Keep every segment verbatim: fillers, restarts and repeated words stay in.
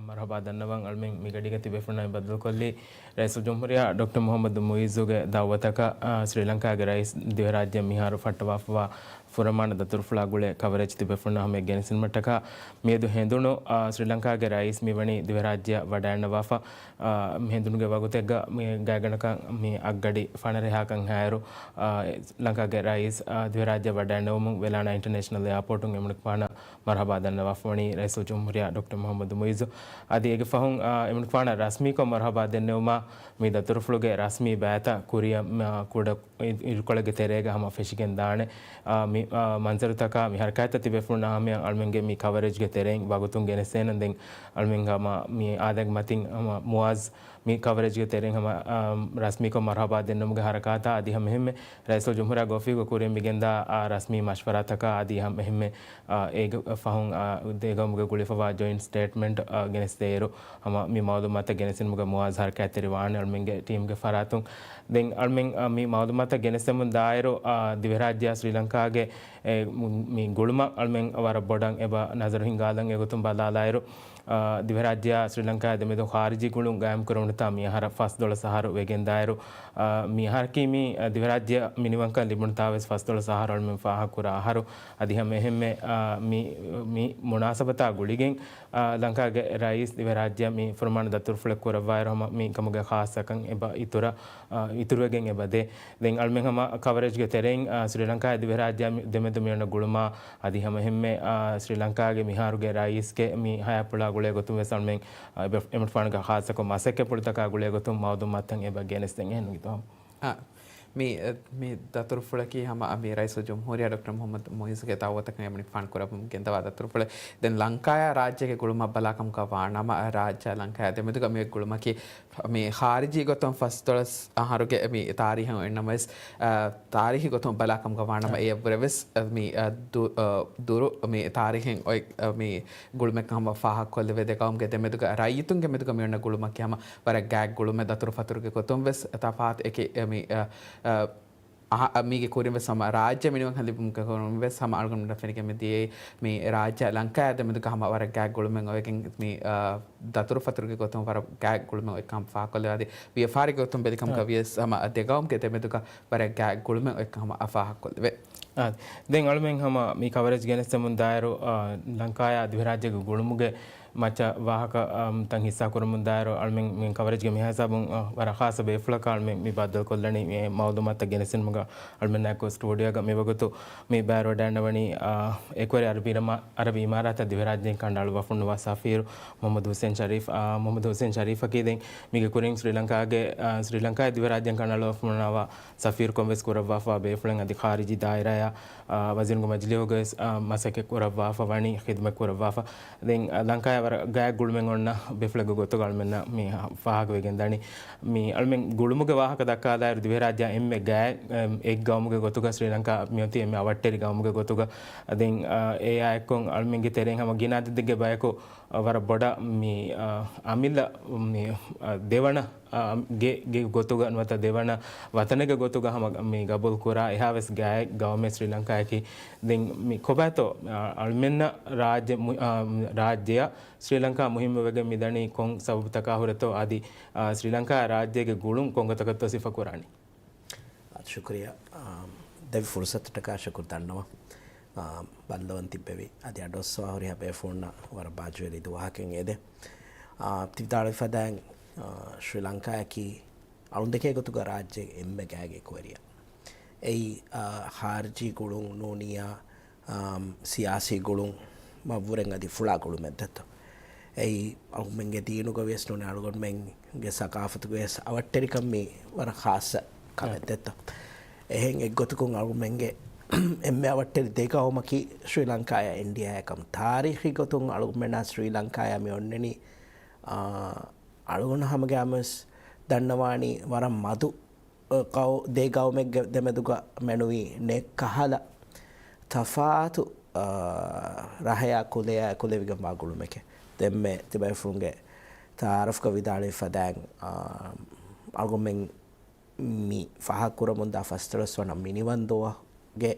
މަރުޙަބާ ދަންނަވަން. އަޅުމެން މިގަޑީގަ ތިބޭފުޅުންނާ ބައްދަލުކޮށްލީ ރައީސުލްޖުމްހޫރިއްޔާ ޑޮކްޓަރ މުޙައްމަދު މުޢިއްޒުގެ ދަޢުވަތަކަށް، އާ، ސްރީލަންކާގެ ރައީސް ދިވެހިރާއްޖެ މިހާރު ފައްޓަވާފަވާ ފުރަމާނަ ދަތުރުފުޅާ ގުޅޭ ކަވަރޭޖް ތިބޭފުޅުންނާ ހަމަޔަށް ގެނެސްދިނުމަށްޓަކާ މިއަދު ހެނދުނު، އާ، ސްރީލަންކާގެ ރައީސް މިވަނީ ދިވެހިރާއްޖެއަށް ވަޑައިގަންނަވާފަ. އާ، މި ހެނދުނުގެ ވަގުތެއްގަ މި ގާތްގަނޑަކަށް މި އަށްގަޑި ފަނަރަ ހާކަން ހާއިރު، އާ، ލަންކާގެ ރައީސް، އާ، ދިވެހިރާއްޖެއަށް ވަޑައިގަންނެވުމުން ވެލާނާ އިންޓަރނޭޝަނަލް އެއާޕޯޓުން އެމަނިކުފާނަށް މަރުޙަބާ ދަންނަވާފަވަނީ ރައީސުލްޖުމްހޫރިއްޔާ ޑޮކްޓަރ މުޙައްމަދު މުޢިއްޒު. އަދި އޭގެ ފަހުން، އާ، އެމަނިކުފާނަށް ރަސްމީކޮށް މަރުޙަބާ ދެންނެވުމާ، މި ދަތުރުފުޅުގެ ރަސްމީ ބައިތައް ކުރިއަށް، މާ، ކުޑަ އި-، އިރުކޮޅެއްގެ ތެރޭގަ ހަމަ ފެށިގެން ދާނެ. އާ، މި، އާ، މަންޒަރުތަކާ މި ހަރަކާތްތައް ތިބޭފުޅުންނާ ހަމަޔަށް އަޅުމެންގެ މި ކަވަރޭޖްގެ ތެރެއިން ވަގުތުން ގެނެސްދޭނަން. ދެން އަޅުމެން ހަމަ މި އާދައިގެ މަތިން ހަމަ މުޢާޒް މި ކަވަރޭޖްގެ ތެރެއިން ހަމަ، އާ، ރަސްމީކޮށް މަރުޙަބާ ދެންނެވުމުގެ ހަރަކާތާ އަދި ހަމަ އެހެންމެ ރައީސުލްޖުމްހޫރިއްޔާގެ އޮފީހުގެ ކުރިން މިގެންދާ، އާ، ރަސްމީ މަޝްވަރާތަކާ އަދި ހަމަ އެހެންމެ، އާ، އޭގެ ފަހުން، އާ، ދެގައުމުގެ ގުޅިފަވާ ޖޮއިންޓް ސްޓޭޓްމަންޓް، އާ، ގެނެސްދޭއިރު، ހަމަ މި މައުލޫމާތަށް ގެނެސްދިނުމުގަ މުޢާޒް ހަރަކާތްތެރި ވާނެ އަޅުމެންގެ ޓީމްގެ ފަރާތުން. ދެން އަޅުމެން، އާ، މި މައުލޫމާތަށް ގެނެސްދެމުން ދާއިރު، އާ، ދިވެހިރާއްޖެއާ ސްރީލަންކާގެ، އެ، މި ގުޅުމަށް އަޅުމެން ވަރަށް ބޮޑަށް އެބަ ނަޒަރު ހިންގާލަން. އެގޮތުން ބަލާލާއިރު، އާ، ދިވެހިރާއްޖެއާ ސްރީލަންކާއާ ދެމެދު ޚާރިޖީ ގުޅުން ގާއިމްކުރެވުނުތާ މިއަހަރަށް ފަސްދޮޅަސް އަހަރު ވެގެންދާއިރު، އާ، މިއަހަރަކީ މި، އާ، ދިވެހިރާއްޖެއަށް މިނިވަންކަން ލިބުނުތާވެސް ފަސްދޮޅަސް އަހަރު އަޅުމެން ފާހަގަކުރާ އަހަރު. އަދި ހަމަ އެހެންމެ، އާ، މި، މި މުނާސަބަތާ ގުޅިގެން، އާ، ލަންކާގެ ރައީސް ދިވެހިރާއްޖެއަށް މި ފުރަމާނަ ދަތުރުފުޅެއް ކުރައްވާއިރު ހަމަ މި ކަމުގެ ޚާއްޞަކަން އެބަ އިތުރަށް، އާ، އިތުރުވެގެން އެބަ ދޭ. ދެން އަޅުމެން ހަމަ ކަވަރޭޖްގެ ތެރެއިން، އާ، ސްރީލަންކާއާ ދިވެހިރާއްޖެއާ ދެމެދު މިއޮންނަ ގުޅުމާ އަދި ހަމަ އެހެންމެ، އާ، ސްރީލަންކާގެ މިހާރުގެ ރައީސްގެ މި ހަޔާތްޕުޅާ ގުޅޭ ގޮތުން ވެސް އަޅުމެން، އާ، އެބަ-، އެމަނިކުފާނުގެ ޚާއްޞަކޮށް މަސައްކަތްޕުޅުތަކާ ގުޅޭ ގޮތުން މައުލޫމާތުތައް އެބަ ގެނެސްދޭން. އެހެން ނުގިތޯ؟ އާ، މި، މި ދަތުރުފުޅަކީ ހަމަ މި ރައީސުލްޖުމްހޫރިއްޔާ ޑޮކްޓަރ މުޙައްމަދު މުޢިއްޒުގެ ދަޢުވަތަކަށް އެމަނިކުފާނު ކުރައްވަމުން ގެންދަވާ ދަތުރުފުޅެއް. ދެން ލަންކާއާ ރާއްޖޭގެ ގުޅުމަށް ބަލާކަމުގަ ވާނަމަ، ރާއްޖެއާ ލަންކާއާ ދެމެދުގަ މި ގުޅުމަކީ މި ޚާރިޖީ ގޮތުން ފަސްދޮޅަސް އަހަރުގެ މި ތާރީހަށް އޮތްނަމަވެސް، އާ، ތާރީހީ ގޮތުން ބަލާކަމުގަ ވާނަމަ، އާ، އެއަށްވުރެވެސް، އާ، މި، އާ، ދު-، އާ، ދުރު މި ތާރީހެއް އޮތް، އާ، މި ގުޅުމެއް ހަމަ ފާހަގަކޮށްލެވޭ. ދެގައުމުގެ ދެމެދުގަ ރައްޔިތުންގެ މެދުގަ މިއޮންނަ ގުޅުމަކީ ހަމަ ވަރަށް ގާތް ގުޅުމެއް. ދަތުރުފަތުރުގެ ގޮތުން ވެސް ތަފާތު އެކި، އާ، މި، އާ، އާ، އަހަ-، މީގެ ކުރިން ވެސް ހަމަ ރާއްޖެ މިނިވަންކަން ލިބުމުގެ ކުރިން ވެސް ހަމަ އަޅުގަނޑުމެންނަށް ފެނިގެން މިދިޔައީ މި ރާއްޖެ ލަންކާއާ ދެމެދުގަ ހަމަ ވަރަށް ގާތް ގުޅުމެއް އޮވެގެން މި، އާ، ދަތުރުފަތުރުގެ ގޮތުން ވަރަށް ގާތް ގުޅުމެއް އޮތްކަން ފާހަގަކޮށްލެވޭ. އަދި ވިޔަފާރި ގޮތުން ބެލިކަމުގަ އާ. ވިޔަސް ހަމަ ދެގައުމުގެ ދެމެދުގަ ވަރަށް ގާތް ގުޅުމެއް އޮތްކަން ހަމަ އަ ފާހަގަކޮށްލެވޭ. އާ، ދެން އަޅުމެން ހަމަ މި ކަވަރޭޖް ގެނެސްދެމުން ދާއިރު، އާ، ލަންކާއާ ދިވެހިރާއްޖޭގެ ގުޅުމުގެ މައްޗަށް ވާހަކަ، އާ، ތަން ހިއްސާ ކުރަމުން ދާއިރު އަޅުމެން މި ކަވަރޭޖްގެ މިހާ ހިސާބުން، އާ، ވަރަށް ޚާއްޞަ ބޭފުޅަކާ އަޅުމެން މި ބައްދަލުކޮށްލަނީ މި މައުލޫމާތުތައް ގެނެސްދިނުމުގަ އަޅުމެންނާއެކު ސްޓޫޑިއޯގަ މިވަގުތު މި ބައިވެރިވަޑައިގަންނަވަނީ، އާ، އެކުވެރި އަރަބި އިރަމާ-، އަރަބި އިމާރާތަށް ދިވެހިރާއްޖޭން ކަނޑައަޅުއްވާފަ ހުންނަވާ ސަފީރު މުޙައްމަދު ޙުސެން ޝަރީފް. އާ، މުޙައްމަދު ޙުސެން ޝަރީފަކީ ދެން މީގެ ކުރިން ސްރީލަންކާގެ، އާ، ސްރީލަންކާއި ދިވެހިރާއްޖޭން ކަނޑައަޅުއްވާފަ ހުންނަވާ ސަފީރުކަން ވެސް ކުރައްވާފަ ބޭފުޅެއް އަދި ޚާރިޖީ ދާއިރާއާ، އާ، ވަޒީރުންގެ މަޖިލީހުގަވެސް، އާ، މަސައްކަތް ކުރައްވާފަ ވަނީ، ޚިދުމަތް ކުރައްވާފަ. ދެން، އާ، ލަންކާއާ ވަރަށް ގާތް ގުޅުމެއް އޮންނަ ބޭފުޅެއްގެ ގޮތުގަ އަޅުމެންނަށް މި ފާހަގަވެގެން ދަނީ. މި އަޅުމެން ގުޅުމުގެ ވާހަކަ ދައްކާލާއިރު، ދިވެހިރާއްޖެއާ އެންމެ ގާތް، އެއް، އެއް ގައުމުގެ ގޮތުގަ ސްރީލަންކާ މިއޮތީ އެންމެ އަވަށްޓެރި ގައުމުގެ ގޮތުގަ. ދެން، އާ، އެއާ އެއްކޮށް އަޅުމެންގެ ތެރެއިން ހަމަ ގިނަ އަދަދެއްގެ ބަޔަކު، އާ، ވަރަށް ބޮޑަށް މި، އާ، އަމިއްލަ މި، އާ، ދެވަނަ އާ، ގެ، ގެ ގޮތުގަ ނުވަތަ ދެވަނަ ވަތަނެއްގެ ގޮތުގަ ހަމަ މި ގަބޫލު ކުރާ އެހާވެސް ގާތް ގައުމެއް ސްރީލަންކާއަކީ. ދެން މި ކޮބާތޯ، އާ، އަޅުމެންނަށް ރާއްޖެ މު-، އާ، ރާއްޖެއަށް ސްރީލަންކާ މުހިއްމުވެގެން މިދަނީ ކޮން ސަބަބުތަކާ ހުރެތޯ؟ އަދި، އާ، ސްރީލަންކާ ރާއްޖޭގެ ގުޅުން ކޮންގޮތަކަށްތޯ ސިފަކުރާނީ؟ އާ، ޝުކުރިއްޔާ. އާ، ދެއްވި ފުރުސަތަށްޓަކާ ޝުކުރު ދަންނަވަން. އާ، ބައްލަވަން ތިއްބެވި. އަދި އަޑުއައްސަވާ ހުރިހާ ބޭފުޅުންނަށް ވަރަށް ބާއްޖަވެރި ދުވަހަކަށް އެދެ. އާ، ތި ވިދާޅުވި ފަދައިން، އާ، ޝްރީލަންކާއަކީ އަޅުންދެކޭ ގޮތުގަ ރާއްޖޭގެ އެންމެ ގާތްގެ އެކުވެރިޔާ. އެއީ، އާ، ޚާރިޖީ ގުޅުން ނޫނިއްޔާ، އާ، ސިޔާސީ ގުޅުން މަށްވުރެން އަދި ފުޅާ ގުޅުމެއް ދެއްތޯ. އެއީ އަޅުގަނޑުމެންގެ ދީނުގަ ވިޔަސް ނޫނީ އަޅުގަނޑުމެންގެ ސަޤާފަތުގަ ވިޔަސް އަވަށްޓެރިކަން މީ ވަރަށް ޚާއްޞަ ކަމެއް ދެއްތޯ. އެހެން އެއްގޮތަކުން އަޅުގަނޑުމެންގެ އެންމެ އަވަށްޓެރި ދެ ގައުމަކީ ޝްރީލަންކާއާ އިންޑިއާއާ ކަމަށް. ތާރީޚީ ގޮތުން އަޅުގަނޑުމެންނާ ޝްރީލަންކާއާ މި އޮންނަނީ، އާ، އަޅުގަނޑު ހަމަގައިމުވެސް ދަންނަވާނީ ވަރަށް މަދު ގައު-، ދެ ގައުމެއްގެ ދެމެދުގަ މެނުވީ ނެތް ކަހަލަ ތަފާތު، އާ، ރަހަޔާ ކުލަޔާ ކުލެވިގެންވާ ގުޅުމެކޭ. ދެންމެ ތިބޭފުޅުންގެ ތަޢާރަފްގަ ވިދާޅުވި ފަދައިން، އާ، އަޅުގަނޑުމެން މި ފާހަގަކުރަމުންދާ ފަސްދޮޅަސް ވަނަ މިނިވަން ދުވަހުގެ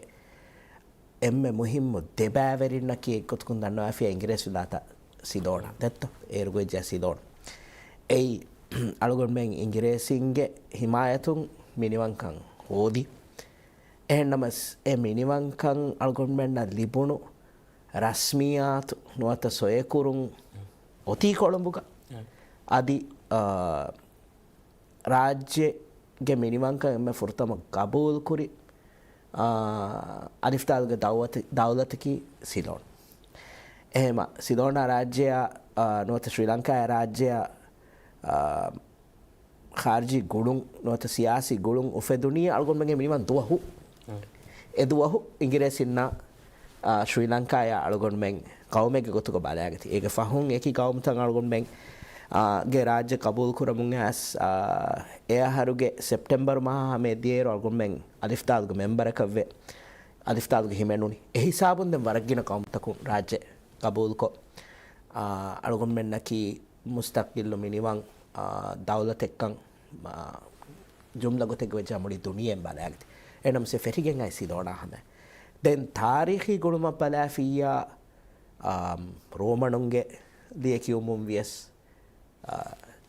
އެންމެ މުހިއްމު ދެ ބައިވެރިންނަކީ އެއްގޮތަކުން ދަންނަވާފިޔާ އިނގިރޭސިވިލާތާ ސިލޯނާ ދެއްތޯ؟ އޭރުގަ ވެއްޖެ ސިލޯން. އެއީ އަޅުގަނޑުމެން އިނގިރޭސީންގެ ހިމާޔަތުން މިނިވަންކަން ހޯދި. އެހެންނަމަސް އެ މިނިވަންކަން އަޅުގަނޑުމެންނަށް ލިބުނު ރަސްމިއްޔާތު ނުވަތަ ސޮއެކުރުން އޮތީ ކޮޅުނބުގަ. އަދި، އާ، ރާއްޖޭގެ މިނިވަންކަން އެންމެ ފުރަތަމަ ގަބޫލުކުރި، އާ، އަލިފްދާލުގެ ދައުލަތަކީ ސިލޯން. އެހެމަ ސިލޯނާ ރާއްޖެއާ، އާ، ނުވަތަ ޝްރީލަންކާ ރާއްޖެއާ، އާ، ޚާރިޖީ ގުޅުން ނުވަތަ ސިޔާސީ ގުޅުން އުފެދުނީ އަޅުގަނޑުމެންގެ މިނިވަން ދުވަހު. އެ ދުވަހު އިނގިރޭސިންނާ، އާ، ޝްރީލަންކާޔާ އަޅުގަނޑުމެން ޤައުމެއްގެ ގޮތުގަ ބަލާގަތީ. އޭގެ ފަހުން އެކި ޤައުމުތައް އަޅުގަނޑުމެން، އާ، ގެ ރާއްޖެ ޤަބޫލުކުރަމުން އައިސް، އާ، އެ އަހަރުގެ ސެޕްޓެމްބަރު މަހާ ހަމަ އެ ދިޔައިރު އަޅުގަނޑުމެން އަލިފްދާލުގެ މެމްބަރަކަށްވެ، އަލިފްދާލުގެ ހިމެނުނީ. އެ ހިސާބުން ދެން ވަރަށް ގިނަ ޤައުމުތަކުން ރާއްޖެ ޤަބޫލުކޮށް، އާ، އަޅުގަނޑުމެންނަކީ މުސްތަޤިއްލު މިނިވަން، އާ، ދައުލަތެއްކަން، އާ، ޖުމްލަ ގޮތެއްގަ ވެއްޖާ މުޅި ދުނިޔެއިން ބަލާގަތީ. އެނަމަސް އެ ފެށިގެން އައި ސިލޯނާ ހަމަ. ދެން ތާރީޚީ ގުޅުމަށް ބަލާފިއްޔާ، އާ، ރޯމަނުންގެ ލިޔެކިޔުމުން ވިޔަސް، އާ،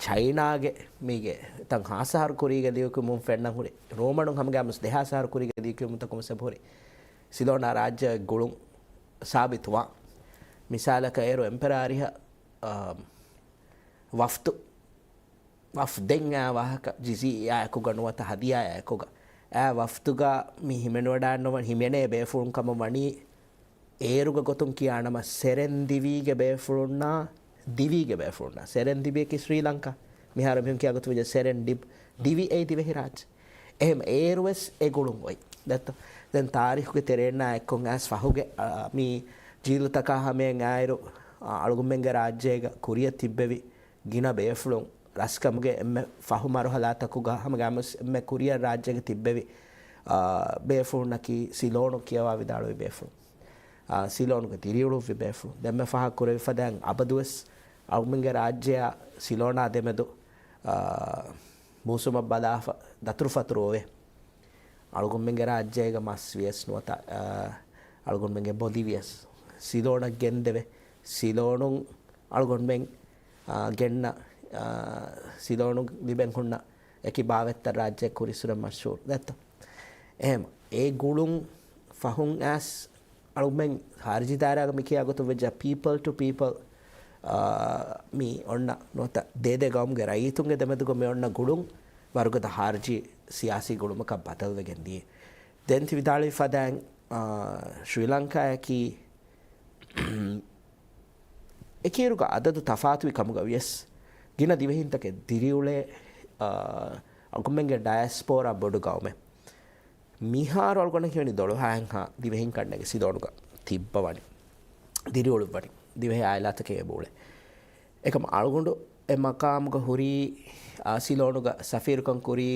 ޗައިނާގެ މީގެ ތަން ހާސް އަހަރު ކުރީގެ ލިޔެކިޔުމުން ފެންނަން ހުރި. ރޯމަނުން ހަމަގައިމުސް ދެހާސް އަހަރު ކުރީގެ ލިޔެކިޔުމުންތަކުން ސަބަބު ހުރި. ސިލޯނާ ރާއްޖެ ގުޅުން ސާބިތުވާ. މިސާލަކަށް އޭރު އެމްޕަރާރިހަށް، އާ، ވަފްދު، ވަފްދެއް އާ ވާހަކަ ޖިޒިޔާއެކުގަ ނުވަތަ ހަދިޔާއާއެކުގަ. އާ ވަފްދުގަ މި ހިމެނުވަޑާންނަވަން ހިމެނޭ ބޭފުޅުން ކަމަށް ވަނީ އޭރުގަ ގޮތުން ކިޔާނަމަ ސެރެން ދިވީގެ ބޭފުޅުންނާ، ދިވީގެ ބޭފުޅުންނާ. ސެރެން ދިވިއަކީ ސްރީލަންކާ. މިހާރު މިހުން ކިޔާ ގޮތު ވެއްޖެ ސެރެން ޑިބް. ދިވި އެއީ ދިވެހިރާއްޖެ. އެހެން އޭރުވެސް އެ ގުޅުން އޮތް. ދެއްތޯ؟ ދެން ތާރީޚުގެ ތެރޭންނާ އެއްކޮށް އައިސް ފަހުގެ، އާ، މި ޖީލުތަކާ ހަމަޔަށް އާއިރު، އާ، އަޅުގަނޑުމެންގެ ރާއްޖޭގަ ކުރިއަށް ތިއްބެވި ގިނަ ބޭފުޅުން ރަސްކަމުގެ އެންމެ ފަހު މަރުހަލާތަކުގަ ހަމަގައިމުސް އެންމެ ކުރިއަށް ރާއްޖޭގަ ތިއްބެވި، އާ، ބޭފުޅުންނަކީ ސިލޯނު ކިޔަވާ ވިދާޅުވި ބޭފުޅުން. އާ، ސިލޯނުގަ ދިރިއުޅުއްވި ބޭފުޅުން. ދެންމެ ފަހަށް ކުރެވި ފަދައިން އަބަދުވެސް އަޅުގަނޑުމެންގެ ރާއްޖެއާ ސިލޯނާ ދެމެދު، އާ، މޫސުމަށް ބަލާފަ ދަތުރުފަތުރު އޮވޭ. އަޅުގަނޑުމެންގެ ރާއްޖޭގަ މަސް ވިޔަސް ނުވަތަ، އާ، އަޅުގަނޑުމެންގެ ބޮލި ވިޔަސް ސިލޯނަށް ގެންދެވޭ. ސިލޯނުން އަޅުގަނޑުމެން، އާ، ގެންނަ، އާ، ސިލޯނު ލިބެން ހުންނަ އެކި ބާވަތްތައް ރާއްޖެ ކުރިއްސުރެ މަޝްހޫރު ދެއްތޯ؟ އެހެން އެ ގުޅުން ފަހުން އައިސް އަޅުގަނޑުމެން ޚާރިޖީ ދާއިރާގަ މި ކިޔާ ގޮތުން ވެއްޖާ ޕީޕަލް ޓު ޕީޕަލް، އާ، މި އޮންނަ ނުވަތަ ދޭދޭ ގައުމުގެ ރައްޔިތުންގެ ދެމެދުގަ މި އޮންނަ ގުޅުން ވަރުގަދަ ޚާރިޖީ ސިޔާސީ ގުޅުމަކަށް ބަދަލުވެގެން ދިޔަ. ދެން ތި ވިދާޅުވި ފަދައިން، އާ، ޝްރީލަންކާއަކީ އެކިއިރުގަ އަދަދު ތަފާތުވި ކަމުގަ ވިޔަސް، ގިނަ ދިވެހިންތަކެއް ދިރިއުޅޭ، އާ، އަޅުގަނޑުމެންގެ ޑަޔަސްޕޯރާ ބޮޑު ގައުމެއް. މިހާރު އަޅުގަނޑަށް ހީވަނީ ދޮޅުހާއެއްހާ ދިވެހިން ކަންނޭނގެ ސިލޯނުގަ ތިއްބަވަނީ. ދިރިއުޅުއްވަނީ. ދިވެހި އާއިލާތަކެއް އެބައުޅޭ. އެކަމަ އަޅުގަނޑު އެ މަޤާމުގަ ހުރީ، އާ، ސިލޯނުގަ ސަފީރުކަން ކުރީ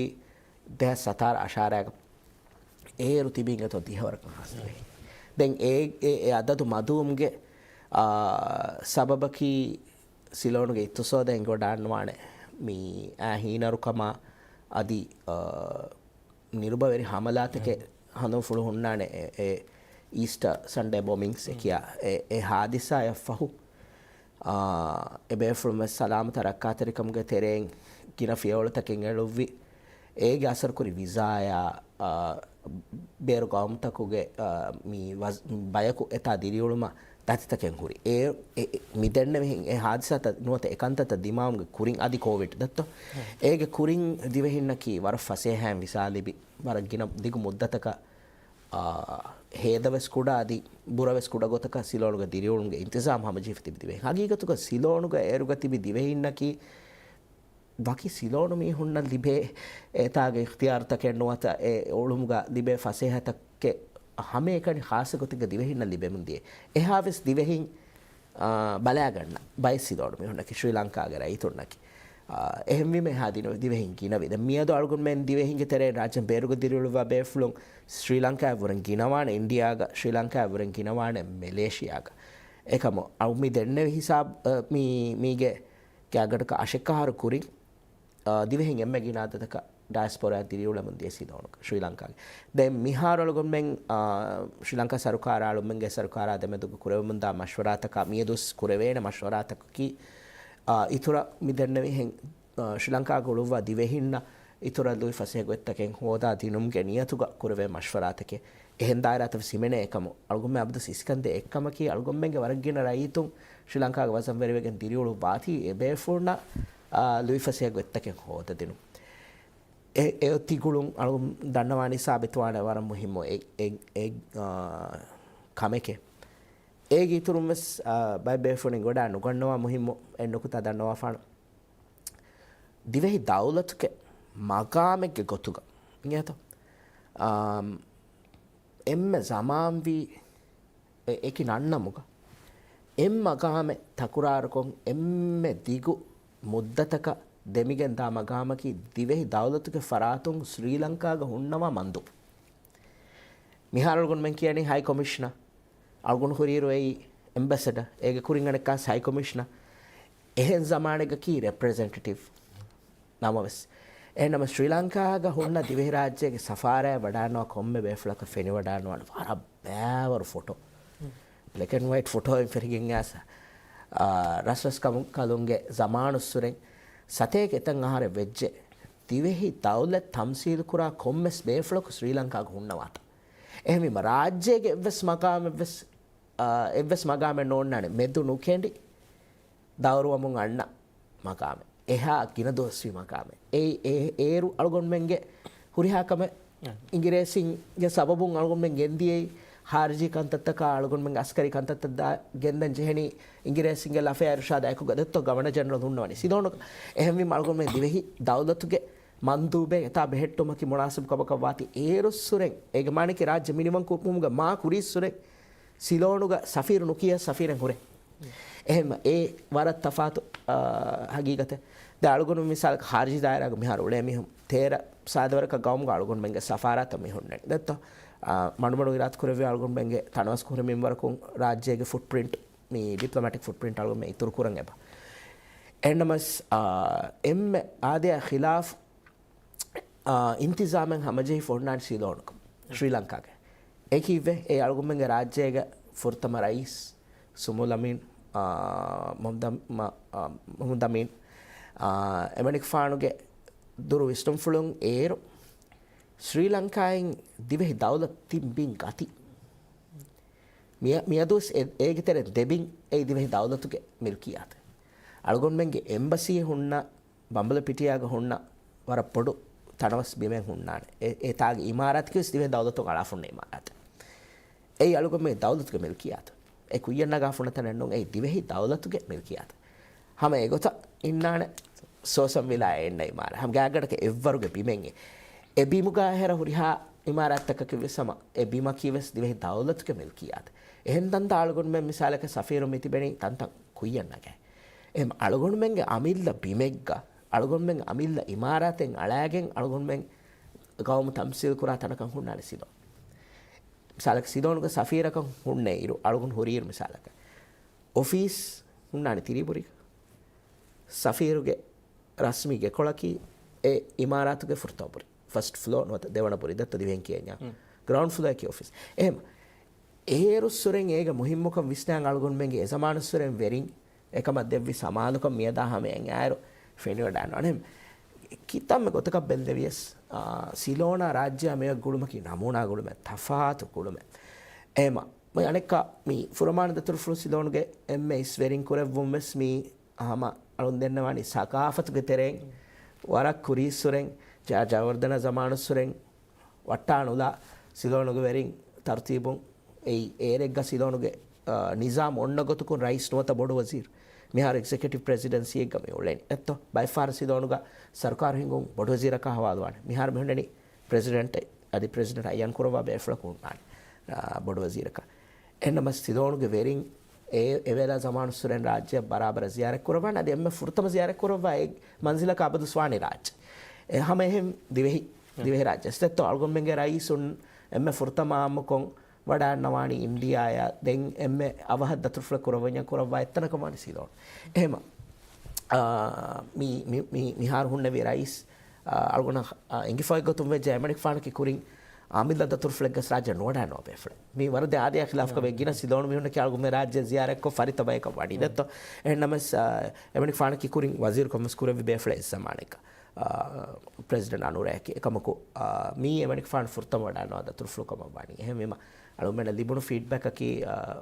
ދެހާސް ސަތާރަ އަށާރައިގަ. އޭރު ތިބީ އިނގޭތޯ ދިހަވަރަކަށް ހާސްވެ. ދެން އެ، އެ، އެ އަދަދު މަދުވުމުގެ، އާ، ސަބަބަކީ ސިލޯނުގެ އިޤްތިޞާދަށް އެނގިވަޑާންވާނެ މި އާ ހީނަރުކަމާ އަދި، އާ، ނިރުބަވެރި ހަމަލާތަކެއް ހަނދުންފުޅު ހުންނާނެ އެ، އެ އީސްޓަ ސަންޑޭ ބޮމިންގްސް އެ ކިޔާ އެ، އެ ހާދިސާއަށް ފަހު، އާ، އެ ބޭފުޅުން ވެސް ސަލާމަތަށް ރައްކާތެރިކަމުގެ ތެރެއިން ގިނަ ފިޔަވަޅުތަކެއް އެޅުއްވި. އޭގެ އަސަރުކުރި ވިސާޔާ، އާ، ބޭރު ގައުމުތަކުގެ، އާ، މި ވަޒް-، ބަޔަކު އެތާ ދިރިއުޅުމަށް ދަތިތަކެއް ހުރި. އެ، އެ، އެ، މި ދެންނެވިހެން އެ ހާދިސާތައް ނުވަތަ އެ ކަންތައްތައް ދިމާވުމުގެ ކުރިން އަދި ކޯވިޑް ދައްތޯ؟ އޭގެ ކުރިން ދިވެހިންނަކީ ވަރަށް ފަސޭހައިން ވިސާ ލިބި، ވަރަށް ގިނަ ދިގު މުއްދަތަކަށް، އާ، ހޭދަވެސް ކުޑަ އަދި ބުރަވެސް ކުޑަ ގޮތަކަށް ސިލޯނުގަ ދިރިއުޅުމުގެ އިންތިޒާމް ހަމަޖެހިފަ ތިބި ދިވެހިން. ހަގީގަތުގަ ސިލޯނުގަ އޭރުގަ ތިބި ދިވެހިންނަކީ ވަކި ސިލޯނު މީހުންނަށް ލިބޭ އެތާގެ އިޚްތިޔާރުތަކެއް ނުވަތަ އެ އުޅުމުގަ ލިބޭ ފަސޭހަތަކެއް ހަމައެކަނި ޚާއްޞަ ގޮތެއްގަ ދިވެހިންނަށް ލިބެމުން ދިޔަ. އެހާވެސް ދިވެހިން، އާ، ބަލާގަންނަ ބައެއް ސިލޯނު މީހުންނަކީ ޝްރީލަންކާގެ ރައްޔިތުންނަކީ. އާ، އެހެންވީމަ އެހާ ދިނު ދިވެހިން ގިނަވި. ދެން މިއަދު އަޅުގަނޑުމެން ދިވެހިންގެ ތެރެއިން ރާއްޖޭން ބޭރުގަ ދިރިއުޅުއްވާ ބޭފުޅުން ޝްރީލަންކާއަށްވުރެން ގިނަވާނެ އިންޑިއާގަ، ޝްރީލަންކާއަށްވުރެން ގިނަވާނެ މެލޭޝިއާގަ. އެކަމު އަޅު މި ދެންނެވި ހިސާބް، އަ، މީ، މީގެ ގާތްގަނޑަކަށް އަށެއްކަހަރު ކުރިން، އާ، ދިވެހިން އެންމެ ގިނަ އަދަދަކަށް ޑަޔަސްޕޮރާ ދިރިއުޅެމުން ދިޔަ ސިލޯނުގަ، ޝްރީލަންކާގެ. ދެން މިހާރު އަޅުގަނޑުމެން، އާ، ޝްރީލަންކާ ސަރުކާރާ އަޅުމެންގެ ސަރުކާރާ ދެމެދުގަ ކުރެވެމުންދާ މަޝްވަރާތަކާ މިއަދުސް ކުރެވޭނެ މަޝްވަރާތަކަކީ، އާ، އިތުރަށް މި ދެންނެވިހެން، އާ، ޝްރީލަންކާގަ އުޅުއްވާ ދިވެހިންނަށް އިތުރަށް ލުއި ފަސޭހަ ގޮތްތަކެއް ހޯދާ ދިނުމުގެ ނިޔަތުގަ ކުރެވޭ މަޝްވަރާތަކެއް. އެހެން ދާއިރާތައް ވެސް ހިމެނޭ އެކަމު. އަޅުގަނޑުމެން އަބަދު އިސްކަންދޭ އެއްކަމަކީ، އަޅުގަނޑުމެންގެ ވަރަށް ގިނަ ރައްޔިތުން ޝްރީލަންކާގެ ވަޒަންވެރިވެގެން ދިރިއުޅުއްވާތީ، އެ ބޭފުޅުންނަށް، އާ، ލުއިފަސޭހަ ގޮތްތަކެއް ހޯދަދިނުން. އެ، އެ ތިގުޅުން އަޅުގަނޑު ދަންނަވާނީ ސާބިތުވާނެ ވަރަށް މުހިއްމު އެ، އެ، އެ، އާ، ކަމެކޭ. އޭގެ އިތުރުން ވެސް، އާ، ބައެއް ބޭފުޅުން އެނގިވަޑާ ނުގަންނަވާ މުހިއްމު އެއް ނުކުތާ ދަންނަވާފާނަން. ދިވެހި ދައުލަތުގެ މަގާމެއްގެ ގޮތުގަ އިނގޭތޯ؟ އާ، އެންމެ ޒަމާންވީ އެ-، އެކި ނަންނަމުގަ އެއް މަގާމެއް ތަކުރާރުކޮށް، އެންމެ ދިގު މުއްދަތަކަށް ދެމިގެން ދާ މަގާމަކީ ދިވެހި ދައުލަތުގެ ފަރާތުން ސްރީލަންކާގަ ހުންނަވާ މަންދޫބު. މިހާރު އަޅުގަނޑުމެން ކިޔަނީ ހައި ކޮމިޝަނަރ. އަޅުގަނޑު ހުރިއިރު އެއީ އެމްބެސެޑަރ. އޭގެ ކުރިން އަނެއްކާސް ހައި ކޮމިޝަނަރ. އެހެން ޒަމާނެއްގަކީ ރެޕްރެޒެންޓެޓިވް. ނަމަވެސް، އެހެންނަމަ ޝްރީލަންކާގަ ހުންނަ ދިވެހިރާއްޖޭގެ ސަފާރާއަށް ވަޑާންނަވާ ކޮންމެ ބޭފުޅަކަށް ފެނިވަޑާންނަވާނެ ވަރަށް ބައިވަރު ފޮޓޯ. ބްލެކް އެންޑް ވައިޓް ފޮޓޯއިން ފެށިގެން އައިސް، އާ، ރަސްރަސްކަމުން ކަލުންގެ ޒަމާނުއްސުރެން ސަތޭކަ އެތައް އަހަރެއް ވެއްޖެ ދިވެހި ދައުލަތް ތަމްސީލުކުރާ ކޮންމެސް ބޭފުޅަކު ޝްރީލަންކާގަ ހުންނަވާތާ. އެހެންވީމަ ރާއްޖޭގެ އެއްވެސް މަގާމެއްވެސް، އާ، އެއްވެސް މަގާމެއް ނޯންނާނެ މެދު ނުކެނޑި ދައުރުވަމުން އަންނަ މަގާމެއް. އެހާ ގިނަ ދުވަސްވީ މަގާމެއް. އެއީ އޭ-، އޭރު އަޅުގަނޑުމެންގެ ހުރިހާ ކަމެއް އިނގިރޭސިންގެ ސަބަބުން އަޅުގަނޑުމެން ގެންދިޔައީ ހާރިޖީ ކަންތައްތަކާ އަޅުގަނޑުމެންގެ އަސްކަރީ ކަންތައްތައް ދާ ގެންދަން ޖެހެނީ އިނގިރޭސިންގެ ލަފަޔާ އިރުޝާދާ އެކުގަ ދެއްތޯ ގަވަނަރ ޖެނެރަލް ހުންނަވަނީ ސިލޯނުގަ. އެހެންވީމަ އަޅުގަނޑުމެން ދިވެހި ދައުލަތުގެ މަންދޫބެއް އެތާ ބެހެއްޓުމަކީ މުނާސިބު ކަމަކަށް ވާތީ އޭރުއްސުރެން އޭގެ މާނައަކީ ރާއްޖެ މިނިވަން ކުރުމުގެ މާ ކުރީއްސުރެން ސިލޯނުގަ ސަފީރު ނުކިޔާ ސަފީރެއް ހުރޭ. އެހެން އެ ވަރަށް ތަފާތު، އާ، ހަގީގަތެއް. ދެ އަޅުގަނޑު މިސާލަކަށް ހާރިޖީ ދާއިރާގަ މިހާރު އުޅޭ މީހުން ތޭރަ ސާދަވަރަކަށް ގައުމުގަ އަޅުގަނޑުމެންގެ ސަފާރާތައް މި ހުންނަނީ. ދެއްތޯ؟ އާ، މަޑުމަޑު އިރާދަ ކުރެއްވި އަޅުގަނޑުމެންގެ ތަނަވަސް ކުރި މިންވަރަކުން ރާއްޖޭގެ ފުޓްޕްރިންޓް، މި ޑިޕްލޮމެޓިކް ފުޓްޕްރިންޓް އަޅުގަނޑުމެން އިތުރު ކުރަން އެބަ. އެހެންނަމަސް، އާ، އެންމެ އާދަޔާ ޚިލާފް އާ، އިންތިޒާމެއް ހަމަޖެހިފަ ހުންނާނެ ސިލޯނުގަ، ޝްރީލަންކާގެ. އެކީއްވެ، އެ އަޅުގަނޑުމެންގެ ރާއްޖޭގެ ފުރަތަމަ ރައީސް ސުމޫލް އަމީން، އާ، މަމްދަ-، މަ-، އާ، މަމްދަމީން، އާ، އެމަނިކުފާނުގެ ދުރު ވިސްނުންފުޅުން އޭރު ޝްރީލަންކާއިން ދިވެހި ދައުލަތް ތިން ބިން ގަތީ. މިއަ-، މިއަދުވެސް އެ-، އޭގެ ތެރެ ދެބިން އެއީ ދިވެހި ދައުލަތުގެ މިލްކިއްޔާތެއް. އަޅުގަނޑުމެންގެ އެމްބަސީ ހުންނަ ބަނބަލަޕިޓިޔާގަ ހުންނަ ވަރަށް ބޮޑު ތަނަވަސް ބިމެއް ހުންނާނެ. އެ، އެ ތާގެ އިމާރާތަކީވެސް ދިވެހި ދައުލަތުން އަޅާފަ ހުންނަ އިމާރާތެއް. އެއީ އަޅުގަނޑުމެން ދައުލަތުގެ މިލްކިއްޔާތު. އެ ކުއްޔަށް ނަގާފަ ހުންނަ ތަނެއް ނޫން. އެއީ ދިވެހި ދައުލަތުގެ މިލްކިއްޔާތު. ހަމަ އެގޮތަށް އިންނާނެ ސޯސަން ވިލާ އެ އިންނަ އިމާރާތް. ހަމަ ގާތްގަނޑަކަށް އެއްވަރުގެ ބިމެއް އެ. އެ ބިމުގަ އެހެރަ ހުރިހާ އިމާރާތްތަކަކީވެސް ހަމަ އެ ބިމަކީވެސް ދިވެހި ދައުލަތުގެ މިލްކިއްޔާތު. އެހެން ތަންތަން އަޅުގަނޑުމެން މިސާލަކަށް ސަފީރު މި ތިބެނީ ތަންތަން ކުއްޔަށް ނަގައި. އެހެން އަޅުގަނޑުމެންގެ އަމިއްލަ ބިމެއްގަ، އަޅުގަނޑުމެން އަމިއްލަ އިމާރާތެއް އަޅާގެން އަޅުގަނޑުމެން ގައުމު ތަމްސީލް ކުރާ ތަނަކަށް ހުންނާނެ ސިލޯން. މިސާލަކަށް ސިލޯނުގެ ސަފީރަކަށް ހުންނައިރު، އަޅުގަނޑު ހުރިއިރު މިސާލަކަށް އޮފީސް ހުންނާނެ ތިރީބުރީގަ. ސަފީރުގެ ރަސްމީ ގެކޮޅަކީ އެ އިމާރާތުގެ ފުރަތަމަ ބުރި. ފަސްޓް ފްލޯ ނުވަތަ ދެވަނަ ބުރި ދައްތަ ދިވެހިން ކިޔަންޏާ. ގްރައުންޑް ފްލޯއަކީ އޮފީސް. އެހެން އޭރުއްސުރެން އޭގެ މުހިއްމުކަން ވިސްނާން އަޅުގަނޑުމެންގެ އެޒަމާނުއްސުރެން ވެރިން އެކަމަށް ދެއްވި ސަމާލުކަން މިއަދާ ހަމައަށް އާއިރު ފެނިވަޑާން ވާނެ. ކިތަންމެ ގޮތަކަށް ބެއްލެވިޔަސް، އާ، ސިލޯނާ ރާއްޖެއާ މިއޮތް ގުޅުމަކީ ނަމޫނާ ގުޅުމެއް، ތަފާތު ގުޅުމެއް. އެހެމަ އަނެއްކާ މި ފުރަމާނަ ދަތުރުފުޅު ސިލޯނުގެ އެންމެ އިސް ވެރިން ކުރެއްވުން ވެސް މި ހަމަ އަޅުން ދެންނަވާނީ ސަގާފަތުގެ ތެރެއިން ވަރަށް ކުރީއްސުރެން، ޖާ ޖަޔަވަރްދަނާ ޒަމާނުއްސުރެން ވައްޓާނުލާ ސިލޯނުގެ ވެރިން ތަރުތީބުން އެއީ އޭރެއްގަ ސިލޯނުގެ، އާ، ނިޒާމް އޮންނަ ގޮތުކުން ރައީސް ނުވަތަ ބޮޑު ވަޒީރު. މިހާރު އެގްޒެކެޓިވް ޕްރެޒިޑެންސީއެއްގަ މި އުޅެނީ. އެއްތޯ؟ ބައެއްފަހަރު ސިލޯނުގަ ސަރުކާރު ހިންގުން ބޮޑު ވަޒީރަކާ ހަވާލުވާނެ. މިހާރު މި ހުންނަނީ ޕްރެޒިޑެންޓެއް. އަދި ޕްރެޒިޑެންޓް އައްޔަން ކުރައްވާ ބޭފުޅަކު ހުންނާނެ، އާ، ބޮޑު ވަޒީރަކަށް. އެހެންނަމަސް ސިލޯނުގެ ވެރިން އެ، އެވޭލާ ޒަމާނުއްސުރެން ރާއްޖެއަށް ބަރާބަރަށް ޒިޔާރަތް ކުރައްވާނެ. އަދި އެންމެ ފުރަތަމަ ޒިޔާރަތް ކުރައްވާ އެ މަންޒިލަކަށް އަބަދުސް ވާނީ ރާއްޖެ. އެ ހަމަ އެހެން ދިވެހި، ދިވެހި ރާއްޖެ. އެސްތޯ އަޅުގަނޑުމެންގެ ރައީސުން އެންމެ ފުރަތަމަ އާއްމުކޮށް ވަޑާންނަވާނީ އިންޑިއާއަށް. ދެން އެންމެ އަވަހަށް ދަތުރުފުޅެއް ކުރައްވަންޏާ ކުރައްވާ އެއްތަނަކަށް ވާނީ ސިލޯން. އެހެމަ، އާ، މި، މި، މި، މިހާރު ހުންނެވި ރައީސް، އަޅުގަނޑަށް އެނގިފައި ގޮތުން ވެއްޖެ އެމަނިކުފާނަކީ ކުރިން އަމިއްލަ ދަތުރުފުޅެއްގަސް ރާއްޖެ ނުވަޑައިންނަވާ ބޭފުޅެއް. މީ ވަރަށް ދެ އާދަޔާ ޚިލާފުކަމެއް ގިނަ ސިލޯނު މީހުންނަކީ އަޅުގަނޑުމެން ރާއްޖެ ޒިޔާރަތްކޮށް ފަރިތަ ބަޔަކަށް ވަނީ ދެއްތޯ. އެހެންނަމަސް އެމަނިކުފާނަކީ ކުރިން ވަޒީރުކަން ވެސް ކުރެއްވި ބޭފުޅެއް އެއްޒަމާނެއްގަ. ޕްރެޒިޑެންޓް އަނުރަޔަކީ. އެކަމަކު، މީ އެމަނިކުފާނު ފުރަތަމަ ވަޑައިންނަވާ ދަތުރުފުޅު ކަމަށް ވަނީ. އެހެންވީމަ، އަޅުގަނޑަށް ލިބުނު ފީޑްބެކަކީ،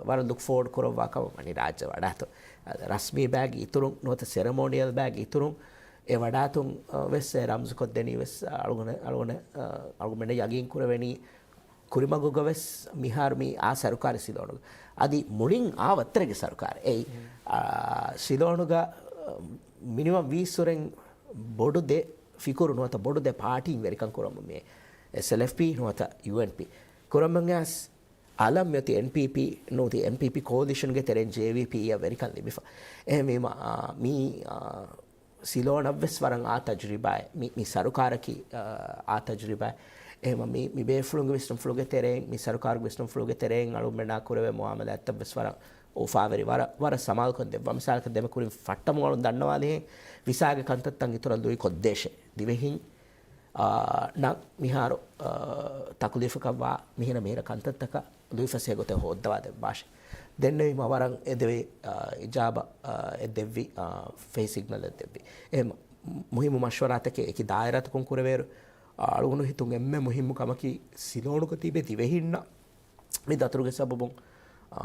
ވަރަށް ލުކް ފޯވަޑް ކުރައްވާ ކަމަށް ވަނީ ރާއްޖެ ވަޑާތު. ރަސްމީ ބައިގެ އިތުރުން ނުވަތަ ސެރެމޯނިއަލް ބައިގެ އިތުރުން އެ ވަޑާތުން، ވެސް އެ ރަމްޒުކޮށްދެނީ ވެސް އަޅުގަނޑަށް، އަޅުގަނޑަށް، އަޅުގަނޑަށް ޔަގީން ކުރެވެނީ ކުރިމަގުގަ ވެސް މިހާރު މި އާ ސަރުކާރެއް ސިލޯނުގަ. އަދި މުޅިން އާ ވައްތަރެއްގެ ސަރުކާރެއް. އެއީ، ސިލޯނުގަ މިނިވަން ވީއްސުރެން ބޮޑު ދެ ފިކުރު ނުވަތަ ބޮޑު ދެ ޕާޓީން ވެރިކަން ކުރަމުން މި އެސްއެލްއެފްޕީ ނުވަތަ ޔޫއެންޕީ. ކުރަމުން އަސް އަލަށް މިއޮތީ އެންޕީޕީ ނޫނީ އެންޕީޕީ ކޯލިޝަންގެ ތެރެއިން ޖޭވީޕީއަށް ވެރިކަން ލިބިފަ. އެހެންވީމަ، މީ، ސިލޯނަށްވެސް ވަރަށް އާ ތަޖުރިބާއެއް. މި، މި ސަރުކާރަކީ، އާ، އާ ތަޖުރިބާއެއް. އެހެންވީމަ މި، މި ބޭފުޅުންގެ ވިސްނުންފުޅުގެ ތެރެއިން، މި ސަރުކާރުގެ ވިސްނުންފުޅުގެ ތެރެއިން އަޅުގަނޑުމެންނާ ކުރެވޭ މުއާމަލާތްތައްވެސް ވަރަށް އުފާވެރި، ވަރަށް، ވަރަށް ސަމާލުކަން ދެއްވާ. މިސާލަކަށް ދެމެ ކުރިން ފައްޓަމުން އަޅުން ދަންނަވާލިހެން ވިސާގެ ކަންތައްތައް އިތުރަށް ލުއި ކޮށްދޭށޭ. ދިވެހިން، އާ، ނަ މިހާރު، އާ، ތަކުލީފަކަށްވާ މިހިރަ މިހިރަ ކަންތައްތަކަށް ލުއިފަސޭހަ ގޮތެއް ހޯއްދަވާ ދެއްވާށޭ. ދެންނެވީމަ ވަރަށް އެދެވި، އާ، އިޖާބަ، އާ، އެ ދެއްވި، އާ، ފެހި ސިގްނަލެއް ދެއްވި. އެހެން މުހިއްމު މަޝްވަރާތަކެއް އެކި ދާއިރާތަކުން ކުރެވޭއިރު، އާ، އަޅުގަނޑު ހިތުން އެންމެ މުހިއްމު ކަމަކީ ސިލޯނުގަ ތިބޭ ދިވެހިންނަށް މި ދަތުރުގެ ސަބަބުން، އާ،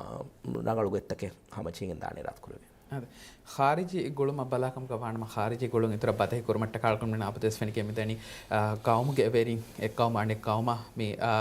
ރަނގަޅު ގޮތްތަކެއް ހަމަޖެހިގެން ދާނެ އިރާދަ ކުރެވޭ. އާދެ، ޚާރިޖީ ގުޅުމަށް ބަލާކަމުގަ ވާނަމަ، ޚާރިޖީ ގުޅުން އިތުރަށް ބަދަހި ކުރުމަށްޓަކާ އަޅުގަނޑުމެން އަބަދުވެސް ފެނިގެން މިދަނީ، އާ، ގައުމުގެ ވެރިން އެއް ގައުމަށް އަނެއް ގައުމަށް މި، އާ،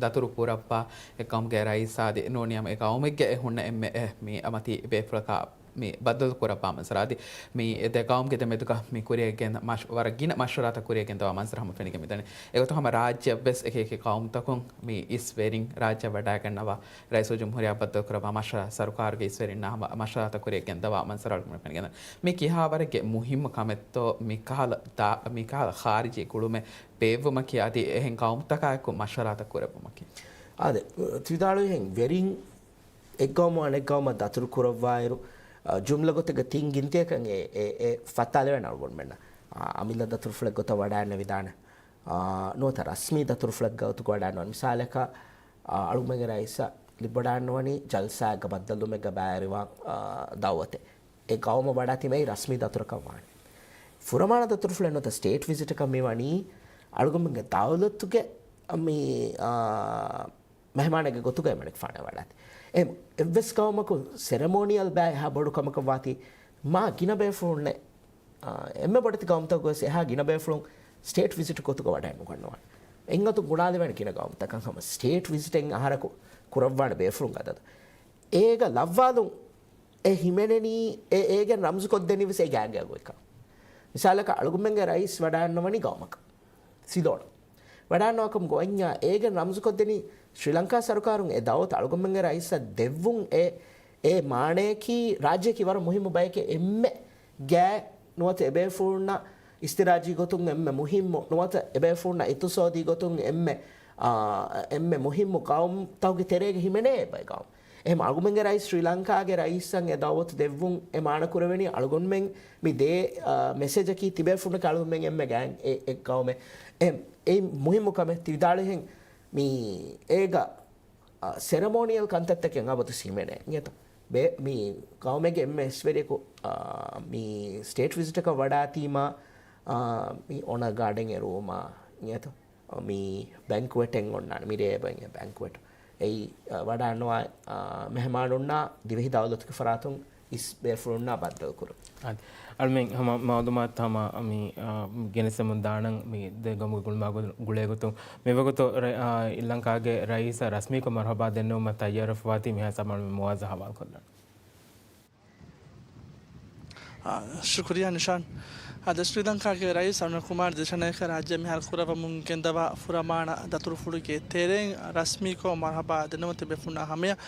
ދަތުރު ކުރައްވާ، އެއް ގައުމުގެ ރައީސާ އަދި ނޫނީ އެ ގައުމެއްގެ އެ ހުންނަ އެންމެ އެ މި މަތީ ބޭފުޅަކާ މި ބައްދަލު ކުރައްވާ މަންޒަރާ އަދި މި ދެ ގައުމުގެ ދެމެދުގަ މި ކުރިއަށް ގެންދަ މަޝް-، ވަރަށް ގިނަ މަޝްވަރާތައް ކުރިއަށް ގެންދަވާ މަންޒަރު ހަމަ ފެނިގެން މިދަނީ. އެގޮތުން ހަމަ ރާއްޖެއަށްވެސް އެކި އެކި ގައުމުތަކުން މި އިސް ވެރިން ރާއްޖެއަށް ވަޑައިގަންނަވާ، ރައީސުލްޖުމްހޫރިއްޔާ ބައްދަލު ކުރައްވާ މަޝްވަރާ، ސަރުކާރުގެ އިސްވެރިންނާ ހަމަ މަޝްވަރާތައް ކުރިއަށް ގެންދަވާ މަންޒަރު އަޅުގަނޑުމެން ފެނިގެން މި ކިހާވަރެއްގެ މުހިއްމު ކަމެއްތޯ މި ކަހަލަ ދާ-، މި ކަހަލަ ޚާރިޖީ ގުޅުމެއް ބޭއްވުމަކީ އަދި އެހެން ގައުމުތަކާއެކު މަޝްވަރާތައް ކުރެއްވުމަކީ. އާދެ، ތި ވިދާޅުވިހެން ވެރިން އެއްގައުމު އަނެއްގައުމަށް ދަތުރު ކުރައްވާއިރު، އަ، ޖުމްލަ ގޮތެއްގަ ތިން ގިންތިއަކަށް އެ، އެ، އެ ފައްތާލެވޭނެ އަޅުގަނޑުމެންނަށް. އަ، އަމިއްލަ ދަތުރުފުޅެއް ގޮތަށް ވަޑައިންނެވިދާނެ. އަ، ނުވަތަ ރަސްމީ ދަތުރުފުޅެއް ގޮތުގަ ވަޑައިންނަވާނެ. މިސާލަކަށް، އަ، އަޅުގަނޑުމެންގެ ރައީސަށް ލިބިވަޑައިންނަވަނީ ޖަލްސާއެއްގަ ބައްދަލުވުމެއްގަ ބައިވެރިވާން، އަ، ދައުވަތެއް. އެ ގައުމަށް ވަޑައި ތިމައީ ރަސްމީ ދަތުރަކަށް ވާނެ. ފުރަމާނަ ދަތުރުފުޅެއް ނުވަތަ ސްޓޭޓް ވިޒިޓަކަށް މިވަނީ އަޅުގަނޑުމެންގެ ދައުލަތުގެ މި، އާ، މެހެމާނެއްގެ ގޮތުގައި އެމަނިކުފާނެ ވަޑާތި. އެ، އެއްވެސް ގައުމަކު ސެރެމޯނިއަލް ބައި އެހާ ބޮޑު ކަމަކަށް ވާތީ، މާ ގިނަ ބޭފުޅުންނެއް، އާ، އެންމެ ބޮޑެތި ގައުމުތަކުގަވެސް އެހާ ގިނަ ބޭފުޅުން ސްޓޭޓް ވިޒިޓް ގޮތުގަ ވަޑައެއް ނުގަންނަވާނެ. އެއްގޮތުން ގުޅާލެވޭނެ ގިނަ ގައުމުތަކަށް ހަމަ ސްޓޭޓް ވިޒިޓެއް އަހަރަކު ކުރައްވާނެ ބޭފުޅުން އަދަދު. އޭގަ ލައްވާލުން އެ ހިމެނެނީ، އެ އޭގެން ރަމްޒުކޮށްދެނީ ވެސް އެ ގާނގެއަށް ގޮތްކަން. މިސާލަކަށް އަޅުގަނޑުމެންގެ ރައީސް ވަޑައިންނަވަނީ ގައުމަކަށް. ސިލޯނަށް. ވަޑައިންނަވާކަމުގެ އޮތް އެއްޗެއް އޭގެން ރަމްޒުކޮށްދެނީ ޝްރީލަންކާ ސަރުކާރުން އެ ދައުވަތު އަޅުގަނޑުމެންގެ ރައީސަށް ދެއްވުން އެ، އެ މާނަޔަކީ ރާއްޖެއަކީ ވަރަށް މުހިއްމު ބަޔެކޭ އެންމެ ގާތް ނުވަތަ އެބޭފުޅުންނަށް އިސްތިރާޖީ ގޮތުން އެންމެ މުހިއްމު ނުވަތަ އެބޭފުޅުންނަށް އިޤްތިޞާދީ ގޮތުން އެންމެ، އާ، އެންމެ މުހިއްމު ގައުމުތަކުގެ ތެރޭގަ ހިމެނޭ އެއްބައި ގައުމު. އެހެން އަޅުގަނޑުމެންގެ ރައީސް ޝްރީލަންކާގެ ރައީސަށް އެ ދައުވަތު ދެއްވުން އެ މާނަ ކުރެވެނީ އަޅުގަނޑުމެން މި ދޭ، އާ، މެސެޖަކީ ތިބޭފުޅުންނަކީ އަޅުގަނޑުމެން އެންމެ ގާތް އެ، އެއް ގައުމެއް. އެ، އެއީ މުހިއްމު ކަމެއް ތި ވިދާޅުވިހެން މި އޭގަ އާ، ސެރެމޯނިއަލް ކަންތައްތަކެއް އަބަދު ހިމެނޭ އިނގޭތޯ. ބޭ-، މި ގައުމެއްގެ އެންމެ އިސްވެރިޔަކު، އާ، މި ސްޓޭޓް ވިޒިޓަކަށް ވަޑާތީމާ، އާ، މި އޮނަ ގާޑެން އެރުވުމާ އިނގޭތޯ. މި ބެންކުއެޓެއް އޮންނާނެ، މި ރޭ ބެން ބެންކުއެޓް. އެއީ، އާ، ވަޑާންނަވާ، އާ، މެހެމާނުންނާ ދިވެހި ދައުލަތުގެ ފަރާތުން އިސް ބޭފުޅުންނާ ބައްދަލުކުރުން. އަދި، އަޅުމެން ހަމަ މައުލޫމާތު ހަމަ މި، އާ، ގެނެސްދެމުން ދާނަން މި ދެ ގައުމުގެ ގުޅުމާ ގުޅޭގޮތުން މިވަގުތު ރަ-، އާ، ލަންކާގެ ރައީސަށް ރަސްމީކޮށް މަރުހަބާ ދެންނެވުމަށް ތައްޔާރުވެފަވާތީ މިހާ ސަމާލު މި މުވާޒަ ހަވާލުކޮށްލަން. އާ، ޝުކުރިއްޔާ ނިޝާން. އަދި ސްރީލަންކާގެ ރައީސް އަނުރަކުމާރ ދިލްޝަނައިކަ ރާއްޖެ މިހާރު ކުރައްވަމުން ގެންދަވާ ފުރަމާނަ ދަތުރުފުޅުގެ ތެރެއިން ރަސްމީކޮށް މަރުހަބާ ދެންނެވުމަށް ތިބޭފުޅުންނާ ހަމަޔަށް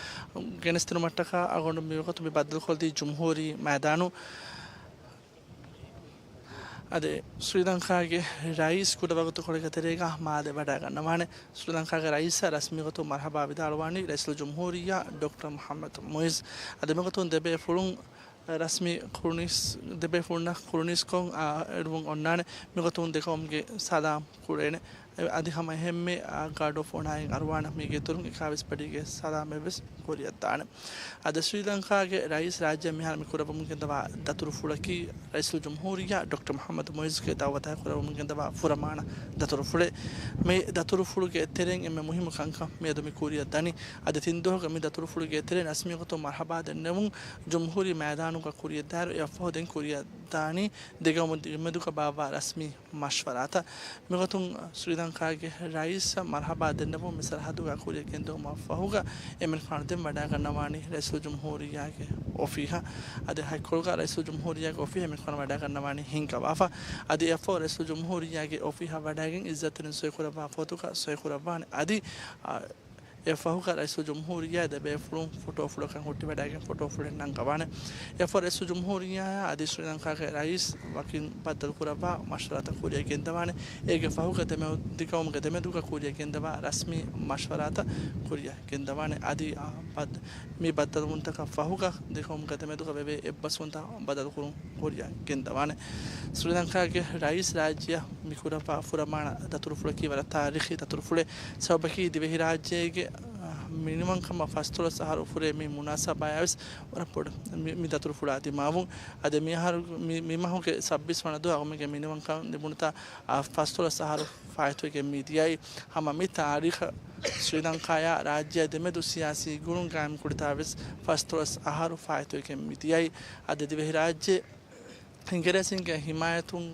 ގެނެސްދިނުމަށްޓަކާ އަޅުގަނޑު މިވަގުތު މި ބައްދަލުކޮށްދީ ޖުމްހޫރީ މައިދާނު. އަދި ސްރީލަންކާގެ ރައީސް ކުޑަވަގުތުކޮޅެއްގެ ތެރޭގަ މާލެ ވަޑައިގަންނަވާނެ. ސްރީލަންކާގެ ރައީސަށް ރަސްމީގޮތުން މަރުހަބާ ވިދާޅުވާނީ ރައީސުލްޖުމްހޫރިއްޔާ ޑޮކްޓަރ މުޙައްމަދު މުޢިއްޒު. އަދި މިގޮތުން ދެބޭފުޅުން ރަސްމީ ކުރުނީސް، ދެބޭފުޅުންނަށް ކުރުނީސްކޮށް، އާ، އެޅުވުން އޮންނާނެ. މިގޮތުން ދެގައުމުގެ ސަލާމް ކުރޭނެ. އަދި ހަމަ އެހެންމެ، އާ، ގާޑް އޮފް އޮނާއިން އަރުވާނަ މީގެ އިތުރުން އެކާވީސް ބަޑީގެ ސަލާމެއްވެސް ކުރިއަށްދާނެ. އަދި ސްރީލަންކާގެ ރައީސް ރާއްޖެ މިހާރު މި ކުރައްވަމުން ގެންދަވާ ދަތުރުފުޅަކީ، ރައީސުލްޖުމްހޫރިއްޔާ ޑޮކްޓަރ މުޙައްމަދު މުޢިއްޒުގެ ދައުވަތާ ކުރައްވަމުން ގެންދަވާ ފުރަމާނަ ދަތުރުފުޅެއް. މި ދަތުރުފުޅުގެ ތެރެއިން އެންމެ މުހިއްމު ކަންކަން މިއަދު މި ކުރިއަށް ދަނީ. އަދި ތިން ދުވަހުގެ މި ދަތުރުފުޅުގެ ތެރެއިން ރަސްމީ ގޮތުން މަރްޙަބާ ދެންނެވުން ޖުމްހޫރީ މައިދާނުގަ ކުރިއަށްދާއިރު، އެއަށްފަހު ދެން ކުރިއަށް ދާނީ ދެގައުމު ދެމެދުގަ ބާއްވާ ރަސްމީ މަޝްވަރާތައް. މިގޮތުން ސްރީލަންކާގެ ރައީސަށް މަރްޙަބާ ދެންނެވުން މި ސަރަހައްދުގަ ކުރިއަށް ގެންދެވުމަށް ފަހުގަ، އެމެންފާނު ދެން ވަޑައިގަންނަވާނީ ރައީސުލްޖުމްހޫރިއްޔާގެ އޮފީހަށް. އަދި ހަތްކޮޅުގަ ރައީސުލްޖުމްހޫރިއްޔާގެ އޮފީހަށް އެމެންފާނު ވަޑައިގަންނަވާނީ ހިންގަވާފަ. އަދި އެއަށްފަހު ރައީސުލްޖުމްހޫރިއްޔާގެ އޮފީހަށް ވަޑައިގެން އިއްޒަތްތެރިން ސޮއިކުރައްވާ ފޮތުގަ ސޮއިކުރައްވާނެ. އަދި، އާ، އެއަށްފަހުގަ ރައީސުލްޖުމްހޫރިއްޔާ ދެބޭފުޅުން ފޮޓޯފުޅަކަށް ހުއްޓިވަޑައިގެން ފޮޓޯފުޅެއް ނަންގަވާނެ. އެއަށްފަހު ރައީސުލްޖުމްހޫރިއްޔާއާ އަދި ސްރީލަންކާގެ ރައީސް ވަކިން ބައްދަލުކުރައްވާ މަޝްވަރާތައް ކުރިއަށް ގެންދަވާނެ. އޭގެ ފަހުގަ ދެމެ-، ދެގައުމުގެ ދެމެދުގަ ކުރިއަށް ގެންދަވާ ރަސްމީ މަޝްވަރާތައް ކުރިއަށް ގެންދަވާނެ. އަދި، އާ، ބައްދަ-، މި ބައްދަލުވުންތަކަށް ފަހުގަ ދެގައުމުގެ ދެމެދުގަ ވެވޭ އެއްބަސްވުންތައް ބަދަލުކުރުން ކުރިއަށް ގެންދަވާނެ. ސްރީލަންކާގެ ރައީސް ރާއްޖެއަށް މި ކުރައްވާ ފުރަމާނަ ދަތުރުފުޅަކީ ވަރަށް ތާރީޚީ ދަތުރުފުޅެއް. ސަބަބަކީ ދިވެހިރާއްޖޭގެ، އާ، މިނިވަންކަމަށް ފަސްދޮޅަސް އަހަރު ފުރޭ މި މުނާސަބާޔާވެސް ވަރަށް ބޮޑަށް މި، މި ދަތުރުފުޅާ ދިމާވުން. އަދި މިއަހަރު، މި، މި މަހުގެ ސައްބީސް ވަނަ ދުވަހު އަޅުމެންގެ މިނިވަންކަން ލިބުނުތާ، އާ، ފަސްދޮޅަސް އަހަރު ފާއިތުވެގެން މި ދިޔައީ. ހަމަ މި ތާރީޚަށް ސްރީލަންކާޔާ ރާއްޖެއާ ދެމެދު ސިޔާސީ ގުޅުން ގާއިމް ކުރިތާ ވެސް ފަސްދޮޅަސް އަހަރު ފާއިތުވެގެން މި ދިޔައީ. އަދި ދިވެހިރާއްޖެ އިނގިރޭސިންގެ ހިމާޔަތުން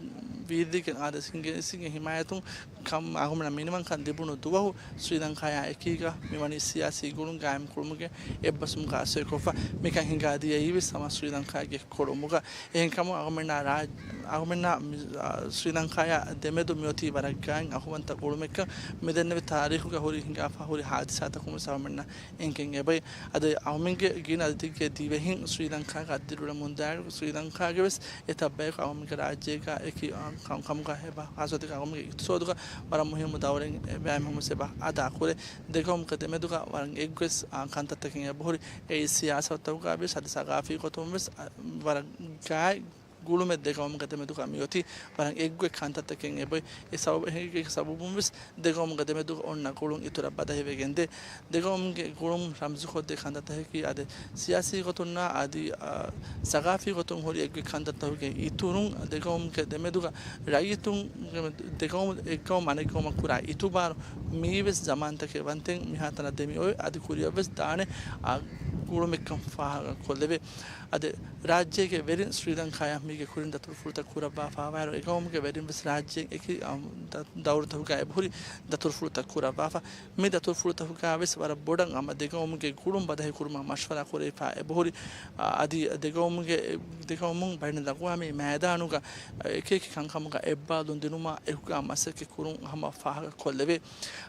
ވީއްލިގެން، އާދެ، އިނގިރޭސިންގެ ހިމާޔަތުން ކަން އަޅުގަނޑަށް މިނިވަންކަން ލިބުނު ދުވަހު ސްރީލަންކާޔާ އެކީގަ މިވަނީ ސިޔާސީ ގުޅުން ގާއިމް ކުރުމުގެ އެއްބަސްވުމުގަ ސޮއިކޮށްފަ. މިކަން ހިނގާދިޔައީ ވެސް ހަމަ ސްރީލަންކާގެ ކޮޅުމުގަ. އެހެންކަމުން އަޅުމެންނާ ރާ-، އަޅުމެންނާ މި-، އާ، ސްރީލަންކާޔާ ދެމެދު މިއޮތީ ވަރަށް ގާތް އަހުވަންތަ ގުޅުމެއްކަން މިދެންނެވި ތާރީޚުގަ ހުރި ހިނގާފަ ހުރި ހާދިސާތަކުން ވެސް އަޅުމެންނަށް އެނގެން އެބައި. އަދި އަޅުމެންގެ ގިނަ އަދަދެއްގެ ދިވެހިން ސްރީލަންކާގަ އަތްދިރިއުޅެމުންދާއިރު، ސްރީލަންކާގެ ވެސް އެތައް ބަޔަކު އަޅުމެންގެ ރާއްޖޭގަ އެކި، އާ، ކަން-، ކަމުގަ އެބަ ހާއްސަ ގޮތެއްގަ އަޅުމެންގެ އިޤްތިޞާދުގަ ވަރަށް މުހިއްމު ދައުރެއް އެބައިމީހުން ވެސް އެބަ އަދާކުރޭ. ދެގައުމުގެ ދެމެދުގަ ވަރަށް އެއްގޮތް، އާ، ކަންތައްތަކެއް އެބަހުރި. އެއީ ސިޔާސަތުގަ ވެސް އަދި ސަގާފީ ގޮތުން ވެސް، އާ، ވަރަށް ގާތް ގުޅުމެއް ދެގައުމުގެ ދެމެދުގަ މިއޮތީ. ވަރަށް އެއްގޮތް ކަންތައްތަކެއް އެބައޮތް. އެ ސަބަބު-، އެ ސަބަބުން ވެސް ދެގައުމުގެ ދެމެދުގަ އޮންނަ ގުޅުން އިތުރަށް ބަދަހިވެގެންދޭ. ދެގައުމުގެ ގުޅުން ރަމްޒުކޮށްދޭ ކަންތައްތަކަކީ އަދި ސިޔާސީ ގޮތުންނާ އަދި، އާ، ސަގާފީ ގޮތުން ހުރި އެއްގޮތް ކަންތައްތަކުގެ އިތުރުން ދެގައުމުގެ ދެމެދުގަ ރައްޔިތުން، ދެގައުމު އެއްގައުމު އަނެއްގައުމަށް ކުރާ އިތުބާރު މިއީވެސް ޒަމާންތަކެއް ވަންތެން މިހާތަނަށް ދެމި އޮތް އަދި ކުރިއަށްވެސް ދާނެ، އާ، ގުޅުމެއްކަން ފާހަގަކޮށްލެވޭ. އަދި ރާއްޖޭގެ ވެރިން ސްރީލަންކާޔަށް މީގެ ކުރިން ދަތުރުފުޅުތައް ކުރައްވާފަވާއިރު، އެގައުމުގެ ވެރިން ވެސް ރާއްޖޭން އެކި، އަ، ދަ-، ދައުރުތަކުގައި އެބަހުރި ދަތުރުފުޅުތައް ކުރައްވާފަ. މި ދަތުރުފުޅުތަކުގައި ވެސް ވަރަށް ބޮޑަށް ހަމަ ދެގައުމުގެ ގުޅުން ބަދަހިކުރުމަށް މަޝްވަރާ ކުރެވިފަ އެބަހުރި. އަ، އަދި ދެގައުމުގެ، ދެގައުމުން ބައިނަލްއަގްވާމީ މައިދާނުގަ އެކި އެކި ކަންކަމުގަ އެއްބާލުން ދިނުމަށް އެކުގަ މަސައްކަތް ކުރުން ހަމަ ފާހަގަ ކޮށްލެވޭ.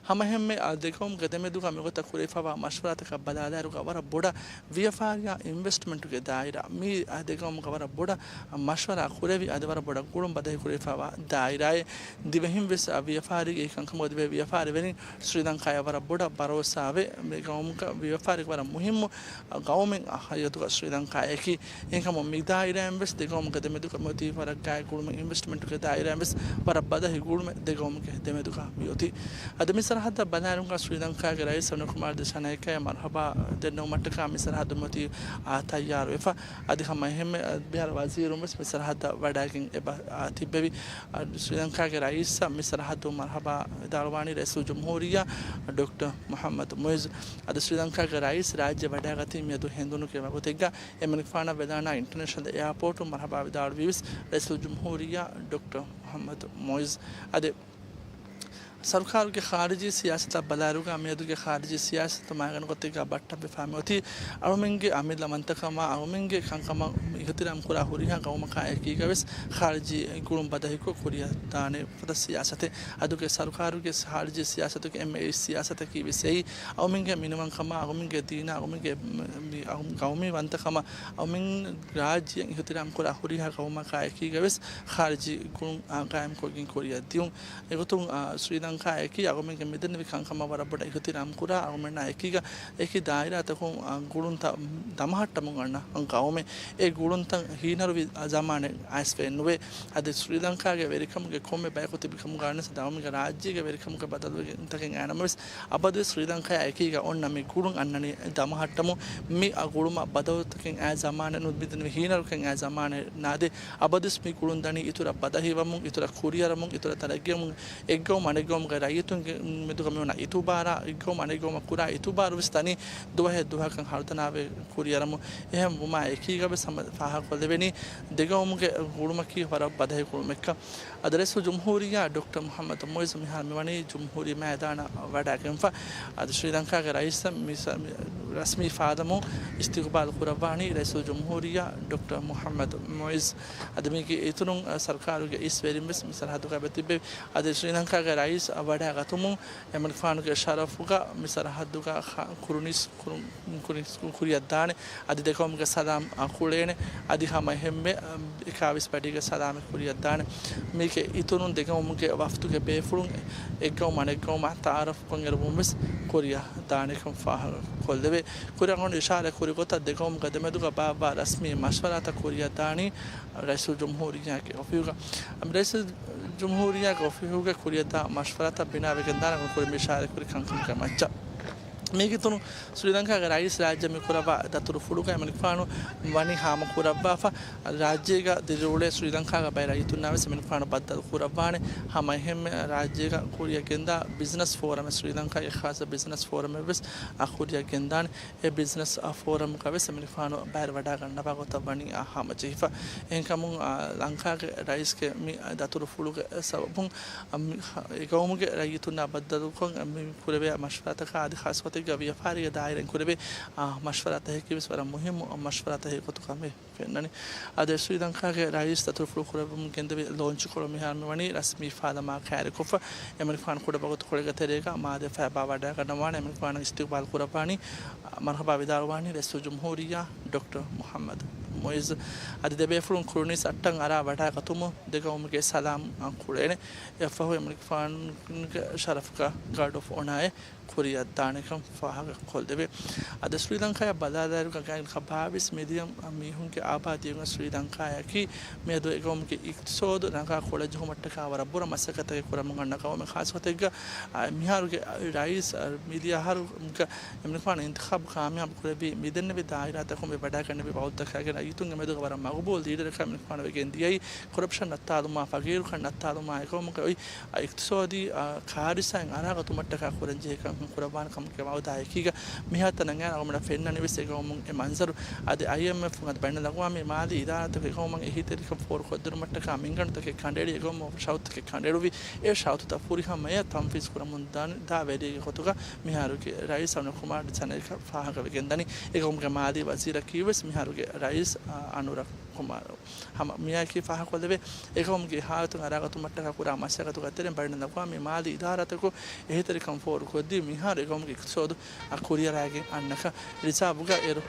ހަމައެހެންމެ އަ ދެގައުމުގެ ދެމެދުގަ މިގޮތަށް ކުރެވިފަވާ މަޝްވަރާތަކަށް ބަލާލާއިރުގަ ވަރަށް ބޮޑަށް ވިޔަފާރިއާ އިންވެސްޓްމަންޓުގެ ދާއިރާ، މި އަ ދެގައުމުގަ ވަރަށް ބޮޑަށް މަޝްވަރާ ކުރެވި، އަދި ވަރަށް ބޮޑަށް ގުޅުން ބަދަހި ކުރެވިފަވާ ދާއިރާއެއް. ދިވެހިން ވެސް އަ ވިޔަފާރީގެ ކަންކަމުގަ ދިވެހި ވިޔަފާރިވެރިން ސްރީލަންކާޔަށް ވަރަށް ބޮޑަށް ބަރޯސާވެ، މި ގައުމުގަ ވިޔަފާރީގެ ވަރަށް މުހިއްމު ގައުމެއް ހަގީގަތުގަ ސްރީލަންކާއަކީ. އެހެންކަމުން މި ދާއިރާއިން ވެސް ދެގައުމުގެ ދެމެދުގަ މިއޮތީ ވަރަށް ގާތް ގުޅުމެއް އިންވެސްޓްމަންޓުގެ ދާއިރާއިން ވެސް ވަރަށް ބަދަހި ގުޅުމެއް ދެގައުމުގެ ދެމެދުގަ މިއޮތީ. އަދި މި ސަރަހައްދަށް ބަލާއިރުގަ ސްރީލަންކާގެ ރައީސް އަނުކުމާރ ދިސަނައިކައަށް މަރުހަބާ ދެންނެވުމަށްޓަކާ މި ސަރަހައްދު މިއޮތީ އާ ތައްޔާރުވެފަ. އަދި ހަމަ އެހެންމެ މިހާރު ވަޒީރުން ވެސް މި ސަރަހައްދަށް ވަޑައިގެން އެބަ ތިއްބެވި. އަ، ސްރީލަންކާގެ ރައީސަށް މި ސަރަހައްދު މަރުހަބާ ވިދާޅުވާނީ ރައީސުލްޖުމްހޫރިއްޔާ ޑޮކްޓަރ މުޙައްމަދު މުޢިއްޒު. އަދި ސްރީލަންކާގެ ރައީސް ރާއްޖެ ވަޑައިގަތީ މިއަދު ހެނދުނުގެ ވަގުތެއްގަ އެމަނިކުފާނަށް ވެލާނާ އިންޓަރނޭޝަނަލް އެއާޕޯޓުން މަރުހަބާ ވިދާޅުވީ ވެސް ރައީސުލްޖުމްހޫރިއްޔާ ޑޮކްޓަރ މުޙައްމަދު މުޢިއްޒު. އަދި ސަރުކާރުގެ ޚާރިޖީ ސިޔާސަތަށް ބަލާއިރުގަ މިއަދުގެ ޚާރިޖީ ސިޔާސަތު މާގަނޑު ގޮތެއްގަ ބައްޓަށްވެފާ މިއޮތީ އަޅުމެންގެ އަމިއްލަވަންތަކަމާ އަޅުމެންގެ ކަންކަމަށް އިޙްތިރާމް ކުރާ ހުރިހާ ގައުމަކާ އެކީގަ ވެސް ޚާރިޖީ ގުޅުން ބަދަހިކޮށް ކުރިއަށް ދާނެ ފަދަ ސިޔާސަތެއް. އަދުގެ ސަރުކާރުގެ ޚާރިޖީ ސިޔާސަތުގެ އެންމެ އެއް ސިޔާސަތަކީ ވެސް އެއީ އަޅުމެންގެ މިނިވަންކަމާ އަޅުމެންގެ ދީނާ އަޅުމެންގެ މި-، މި-، ގައުމީ ވަންތަކަމާ އަޅުމެން ރާއްޖެއަށް އިޙްތިރާމް ކުރާ ހުރިހާ ގައުމަކާ އެކީގަ ވެސް ޚާރިޖީ ގުޅުން އާ ގާއިމްކޮށްގެން ކުރިއަށް ދިޔުން. އެގޮތުން، އާ، ސްރީލަން ކާ އެކީ އަޅުގަނޑުމެންގެ މިދެންނެވި ކަންކަމަށް ވަރަށް ބޮޑަށް އިހުތިރާމް ކުރާ، އަޅުގަނޑުމެންނާ އެކީގަ އެކި ދާއިރާތަކުން، އާ، ގުޅުންތައް ދަމަހައްޓަމުން އަންނަ ގައުމެއް. އެ ގުޅުންތައް ހީނަރުވި ޒަމާނެއް އައިސްފައެއް ނުވޭ. އަދި ސްރީލަންކާގެ ވެރިކަމުގެ ކޮންމެ ބަޔަކު ތިބި ކަމުގަ ވަނީސް ދައުމީގެ ރާއްޖޭގެ ވެރިކަމުގެ ބަދަލުވެގެން އަންނަމަވެސް، އަބަދުވެސް ސްރީލަންކާއާ އެކީގަ އޮންނަ މި ގުޅުން އަންނަނީ ދަމަހައްޓަމުން. މި އަ ގުޅުމަށް ބަދަލުތަކެއް އައި ޒަމާނެއް ނު، މިދެންނެވި ހީނަރުކަން އައި ޒަމާނެއް ނާދޭ. އަބަދުވެސް މި ގުޅުން ދަނީ އިތުރަށް ބަދަހިވަމުން، އިތުރަށް ކުރިއަރަމުން، އިތުރަށް ތަރައްގީވަމުން، އެއްގައުމު އަނެއްގައުމުގެ ރައްޔިތުންގެ މެދުގަ މިއޮންނަ އިތުބާރާ، އެއްގައުމު އަނެއްގައުމަށް ކުރާ އިތުބާރުވެސް ދަނީ ދުވަހެއް ދުވަހަކަށް ހަރުދަނާވެ ކުރިއަރަމުން. އެހެންވުމާ އެކީގަވެސް ހަމަ ފާހަގަކޮށްލެވެނީ، ދެގައުމުގެ ގުޅުމަކީ ވަރަށް ބަދަހި ގުޅުމެއްކަން. އަދި ރައީސުލްޖުމްހޫރިއްޔާ ޑޮކްޓަރ މުޙައްމަދު މުޢިއްޒު މިހާރު މިވަނީ ޖުމްހޫރީ މައިދާނަށް ވަޑައިގެންފަ. އަދި ސްރީލަންކާގެ ރައީސަށް މި ސަ-، މި ރަސްމީ ފާދަމުން އިސްތިޤުބާލު ކުރައްވާނީ ރައީސުލްޖުމްހޫރިއްޔާ ޑޮކްޓަރ މުޙައްމަދު މުޢިއްޒު. އަދި މީގެ އިތުރުން، އަ، ސަރުކާރުގެ އިސް ވެރިން ވެސް މި ސަރަހައްދުގަ ތިއްބެވި. އަދި ސްރީލަންކާގެ ރައީސް ވަޑައިގަތުމުން އެމަނިކުފާނުގެ ޝަރަފުގަ މި ސަރަހައްދުގަ ޚާ-، ކުރުނިސް ކުރު-، ކުރި-، ކުރިއަށްދާނެ. އަދި ދެގައުމުގެ ސަލާމް، އަ، ކުޅޭނެ. އަދި ހަމަ އެހެންމެ، އަ، އެކާވީސް ބަޑީގެ ސަލާމެއް ކުރިއަށްދާނެ. މީގެ އިތުރުން ދެގައުމުގެ ވަފްދުގެ ބޭފުޅުން އެއްގައުމު އަނެއްގައުމަށް ތަޢާރަފްކޮށް އެރުވުން ވެސް ކުރިއަށް ދާނެކަން ފާހަގަކޮށްލެވޭ. ކުރިއަށް އޮން އިޝާރާތް ކުރި ގޮތަށް ދެގައުމުގެ ދެމެދުގަ ބާއްވާ ރަސްމީ މަޝްވަރާތައް ކުރިއަށް ދާނީ ރައީސުލްޖުމްހޫރިއްޔާގެ އޮފީހުގަ. ރައީސުލްޖުމްހޫރިއްޔާގެ އޮފީހުގެ ކުރިއަށްދާ މަޝްވަރާތައް ބިނާވެގެން ދާނެ ކުރިން އިޝާރާތް ކުރި ކަންކަމުގެ މައްޗަށް. މީގެ އިތުރުން ސްރީލަންކާގެ ރައީސް ރާއްޖެ މި ކުރައްވާ ދަތުރުފުޅުގަ އެމަނިކުފާނު ވަނީ ހާމަކުރައްވާފަ، ރާއްޖޭގަ ދިރިއުޅޭ ސްރީލަންކާގަ ބައި ރައްޔިތުންނާ ވެސް އެމަނިކުފާނު ބައްދަލު ކުރައްވާނެ. ހަމަ އެހެންމެ ރާއްޖޭގަ ކުރިއަށް ގެންދާ ބިޒްނަސް ފޯރަމެއް، ސްރީލަންކާގެ ޚާއްޞަ ބިޒްނަސް ފޯރަމެއް ވެސް އަ ކުރިއަށް ގެންދާނެ. އެ ބިޒްނަސް އަ ފޯރަމްގަ ވެސް އެމަނިކުފާނު ބައިވެރިވަޑައިގަންނަވާ ގޮތަށް ވަނީ އަ ހާމަޖެހިފަ. އެހެންކަމުން އަ ލަންކާގެ ރައީސްގެ މި ދަތުރުފުޅުގެ ސަބަބުން އަ މި އެ ގައުމުގެ ރައްޔިތުންނާ ބައްދަލުކޮށް އަ މި ކުރެވޭ މަޝްވަރާތަކާ އަދި ޚާއްޞަ ގޮތެއްގަ ވިޔަފާރީގެ ދާއިރާއިން ކުރެވޭ އަ މަޝްވަރާތަކަކީ ވެސް ވަރަށް މުހިއްމު އަ މަޝްވަރާތަކެއް ގޮތުގަ މި ފެންނަނީ. އަދި ސްރީލަންކާގެ ރައީސް ދަތުރުފުޅު ކުރެއްވުމަށް ގެންދެވި ލޯންޗުކޮޅު މިހާރު މިވަނީ ރަސްމީ ފާދަމާ ކައިރިކޮށްފަ. އެމަނިކުފާނު ކުޑަވަގުތުކޮޅެއްގެ ތެރޭގަ މާލޭފާ ބާވަޑައިގަންނަވާނެ. އެމަނިކުފާނަށް އިސްތިޤުބާލު ކުރައްވާނީ މަރުޙަބާ ވިދާޅުވާނީ ރައީސުލްޖުމްހޫރިއްޔާ ޑޮކްޓަރ މުޙައްމަދު މުޢިއްޒު. އަދި ދެބޭފުޅުން ކުރުނީސް އައްޓަށް އަރާ ވަޑައިގަތުމުން ދެގައުމުގެ ސަލާމް ކުޅޭނެ. އެއަށްފަހު އެމަނިކުފާނުގެ ޝަރަފުގަ ގާޑް އޮފް އޮނާއެއް ކުރިއަށް ދާނެކަން ފާހަގަކޮށްލެވޭ. އަދި ސްރީލަންކާއަށް ބަލާލާއިރުގަ ގާތްގަނޑަކަށް ބާވީސް މިލިއަން މީހުންގެ އާބާދީއެއް ސްރީލަންކާއަކީ މިއަދު އެގައުމުގެ އިޤްތިޞާދު ރަނގަޅަށް ކޮޅަށް ޖެހުމަށްޓަކާ ވަރަށް ބުރަ މަސައްކަތެއް ކުރަމުން އަންނަ ގައުމެއް. ޚާއްޞަ ގޮތެއްގަ، އަ، މިހާރުގެ ރައީސް، އަ، މިދިޔަ އަހަރުގަ އެމަނިކުފާނު އިންތިޚާބު ކާމިޔާބު ކުރެއްވީ މިދެންނެވި ދާއިރާތަކުން ވެ ވަޑައިގަންނެވި ބައުދުތަކާގެ ރައްޔިތުންގެ މެދުގަ ވަރަށް މަގުބޫލު ލީޑަރަކަށް އެމަނިކުފާނު ވެގެން ދިޔައީ. ކޮރަޕްޝަން ނައްތާލުމާ، ފަގީރުކަން ނައްތާލުމާ އެގައުމުގެ އޮތް އިޤްތިޞާދީ، އާ، ކާރިސާއިން އަރާގަތުމަށްޓަކާ ކުރަންޖެހޭ ކަންކަން ކުރައްވާނެ ކަމުގެ ވައުދާ އެކީގަ މިހާތަނަށް އައި އަޅުގަނޑަށް ފެންނަނީވެސް އެގައުމުން އެ މަންޒަރު. އަދި އައިއެމްއެފް އަދި ބައިނަލްއަގްވާމީ މާލީ އިދާރާތަކު އެގައުމަށް އެހީތެރިކަން ފޯރުކޮށްދިނުމަށްޓަކާ މިންގަނޑުތަކެއް ކަނޑައެޅި އެގައުމަށް ޝަރުތުތަކެއް ކަނޑައެޅުވި. އެ ޝަރުތުތައް ފުރިހަމައަށް ތަންފީޒު ކުރަމުން ދާ، ދާ ވެރިއެއްގެ ގޮތުގަ މިހާރުގެ ރައީސް އަނުރު ކުމާރު ދިސަނައިކަ ފާހަގަވެގެންދަނީ. އެގައުމުގެ މާލީ ވަޒީރަކީވެސް މިހާރުގެ ރައީސް، އާ، އަނުރަ ކުމާރު. ހަމަ މިއާއެކީ ފާހަގަކޮށްލެވޭ، އެގައުމުގެ ހާލަތު އަރާގަތުމަށްޓަކާ ކުރާ މަސައްކަތުގެ ތެރެއިން ބައިނަލްއަގްވާމީ މާލީ އިދާރާތަކު އެހީތެރިކަން ފޯރުކޮށްދީ، މިހާރު އެގައުމުގެ އިޤްތިޞާދު އަ ކުރިއަރާގެން އަންނަކަން. ރިޒާވުގަ އޭރު.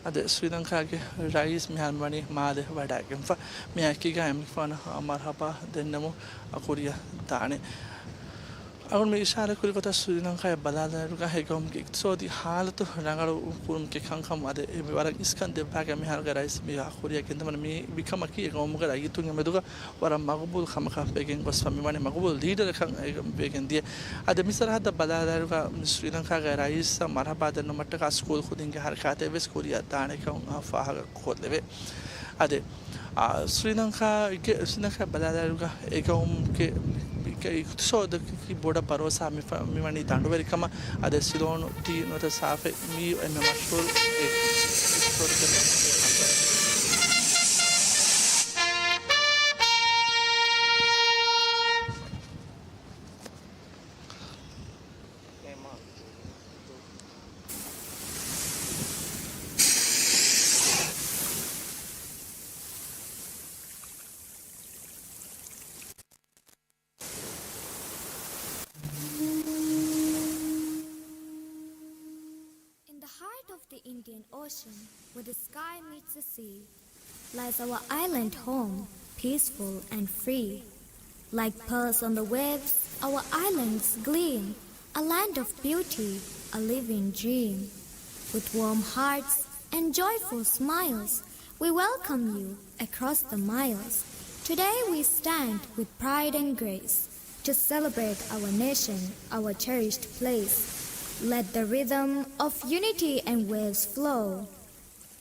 އަދި ސްރީލަންކާގެ ރައީސް މިހާރު ވަނީ މާލެ ވަޑައިގެންފަ. މިއާއެކީގަ އެމަނިކުފާނަށް މަރުޙަބާ ދެންނެވުން ކުރިއަށް ދާނެ. އަޅުގަނޑު މި އިޝާރާތް ކުރި ގޮތަށް ސްރީލަންކާއަށް ބަލާލާއިރުގަ އެގައުމުގެ އިޤްތިޞާދީ ހާލަތު ރަނގަޅު ކުރުމުގެ ކަންކަން އަދި މި ވަރަށް އިސްކަން ދެއްވާގެން މިހާރުގެ ރައީސް މި ކުރިއަށް ގެންދަވަނީ މި ވިކަމަކީ އެގައުމުގެ ރައްޔިތުންގެ މެދުގަ ވަރަށް މަގުބޫލު ކަމަކަށް ވެގެން ގޮސްފަ މިވަނީ މަގުބޫލު ލީޑަރަކަށް ވެގެން ދިޔަ. އަދި މި ސަރަހައްދަށް ބަލާލާއިރުގަ ސްރީލަންކާގެ ރައީސަށް މަރުޙަބާ ދެންނުމަށްޓަކާ ސްކޫލް ކުދިންގެ ހަރަކާތެއް ވެސް ކުރިއަށް ދާނެކަން ފާހަގަ ކޮށްލެވޭ. އަދި، އާ، ސްރީލަންކާގެ، ސްރީލަންކާ ބަލާލާއިރުގަ އެގައުމުގެ އިޤްތިޞާދަކީ ބޮޑަށް ބަރޯސާ މި ފަ-، މިވަނީ ދަނޑުވެރިކަމަށް. އަދި ސިލޯނު ޓީ ނުވަތަ ސާފެއް މީ އެންމެ މަޝްހޫރު އިޤްތިޞާދު In the heart of the Indian Ocean, where the sky meets the sea, lies our island home, peaceful and free. Like pearls on the waves, our islands gleam, a land of beauty, a living dream. With warm hearts and joyful smiles, we welcome you across the miles. Today we stand with pride and grace to celebrate our nation, our cherished place. Let the rhythm of unity and waves flow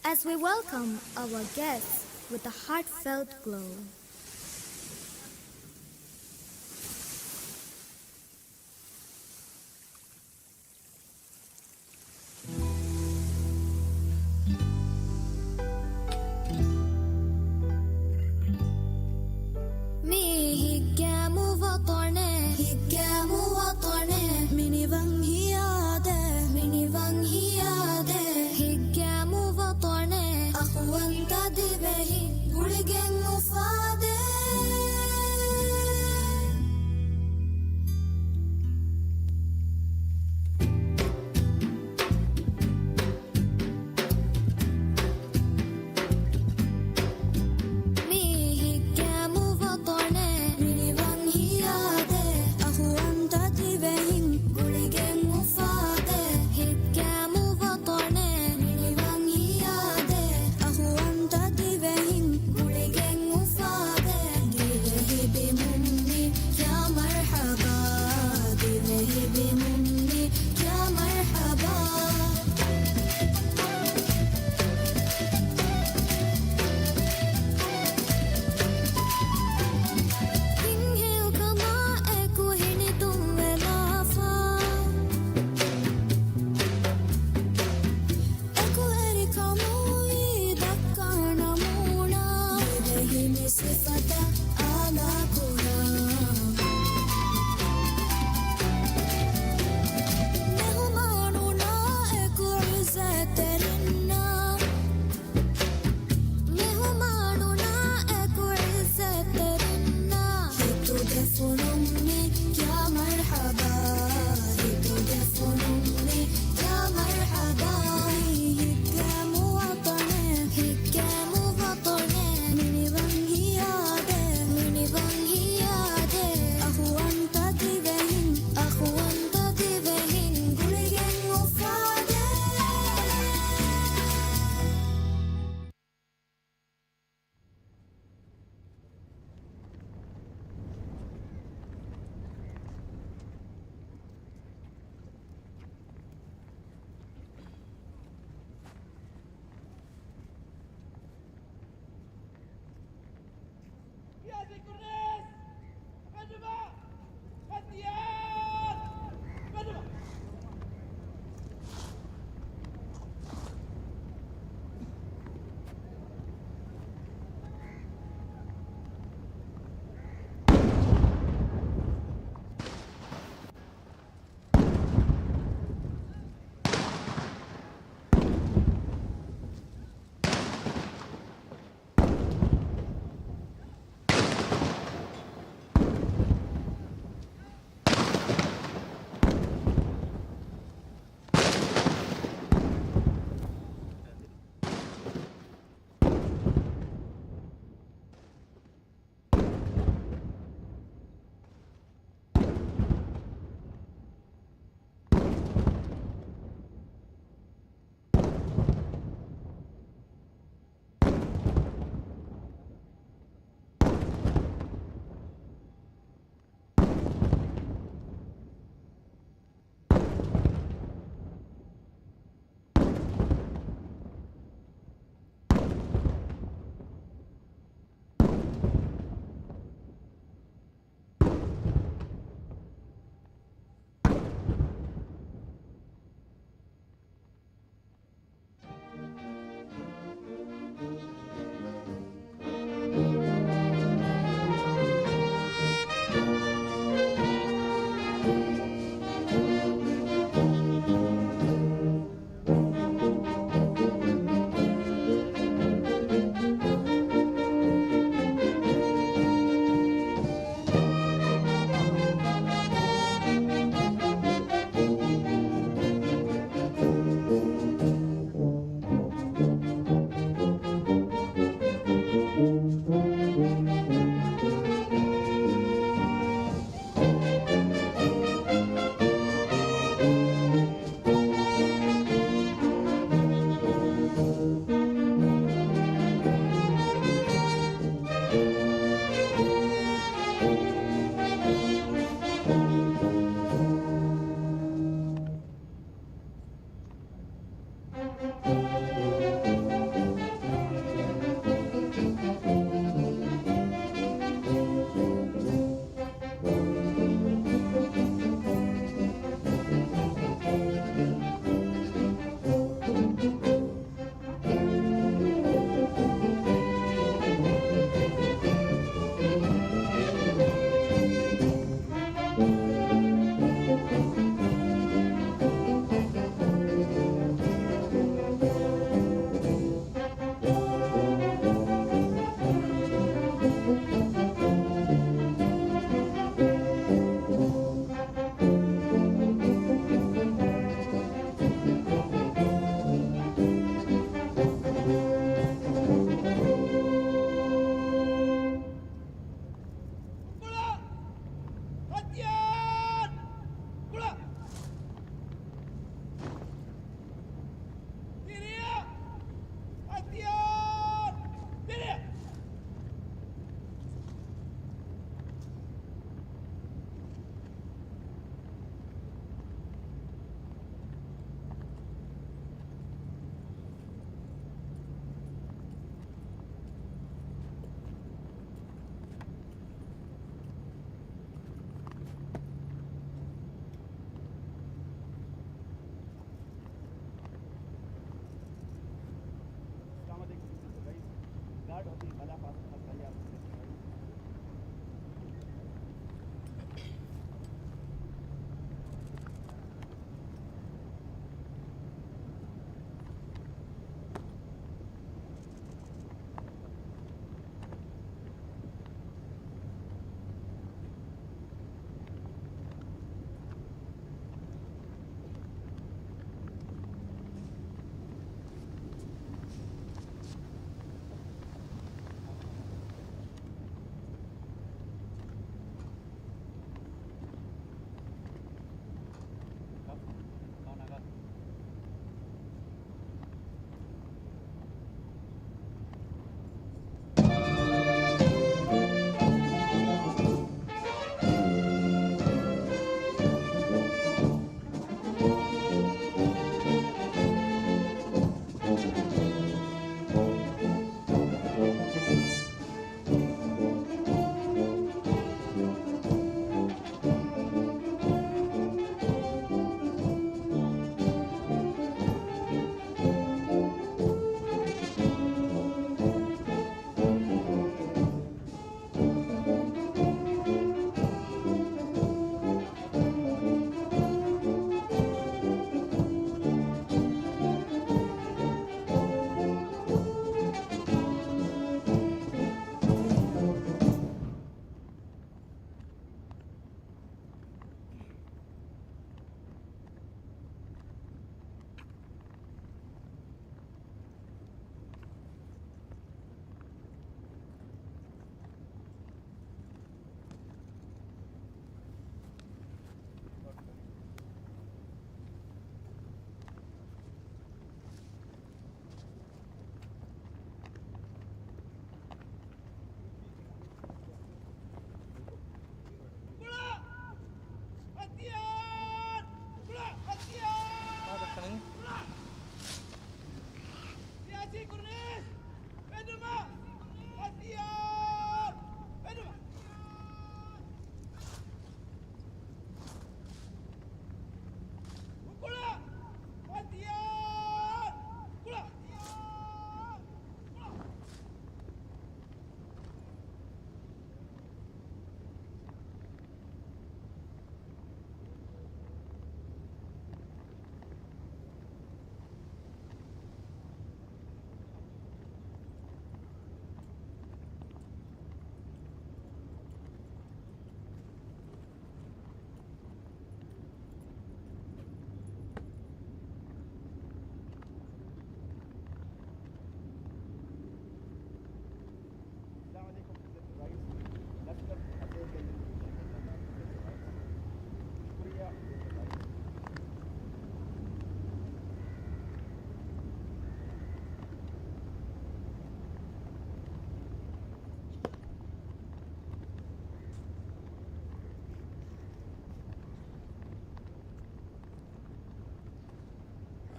as we welcome our guests with a heartfelt glow. މިއީ ހިތްގައިމު ވަޠަނެއް، ހިތްގައިމު ވަޠަނެއް، މިނިވަން ހިޔާދޭ، މިނިވަން ހިޔާދޭ. ހިތްގައިމު ވަޠަނެއް، އަޚުވަންތަ ދިވެހި، ގުޅިގެން އުފާ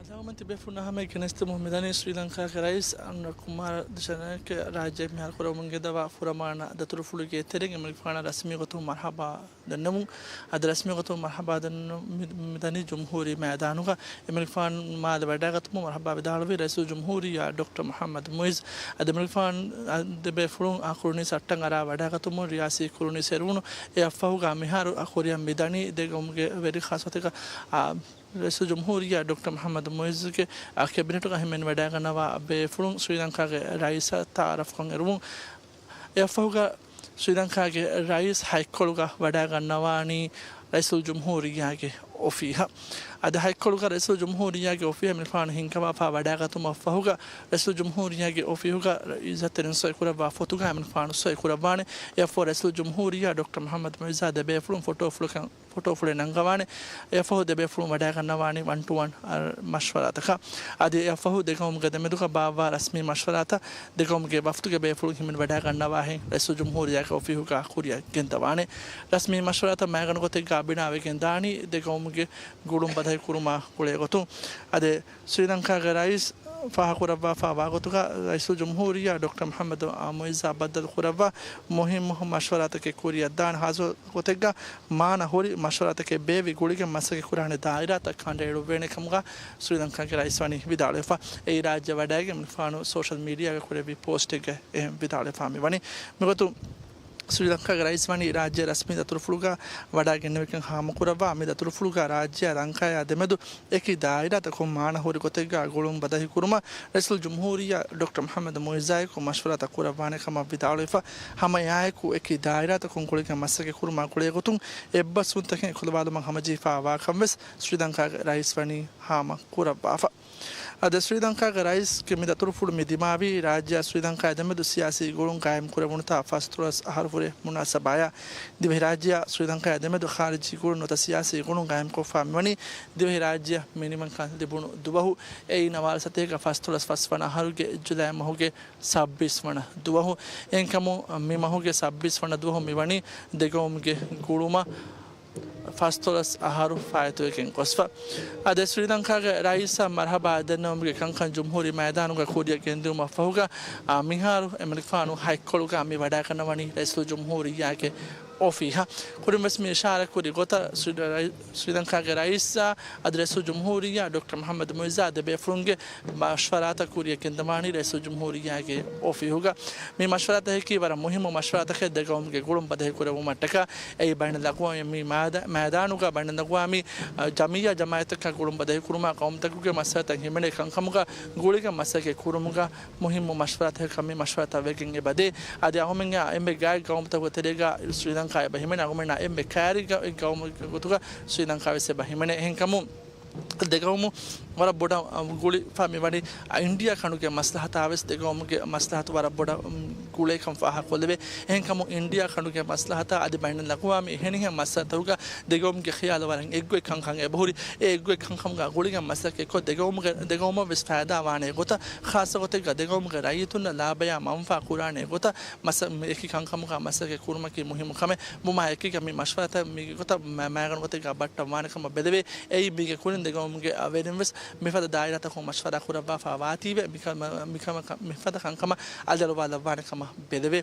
އަލައުމެން ތިބޭފުޅުންނާ ހަމަ ގެނެސްދެމުން މިދަނީ ސްރީލަންކާގެ ރައީސް އަންވަރު ކުމާރ ދިސަނަޔަކެ ރާއްޖެ މިހާރު ކުރަމުން ގެންދަވާ ފުރަމާނަ ދަތުރުފުޅުގެ ތެރެއިން އެމަނިކުފާނަށް ރަސްމީ ގޮތުން މަރްހަބާ ދެންނެވުން. އަދި ރަސްމީ ގޮތުން މަރްހަބާ ދެންނެވުން މި-، މިދަނީ ޖުމްހޫރީ މައިދާނުގަ. އެމަނިކުފާނު މާލެ ވަޑައިގަތުމުން މަރްހަބާ ވިދާޅުވީ ރައީސުލް ޖުމްހޫރިއްޔާ ޑޮކްޓަރ މުޙައްމަދު މުޢިއްޒު. އަދި އެމަނިކުފާނު ދެބޭފުޅުން އާ ކުރުނީސް އަށްޓަން އަރާ ވަޑައިގަތުމުން ރިޔާސީ ކުރުނީސް އެރުވުނު. އެއަށްފަހުގަ މިހާރު އާ ކުރިއަށް މިދަނީ ދެ ގައުމުގެ ވެރި ޚާއްސަ ގޮތެއްގަ، އާ، ރައީސުލް ޖުމްހޫރިއްޔާ ޑޮކްޓަރ މުޙައްމަދު މުޢިއްޒުގެ، އާ، ކެބިނެޓުގަ ހިމެނިވަޑައިގަންނަވާ ބޭފުޅުން ސްރީލަންކާގެ ރައީސަށް ތަޢާރަފްކަން އެރުވުން. އެއަށްފަހުގަ ސްރީލަންކާގެ ރައީސް ހައިކޮޅުގަ ވަޑައިގަންނަވާނީ ރައީސުލް ޖުމްހޫރިއްޔާގެ އޮފީހަށް. އަދި ހައިކޮޅުގަ ރައީސުލް ޖުމްހޫރިއްޔާގެ އޮފީހަށް އެމަނިކުފާނު ހިންގަވާފަ ވަޑައިގަތުމަށްފަހުގަ ރައީސުލް ޖުމްހޫރިއްޔާގެ އޮފީހުގަ އިއްޒަތްތެރިން ސޮއިކުރައްވާ ފޮތުގަ އެމަނިކުފާނު ސޮއިކުރައްވާނެ. އެއަށްފަހު ރައީސުލް ޖުމްހޫރިއްޔާ ޑޮކްޓަރ މުޙައްމަދު މުޢިއްޒާ ދެބޭފުޅުން ފޮޓޯފުޅަކަށް ފޮޓޯފުޅެއް ނަންގަވާނެ. އެއަށްފަހު ދެބޭފުޅުން ވަޑައިގަންނަވާނީ ވަން ޓު ވަން މަޝްވަރާތަކަށް. އަދި އެއަށްފަހު ދެގައުމުގެ ދެމެދުގަ ބާއްވާ ރަސްމީ މަޝްވަރާތައް ދެގައުމުގެ ވަފްދުގެ ބޭފުޅުން ހިމެނި ވަޑައިގަންނަވާހެން ރައީސުލް ޖުމްހޫރިއްޔާގެ އޮފީހުގަ ކުރިއަށް ގެންދަވާނެ. ރަސްމީ މަޝްވަރާތައް މައިގަނޑު ގޮތެއްގަ ބިނާވެގެން ދާނީ ދެގައުމުގެ ގުޅުން ބަދަހި ކުރުމާ ގުޅޭ ގޮތުން. އަދި ސްރީލަންކާގެ ރައީސް ފާހަގަކުރައްވާފަ ވާގޮތުގަ ރައީސުލް ޖުމްހޫރިއްޔާ ޑޮކްޓަރ މުޙައްމަދު މުޢިއްޒާ ބައްދަލު ކުރައްވާ މުހިއްމު މަޝްވަރާތަކެއް ކުރިއަށް ދާނެ. ހާއްސަ ގޮތެއްގަ މާނަ ހުރި މަޝްވަރާތަކެއް ބޭއްވި ގުޅިގެން މަސައްކަތް ކުރާނެ ދާއިރާތައް ކަނޑައެޅުއްވޭނެ ކަމުގަ ސްރީލަންކާގެ ރައީސް ވަނީ ވިދާޅުވެފަ. އެއީ ރާއްޖެ ވަޑައިގެން އެމަނިކުފާނު ސޯޝަލް މީޑިއާގަ ކުރެއްވި ޕޯސްޓެއްގަ އެހެން ވިދާޅުވެފަ މިވަނީ. މިގޮތުން ސްރީލަންކާގެ ރައީސް ވަނީ ރާއްޖެ ރަސްމީ ދަތުރުފުޅުގަ ވަޑައިގެންނެވިކަން ހާމަކުރައްވާ މި ދަތުރުފުޅުގަ ރާއްޖެއާ ލަންކާއާ ދެމެދު އެކި ދާއިރާތަކުން މާނަ ހުރި ގޮތެއްގަ ގުޅުން ބަދަހި ކުރުމަށް ރައީސުލް ޖުމްހޫރިއްޔާ ޑޮކްޓަރ މުޙައްމަދު މުޢިއްޒާއެކު މަޝްވަރާތައް ކުރައްވާނެ ކަމަށް ވިދާޅުވެފަ، ހަމަ އެއާއެކު އެކި ދާއިރާތަކުން ގުޅިގެން މަސައްކަތް ކުރުމާ ގުޅޭ ގޮތުން އެއްބަސްވުންތަކެއް އެކުލަވާލުމަށް ހަމަޖެހިފަ ވާކަން ވެސް ސްރީލަންކާގެ ރައީސް ވަނީ ހާމަ ކުރައްވާފަ. އަދި ސްރީލަންކާގެ ރައީސްގެ މި ދަތުރުފުޅު މި ދިމާވީ ރާއްޖެއާ ސްރީލަންކާއާ ދެމެދު ސިޔާސީ ގުޅުން ގާއިމް ކުރެވުނުތާ ފަސްދޮޅަސް އަހަރު ފުރޭ މުނާސަބާޔާ. ދިވެހިރާއްޖެއާ ސްރީލަންކާއާ ދެމެދު ޚާރިޖީ ގުޅުން ނުވަތަ ސިޔާސީ ގުޅުން ގާއިމްކޮށްފަ މިވަނީ ދިވެހިރާއްޖެއަށް މިނިވަންކަން ލިބުނު ދުވަހު. އެއީ ނަވާރަ ސަތޭކަ ފަސްދޮޅަސް ފަސްވަނަ އަހަރުގެ ޖުލައި މަހުގެ ސައްބީސް ވަނަ ދުވަހު. އެހެންކަމުން މި މަހުގެ ސައްބީސް ވަނަ ދުވަހު މިވަނީ ދެގައުމުގެ ގުޅުމަށް ފަސްދޮޅަސް އަހަރު ފާއިތުވެގެން ގޮސްފަ. އަދި ސްރީލަންކާގެ ރައީސަށް މަރްހަބާ ދެންނެވުމުގެ ކަންކަން ޖުމްހޫރީ މައިދާނުގަ ކުރިއަށް ގެންދިއުމަށްފަހުގަ، އާ، މިހާރު އެމަނިކުފާނު ހައިކޮޅުގަ މި ވަޑައިގަންނަވަނީ ރައީސުލް ޖުމްހޫރިއްޔާގެ އޮފީހަށް. ކުރިންވެސް މި އިޝާރަތްކުރި ގޮތަށް ސްރީ-، ރައީ-، ސްރީލަންކާގެ ރައީސާ އަދި ރައީސުލް ޖުމްހޫރިއްޔާ ޑޮކްޓަރ މުޙައްމަދު މުޢިއްޒާ ދެބޭފުޅުންގެ މަޝްވަރާތައް ކުރިއަށް ގެންދަވާނީ ރައީސުލް ޖުމްހޫރިއްޔާގެ އޮފީހުގަ. މި މަޝްވަރާތަކަކީ ވަރަށް މުހިއްމު މަޝްވަރާތަކެއް ދެގައުމުގެ ގުޅުން ބަދަހިކުރެވުމަށްޓަކާ. އެއީ ބައިނަލްއަގްވާމީ މައިދާ-، މައިދާނުގަ ބައިނަލްއަގްވާމީ، އަ، ޖަމިއްޔާ ޖަމާއަތްތަކާ ގުޅުން ބަދަހިކުރުމާ ގައުމުތަކުގެ މައްސަލަތައް ހިމެނޭ ކަންކަމުގަ ގުޅިގެން މަސައްކަތް ކުރުމުގަ މުހިއްމު މަޝްވަރާތަކަކަށް މި މަޝްވަރާތައް ވެގެން އެބަދޭ. އަދި އަހަރުމެންނާ އެންމެ ގާތް ގައުމުތަކުގެ ތެރޭގަ ސްރީލަންކާ އެބަ ހިމެނޭ. އަހަރުމެންނާ އެންމެ ކައިރި ގަ-، ގައުމެއްގެ ގޮތުގަ ސްރީލަންކާ ވެސް އެބަ ހިމެނޭ. އެހެންކަމުން ދެގައުމު ވަރަށް ބޮޑަށް، އަ، ގުޅިފަ މިވަނީ، އަ، އިންޑިއާ ކަނޑުގެ މަސްލަހަތާ ވެސް ދެގައުމުގެ މަސްލަހަތު ވަރަށް ބޮޑަށް، އު، ގުޅޭކަން ފާހަގަކޮށްލެވޭ. އެހެންކަމުން އިންޑިއާ ކަނޑުގެ މަސްލަހަތާ އަދި ބައިނަލްއަގްވާމީ އެހެނިހެން މައްސަލަތަކުގަ ދެގައުމުގެ ޚިޔާލު ވަރަށް އެއްގޮތް ކަންކަން އެބަހުރި. އެ އެއްގޮތް ކަންކަމުގަ ގުޅިގެން މަސައްކަތްކޮށް ދެގައުމުގެ، ދެގައުމަށް ވެސް ފައިދާ ވާނެ ގޮތަށް، ޚާއްޞަ ގޮތެއްގަ ދެގައުމުގެ ރައްޔިތުންނަށް ލާބަޔާ މަންފާ ކުރާނެ ގޮތަށް މަސަ-، އެކި ކަންކަމުގަ މަސައްކަތް ކުރުމަކީ މުހިއްމު ކަމެއް. ވުމާ އެކީގަ މި މަޝްވަރާތައް މީގެ ގޮތަށް މަ-، މައިގަނޑު ގޮތެއްގަ ބައްޓަން ވާނެ ކަމަށް ބެލެވޭ. އެއީ މީގެ ކުރިން ދެގައުމުގެ ވެރިން ވެސް މިފަދަ ދާއިރާތަކުން މަޝްވަރާ ކުރައްވާފަ ވާތީވެ، މިކަ-، މި-، މިކަމަކަށް، މިފަދަ ކަންކަމަށް އަލިއަޅުވާލައްވާނެ ކަމަށް ބެލެވޭ.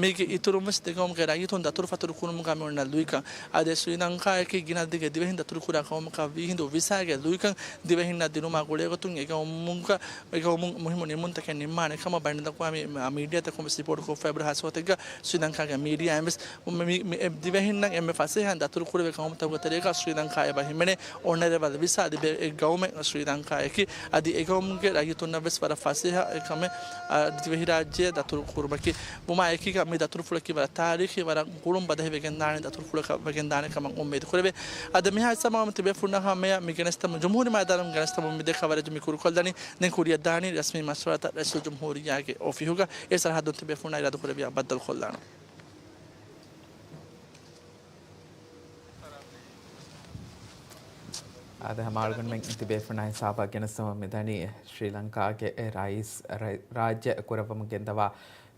މީގެ އިތުރުން ވެސް ދެގައުމުގެ ރައްޔިތުން ދަތުރުފަތުރު ކުރުމުގަ މި އޮންނަ ލުއިކަން، އަދި ސްރީލަންކާއަކީ ގިނަ ދިގަ ދިވެހިން ދަތުރުކުރާ ގައުމަކަށް ވީހިނދު ވިސާގެ ލުއިކަން ދިވެހިންނަށް ދިނުމާ ގުޅޭގޮތުން އެގައުމުގަ އެގައުމުން މުހިއްމު ނިންމުންތަކެއް ނިންމާނެ ކަމަށް ބައިނަލްއަގްވާމީ މީޑިއާތަކުން ވެސް ރިޕޯޓްކޮށްފަ އެބަހުރި. ހާއްސަ ގޮތެއްގަ ސްރީލަންކާގެ މީޑިއާއިން ވެސް މި-، މި-، މި-، އެ ދިވެހިންނަށް އެންމެ ފަސޭހައިން ދަތުރުކުރެވޭ ގައުމުތަކުގެ ތެރޭގަ ސްރީލަންކާ އެބަ ހިމެނޭ. އޮނަރަބަލް ވިސާ ލިބޭ އެއް ގައުމެއް ސްރީލަންކާއަކީ. އަދި އެގައުމުގެ ރައްޔިތުންނަށް ވެސް ވަރަށް ފަސޭހަ އެކަމެއް، އަ، ދިވެހިރާއްޖެއަށް ދަތުރު ކުރުމަކީ. ވުމާ އެކީގަ މި ދަތުރުފުޅަކީ ވަރަށް ތާރީޚީ، ވަރަށް ގުޅުން ބަދަހި ވެގެންދާނެ ދަތުރުފުޅަކަށް ވެގެންދާނެ ކަމަށް އުއްމީދު ކުރެވޭ. އަދި މިހާ ސަމާމަ ތިބޭފުޅުންނާ ހަމަޔަށް މި ގެނެސްދެމުން، ޖުމްހޫރީ މައިދާނުން ގެނެސްދެމުން މި ދެ ޚަބަރެއް މި ކުރުކޮށްލަނީ. ދެން ކުރިއަށްދާނީ ރަސްމީ މަޝްވަރާތައް ރައީސުލްޖުމްހޫރިއްޔާގެ އޮފީހުގަ. އެ ސަރަހައްދުން ތިބޭފުޅުންނާ އިރާދަކުރެއްވިޔާ ބައްދަލުކޮށްލާނަން. އާދެ، ހަމަ އަޅުގަނޑުމެން ތިބޭފުޅުންނާ ހިސާބަށް ގެނެސްދެމުން މިދަނީ ޝްރީލަންކާގެ ރައީސް ރަ-، ރާއްޖެ ކުރައްވަމުން ގެންދަވާ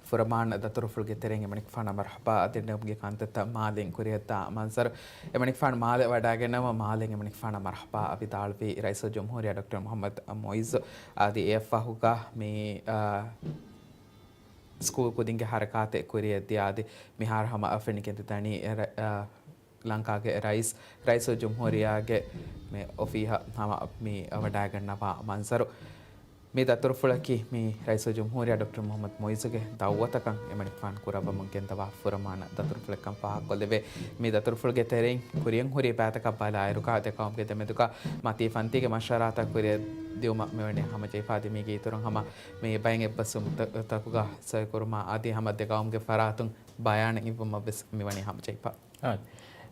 ފުރަމާން ދަތުރުފުޅުގެ ތެރެއިން އެމަނިކުފާނަށް މަރުޙަބާ އަދި ނަމުގެ ކަންތައްތައް މާލެއިން ކުރިއަށްދާ މަންޒަރު. އެމަނިކުފާނު މާލެ ވަޑައިގެންނަވަ މާލެއިން އެމަނިކުފާނަށް މަރުޙަބާ ވިދާޅުވީ ރައީސުލްޖުމްހޫރިއްޔާ ޑޮކްޓަރ މުޙައްމަދު މުޢިއްޒު. އަދި އެއަށްފަހުގަ މި، އާ، ސްކޫލް ކުދިންގެ ހަރަކާތެއް ކުރިއަށްދިޔަ އަދި މިހާރު ހަމަ ފެނިގެންދަނީ ރަ-، އާ، ލަންކާގެ ރައީސް، ރައީސުލްޖުމްހޫރިއްޔާގެ މި އޮފީހަށް ހަމަ މި ވަޑައިގަންނަވާ މަންޒަރު. މި ދަތުރުފުޅަކީ މި ރައީސުލްޖުމްހޫރިއްޔާ ޑޮކްޓަރ މުޙައްމަދު މުޢިއްޒުގެ ދައުވަތަކަށް އެމަނިކުފާނު ކުރައްވަމުން ގެންދަވާ ފުރަމާނަ ދަތުރުފުޅެއްކަން ފާހަގަކޮށްލެވޭ. މި ދަތުރުފުޅުގެ ތެރެއިން ކުރިއަށް ހުރި ބައިތަކަށް ބަލާއިރުގަ ދެގައުމުގެ ދެމެދުގަ މަތީ ފަންތީގެ މަޝްވަރާތައް ކުރިއަށް ދިއުމަށް މިވަނީ ހަމަޖެހިފަ. އަދި މީގެ އިތުރުން ހަމަ މި ބައެއް އެއްބަސްވުމުތަކުގަ ސޮއިކުރުމާ އަދި ހަމަ ދެގައުމުގެ ފަރާތުން ބަޔާނެއް އިއްވުމަށް ވެސް މިވަނީ ހަމަޖެހިފަ. އާ.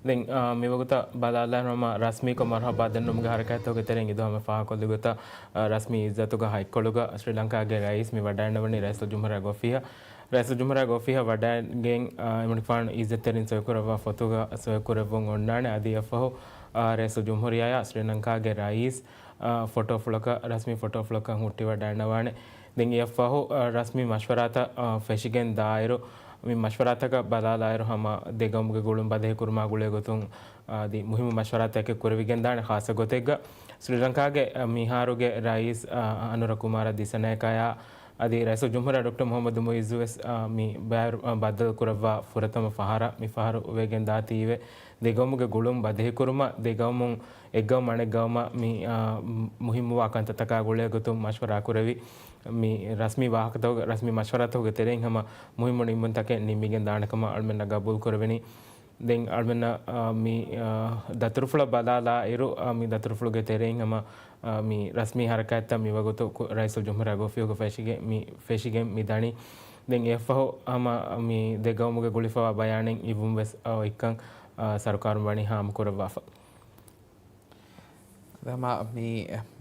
ދެން، އާ، މިވަގުތަށް ބަލާލާ ހަމަ ރަސްމީކޮށް މަރުޙަބާ ދެންނުމުގެ ހަރަކާތްތަކުގެ ތެރެއިން އިދު ހަމަ ފާހަގަކޮށްލި ގޮތަށް، އާ، ރަސްމީ އިއްޒަތުގަ ހަތްކޮޅުގަ ސްރީލަންކާގެ ރައީސް މި ވަޑައިންނަވަނީ ރައީސުލްޖުމްހޫރިއްޔާގެ އޮފީހަށް. ރައީސުލްޖުމްހޫރިއްޔާގެ އޮފީހަށް ވަޑައިގެން، އާ، އެމަނިކުފާނު އިއްޒަތްތެރިން ސޮއިކުރައްވާ ފޮތުގަ ސޮއިކުރެއްވުން އޮންނާނެ. އަދި އެއަށްފަހު، އާ، ރައީސުލްޖުމްހޫރިއްޔާއާ ސްރީލަންކާގެ ރައީސް، އާ، ފޮޓޯފުޅަކަށް، ރަސްމީ ފޮޓޯފުޅަކަށް ހުއްޓިވަޑައިންނަވާނެ. ދެން އެއަށްފަހު، އަ، ރަސްމީ މަޝްވަރާތައް، އަ، ފެށިގެން ދާއިރު، މި މަޝްވަރާތަކަށް ބަލާލާއިރު ހަމަ ދެގައުމުގެ ގުޅުން ބަދަހިކުރުމާ ގުޅޭ ގޮތުން، އަ، އަދި މުހިއްމު މަޝްވަރާތަކެއް ކުރެވިގެންދާނެ. ޚާއްޞަ ގޮތެއްގަ ސްރީލަންކާގެ، އަ، މިހާރުގެ ރައީސް، އަ، އަނުރަ ކުމާރަ ދިސަނަޔަކާޔާ އަދި ރައީސުލްޖުމްހޫރިއްޔާ ޑޮކްޓަރ މުޙައްމަދު މުޢިއްޒު ވެސް، އަ، މި ބައިވެރި، އަ، ބައްދަލު ކުރައްވާ ފުރަތަމަ ފަހަރަށް މި ފަހަރު ވެގެން ދާތީވެ. ދެގައުމުގެ ގުޅުން ބަދަހިކުރުމަށް ދެގައުމުން އެއްގައުމަށް އަނެއްގައުމަށް މި، އާ، މުހިއްމުވާ ކަންތައްތަކާ ގުޅޭ ގޮތުން މަޝްވަރާ ކުރެވި، މި ރަސްމީ ވާހަކަތަކުގެ، ރަސްމީ މަޝްވަރާތަކުގެ ތެރެއިން ހަމަ މުހިއްމު ނިންމުންތަކެއް ނިންމިގެން ދާނެ ކަމަށް އަޅުމެންނަށް ގަބޫލު ކުރެވެނީ. ދެން އަޅުމެންނަށް، އާ، މި، އާ، ދަތުރުފުޅަށް ބަލާލާ އިރު، އާ، މި ދަތުރުފުޅުގެ ތެރެއިން ހަމަ، އާ، މި ރަސްމީ ހަރަކާތްތައް މިވަގުތު ކު-، ރައީސުލްޖުމްހޫރިއްޔާގެ އޮފީހުގަ ފެށިގެ-، މި ފެށިގެން މި ދަނީ. ދެން އެއަށްފަހު ހަމަ މި ދެގައުމުގެ ގުޅިފަވާ ބަޔާނެއް އިއްވުން ވެސް، އާ، އޮތްކަން، އާ، ސަރުކާރުން ވަނީ ހާމަކުރައްވާފަ. ހަމަ މި،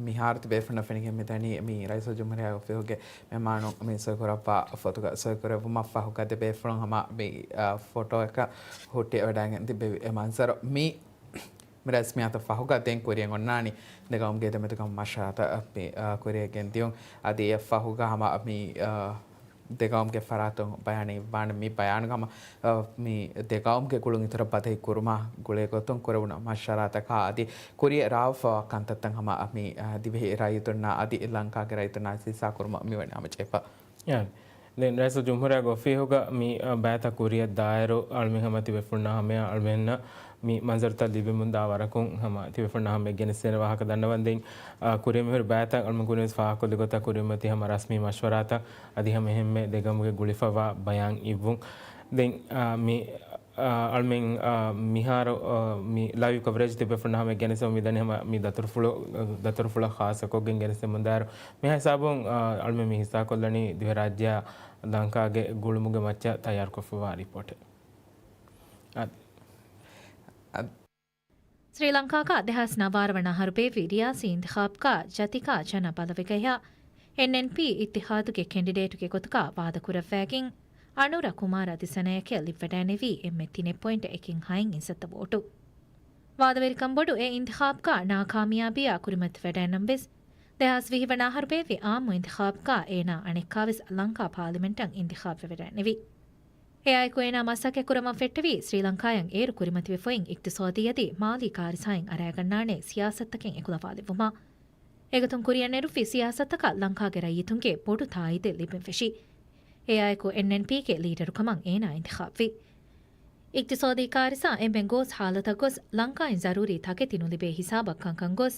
މިހާރު ތިބޭފުޅުންނަށް ފެނިގެން މިދަނީ މި ރައީސުލްޖުމްހޫރިއްޔާގެ އޮފީހުގެ މެހެމާނުން މި ސޮއިކުރައްވާ ފޮތުގަ ސޮއިކުރެއްވުމަށްފަހުގަ ދެބޭފުޅުން ހަމަ މި، އާ، ފޮޓޯއަކަށް ހުއްޓިވަޑައިގެން ތިބެވި އެ މަންޒަރު. މި، މި ރަސްމިއްޔާތަށް ފަހުގަ ދެން ކުރިއަށް އޮންނާނީ ދެގައުމުގެ ދެމެދުގަ މަޝްވަރާތައް މި، އާ، ކުރިއަށް ގެންދިޔުން. އަދި އެއަށްފަހުގަ ހަމަ މި، އާ، ދެގައުމުގެ ފަރާތުން ބަޔާނެއް އިއްވާނެ. މި ބަޔާނުގަ ހަމަ، އަ، މި ދެގައުމުގެ ގުޅުން އިތުރަށް ބަދަހި ކުރުމާ ގުޅޭ ގޮތުން ކުރެވުނު މަޝްވަރާތަކާ އަދި ކުރިއަށް ރާވާފައިވާ ކަންތައްތައް ހަމަ މި، އަ، ދިވެހި ރައްޔިތުންނާ އަދި ލަންކާގެ ރައްޔިތުންނާ ހިއްސާ ކުރުމަށް މިވަނީ ހަމަޖެހިފަ. އާ. ދެން ރައީސުލްޖުމްހޫރިއްޔާގެ އޮފީހުގަ މި، އަ، ބައިތައް ކުރިއަށް ދާއިރު އަޅުމެން ހަމަ ތިބޭފުޅުންނާ ހަމަޔަށް އަޅުމެންނަށް މި މަންޒަރުތައް ލިބެމުންދާ ވަރަކުން ހަމަ ތިބޭފުޅުންނާ ހަމަޔަށް ގެނެސްދޭނެ ވާހަކަ ދަންނަވަން. ދެން، އަ، ކުރިއަށް މިހުރި ބައިތައް އަޅުމެން ކުރިން ވެސް ފާހަގަކޮށްލި ގޮތަށް ކުރިއަށް މަތީ ހަމަ ރަސްމީ މަޝްވަރާތައް އަދި ހަމަ އެހެންމެ ދެގައުމުގެ ގުޅިފަވާ ބަޔާން އިއްވުން. ދެން، އާ، މި، އާ، އަޅުމެން، އާ، މިހާރު، އާ، މި ލައިވް ކަވަރޭޖް ތިބޭފުޅުންނާ ހަމަ ގެނެސްދެމުން މިދަނީ ހަމަ މި ދަތުރުފުޅު، ދަތުރުފުޅަށް ޚާއްޞަކޮށްގެން ގެނެސްދެމުންދާއިރު. މިހާ ހިސާބުން، އާ، އަޅުމެން މި ހިއްސާކޮށްލަނީ ދިވެހިރާއްޖެއާ ލަންކާގެ ގުޅުމުގެ މައްޗަށް ތައްޔާރުކޮށްފަވާ ރިޕޯޓެއް. އަދި، އަދި، ސްރީލަންކާގަ ދެހާސް ނަވާރަ ވަނަ އަހަރު ބޭއްވި ރިޔާސީ އިންތިޚާބުގަ ޖަތިކާ ޖަނަ ބަލަވެގަޔާ، އެންއެންޕީ އިއްތިޙާދުގެ ކެންޑިޑޭޓުގެ ގޮތުގަ ވާދަކުރައްވައިގެން، އަނުރަ ކުމާރަ ދިސަނަޔަކެއް ލިބިވަޑައިނެވީ އެންމެ ތިނެއް ޕޮއިންޓް އެކެއް ހައެއް އިންސައްތަ ވޯޓު. ވާދަވެރިކަން ބޮޑު އެ އިންތިޚާބުގަ ނާކާމިޔާބީއާ ކުރިމަތިވެވަޑައިނަމަވެސް، ދެހާސް ވިހި ވަނަ އަހަރު ބޭއްވި އާއްމު އިންތިޚާބުގަ އޭނާ އަނެއްކާވެސް ލަންކާ ޕާލިމެންޓަށް އިންތިޚާބުވެވަޑައިނެވި. އެއާއެކު އޭނާ މަސައްކަތްކުރަމަށް ފެއްޓެވީ ސްރީލަންކާއަށް އޭރު ކުރިމަތިވެފައިން އިޤްތިޞާދީ އަދި މާލީ ކާރިސާއިން އަރައިގަންނާނެ ސިޔާސަތުތަކެއް އެކުލަވާލެއްވުމަށް. އެގޮތުން ކުރިއަށް ނެރުއްވި ސިޔާސަތުތަކަށް ލަންކާގެ ރައްޔިތުންގެ ބޮޑު ތާއީދެއް ލިބެން ފެށި. އެއާއެކު އެންއެންޕީގެ ލީޑަރުކަމަށް އޭނާ އިންތިޚާބުވި. އިޤްތިޞާދީ ކާރިސާ އެންމެ ގޯސް ހާލަތަށް ގޮސް ލަންކާއިން ޒަރޫރީ ތަކެތި ނުލިބޭ ހިސާބަށް ކަންކަން ގޮސް،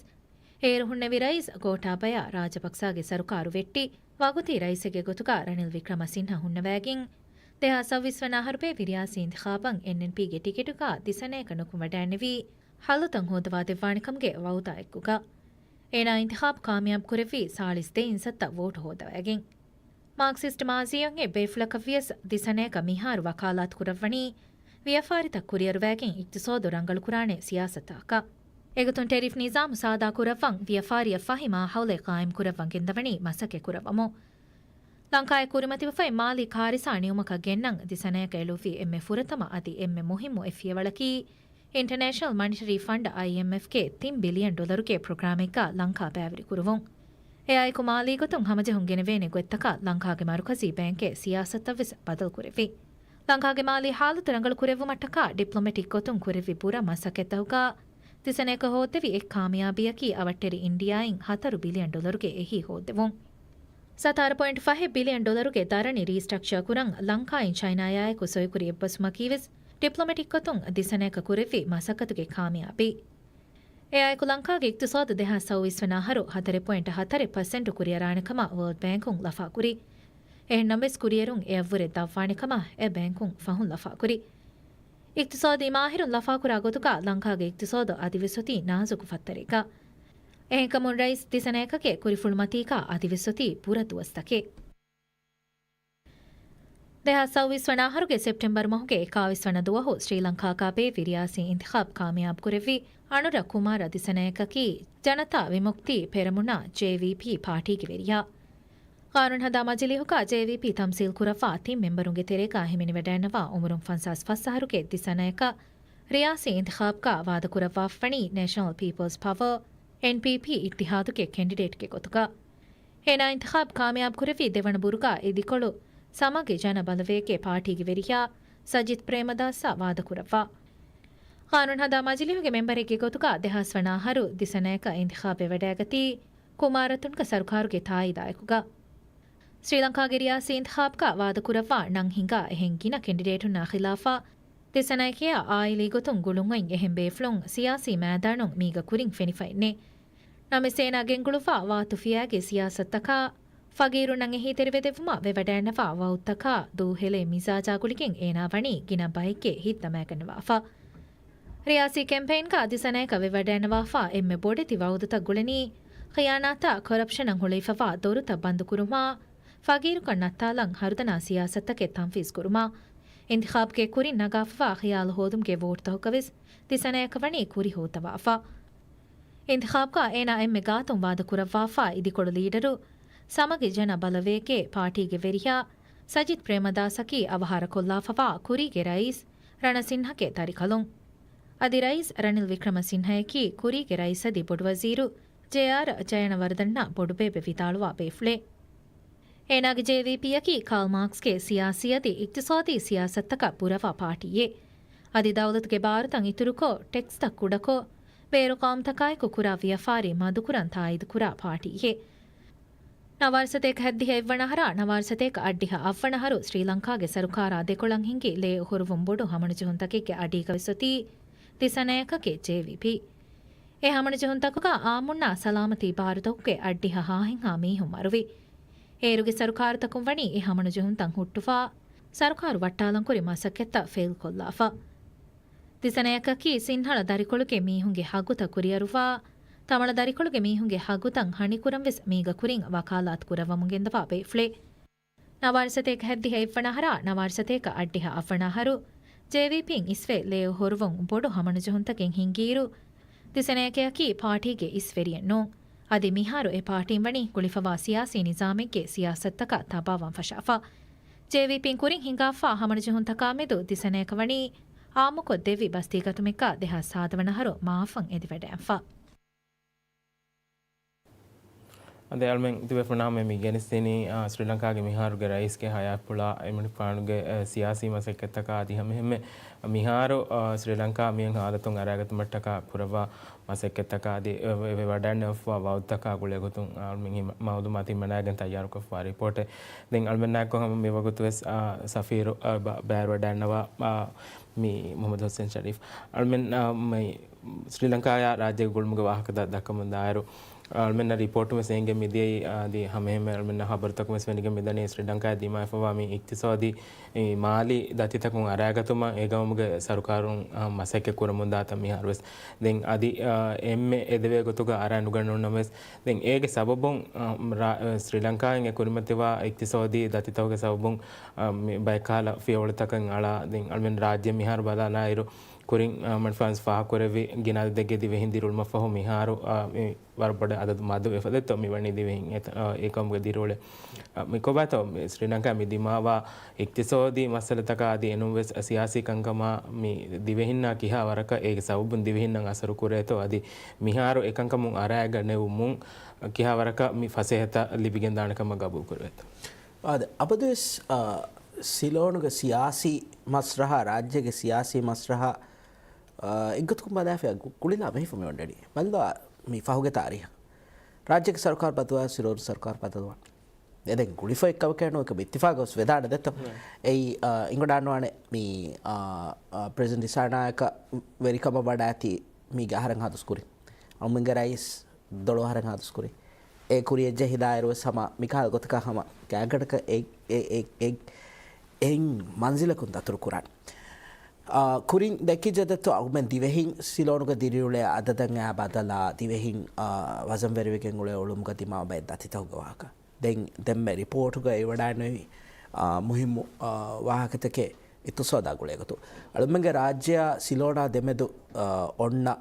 އޭރު ހުންނެވި ރައީސް ގޯޓާބަޔާ ރާޖަޕަކްސާގެ ސަރުކާރު ވެއްޓި، ވަގުތީ ރައީސެއްގެ ގޮތުގަ ރަނިލް ވިކްރަމަސިންހަ ހުންނަވައިގެން، ދެހާސް ސައުވީސް ވަނަ އަހަރު ބޭއްވި ރިޔާސީ އިންތިޚާބަށް އެންއެންޕީގެ ޓިކެޓުގަ ދިސަނަޔަކަށް ނުކުމެވަޑައިނެވީ، ހައްލުތައް ހޯދަވާދެއްވާނެކަމުގެ ވައުދާއެއްގޮތުގަ. އޭނާ އިންތިޚާބު ކާމިޔާބު ކުރެއްވީ ސާޅީސް ދެ އިންސައްތަ ވޯޓު ހޯދަވައިގެން. މާކްސިސްޓް މާޒީއަށް އެ ބޭފުޅަކަށް ވިޔަސް ދިސަނަޔަކަށް މިހާރު ވަކާލާތު ކުރައްވަނީ، ވިޔަފާރިތައް ކުރިއަރުވައިގެން އިޤްތިޞާދު ރަނގަޅުކުރާނެ ސިޔާސަތުތަކަށް. އެގޮތުން ޓެރިފް ނިޒާމު ސާދާކުރައްވަން ވިޔަފާރިއަށް ފަހި މާހައުލެއް ޤާއިމްކުރައްވަން ގެންދަވަނީ މަސައްކަތް ކުރައްވަމުން. ލަންކާއަށް ކުރިމަތިވެފައި މާލީ ކާރިސާ ނިއުމަކަށް ގެންނަން ދިސަނަޔަކަށް އެޅުއްވި އެންމެ ފުރަތަމަ އަދި އެންމެ މުހިއްމު އެއް ފިޔަވަޅަކީ، އިންޓަރނޭޝަނަލް މަނިޓަރީ ފަންޑް، އައިއެމްއެފް، ގެ ތިން ބިލިއަން ޑޮލަރުގެ ޕްރޮގްރާމެއްގަ ލަންކާ ބައިވެރިކުރުވުން. އެއާއެކު މާލީ ގޮތުން ހަމަޖެހުން ގެނެވޭނެ ގޮތްތަކާ ލަންކާގެ މަރުކަޒީ ބޭންކެއް ސިޔާސަތަށްވެސް ބަދަލުކުރެއްވި. ލަންކާގެ މާލީ ހާލަތު ރަނގަޅު ކުރެއްވުމަށްޓަކާ ޑިޕްލޮމެޓިކް ގޮތުން ކުރެއްވި ބުރަ މަސައްކަތްތަކުގަ ދިސަނަޔަކަށް ހޯއްދެވި އެއް ކާމިޔާބީއަކީ އަވަށްޓެރި އިންޑިއާއިން ހަތަރު ބިލިއަން ޑޮލަރުގެ އެހީ ހޯއްދެވުން. ސަތާރަ ޕޮއިންޓް ފަހެއް ބިލިއަން ޑޮލަރުގެ ދަރަނި ރީސްޓްރަކްޗާ ކުރަން ލަންކާއިން ޗައިނާޔާއެކު ސޮއިކުރި އެއްބަސްވުމަކީވެސް ޑިޕްލޮމެޓިކް ގޮތުން ދިސަނަޔަކަށް ކުރެއްވި މަސައްކަތުގެ ކާމިޔާބީ. އެއާއެކު ލަންކާގެ އިޤްތިޞާދު ދެހާސް ސައުވީސް ވަނަ އަހަރު ހަތަރެއް ޕޮއިންޓް ހަތަރެއް ޕަސެންޓު ކުރިއަރާނެ ކަމަށް ވޯލްޑް ބޭންކުން ލަފާކުރި. އެހެންނަމަވެސް ކުރިއެރުން އެއަށްވުރެ ދަށްވާނެ ކަމަށް އެ ބޭންކުން ފަހުން ލަފާކުރި. އިޤްތިޞާދީ މާހިރުން ލަފާކުރާ ގޮތުގަ ލަންކާގެ އިޤްތިޞާދު އަދިވެސް އޮތީ ނާޒުކު ފައްތަރެއްގަ. އެހެންކަމުން ރައީސް ދިސަނަޔަކަކެއް ކުރިފުޅުމަތީކާ އަދިވެސް އޮތީ ބުރަ ދުވަސްތަކެއް. ދެހާސް ސައުވީސް ވަނަ އަހަރުގެ ސެޕްޓެމްބަރު މަހުގެ އެކާވީސް ވަނަ ދުވަހު ސްރީލަންކާގަ ބޭއްވި ރިޔާސީ އިންތިޚާބް ކާމިޔާބު ކުރެއްވި އަނުރަ ކުމާރަ ދިސަނަޔަކަކީ ޖަނަތާ ވިމުކްތީ ޕެރަމުނާ، ޖޭވީޕީ، ޕާޓީގެ ވެރިޔާ. ޤާނޫނުހަދާ މަޖިލީހުގަ ޖޭވީޕީ ތަމްސީލް ކުރައްވާ ތިން މެމްބަރުންގެ ތެރޭގަ ހިމެނިވަޑައިންނަވާ އުމުރުން ފަންސާސް ފަސް އަހަރުގެ ދިސަނަޔަކަށް ރިޔާސީ އިންތިޚާބްގަ ވާދަކުރައްވާފަވަނީ ނޭޝަނަލް ޕީޕަލްސް ޕަވަރ، އެންޕީޕީ، އިއްތިހާދުގެ ކެންޑިޑޭޓްގެ ގޮތުގަ. އޭނާ އިންތިޚާބް ކާމިޔާބު ކުރެއްވީ ދެވަނަ ބުރުގަ އިދިކޮޅު ސަމަގި ޖަނަ ބަލަވޭގެ ޕާޓީގެ ވެރިޔާ ސަޖިތް ޕްރޭމަދާސްއާ ވާދަކުރައްވާ. ޤާނޫނުހަދާ މަޖިލީހުގެ މެމްބަރެއްގެ ގޮތުގަ ދެހާސް ވަނަ އަހަރު ދިސަނަޔަކަށް އިންތިޚާބްވެވަޑައިގަތީ ކުމާރަތުންގެ ސަރުކާރުގެ ތާއީދާއެކުގަ. ސްރީލަންކާގެ ރިޔާސީ އިންތިޚާބްގަ ވާދަކުރައްވާ ނަން ހިނގާ އެހެން ގިނަ ކެންޑިޑޭޓުންނާ ޚިލާފަށް ދިސަނަޔަކައާ އާއިލީ ގޮތުން ގުޅުން އޮތް އެހެން ބޭފުޅުން ސިޔާސީ މައިދާނުން މީގަ ކުރިން ފެނިފައެއްނެތް. ނަމަވެސް އޭނާ ގެންގުޅުއްވާ ވާތުފިޔާގެ ސިޔާސަތުތަކާ، ފަގީރުންނަށް އެހީތެރިވެދެއްވުމަށް ވެވަޑައިންނަވާ ވައުދުތަކާ، ދޫހެލޭ މިޒާޖާ ގުޅިގެން އޭނާ ވަނީ ގިނަ ބައެއްގެ ހިތް ދަމައިގަންނަވާފަ. ރިޔާސީ ކެމްޕެއިންގަ ދިސަނަޔަކަށް ވެވަޑައިންނަވާފަ އެންމެ ބޮޑެތި ވައުދުތައް ގުޅެނީ، ޚިޔާނާތާ ކޮރަޕްޝަނަށް ހުޅުވިފަވާ ދޮރުތައް ބަންދުކުރުމާ، ފަގީރުކަން ނައްތާލަން ހަރުދަނާ ސިޔާސަތުތަކެއް ތަންފީޒް ކުރުމާ، އިންތިޚާބްގެ ކުރިން ނަގާފަވާ ޚިޔާލު ހޯދުމުގެ ވޯޓްތަކުގަވެސް ދިސަނަޔަކަށް ވަނީ ކުރި ހޯއްދަވާފަ. އިންތިޚާބްގަ އޭނާ އެންމެ ގާތުން ވާދަކުރައްވާފަ އިދިކޮޅު ލީޑަރު، ސަމަގި ޖަނަ ބަލަވޭގެ ޕާޓީގެ ވެރިޔާ ސަޖިތް ޕްރޭމަދާސަކީ އަވަހާރަކޮށްލާފަވާ ކުރީގެ ރައީސް ރަނަ ސިންހަގެ ދަރިކަލުން. އަދި ރައީސް ރަނިލް ވިކްރަމަސިންހައަކީ ކުރީގެ ރައީސް އަދި ބޮޑުވަޒީރު ޖޭއާރް ޖަޔަނަވަރްދަންނާ ބޮޑުބޭބެ ވިދާޅުވާ ބޭފުޅެއް. އޭނާގެ ޖޭވީޕީއަކީ ކާލް މާކްސްގެ ސިޔާސީ އަދި އިޤްތިޞާދީ ސިޔާސަތުތަކަށް ބުރަވާ ޕާޓީއެއް. އަދި ދައުލަތުގެ ބާރުތައް އިތުރުކޮށް، ޓެކްސްތައް ކުޑަކޮށް، ބޭރު ޤައުމުތަކާއެކު ކުރާ ވިޔަފާރި މަދުކުރަން ތާއީދުކުރާ ޕާޓީއެއް. ނަވާރަ ސަތޭކަ ހަތްދިހަ އެއްވަނަ އަހަރާ ނަވާރަ ސަތޭކަ އަށްޑިހަ އަށްވަނަ އަހަރު ސްރީލަންކާގެ ސަރުކާރާ ދެކޮޅަށް ހިނގި ލޭ އުހުރުވުން ބޮޑު ހަމަނުޖެހުންތަކެއްގެ އަޑީގަވެސް އޮތީ ދިސަނަޔަކަކޭ ޖޭވީޕީ. އެ ހަމަނުޖެހުންތަކުގަ އާއްމުންނާ ސަލާމަތީ ބާރުތަކުގެ އަށްޑިހަ ހާހެއްހާ މީހުން މަރުވި. އޭރުގެ ސަރުކާރުތަކުން ވަނީ އެ ހަމަނުޖެހުންތައް ހުއްޓުވާ، ސަރުކާރު ވައްޓާލަންކުރި މަސައްކަތްތައް ފެއިލްކޮށްލާފަ. ދިސަނަޔަކަކީ ސިންހަޅަ ދަރިކޮޅުގެ މީހުންގެ ހައްގުތައް ކުރިއަރުވާ، ތަމަޅަ ދަރިކޮޅުގެ މީހުންގެ ހައްގުތައް ހަނިކުރަން ވެސް މީގަ ކުރިން ވަކާލާތު ކުރައްވަމުން ގެންދަވާ ބޭފުޅެއް. ނަވާރަ ސަތޭކަ ހަތްދިހަ އެއްވަނަ އަހަރާ ނަވާރަ ސަތޭކަ އަށްޑިހަ އަށްވަނަ އަހަރު ޖޭވީޕީން އިސްވެ ލޭ އުހުރުވުން ބޮޑު ހަމަނުޖެހުންތަކެއް ހިންގިއިރު، ދިސަނަޔަކައަކީ ޕާޓީގެ އިސްވެރިއެއް ނޫން. އަދި މިހާރު އެ ޕާޓީން ވަނީ ގުޅިފަވާ ސިޔާސީ ނިޒާމެއްގެ ސިޔާސަތުތަކަށް ތަބާވާން ފަށާފަ. ޖޭވީޕީން ކުރިން ހިނގާފާ ހަމަނުޖެހުންތަކާމެދު ދިސަނަޔަކަށް ވަނީ އާއްމުކޮށް ދެއްވި ބަސްތީގަތުމެއްގަ ދެހާސް ސާދަވަނަ އަހަރު މަޢާފަށް އެދިވަޑައިފަ. އަދި އަޅުމެން ތިބޭފުޅުންނާ މި ގެނެސްދިނީ، އާ، ސްރީލަންކާގެ މިހާރުގެ ރައީސްގެ ހަޔާތްޕުޅާ އެމަނިކުފާނުގެ، އެ، ސިޔާސީ މަސައްކަތްތަކާ އަދި ހަމައެހެންމެ މިހާރު، އާ، ސްރީލަންކާ މިއޮތް ހާލަތުން އަރައިގަތުމަށްޓަކާ ކުރައްވާ މަސައްކަތްތަކާ އަދި އެ، އެ، ވެވަޑައިގަންނަވާ ވައުދުތަކާ ގުޅޭގޮތުން އަޅުމެން މައުލޫމާތު ހިމަނައިގެން ތައްޔާރުކޮށްފަ ރިޕޯޓެއް. ދެން އަޅުމެންނާއެކު ހަމަ މިވަގުތުވެސް، އާ، ސަފީރު، އާ، ބަ-، ބައިވެވަޑައިގަންނަވާ، އާ، މި މުޙައްމަދު ޙުސައިން ޝަރީފް. އަޅުމެން، އާ، މައި ސްރީލަންކާއާ ރާއްޖޭގެ ގުޅުމުގެ ވާހަކަތައް ދައްކަމުން ދާއިރު، އަޅުމެންނަށް ރިޕޯޓު ވެސް އެނގެން މިދިޔައީ، އަދި ހަމައެހެންމެ އަޅުމެންނަށް ޚަބަރުތަކުން ވެސް ފެނިގެން މިދަނީ ސްރީލަންކާއަށް ދިމާވެފަވާ މި އިޤްތިޞާދީ މާލީ ދަތިތަކުން އަރައިގަތުމަށް އެ ގައުމުގެ ސަރުކާރުން، އަ، މަސައްކަތް ކުރަމުންދާތަން މިހާރު ވެސް. ދެން އަދި، އަ، އެންމެ އެދެވޭ ގޮތުގަ އަރައި ނުގަންނަވަންނަމަވެސް، ދެން އޭގެ ސަބަބުން، އަ، ރާ-، ސްރީލަންކާއިން އެ ކުރިމަތިވާ އިޤްތިޞާދީ ދަތިތަކުގެ ސަބަބުން، އަ، މި ބައެއްކަހަލަ ފިޔަވަޅުތަކެއް އަޅާ، ދެން އަޅުމެން ރާއްޖެ މިހާރު ބަލާލާއިރު، ކުރިން މަންފާންސް ފާހަގަކުރެއްވި ގިނަ އަދަދެއްގެ ދިވެހިން ދިރިއުޅުމަށްފަހު މިހާރު ވަރަށް ބޮޑަށް އަދަދު މަދު ވެފަ ދެއްތޯ މިވަނީ ދިވެހިން އެކަމުގެ ދިރިއުޅެ. މިކޮބާތޯ ސްރީލަންކާ މި ދިމާވާ އިޤްތިޞާދީ މައްސަލަތަކާ އަދި އެނޫންވެސް ސިޔާސީ ކަންކަމާ މި ދިވެހިންނާ ކިހާ ވަރަކަށް އޭގެ ސަބަބުން ދިވެހިންނަށް އަސަރު ކުރޭތޯ އަދި މިހާރު އެކަންކަމުން އަރާގަނެވުމުން ކިހާ ވަރަކަށް މި ފަސޭހަތައް ލިބިގެންދާނެ ކަމަށް ގަބޫލު ކުރެވޭތޯ؟ އާދެ، އަބަދުވެސް، އާ، ސިލޯނުގެ ސިޔާސީ މަސްރަހާ، ރާއްޖޭގެ ސިޔާސީ މަސްރަހާ، އާ، އެއްގޮތަކުން ބަލާފައި ގު-، ގުޅިލާ މެހިފު މި އޮންނަނީ. ބަލާ މި ފަހުގެ ތާރީހަށް. ރާއްޖޭގެ ސަރުކާރު ބަދަލުވާ، ސިލޯނު ސަރުކާރު ބަދަލުވާ. އެ ދެން ގުޅިފައި ކަމަކޭ ނޫން، އެކަމަ އިއްތިފާގު ވެސް ވެދާނެ ދެއްތޯ. އެއީ، އާ، އިނގޮޑާންވާނެ މި، އާ، އާ، ޕްރެޒިޑެންޓް ދިސާނާޔަކަ ވެރިކަމަށް ވަޑާތީ މީގެ އަހަރެން ހާދަސް ކުރިން. އަޅުމެންގެ ރައީސް ދޮޅު އަހަރެން ހާދަސް ކުރިން. އެ ކުރިޔަށް ޖެހިލާއިރު ވެސް ހަމަ މިކަހަލަ ގޮތަކަށް ހަމަ ގާތްގަނޑަކަށް އެ، އެ، އެ، އެ، އެއް މަންޒިލަކުން ދަތުރު ކުރާނެ. އާ، ކުރިން ދެއްކިއްޖެ ދެއްތޯ އަޅުމެން ދިވެހިން ސިލޯނުގަ ދިރިއުޅޭ އަދަދަށް އާ ބަދަލާ ދިވެހިން، އާ، ވަޒަންވެރިވެގެން އުޅޭ އުޅުމުގަ ދިމާވާ ބައެއް ދަތިތަކުގެ ވާހަކަ. ދެން ދެންމެ ރިޕޯޓުގައި އެވަޑާންވީ، އާ، މުހިއްމު، އާ، ވާހަކަތަކެއް އިޤްތިޞާދާ ގުޅޭގޮތުން. އަޅުމެންގެ ރާއްޖެއާ ސިލޯނާ ދެމެދު، އާ، އޮންނަ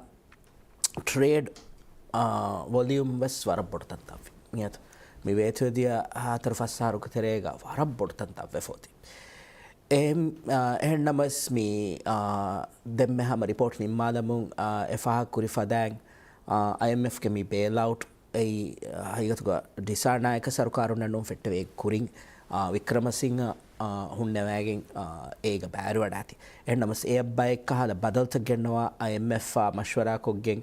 ޓްރޭޑް، އާ، ވޮލިއުމް ވެސް ވަރަށް ބޮޑު ތަންތަން ވި. މިއަދު މި ވޭތުވެދިޔަ ހަތަރު ފަސް އަހަރުގެ ތެރޭގަ ވަރަށް ބޮޑު ތަންތަން ވެފަ އޮތީ. އެހެން، އާ، އެހެންނަމަވެސް މި، އާ، ދެންމެ ހަމަ ރިޕޯޓް ނިންމާލަމުން، އާ، އެ ފާހަގަ ކުރި ފަދައިން، އާ، އައިއެމްއެފްގެ މި ބޭލްއައުޓް އެއީ، އާ، ހަގީގަތުގަ ދިސާނާޔަކަ ސަރުކާރުންނަށް ނޫން ފެއްޓެވޭ ކުރިން، އާ، ވިކްރަމަސިންހަ، އާ، ހުންނެވައިގެން، އާ، އޭގަ ބައިވެރިވަޑާތީ. އެހެންނަމަވެސް އެއަށް ބައެއް ކަހަލަ ބަދަލުތައް ގެންނަވާ އައިއެމްއެފްއާ މަޝްވަރާކޮށްގެން،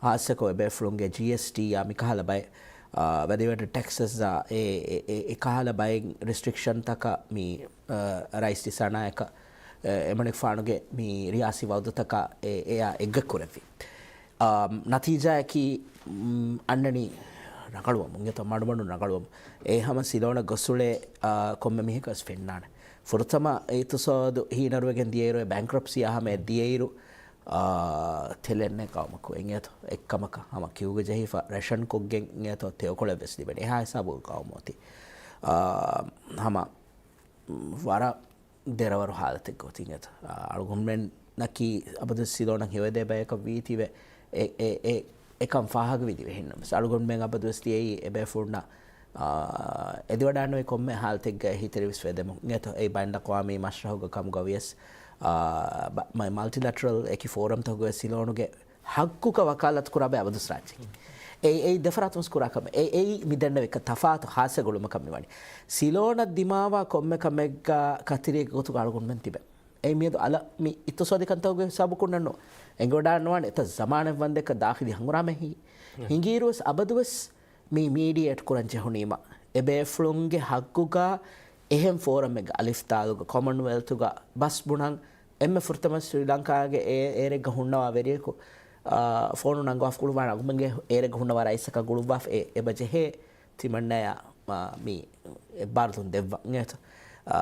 ހާއްސަކޮށް އެބޭފުޅުންގެ ޖީއެސްޓީއާ މިކަހަލަ ބައެއް، އާ، ވެލިއުއެޑެޑް ޓެކްސަސްއާ އެ، އެ، އެ، އެ ކަހަލަ ބައެއް ރެސްޓްރިކްޝަންތަކަށް މި، އާ، ރައީސް ދިސާނާޔަކަ، އެ، އެމަނިކުފާނުގެ މި ރިޔާސީ ވައުދުތަކަށް އެ، އެއާ އެއްގަ ކުރެއްވި. އާ، ނަތީޖާއަކީ، މް، އަންނަނީ ރަނގަޅުވަމުން، އެތައް މަޑުމަޑުން ރަނގަޅުވަމުން. އެ ހަމަ ސިލޯނަށް ގޮސްއުޅޭ، އާ، ކޮންމެ މީހަކަސް ފެންނާނެ. ފުރަތަމަ އިޤްތިޞާދު ހީނަރުވެގެން ދިޔައިރު ބޭންކްރަޕްސީއާ ހަމަ އެ ދިޔައިރު، އާ، ތެލެއްނެ ގައުމަކު އެނގޭތޯ. އެއްކަމަކަށް ހަމަ ކިއުގަ ޖެހިފަ ރޭޝަން ކޮށްގެން އެނގޭތޯ ތެޔޮކޮޅެއް ވެސް ލިބެނީ. އެހާ ހިސާބުގަ ގައުމު އޮތީ. އާ، ހަމަ ވަރަށް ދެރަވަރު ހާލަތެއްގަ އޮތީ އެތަ. އަޅުގަނޑުމެން ނަކީ އަބަދު ސިލޯނަށް ހެޔޮއެދޭ ބަޔަކަށް ވީތީވެ، އެ، އެ، އެ، އެކަން ފާހަގަވި ދިވެހިންނަށް ވެސް. އަޅުގަނޑުމެން އަބަދުވެސް ދިޔައީ އެބޭފުޅުންނަށް، އާ، އެދިވަޑާންނެވި ކޮންމެ ހާލަތެއްގައި އެހީތެރިވެސް ވެދެމުން. އެތަ، އެއީ ބައިނަލްއަޤްވާމީ މަސްރަހުގަ ކަމުގަ ވިޔަސް، އާ، ބަ-، މަ-، މަލްޓިލެޓްރަލް އެކި ފޯރަމްތަކުގައި ސިލޯނުގެ ޙައްޤުގަ ވަކާލަތު ކުރާ ބައެއް އަބަދުސް ރާއްޖެއެއް. އެ، އެއީ ދެފަރާތުން ވެސް ކުރާ ކަމެއް. އެ، އެއީ މި ދެންނެވި ތަފާތު ހާއްސަ ގުޅުމަކަށް މިވަނީ. ސިލޯނަށް ދިމާވާ ކޮންމެ ކަމެއްގަ ކަތިރިއެއްގެ ގޮތުގަ އަޅުގަނޑުމެން ތިބެ. އެ މިއަދު އަލަށް މި އިޤްތިޞާދީ ކަންތަކުގެ ހިސާބުކުންނަން ނޫން. އެނގިވަޑާންވާނެ އެތައް ޒަމާނެއް ވަންދެކަ ދާޚިލީ ހަނގުރާމައެއް ހި-، ހިނގިއިރުވެސް އަބަދުވެސް މި މީޑިއޭޓް ކުރަން ޖެހުނީމަ، އެބޭފުޅުންގެ ޙައްޤުގަ އެހެން ފޯރަމެއްގަ، އަލިފް ދާލުގަ، ކޮމަންވެލްތުގަ ބަސް ބުނަން، އެންމެ ފުރަތަމަ ސްރީލަންކާގެ އޭ-، އޭރެއްގަ ހުންނަވާ ވެރިޔަކު، އާ، ފޯނު ނަންގަވާފަ ގުޅުއްވާނެ އަޅުގަނޑުމެންގެ އޭރެއްގަ ހުންނަވާ ރައީސަކަށް ގުޅުއްވާފަ އެ-، އެބަ ޖެހޭ ތިމަންނަޔަށް، އާ، މި އެއްބާރުލުން ދެއްވަން އެތަ. އާ،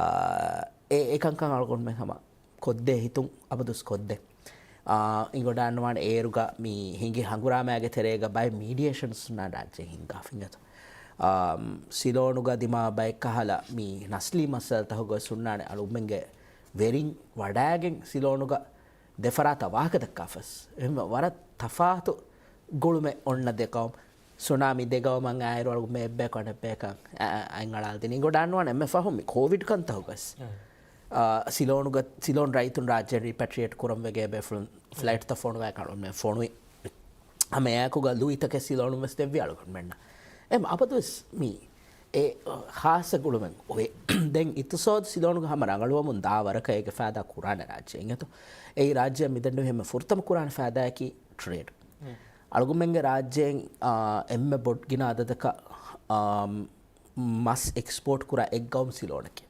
އެ-، އެކަންކަން އަޅުގަނޑުމެން ހަމަ ކޮށްދޭ ހިތުން އަބަދުސް ކޮށްދޭ. އާ، އިނގޮޑާންވާން އޭރުގަ މި ހިނގި ހަނގުރާމައިގެ ތެރޭގަ ބައެއް މީޑިއޭޝަންސް ނާ ރާއްޖެ ހިނގާފިނގަތު. އާ، ސިލޯނުގަ ދިމާ ބައެއް ކަހަލަ މި ނަސްލީ މައްސަލަތަކުގަ ސުންނާނެ އަޅުމެންގެ ވެރިން ވަޑައިގެން ސިލޯނުގަ ދެފަރާތަށް ވާހަކަ ދައްކާފަސް. އެހެން ވަރަށް ތަފާތު ގުޅުމެއް އޮންނަ ދެ ޤައުމު. ސުނާމީ ދެ ގައުމަށް އާއިރު އަޅުގަނޑުމެން އެއްބަޔަކު އަނެއްބަޔަކަށް އަ-، އަ-، އަތް އަޅާލަދިނީ. އިނގޮޑާންވާނެ އެންމެ ފަހުން މި ކޯވިޑް ކަންތަކުގަސް. އާ، ސިލޯނުގަ-، ސިލޯން ރައްޔިތުން ރާއްޖޭން ރީޕެޓްރިއޭޓް ކުރަން ވެގެން އެބޭފުޅުން ފްލައިޓްތައް ފޮނުވާ އަޅުގަނޑުމެން ފޮނުވި. ހަމައެއާއެކުގަ ލުއިތަކެއް ސިލޯނުން ވެސް ދެއްވި އަޅުގަނޑުމެންނަށް. އެމް އަބަދުވެސް މި އެ ޚާއްޞަ ގުޅުމެއް އޮވޭ. ދެން އިޤްތިޞާދު ސިލޯނުގަ ހަމަ ރަނގަޅުވަމުން ދާ ވަރަކަށް އޭގެ ފައިދާ ކުރާނެ ރާއްޖެ އިނގޭތޯ. އެއީ ރާއްޖެއަށް މިދެންނެވި ހަމަ ފުރަތަމަ ކުރާނެ ފައިދާއަކީ ޓްރޭޑް. އަޅުގަނޑުމެންގެ ރާއްޖޭން، އާ، އެންމެ ބޮޑު ގިނަ އަދަދަކަށް، އާ، މަސް އެކްސްޕޯޓް ކުރާ އެއް ގައުމު ސިލޯނަކީ.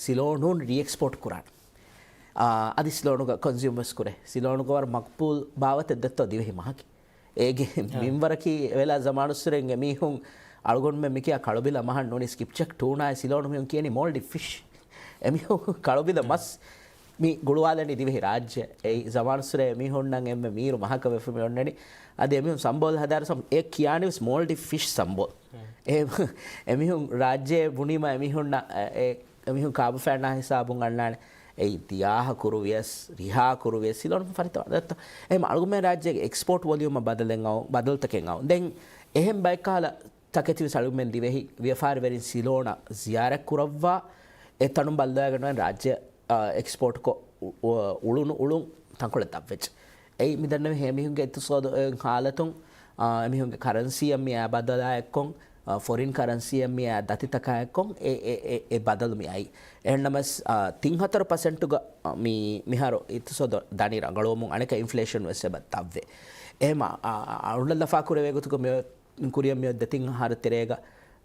ސިލޯނުން ރީއެކްސްޕޯޓް ކުރާނެ. އާ، އަދި ސިލޯނުގަ ކޮންސިއުމް ވެސް ކުރޭ. ސިލޯނުގަ ވަރަށް މަޤްބޫލް ބާވަތެއް ދެއްތޯ ދިވެހި މަހަކީ. އޭގެ އާ. މިންވަރަކީ އެވެލާ ޒަމާނުއްސުރެ އިނގޭ މީހުން އަޅުގަނޑުމެން މިކިޔާ ކަޅުބިލަ މަހަށް ނޫނީ ސްކިޕްޗެކް ޓޫނާއި ސިލޯނު މީހުން ކިޔަނީ މޯލްޑިވް ފިޝް. އެމީހުން ކަޅުބިލަ އާ. މަސް މި ގުޅުވާލަނީ ދިވެހި ރާއްޖެ. އެއީ ޒަމާނުއްސުރެ މީހުންނަށް އެންމެ މީރު މަހަކަށް ވެފަ މި އޮންނަނީ. އަދި އެމީހުން ސަމްބޯލް ހަދާރު ސަމް-، އެ ކިޔާނީވެސް މޯލްޑިވް ފިޝް ސަމްބޯލް. އާ. އެ، އެމީހުން ރާއްޖެ ބުނީމަ އެމީހުންނަށް، އެ، އެ، އެމީހުން ކާބަފައިންނާ ހިސާބުން އަންނާނެ. އެއީ ދިޔާހަކުރު ވިޔަސް، ރިހާކުރު ވިޔަސް، ސިލޯނު ފަރިތަވާ ދެއްތޯ. އެހެން އަޅުގަނޑުމެން ރާއްޖޭގެ އެކްސްޕޯޓް ވޮލިއުމަށް ބަދަލެއް އައު، ބަދަލުތަކެއް އައު. ދެން އެހެން ބައެއް ކަހަލަ ތަކެތިވެސް އަޅުގަނޑުމެން ދިވެހި ވިޔަފާރިވެރިން ސިލޯނަށް ޒިޔާރަތް ކުރައްވާ، އެ ތަނުން ބައްލަވައިގަންނަވަން ރާއްޖެ، އާ، އެކްސްޕޯޓްކޮށް އު-، އު-، އުޅުނު އުޅުން ތަންކޮޅެއް ދަށްވެއްޖެ. އެއީ މިދަންނަވި އެމީހުންގެ އިޤްތިޞާދު އެ ހާލަތުން، އާ، އެމީހުންގެ ކަރަންސީއަށް މިއާ ބަދަލާ އެއްކޮން، އާ، ފޮރިން ކަރަންސީއަށް މިއާ ދަތިތަކާ އެއްކޮން އެ، އެ، އެ، އެ ބަދަލު މި އައީ. އެހެންނަމަސް، އާ، ތިން ހަތަރު ޕަސެންޓުގަ، އާ، މި މިހާރު އިޤްތިޞާދު ދަނީ ރަނގަޅުވަމުން އަނެކަ އިންފްލޭޝަން ވެސް އެބަ ދަށްވޭ. އެހެމަ، އާ، އަޅުގަނޑަށް ލަފާކުރެވޭ ގޮތުގަ މި ކުރިއަށް މިއޮތް ދެތިން އަހަރު ތެރޭގަ،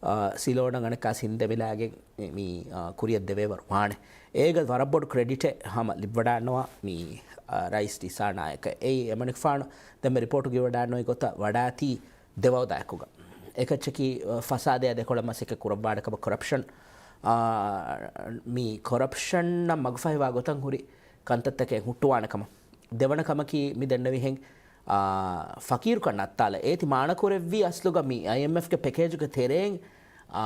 އާ، ސިލޯނަށް އަނެއްކާ ސިންދެމިލާގެން މި، އާ، ކުރިއަށް ދެވޭވަރު ވާނެ. އޭގަ ވަރަށް ބޮޑު ކްރެޑިޓެއް ހަމަ ލިބިވަޑާންނަވާ މި، އާ، ރައީސް ޑިސާނާއަކަށް. އެއީ އެމަނިކުފާނު ދެންމެ ރިޕޯޓު ގެވަޑާންނެވި ގޮތަށް ވަޑާތީ ދެ ވައުދާއަކުގަ. އެކައްޗަކީ، އާ، ފަސާދަޔާ ދެކޮޅަށް މަސައްކަތް ކުރައްވާނެ ކަމަށް ކޮރަޕްޝަން، އާ، މި ކޮރަޕްޝަންއަށް މަގުފަހިވާ ގޮތަށް ހުރި ކަންތައްތަކެއް ހުއްޓުވާނެ ކަމަށް. ދެވަނަ ކަމަކީ މި ދެންނެވިހެން، އާ، ފަޤީރުކަން ނައްތާލަ. އޭތި މާނަކުރެއްވީ އަސްލުގަ މި އައިއެމްއެފްގެ ޕެކޭޖުގެ ތެރެއިން، އާ،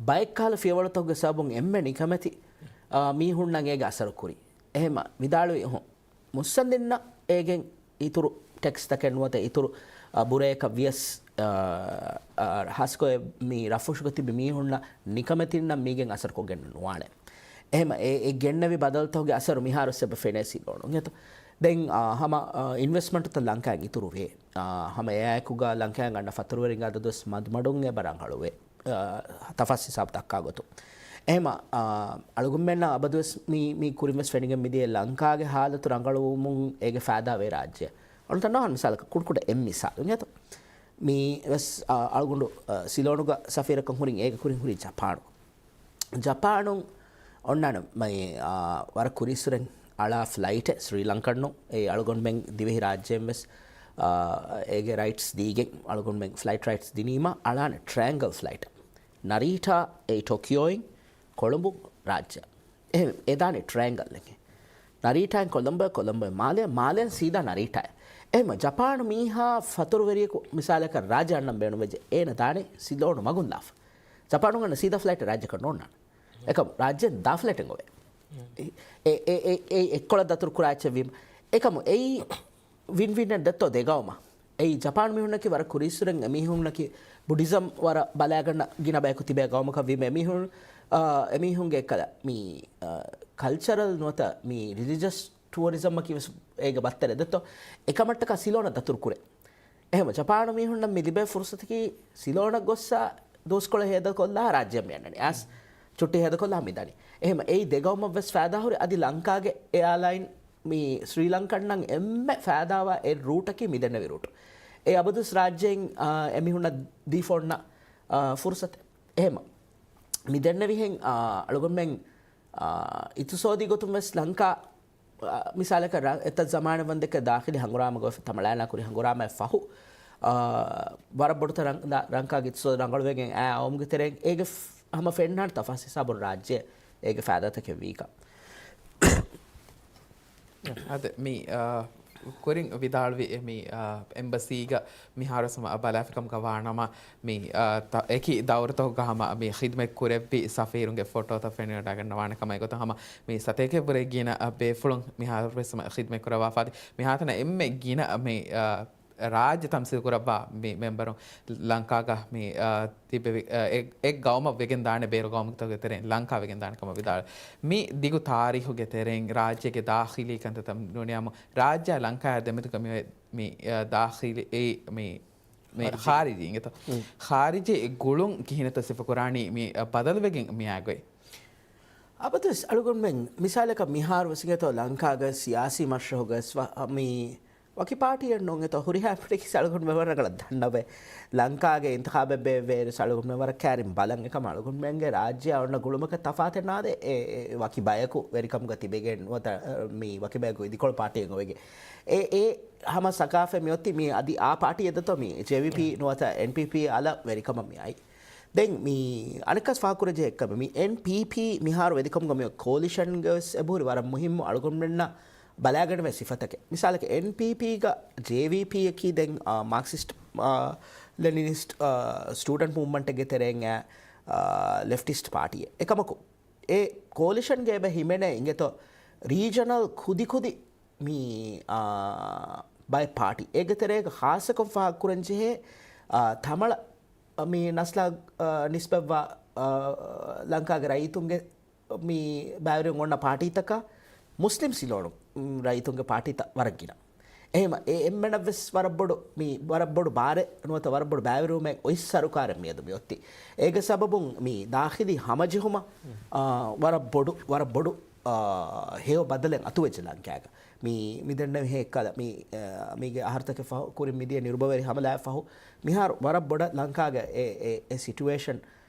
ބައެއްކަހަލަ ފިޔަވަޅުތަކުގެ ސަބަބުން އެންމެ ނިކަމެތި، އާ، މީހުންނަށް އޭގެ އަސަރު ކުރީ. އެހެމަ ވިދާޅުވި އުހު، މުއްސަނދިންނަށް އޭގެން އިތުރު ޓެކްސްތަކެއް ނުވަތަ އިތުރު، އާ، ބުރަޔަކަށް ވިޔަސް، އާ، އާ، ހާސްކޮށް މި ރަށްފުށުގަ ތިބި މީހުންނަށް ނިކަމެތިންނަށް މީގެން އަސަރުކޮށްގެން ނުވާނެ. އެހެމަ އެ، އެ ގެންނެވި ބަދަލުތަކުގެ އަސަރު މިހާރު އެބަ ފެނޭ ސިލޯނު. އިނގޭތޯ؟ ދެން، އާ، ހަމަ، އާ، އިންވެސްޓްމަންޓުތައް ލަންކާއިން އިތުރުވޭ. އާ، ހަމަ އެއާއެކުގަ ލަންކާއިން އަންނަ ފަތުރުވެރިންގެ އަދަދުވެސް މަދުމަޑުން އެބަ ރަނގަޅުވޭ. އާ، ތަފާސް ހިސާބު ދައްކާ ގޮތުން. އެހެމަ، އާ، އަޅުގަނޑުމެންނަށް އަބަދުވެސް މި، މި ކުރިންވެސް ފެނިގެން މިދިޔަ ލަންކާގެ ހާލަތު ރަނގަޅުވުމުން އޭގެ ފައިދާ ވޭ ރާއްޖެ. އަޅުގަނޑު ދަންނަވާނެ މިސާލަކަށް ކުޑަކުޑަ އެއް މިސާލު އިނގޭތޯ. މި ވެސް، އާ، އަޅުގަނޑު، އާ، ސިލޯނުގަ ސަފީރަކަށް ހުރިން އޭގެ ކުރިން ހުރީ ޖަޕާނު. ޖަޕާނުން އޮންނާނެ މައި، އާ، ވަރަށް ކުރީއްސުރެން އަޅާ ފްލައިޓެއް ސްރީލަންކަންނު. އެ އަޅުގަނޑުމެން ދިވެހި ރާއްޖޭން ވެސް، އާ، އޭގެ ރައިޓްސް ދީގެން، އަޅުގަނޑުމެން ފްލައިޓް ރައިޓްސް ދިނީމަ އަޅާނެ ޓްރައިންގަލް ފްލައިޓް. ނަރީޓާ އެ ޓޮކިޔޯއިން ކޮޅުނބު ރާއްޖެ. އެހެން އެދާނެ ޓްރައިންގަލް އެކެ. ނަރީޓާއިން ކޮލަމްބޯ، ކޮލަމްބޯއިން މާލެ، މާލެއިން ސީދާ ނަރީޓާ. އެހެން ޖަޕާނު މީހާ ފަތުރުވެރިޔަކު މިސާލަކަށް ރާއްޖެ އަންނަން ބޭނުންވެއްޖެ އޭނަ ދާނެ ސިލޯނު މަގުން ލާފަ. ޖަޕާނުން އަންނަ ސީދާ ފްލައިޓެއް ރާއްޖެކަށް ނޯންނާނެ. އެކަމު ރާއްޖޭން ދާ ފްލައިޓެއް އޮވޭ. އެ، އެ، އެ، އެ އެއްކޮޅަށް ދަތުރު ކުރާ އެއްޗެއް ވީމަ. އެކަމު އެއީ ވިން ވިން އެއް ދެއްތޯ ދެގައުމަށް. އެއީ ޖަޕާން މީހުންނަކީ ވަރަށް ކުރީއްސުރެން އެމީހުންނަކީ ބުޑިޒަމް ވަރަށް ބަލާގަންނަ ގިނަ ބަޔަކު ތިބޭ ގައުމަކަށް ވީމަ އެމީހުން، އާ، އެމީހުންގެ އެއްކަލަ މި، އާ، ކަލްޗަރަލް ނުވަތަ މި ރިލިޖަސް ޓުއަރިޒަމްއަކީ ވެސް އޭގެ ބައްތަރެއް ދެއްތޯ. އެކަމަށްޓަކާ ސިލޯނަށް ދަތުރު ކުރޭ. އެހެމަ ޖަޕާނު މީހުންނަށް މި ލިބޭ ފުރުސަތަކީ ސިލޯނަށް ގޮއްސާ ދުވަސްކޮޅެއް ހޭދަކޮށްލާ ރާއްޖެއަށް މި އަންނަނީ. އަސް ޗުއްޓީ ހޭދަކޮށްލާ މި ދަނީ. އެހެމަ އެއީ ދެގައުމަށް ވެސް ފައިދާ ހުރި އަދި ލަންކާގެ އެއާލައިން މި ސްރީލަންކަންނަށް އެންމެ ފައިދާވާ އެއް ރޫޓަކީ މި ދެންނެވި ރޫޓު. އެ އަބަދުވެސް ރާއްޖެއިން، އާ، އެމީހުންނަށް ދީފަ އޮންނަ، އާ، ފުރުސަތެއް. އެހެމަ މި ދެންނެވިހެން، އާ، އަޅުގަނޑުމެން، އާ، އިޤްތިޞާދީ ގޮތުން ވެސް ލަންކާ، އާ، މިސާލަކަށް ރަ-، އެތައް ޒަމާނެއް ވަންދެކެ ދާޚިލީ ހަނގުރާމަ ގޮވެފަ ތަމަޅާނާ ކުރި ހަނގުރާމައަށް ފަހު، އާ، ވަރަށް ބޮޑުތަ ރަން-، ލަ-، ލަންކާގެ އިޤްތިޞާދު ރަނގަޅުވެގެން އައި އައުމުގެ ތެރެއިން އޭގެ ފް-، ހަމަ ފެންނާނެ ތަފާސް ހިސާބުން ރާއްޖެ އޭގެ ފައިދާތަކެއް ވީކަން. އަދި މި، އާ، ކުރިން ވިދާޅުވި މި، އާ، އެމްބަސީގަ މިހާރު ވެސް ހަމަ ބަލާފިކަމުގަ ވާނަމަ، މި، އާ، ތަ-، އެކި ދައުރުތަކުގަ ހަމަ މި ޚިދުމަތް ކުރެއްވި ސަފީރުންގެ ފޮޓޯތައް ފެނިވަޑައިގަންނަވާނެ ކަމަށް އެގޮތަށް ހަމަ މި ސަތޭކައަށްވުރެ ގިނަ، އާ، ބޭފުޅުން މިހާރު ވެސް ހަމަ ޚިދުމަތް ކުރައްވާފަ އަދި މިހާތަނަށް އެންމެ ގިނަ މި، އާ، ރާއްޖެ ތަމްސީލް ކުރައްވާ މި މެމްބަރުން ލަންކާގަ މި، އާ، ތިބެވި، އާ، އެ-، އެއް ގައުމަށް ވެގެން ދާނެ ބޭރު ގައުމުތަކުގެ ތެރެއިން ލަންކާ ވެގެން ދާނެ ކަމަށް ވިދާޅުވި. މި ދިގު ތާރީޚުގެ ތެރެއިން ރާއްޖޭގެ ދާޚިލީ ކަންތައްތައް ނޫނިއްޔާމު ރާއްޖެއާ ލަންކާއާ ދެމެދުގަ މި، މި، އާ، ދާޚިލީ، މި، މި ޚާރިޖީ. ޚާރިޖީ އިނގޭތޯ؟ ޚާރިޖީ ގުޅުން ކިހިނެއްތޯ ސިފަކުރާނީ މި، އާ، ބަދަލުވެގެން މިއާގޮތް؟ އަބަދުވެސް އަޅުގަނޑުމެން މިސާލަކަށް މިހާރު ވެސް އިނގޭތޯ ލަންކާގަ ސިޔާސީ މަޝްރަހުގަ ވެސް ވަ-، މި ވަކި ޕާޓީއެއް ނޫންގެތޯ ހުރިހާ ޕޮލިޓިކްސް އަޅުގަނޑުމެން ވަރަށް ރަނގަޅަށް ދަންނަވޭ. ލަންކާގެ އިންތިޚާބެއް ބޭއްވޭއިރު އަޅުގަނޑުމެން ވަރަށް ކައިރިން ބަލަން. އެކަމަ އަޅުގަނޑުމެންގެ ރާއްޖެއާ އޮންނަ ގުޅުމަކަށް ތަފާތެއް ނާދޭ. އެ، އެ، ވަކި ބަޔަކު ވެރިކަމުގަ ތިބެގެން ނުވަތަ، މި ވަކި ބަޔަކު އިދިކޮޅު ޕާޓީއެއް އޮވެގެން. އެ، އެ ހަމަ ސަކާފަތް މިއޮތީ މި އަދި އާ ޕާޓީއެއް ދެއްތޯ މި ޖޭވީޕީ ނުވަތަ އެންޕީޕީ އަލަށް ވެރިކަމަށް މި އައީ. ދެން މި އަނެއްކާސް ފާހަގަކުރެއްޖެ އެއްކަމެއް މި އެންޕީޕީ މިހާރު ވެރިކަމުގަ މި ކޯލިޝަންގަ ވެސް އެބަހުރި ވަރަށް މުހިއްމު އަޅުގަނޑުމެންނަށް ބަލާގަނެވޭ ސިފަތަކެއް. މިސާލަކަށް އެންޕީޕީގަ ޖޭވީޕީއަކީ ދެން، އާ، މާކްސިސްޓް، އާ، ލެނިނިސްޓް، އާ، ސްޓޫޑެންޓް މޫވްމަންޓެއްގެ ތެރެއިން އާ، އާ، ލެފްޓިސްޓް ޕާޓީއެއް. އެކަމަކު، އެ ކޯލިޝަންގެ އެބަ ހިމެނޭ އިނގޭތޯ، ރީޖަނަލް ކުދިކުދި މި، އާ، ބައެއް ޕާޓީ. އޭގެ ތެރޭގަ ޚާއްޞަކޮށް ފާހަގަކުރަން ޖެހޭ، އާ، ތަމަޅަ، މި ނަސްލާ، އާ، ނިސްބަތްވާ، އާ، ލަންކާގެ ރައްޔިތުންގެ މި ބައިވެރިވެ އޮންނަ ޕާޓީތަކާ މުސްލިމް ސިލޯނު، މް، ރައްޔިތުންގެ ޕާޓީތައް ވަރަށް ގިނަ. އެހެމަ އެ އެންމެނަށްވެސް ވަރަށް ބޮޑު، މި ވަރަށް ބޮޑު ބާރެއް ނުވަތަ ވަރަށް ބޮޑު ބައިވެރިވުމެއް އޮތް ސަރުކާރެއް މިއަދު މި އޮތީ. އޭގެ ސަބަބުން މި ދާޚިލީ ހަމަޖެހުމަށް، އާ، ވަރަށް ބޮޑު، ވަރަށް ބޮޑު، އާ، ހެޔޮ ބަދަލެއް އަތުވެއްޖެ ލަންކާގަ. މި، މި ދެންނެވިހެ ކަލަ، މި، އާ، މީގެ އަހަރުތަކެއް ފަހު، ކުރިން މިދިޔަ ނިރުބަވެރި ހަމަލާއަށް ފަހު، މިހާރު ވަރަށް ބޮޑަށް ލަންކާގަ އެ، އެ، އެ ސިޓުއޭޝަން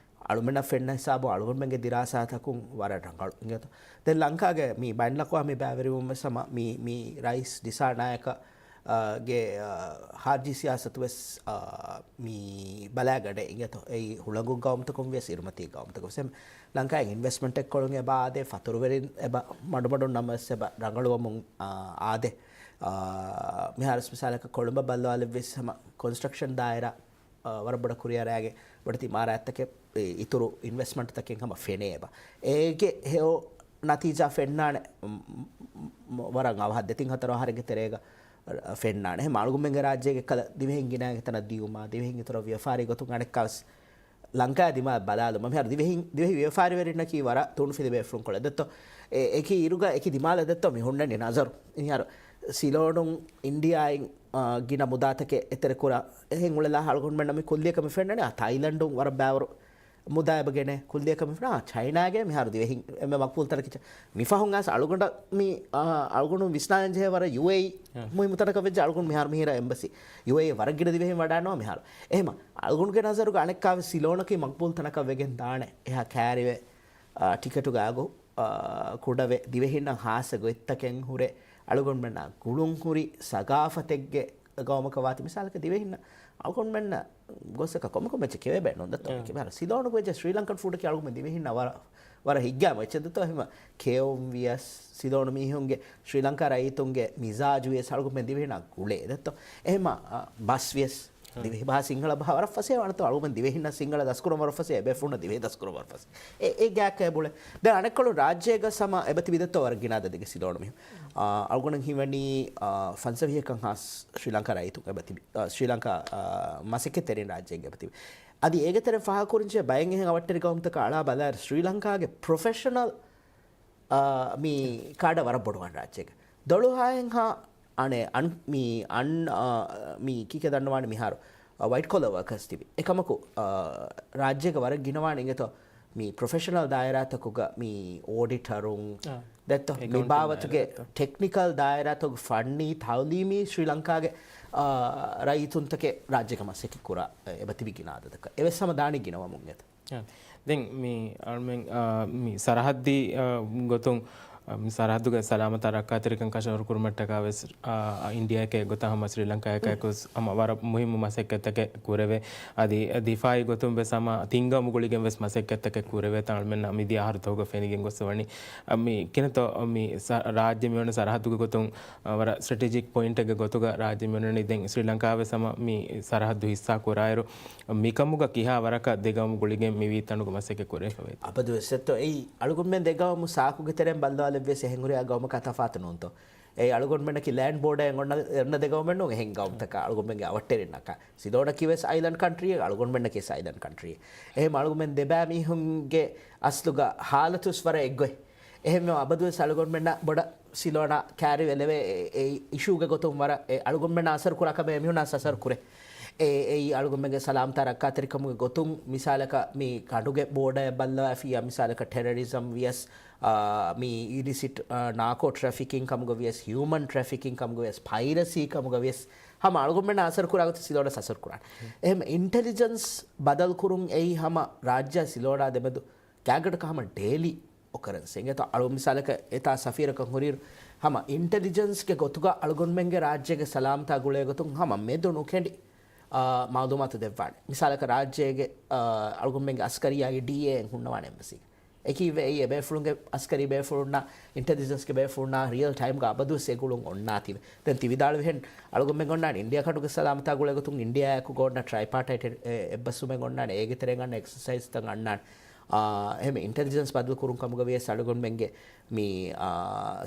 އަޅުމެންނަށް ފެންނަ ހިސާބު އަޅުގަނޑުމެންގެ ދިރާސާތަކުން ވަރަށް ރަނގަޅު އިނގޭތޯ. ދެން ލަންކާގެ މި ބައިންލައަޤްވާމީ ބައިވެރިވުމަށް ހަމަ މި، މި ރައީސް ޑިސާ ނާޔަކަ، އާ، ގެ، އާ، ޚާރިޖީ ސިޔާސަތު ވެސް، އާ، މި ބަލާގަޑެއް އިނގޭތޯ. އެއީ ހުޅަނގު ގައުމުތަކުން ވިޔަސް އިރުމަތީ ގައުމުތަކުން ވެސް. އެމް، ލަންކާއިން އިންވެސްޓްމަންޓެއް ކޮޅުން އެބަ އާދޭ، ފަތުރުވެރިން އެބަ މަޑުމަޑުން ނަމަވެސް އެބަ ރަނގަޅުވަމުން، އާ، އާދޭ. އާ، މިހާރު މިސާލަކަށް ކޮޅުނބަށް ބައްލަވާލެއްވިޔަސް ހަމަ ކޮންސްޓްރަކްޝަން ދާއިރާ އަ، ވަރަށް ބޮޑަށް ކުރިއަރާގެ ބޮޑެތި އިމާރާތްތަކެއް އިތުރު އިންވެސްޓްމަންޓްތަކެއް ހަމަ ފެނޭ އެބަ. އޭގެ ހެޔޮ ނަތީޖާ ފެންނާނެ، މް، މް، ވަރަށް އަވަހަށް ދެތިން ހަތަރު އަހަރެއްގެ ތެރޭގަ ފެންނާނެ. އެހެން އަޅުގަނޑުމެންގެ ރާއްޖޭގެ ކަލަ ދިވެހިން ގިނައިގެ ތަނަށް ދިޔުމާ، ދިވެހިން އިތުރަށް ވިޔަފާރީ ގޮތުން އަނެއްކާވެސް ލަންކާ ދިމާ ބަލާލުމަށް މިހާރު ދިވެހި، ދިވެހި ވިޔަފާރިވެރިންނަކީ ވަރަށް ތޫނުފިލި ބޭފުޅުން ކޮޅެއް ދެއްތޯ. އެ، އެކި އިރުގަ އެކި ދިމާލަށް ދެއްތޯ މި ހުންނަނީ ނަޒަރު. މިހާރު ސިލޯނުން އިންޑިއާއިން އާ، ގިނަ މުދާތަކެއް އެތެރެކުރާ. އެހެން އުޅެލާ އަޅުގަނޑުމެންނަށް މި ކުއްލިއަކަށް މި ފެންނަނީ، އާ، ތައިލަންޑުން ވަރަށް ބައިވަރު މުދާ އެބަ ގެނޭ ކުއްލިއަކަށް މި ފެންނަނީ، އާ، ޗައިނާގެ މިހާރު ދިވެހިން އެންމެ މަޤްބޫލް ތަނަކީ ޗަ-، މި ފަހުން އައިސް އަޅުގަނޑަށް މި، އާ، އަޅުގަނޑު ވިސްނާލަން ޖެހޭ ވަރަށް ޔޫއޭއީ އާ. މުހިއްމު ތަނަކަށް ވެއްޖެ އަޅުގަނޑު މިހާރު މިހިރަ އެމްބަސީ. ޔޫއޭއީ ވަރަށް ގިނަ ދިވެހިން ވަޑާންނަވާ މިހާރު. އެހެމަ އަޅުގަނޑުގެ ނަޒަރުގަ އަނެއްކާވެސް ސިލޯނަކީ މަޤްބޫލް ތަނަކަށް ވެގެން ދާނެ. އެހާ ކައިރިވެ، އާ، ޓިކެޓުގެ އަގު، އާ، ކުޑަވެ، ދިވެހިންނަށް ހާއްސަ ގޮތްތަކެއް ހުރެ، އަޅުގަނޑުމެންނާ ގުޅުން ހުރި ސަގާފަތެއްގެ ގައުމަކަށް ވާތީ މިސާލަކަށް ދިވެހިންނަށް އަޅުގަނޑުމެންނަށް ގޮއްސަކަށް ކޮންމެ ކޮންމެ އެއްޗެއް ކެވޭ ބޭނުން ދެއްތޯ؟ އެ. މިހާރު ސިލޯނުގެ ވެއްޖެ ޝްރީލަންކަން ފޫޑަކީ އަޅުގަނޑުމެން ދިވެހިންނަށް ވަރަށް، ވަރަށް ހިތްގައިމު އެއްޗެއް ދެއްތޯ؟ އެހެމަ ކެއުން ވިޔަސް ސިލޯނު މީހުންގެ ޝްރީލަންކާ ރައްޔިތުންގެ މިޒާޖު ވިޔަސް އަޅުގަނޑުމެން ދިވެހިންނަށް ގުޅޭ ދެއްތޯ؟ އެހެމަ، އަ، ބަސް ވިޔަސް ދިވެހި ބަހާ ސިންހަޅަ ބަހާ ވަރަށް ފަސޭހަ ވާނެތޯ؟ އަޅުގަނޑު ދިވެހިންނަށް ސިންހަޅަ ދަސްކުރަން ވަރަށް ފަސޭހަ، އެބޭފުޅުންނަށް ދިވެހި ދަސްކުރަން ވަރަށް ފަސޭހަ. އެ، އެ ގާތް ކައިބުޅެ. ދެން އަނެއްކޮޅުން ރާއްޖޭގަ ސަމާ އެބަތިބި ދެއްތޯ ވަރަށް ގިނަ އަދަދެއްގެ ސިލޯނު މީހުން. އާ، އަޅުގަނޑަށް ހީވަނީ، އާ، ފަންސަވީހަކަށް ހާސް ޝްރީލަންކާ ރައްޔިތުން އެބަތިބި، އާ، ޝްރީލަންކާ، އާ، މަސައްކަތްތެރިން ރާއްޖޭގަ އެބަތިބި. އަދި އޭގެ ތެރެއިން ފާހަގަކުރިންޖެ ބައެއް އެހެން އަވަށްޓެރި ގައުމުތަކަށް އަޅާ ބަލާއިރު ޝްރީލަންކާގެ ޕްރޮފެޝަނަލް އާ، މި ކާޑަށް ވަރަށް ބޮޑު ވާން ރާއްޖޭގަ. ދޮޅުހާއެއްހާ އަނެއް އަން، މި އަން، އާ، މި ކީކޭ ދަންނަވާނެ މިހާރު، އާ، ވައިޓް ކޮލާ ވަރކާސް ތިބި. އެކަމަކު، އާ، ރާއްޖޭގަ ވަރަށް ގިނަވާނެ އިނގޭތޯ މި ޕްރޮފެޝަނަލް ދާއިރާތަކުގަ މި އޯޑިޓަރުން އާ. ދެއްތޯ؟ މި އެކައުންޓިން ބާވަތުގެ ދާއިރާތައް. ޓެކްނިކަލް ދާއިރާތަކު ފަންނީ ތައުލީމީ ޝްރީލަންކާގެ، އާ، ރައްޔިތުންތަކެއް ރާއްޖޭގަ މަސައްކަތް ކުރާ، އެ، އެބަތިބި ގިނަ އަދަދަކަށް. އެވެސް ހަމަ ދާނީ ގިނަވަމުން އެތަ. އާ. ދެން މި އަޅުމެން، އާ، މި ސަރަހައްދީ، އާ، ގޮތުން، އާ، މި ސަރަހައްދުގެ ސަލާމަތާ ރައްކާތެރިކަން ކަށަވަރު ކުރުމަށްޓަކާ ވެސް، އާ، އިންޑިއާއެކޭ ގޮތަށް ހަމަ ސްރީލަންކާއަކާއެކު ވެސް ހަމަ ވަރަށް މުހިއްމު މަސައްކަތްތަކެއް ކުރެވޭ. އަދި ދިފާއީ ގޮތުން ވެސް ހަމަ ތިން ގައުމު ގުޅިގެން ވެސް މަސައްކަތްތަކެއް ކުރެވޭ ތާ އަޅުމެންނަށް މިދިޔަ އަހަރު ދުވަހުގަ ފެނިގެން ގޮސް ވަނީ. އަ، މި ކިނަތޯ މި ސަ-، ރާއްޖެ މިވަނީ ސަރަހައްދުގެ ގޮތުން، އަ، ވަރަށް ސްޓްރެޓެޖިކް ޕޮއިންޓެއްގެ ގޮތުގަ ރާއްޖެ މިވަނީ. ދެން ސްރީލަންކާ ވެސް ހަމަ މި ސަރަހައްދު ހިއްސާ ކުރާއިރު، މިކަމުގަ ކިހާ ވަރަކަށް ދެ ގައުމު ގުޅިގެން މިވީ ތަނުގަ މަސައްކަތް ކުރެވިފަވޭތޯ؟ އަބަދުވެސް އެއްތޯ. އެއީ އަޅުގަނޑުމެން ދެ ގައުމު ސާކުގެ ތެރެއިން ބައްލަވާލެއްވިޔަސް އެހެން ހުރިހާ ގައުމަކާ ތަފާތު ނޫންތޯ. އެއީ އަޅުގަނޑުމެންނަކީ ލޭންޑް ބޯޑައެއް އޮންނަ، އޮންނަ ދެ ގައުމެއް ނޫން. އެހެން ގައުމުތަކާ އަޅުގަނޑުމެންގެ އަވަށްޓެރިންނަކާ. ސިލޯނަކީ ވެސް އައިލަންޑް ކަންޓްރީއެއް، އަޅުގަނޑުމެންނަކީ ވެސް އައިލަންޑް ކަންޓްރީއެއް. އެހެން އަޅުގަނޑުމެން ދެބައި މީހުންގެ އަސްލުގަ ހާލަތުވެސް ވަރަށް އެއްގޮތް. އެހެންވެ އަބަދުވެސް އަޅުގަނޑުމެންނަށް ބޮޑަށް ސިލޯނާ ކައިރިވެލެވޭ އެ، އެ އިޝޫގެ ގޮތުން ވަރަށް އެ އަޅުގަނޑުމެންނަށް އަސަރު ކުރާ ކަމެއް އެމީހުންނަށް އަސަރު ކުރޭ. އެ، އެއީ އަޅުގަނޑުމެންގެ ސަލާމަތާ ރައްކާތެރިކަމުގެ ގޮތުން މިސާލަކަށް މި ގަނޑުގެ ބޯޑައެއް ބައްލަވާފިއްޔާ މިސާލަކަށް ޓެރަރިޒަމް ވިޔަސް، އާ، މި އިލިސިޓް، އާ، ނާކޯ ޓްރެފިކިން ކަމުގަ ވިޔަސް، ހިއުމަން ޓްރެފިކިން ކަމުގަ ވިޔަސް، ޕައިރަސީ ކަމުގަ ވިޔަސް، ހަމަ އަޅުގަނޑުމެންނަށް އަސަރު ކުރާ ގޮތަށް ސިލޯނަށް އަސަރު ކުރާނެ. އެހެން އިންޓެލިޖެންސް ބަދަލު ކުރުން އެއީ ހަމަ ރާއްޖެ ސިލޯނާ ދެމެދު ގާތްގަނޑަކަށް ހަމަ ޑޭލީ އޮކަރެންސް. އިނގޭތޯ އަޅު މިސާލަކަށް އެތާ ސަފީރަކަށް ހުރިއިރު، ހަމަ އިންޓެލިޖެންސްގެ ގޮތުގަ އަޅުގަނޑުމެންގެ ރާއްޖޭގެ ސަލާމަތާ ގުޅޭ ގޮތުން ހަމަ މެދު ނުކެނޑި، އާ، މައުލޫމާތު ދެއްވާނެ. މިސާލަކަށް ރާއްޖޭގެ، އާ، އަޅުގަނޑުމެންގެ އަސްކަރިއްޔާގެ ޑީއޭ އެއް ހުންނަވާނެ އެމްބަސީގަ. އެކީ ވެ އެ ބޭފުޅުންގެ އަސްކަރީ ބޭފުޅުންނާ، އިންޓެލިޖެންސްގެ ބޭފުޅުންނާ ރިއަލް ޓައިމްގަ އަބަދުވެސް އެ ގުޅުން އޮންނާތީވެ. ދެން ތި ވިދާޅުވިހެން އަޅުގަނޑުމެން އޮންނާނެ އިންޑިއާ ކަނޑުގެ ސަލާމަތާ ގުޅޭ ގޮތުން އިންޑިއާއެކު ގޯންނަ ޓްރައިޕާޓައިޓް އެ، އެއްބަސްވުމެއް އޮންނާނެ. އޭގެ ތެރެއިން އަންނަ އެކްސަސައިޒްތައް އަންނާނެ. އާ، އެހެން އިންޓެލިޖެންސް ބަދަލު ކުރުން ކަމުގަ ވިޔަސް އަޅުގަނޑުމެންގެ މި، އާ،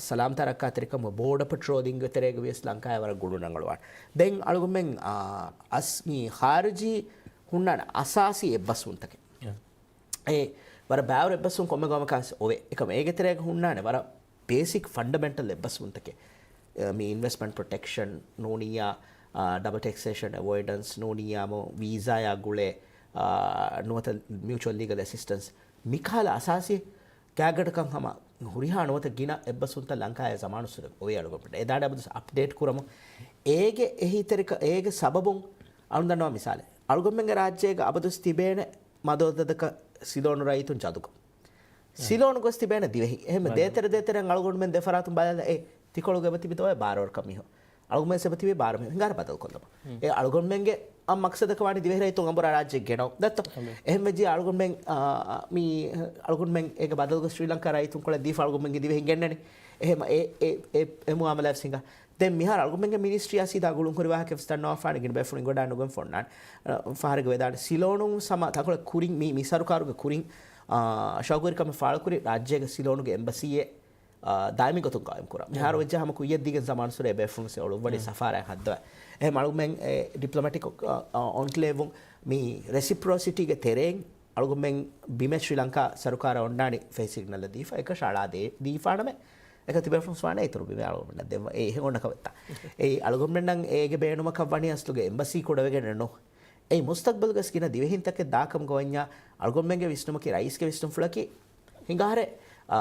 ސަލާމްތާ ރައްކާތެރިކަމުގަ ބޯޑަ ޕެޓްރޯލިންގ ތެރޭގަ ވިޔަސް ލަންކާއާ ވަރަށް ގުޅުން ރަނގަޅުވާނެ. ދެން އަޅުގަނޑުމެން، އާ، އަސް މި ޚާރިޖީ ހުންނާނެ އަސާސީ އެއްބަސްވުންތަކެއް. އެ ވަރަށް ބާވަރު އެއްބަސްވުން ކޮންމެ ގައުމަކަސް އޮވޭ. އެކަމަ އޭގެ ތެރޭގަ ހުންނާނެ ވަރަށް ބޭސިކް ފަންޑަމެންޓަލް އެއްބަސްވުންތަކެއް. އެ، މި އިންވެސްޓްމަންޓް ޕްރޮޓެކްޝަން ނޫނިއްޔާ، އާ، ޑަބަލް ޓެކްސޭޝަން އެވޮއިޑަންސް ނޫނިއްޔާމު ވީސާޔާ ގުޅޭ، އާ، ނުވަތަ މިއުޗުއަލް ލީގަލް އެސިސްޓަންސް މިކަހަލަ އަސާސީ ގާތްގަނޑަކަށް ހަމަ ހުރިހާ ނުވަތަ ގިނަ އެއްބަސްވުންތައް ލަންކާއާ ޒަމާނުއްސުރެ އޮވޭ އަޅުގަނޑު. އެދާނެ އަބަދު އަޕްޑޭޓް ކުރަމުން. އޭގެ އެހީތެރިކަ، އޭގެ ސަބަބުން އަޅުން ދަންނަވާ މިސާލެއް. އަޅުގަނޑުމެންގެ ރާއްޖޭގަ އަބަދުވެސް ތިބޭނެ މަދު އަދަދަކަށް ސިލޯނު ރައްޔިތުން ޖަލުކަން. ސިލޯނު ގޮސް ތިބޭނެ ދިވެހި. އެހެން ދޭތެރެ ދޭތެރެން އަޅުގަނޑުމެން ދެ ފަރާތުން ބަލާލަ އެ ތިކޮޅުގަ އެބަ ތިބި ދޯ ބާރަ ވަރަކަށް މީހުން. އަޅުގަނޑުމެން އެބަ ތިބީ ބާރަ މީހުން. ހިނގާރަ ބަދަލު ކޮށްލަމުން. އެ އަޅުގަނޑުމެންގެ އަ މަޤްޞަދަކަށް ވާނީ ދިވެހި ރައްޔިތުން އަނބުރާ ރާއްޖެ ގެނައުން ދެއްތޯ. އެހެން ވެއްޖިއްޔާ އަޅުގަނޑުމެން، އާ، މި އަޅުގަނޑުމެން އޭގެ ބަދަލުގަ ސްރީލަންކާ ރައްޔިތުން ކޮޅެއް ދީފަ އަޅުގަނޑުމެންގެ ދިވެހިން ގެންނަނީ. އެހެމަ އެ، އެ، އެ، އެ މުއާމަލާތް ހިނގާ. ދެން މިހާރު އަޅުގަނޑުމެންގެ މިނިސްޓްރީއާ ސީދާ ގުޅުން ހުރި ވާހަކަ ވެސް ދަންނަވާފާނެ ގިނަ ބޭފުޅުން އެނގިވަޑައިނުގެން ފޮންނާނެ. އަ، ފަހަރެއްގަ ވެދާނެ ސިލޯނު ސަމާ ތަންކޮޅެއް ކުރިން މި، މި ސަރުކާރުގެ ކުރިން، އާ، ޝައުގުވެރިކަމެއް ފާޅުކުރި ރާއްޖޭގެ ސިލޯނުގެ އެމްބަސީއެއް، އާ، ދާއިމީ ގޮތުން ގާއިމް ކުރާ. މިހާރު ވެއްޖެ ހަމަ ކުއްޔަށްދީގެން ޒަމާނުއްސުރެ އެބޭފުޅުން އޮޅުއްވަނީ ސަފާރާއަށް ހައްދަވާ. އެހެމަ އަޅުގަނޑުމެން އެ ޑިޕްލޮމެޓިކް، އާ، އާ، އޮންކްލޭވުން މި ރެސިޕްރޮސިޓީގެ ތެރެއިން އަޅުގަނޑުމެން ބިމެއް ޝްރީލަންކާ ސަރުކާރަށް އޮންނާނީ ފެހި ސިގްނަލް ދީފަ އެކަށަ އަޅާ ދޭ، ދީފާނަމެ. އެކަ ތިބޭފުޅުން ވާނެ އިތުރު ބިމެއް އަޅުގަނޑުމެންނަށް ދެއްވަ. އެ އެހެން އޮންނަ ކަމެއްތަ؟ އެ އަޅުގަނޑުމެންނަށް އޭގެ ބޭނުމަކަށް ވަނީ އަސްލުގެ އެމްބަސީ ކުޑަވެގެން ނޫން. އެއީ މުސްތަޤްބަލުގަސް ގިނަ ދިވެހިންތަކެއް ދާކަމުގަ ވަންޏާ އަޅުގަނޑުމެންގެ ވިސްނުމަކީ ރައީސްގެ ވިސްނުންފުޅަކީ ހިނގާހަރެ، އާ،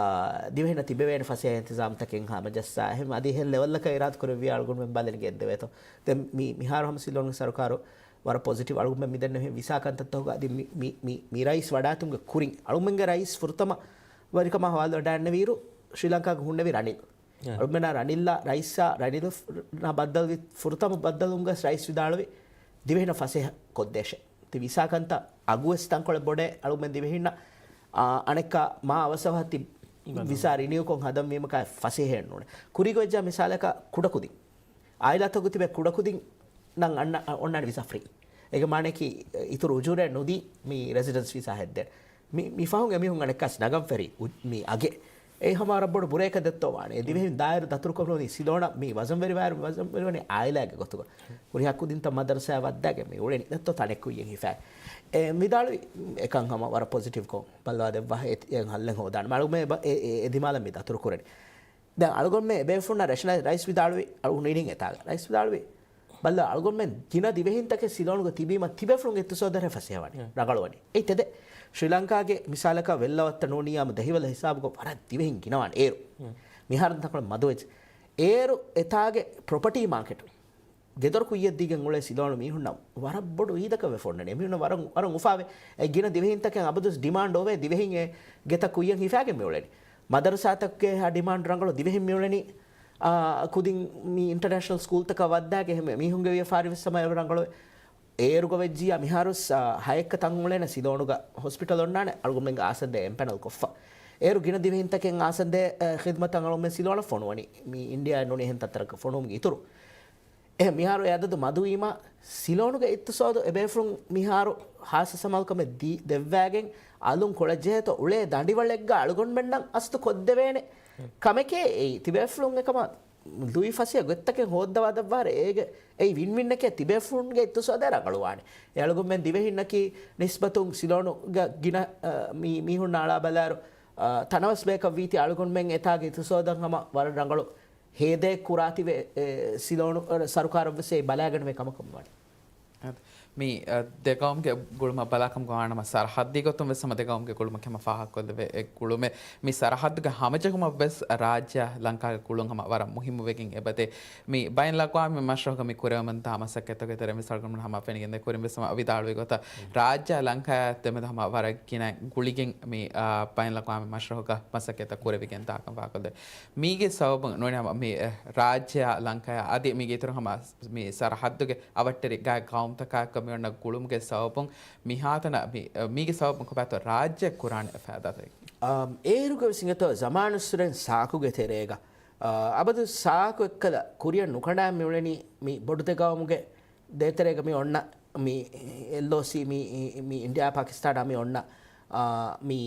ދިވެހިންނަށް ތިބެވޭނެ ފަސޭހަ އިންތިޒާމްތަކެއް ހަމަޖައްސާ އެހެން އަދި އެހެން ލެވެލްއަކަށް އިރާދަ ކުރެއްވިޔާ އަޅުގަނޑުމެން ބަލަން ގެންދެވޭތޯ. ދެން މި، މިހާރު ހަމަ ސިލޯނުގެ ސަރުކާރު ވަރަށް ޕޮޒިޓިވް. އަޅުގަނޑުމެން މިދެންނެވި ވިސާ ކަންތައްތަކުގަ އަދި މި، މި، މި، މި ރައީސް ވަޑާތުމުގެ ކުރިން އަޅުގަނޑުމެންގެ ރައީސް ފުރަތަމަ ވަރިކަމާ ހަވާލުވެވަޑައިގެންނެވިއިރު ޝްރީލަންކާގަ ހުންނެވި ރަނިލް. އަޅުގަނޑުމެންނާ ރަނިލްއާ ރައީސްއާ ރަނިލު ނާ ބައްދަލުވި ފުރަތަމަ ބައްދަލުވުން ގޮސް ރައީސް ވިދާޅުވި ދިވެހިންނަށް ފަސޭހަ ކޮށްދޭށޭ. ތި ވިސާ ކަންތައް އަގުވެސް ތަންކޮޅެއް ބޮޑޭ އަޅުގަނޑުމެން ދިވެހިންނަށް، އާ، އަނެއްކާ މާ އަވަސްއަވަހަށް ތި ވިސާ ރިނިއުކޮށް ހަދަން ވީމަކާ ފަސޭހައެއް ނޫނޭ. ކުރީގަ ވެއްޖާ މިސާލަކަށް ކުޑަކުދިން އާއިލާތަކުގަ ތިބޭ ކުޑަކުދިންނަށް އަންނަ، އޮންނާނެ ވިސާ ފްރީ. އޭގެ މާނައަކީ އިތުރު އުޖޫރައެއް ނުދީ މި ރެސިޑެންސް ވިސާ ހެއްދޭނެ. މި، މި ފަހުން އެމީހުން އަނެއްކާސް ނަގަން ފެރި އު-، މި އަގެއް. އެ ހަމަ ވަރަށް ބޮޑު ބުރައަކަށް ދެއްތޯ ވާނެ. އެ ދިވެހިން ދާއިރު ދަތުރުކޮށް ނޫނީ ސިލޯނަށް މި ވަޒަންވެރިވާއިރު ވަޒަންވެރިވަނީ އާއިލާގެ ގޮތުގަ. ހުރިހާ ކުދިންތައް މަދަރުސާއަށް ވައްދާގެން މި އުޅެނީ. ދެއްތޯ ތަނެއް ކުއްޔަށް ހިފާ. އެ ވިދާޅުވި އެކަން ހަމަ ވަރަށް ޕޮޒިޓިވްކޮށް ބައްލަވާ ދެއްވާ އެ، އެ ހައްލެއް ހޯދާނެ. މައުލޫމޭ އެ، އެ، އެ ދިމާލަށް މި ދަތުރު ކުރަނީ. ދެން އަޅުގަނޑުމެން އެބޭފުޅުންނަށް ރޭޝަނަލައިޒް ރައީސް ވިދާޅުވި، އަޅުގަނޑު އިނީން އެތާގަ. ރައީސް ވިދާޅުވި، ބައްލަ އަޅުގަނޑުމެން ގިނަ ދިވެހިންތަކެއް ސިލޯނުގަ ތިބީމަ ތިބޭފުޅުންގެ އިޤްތިޞާދަށް ފަސޭހަވަނީ ރަނގަޅުވަނީ. އެއީ ތެދެއް. ޝްރީލަންކާގެ މިސާލަކަށް ވެއްލަވައްތަ ނޫނިއްޔާމު ދެހިވަލަ ހިސާބުގަ ވަރަށް ދިވެހިން ގިނަވާނެ އޭރު. މިހާރު ތަންކޮޅެއް މަދުވެއްޖެ. އޭރު އެތާގެ ޕްރޮޕަޓީ މާކެޓު ގެދޮރު ކުއްޔަށްދީގެން އުޅޭ ސިލޯނު މީހުންނަށް ވަރަށް ބޮޑު އީދަކަށް ވެފަ އޮންނަނީ. އެމީހުންނަށް ވަރަށް، ވަރަށް އުފާވޭ. އެ ގިނަ ދިވެހިންތަކެއް އަބަދުވެސް ޑިމާންޑް އޮވޭ ދިވެހިން އެ ގެތައް ކުއްޔަށް ހިފާގެން މިއުޅެނީ. މަދަރުސާތަކުގެ ހާ ޑިމާންޑް ރަނގަޅު ދިވެހިން މިއުޅެނީ. އާ، ކުދިން މި އިންޓަރނޭޝަނަލް ސްކޫލްތަކަށް ވައްދާގެ އެހެން މީހުންގެ ވިޔަފާރިވެސް ހަމަ އެ ރަނގަޅު. އޭރުގަ ވެއްޖިއްޔާ މިހާރު ސް-، އާ، ހައެއްކަ ތަން އުޅޭނެ ސިލޯނުގަ ހޮސްޕިޓަލް އޮންނާނެ އަޅުގަނޑުމެންގެ އާސަންދޭ އެމްޕެނަލް ކޮށްފަ. އޭރު ގިނަ ދިވެހިންތަކެއް އާސަންދޭ، އެ، ޚިދްމަތަށް އަޅުގަނޑުމެން ސިލޯނަށް ފޮނުވަނީ. މި އިންޑިއާއެއް ނޫނީ އެހެން ތައްތަރަކަށް ފޮނުވުމުގެ އިތުރު. އެހެން މިހާރު އެ އަދަދު މަދުވީމަ، ސިލޯނުގެ އިޤްތިޞާދު އެބޭފުޅުން މިހާރު ހާއްސަ ސަމާލުކަމެއް ދީ-، ދެއްވާގެން އަލުން ކޮޅަށް ޖެހޭތޯ އުޅޭ ދަނޑިވަޅެއްގަ އަޅުގަނޑުމެންނަށް އަސްތު ކޮށްދެވޭނެ ކަމެކޭ އެއީ. ތިބޭފުޅުން އެކަމަށް ލުއިފަސޭހަ ގޮތްތަކެއް ހޯއްދަވާ ދައްވާރެ އޭގެ އެއީ ވިން ވިންއެކޭ. ތިބޭފުޅުންގެ އިޤްތިޞާދަށް ރަނގަޅުވާނެ. އެ އަޅުގަނޑުމެން ދިވެހިންނަކީ ނިސްބަތުން ސިލޯނުގަ ގިނަ، އަ، މީ-، މީހުންނަށް އަޅާ ބަލާއިރު، އަ، ތަނަވަސް ބަޔަކަށް ވީތީ އަޅުގަނޑުމެން އެތާގެ އިޤްތިޞާދަށް ހަމަ ވަރަށް ރަނގަޅު ހޭދައެއް ކުރާތީވެ، އެ، ސިލޯނު، އަ، ސަރުކާރަށްވެސް އެއީ ބަލާގަނެވޭ ކަމަކަށް ވާނެ. މި، އަ، ދެ ގައުމުގެ ގުޅުމަށް ބަލާކަމުގަ ވާނަމަ ސަރަހައްދީ ގޮތުން ވެސް ހަމަ ދެ ގައުމުގެ ގުޅުމަކީ ހަމަ ފާހަގަކޮށްލެވޭ އެއް ގުޅުމެއް. މި ސަރަހައްދުގެ ހަމަޖެހުމަށް ވެސް ރާއްޖެއާ ލަންކާގެ ގުޅުން ހަމަ ވަރަށް މުހިއްމުވެގެން އެބަދޭ. މި ބައިންލައްޤަވާމީ މަޝްރަހުގަ މި ކުރެވެމުންދާ މަސައްކަތްތަކުގެ ތެރެއިން ވެސް އަޅުގަނޑުމެން ހަމަ ފެނިގެންދޭ. ކުރިން ވެސް ހަމަ ވިދާޅުވި ގޮތަށް ރާއްޖެއާ ލަންކާއާ ދެމެދު ހަމަ ވަރަށް ގިނަ ގުޅިގެން މި، އާ، ބައިންލައްޤަވާމީ މަޝްރަހުގަ މަސައްކަތްތައް ކުރެވިގެން ދާކަން ވާކޮށްލެވޭ. މީގެ ސަބަބުން ނޫނީ ހަމަ މި، އެ، ރާއްޖެއާ ލަންކާއާ އަދި މީގެ އިތުރު ހަމަ މި ސަރަހައްދުގެ އަވަށްޓެރި ގާތް ގައުމުތަކާއެކު މި އޮންނަ ގުޅުމުގެ ސަބަބުން މިހާތަނަށް މި، މީގެ ސަބަބުން ކޮބާތޯ ރާއްޖެ ކުރާނެ ފައިދާތަކެއް؟ އާ، އޭރުގަ ވިސްނިގަތޯ ޒަމާނުއްސުރެން ސާކުގެ ތެރޭގަ، އާ، އަބަދު ސާކު އެއްކަލަ ކުރިއަށް ނުކަނޑާ މިއުޅެނީ މި ބޮޑު ދެ ގައުމުގެ ދޭތެރޭގަ މި އޮންނަ މި އެލްއޯސީ މި، މި އިންޑިއާ ޕާކިސްތާނާ މި އޮންނަ އާ، މި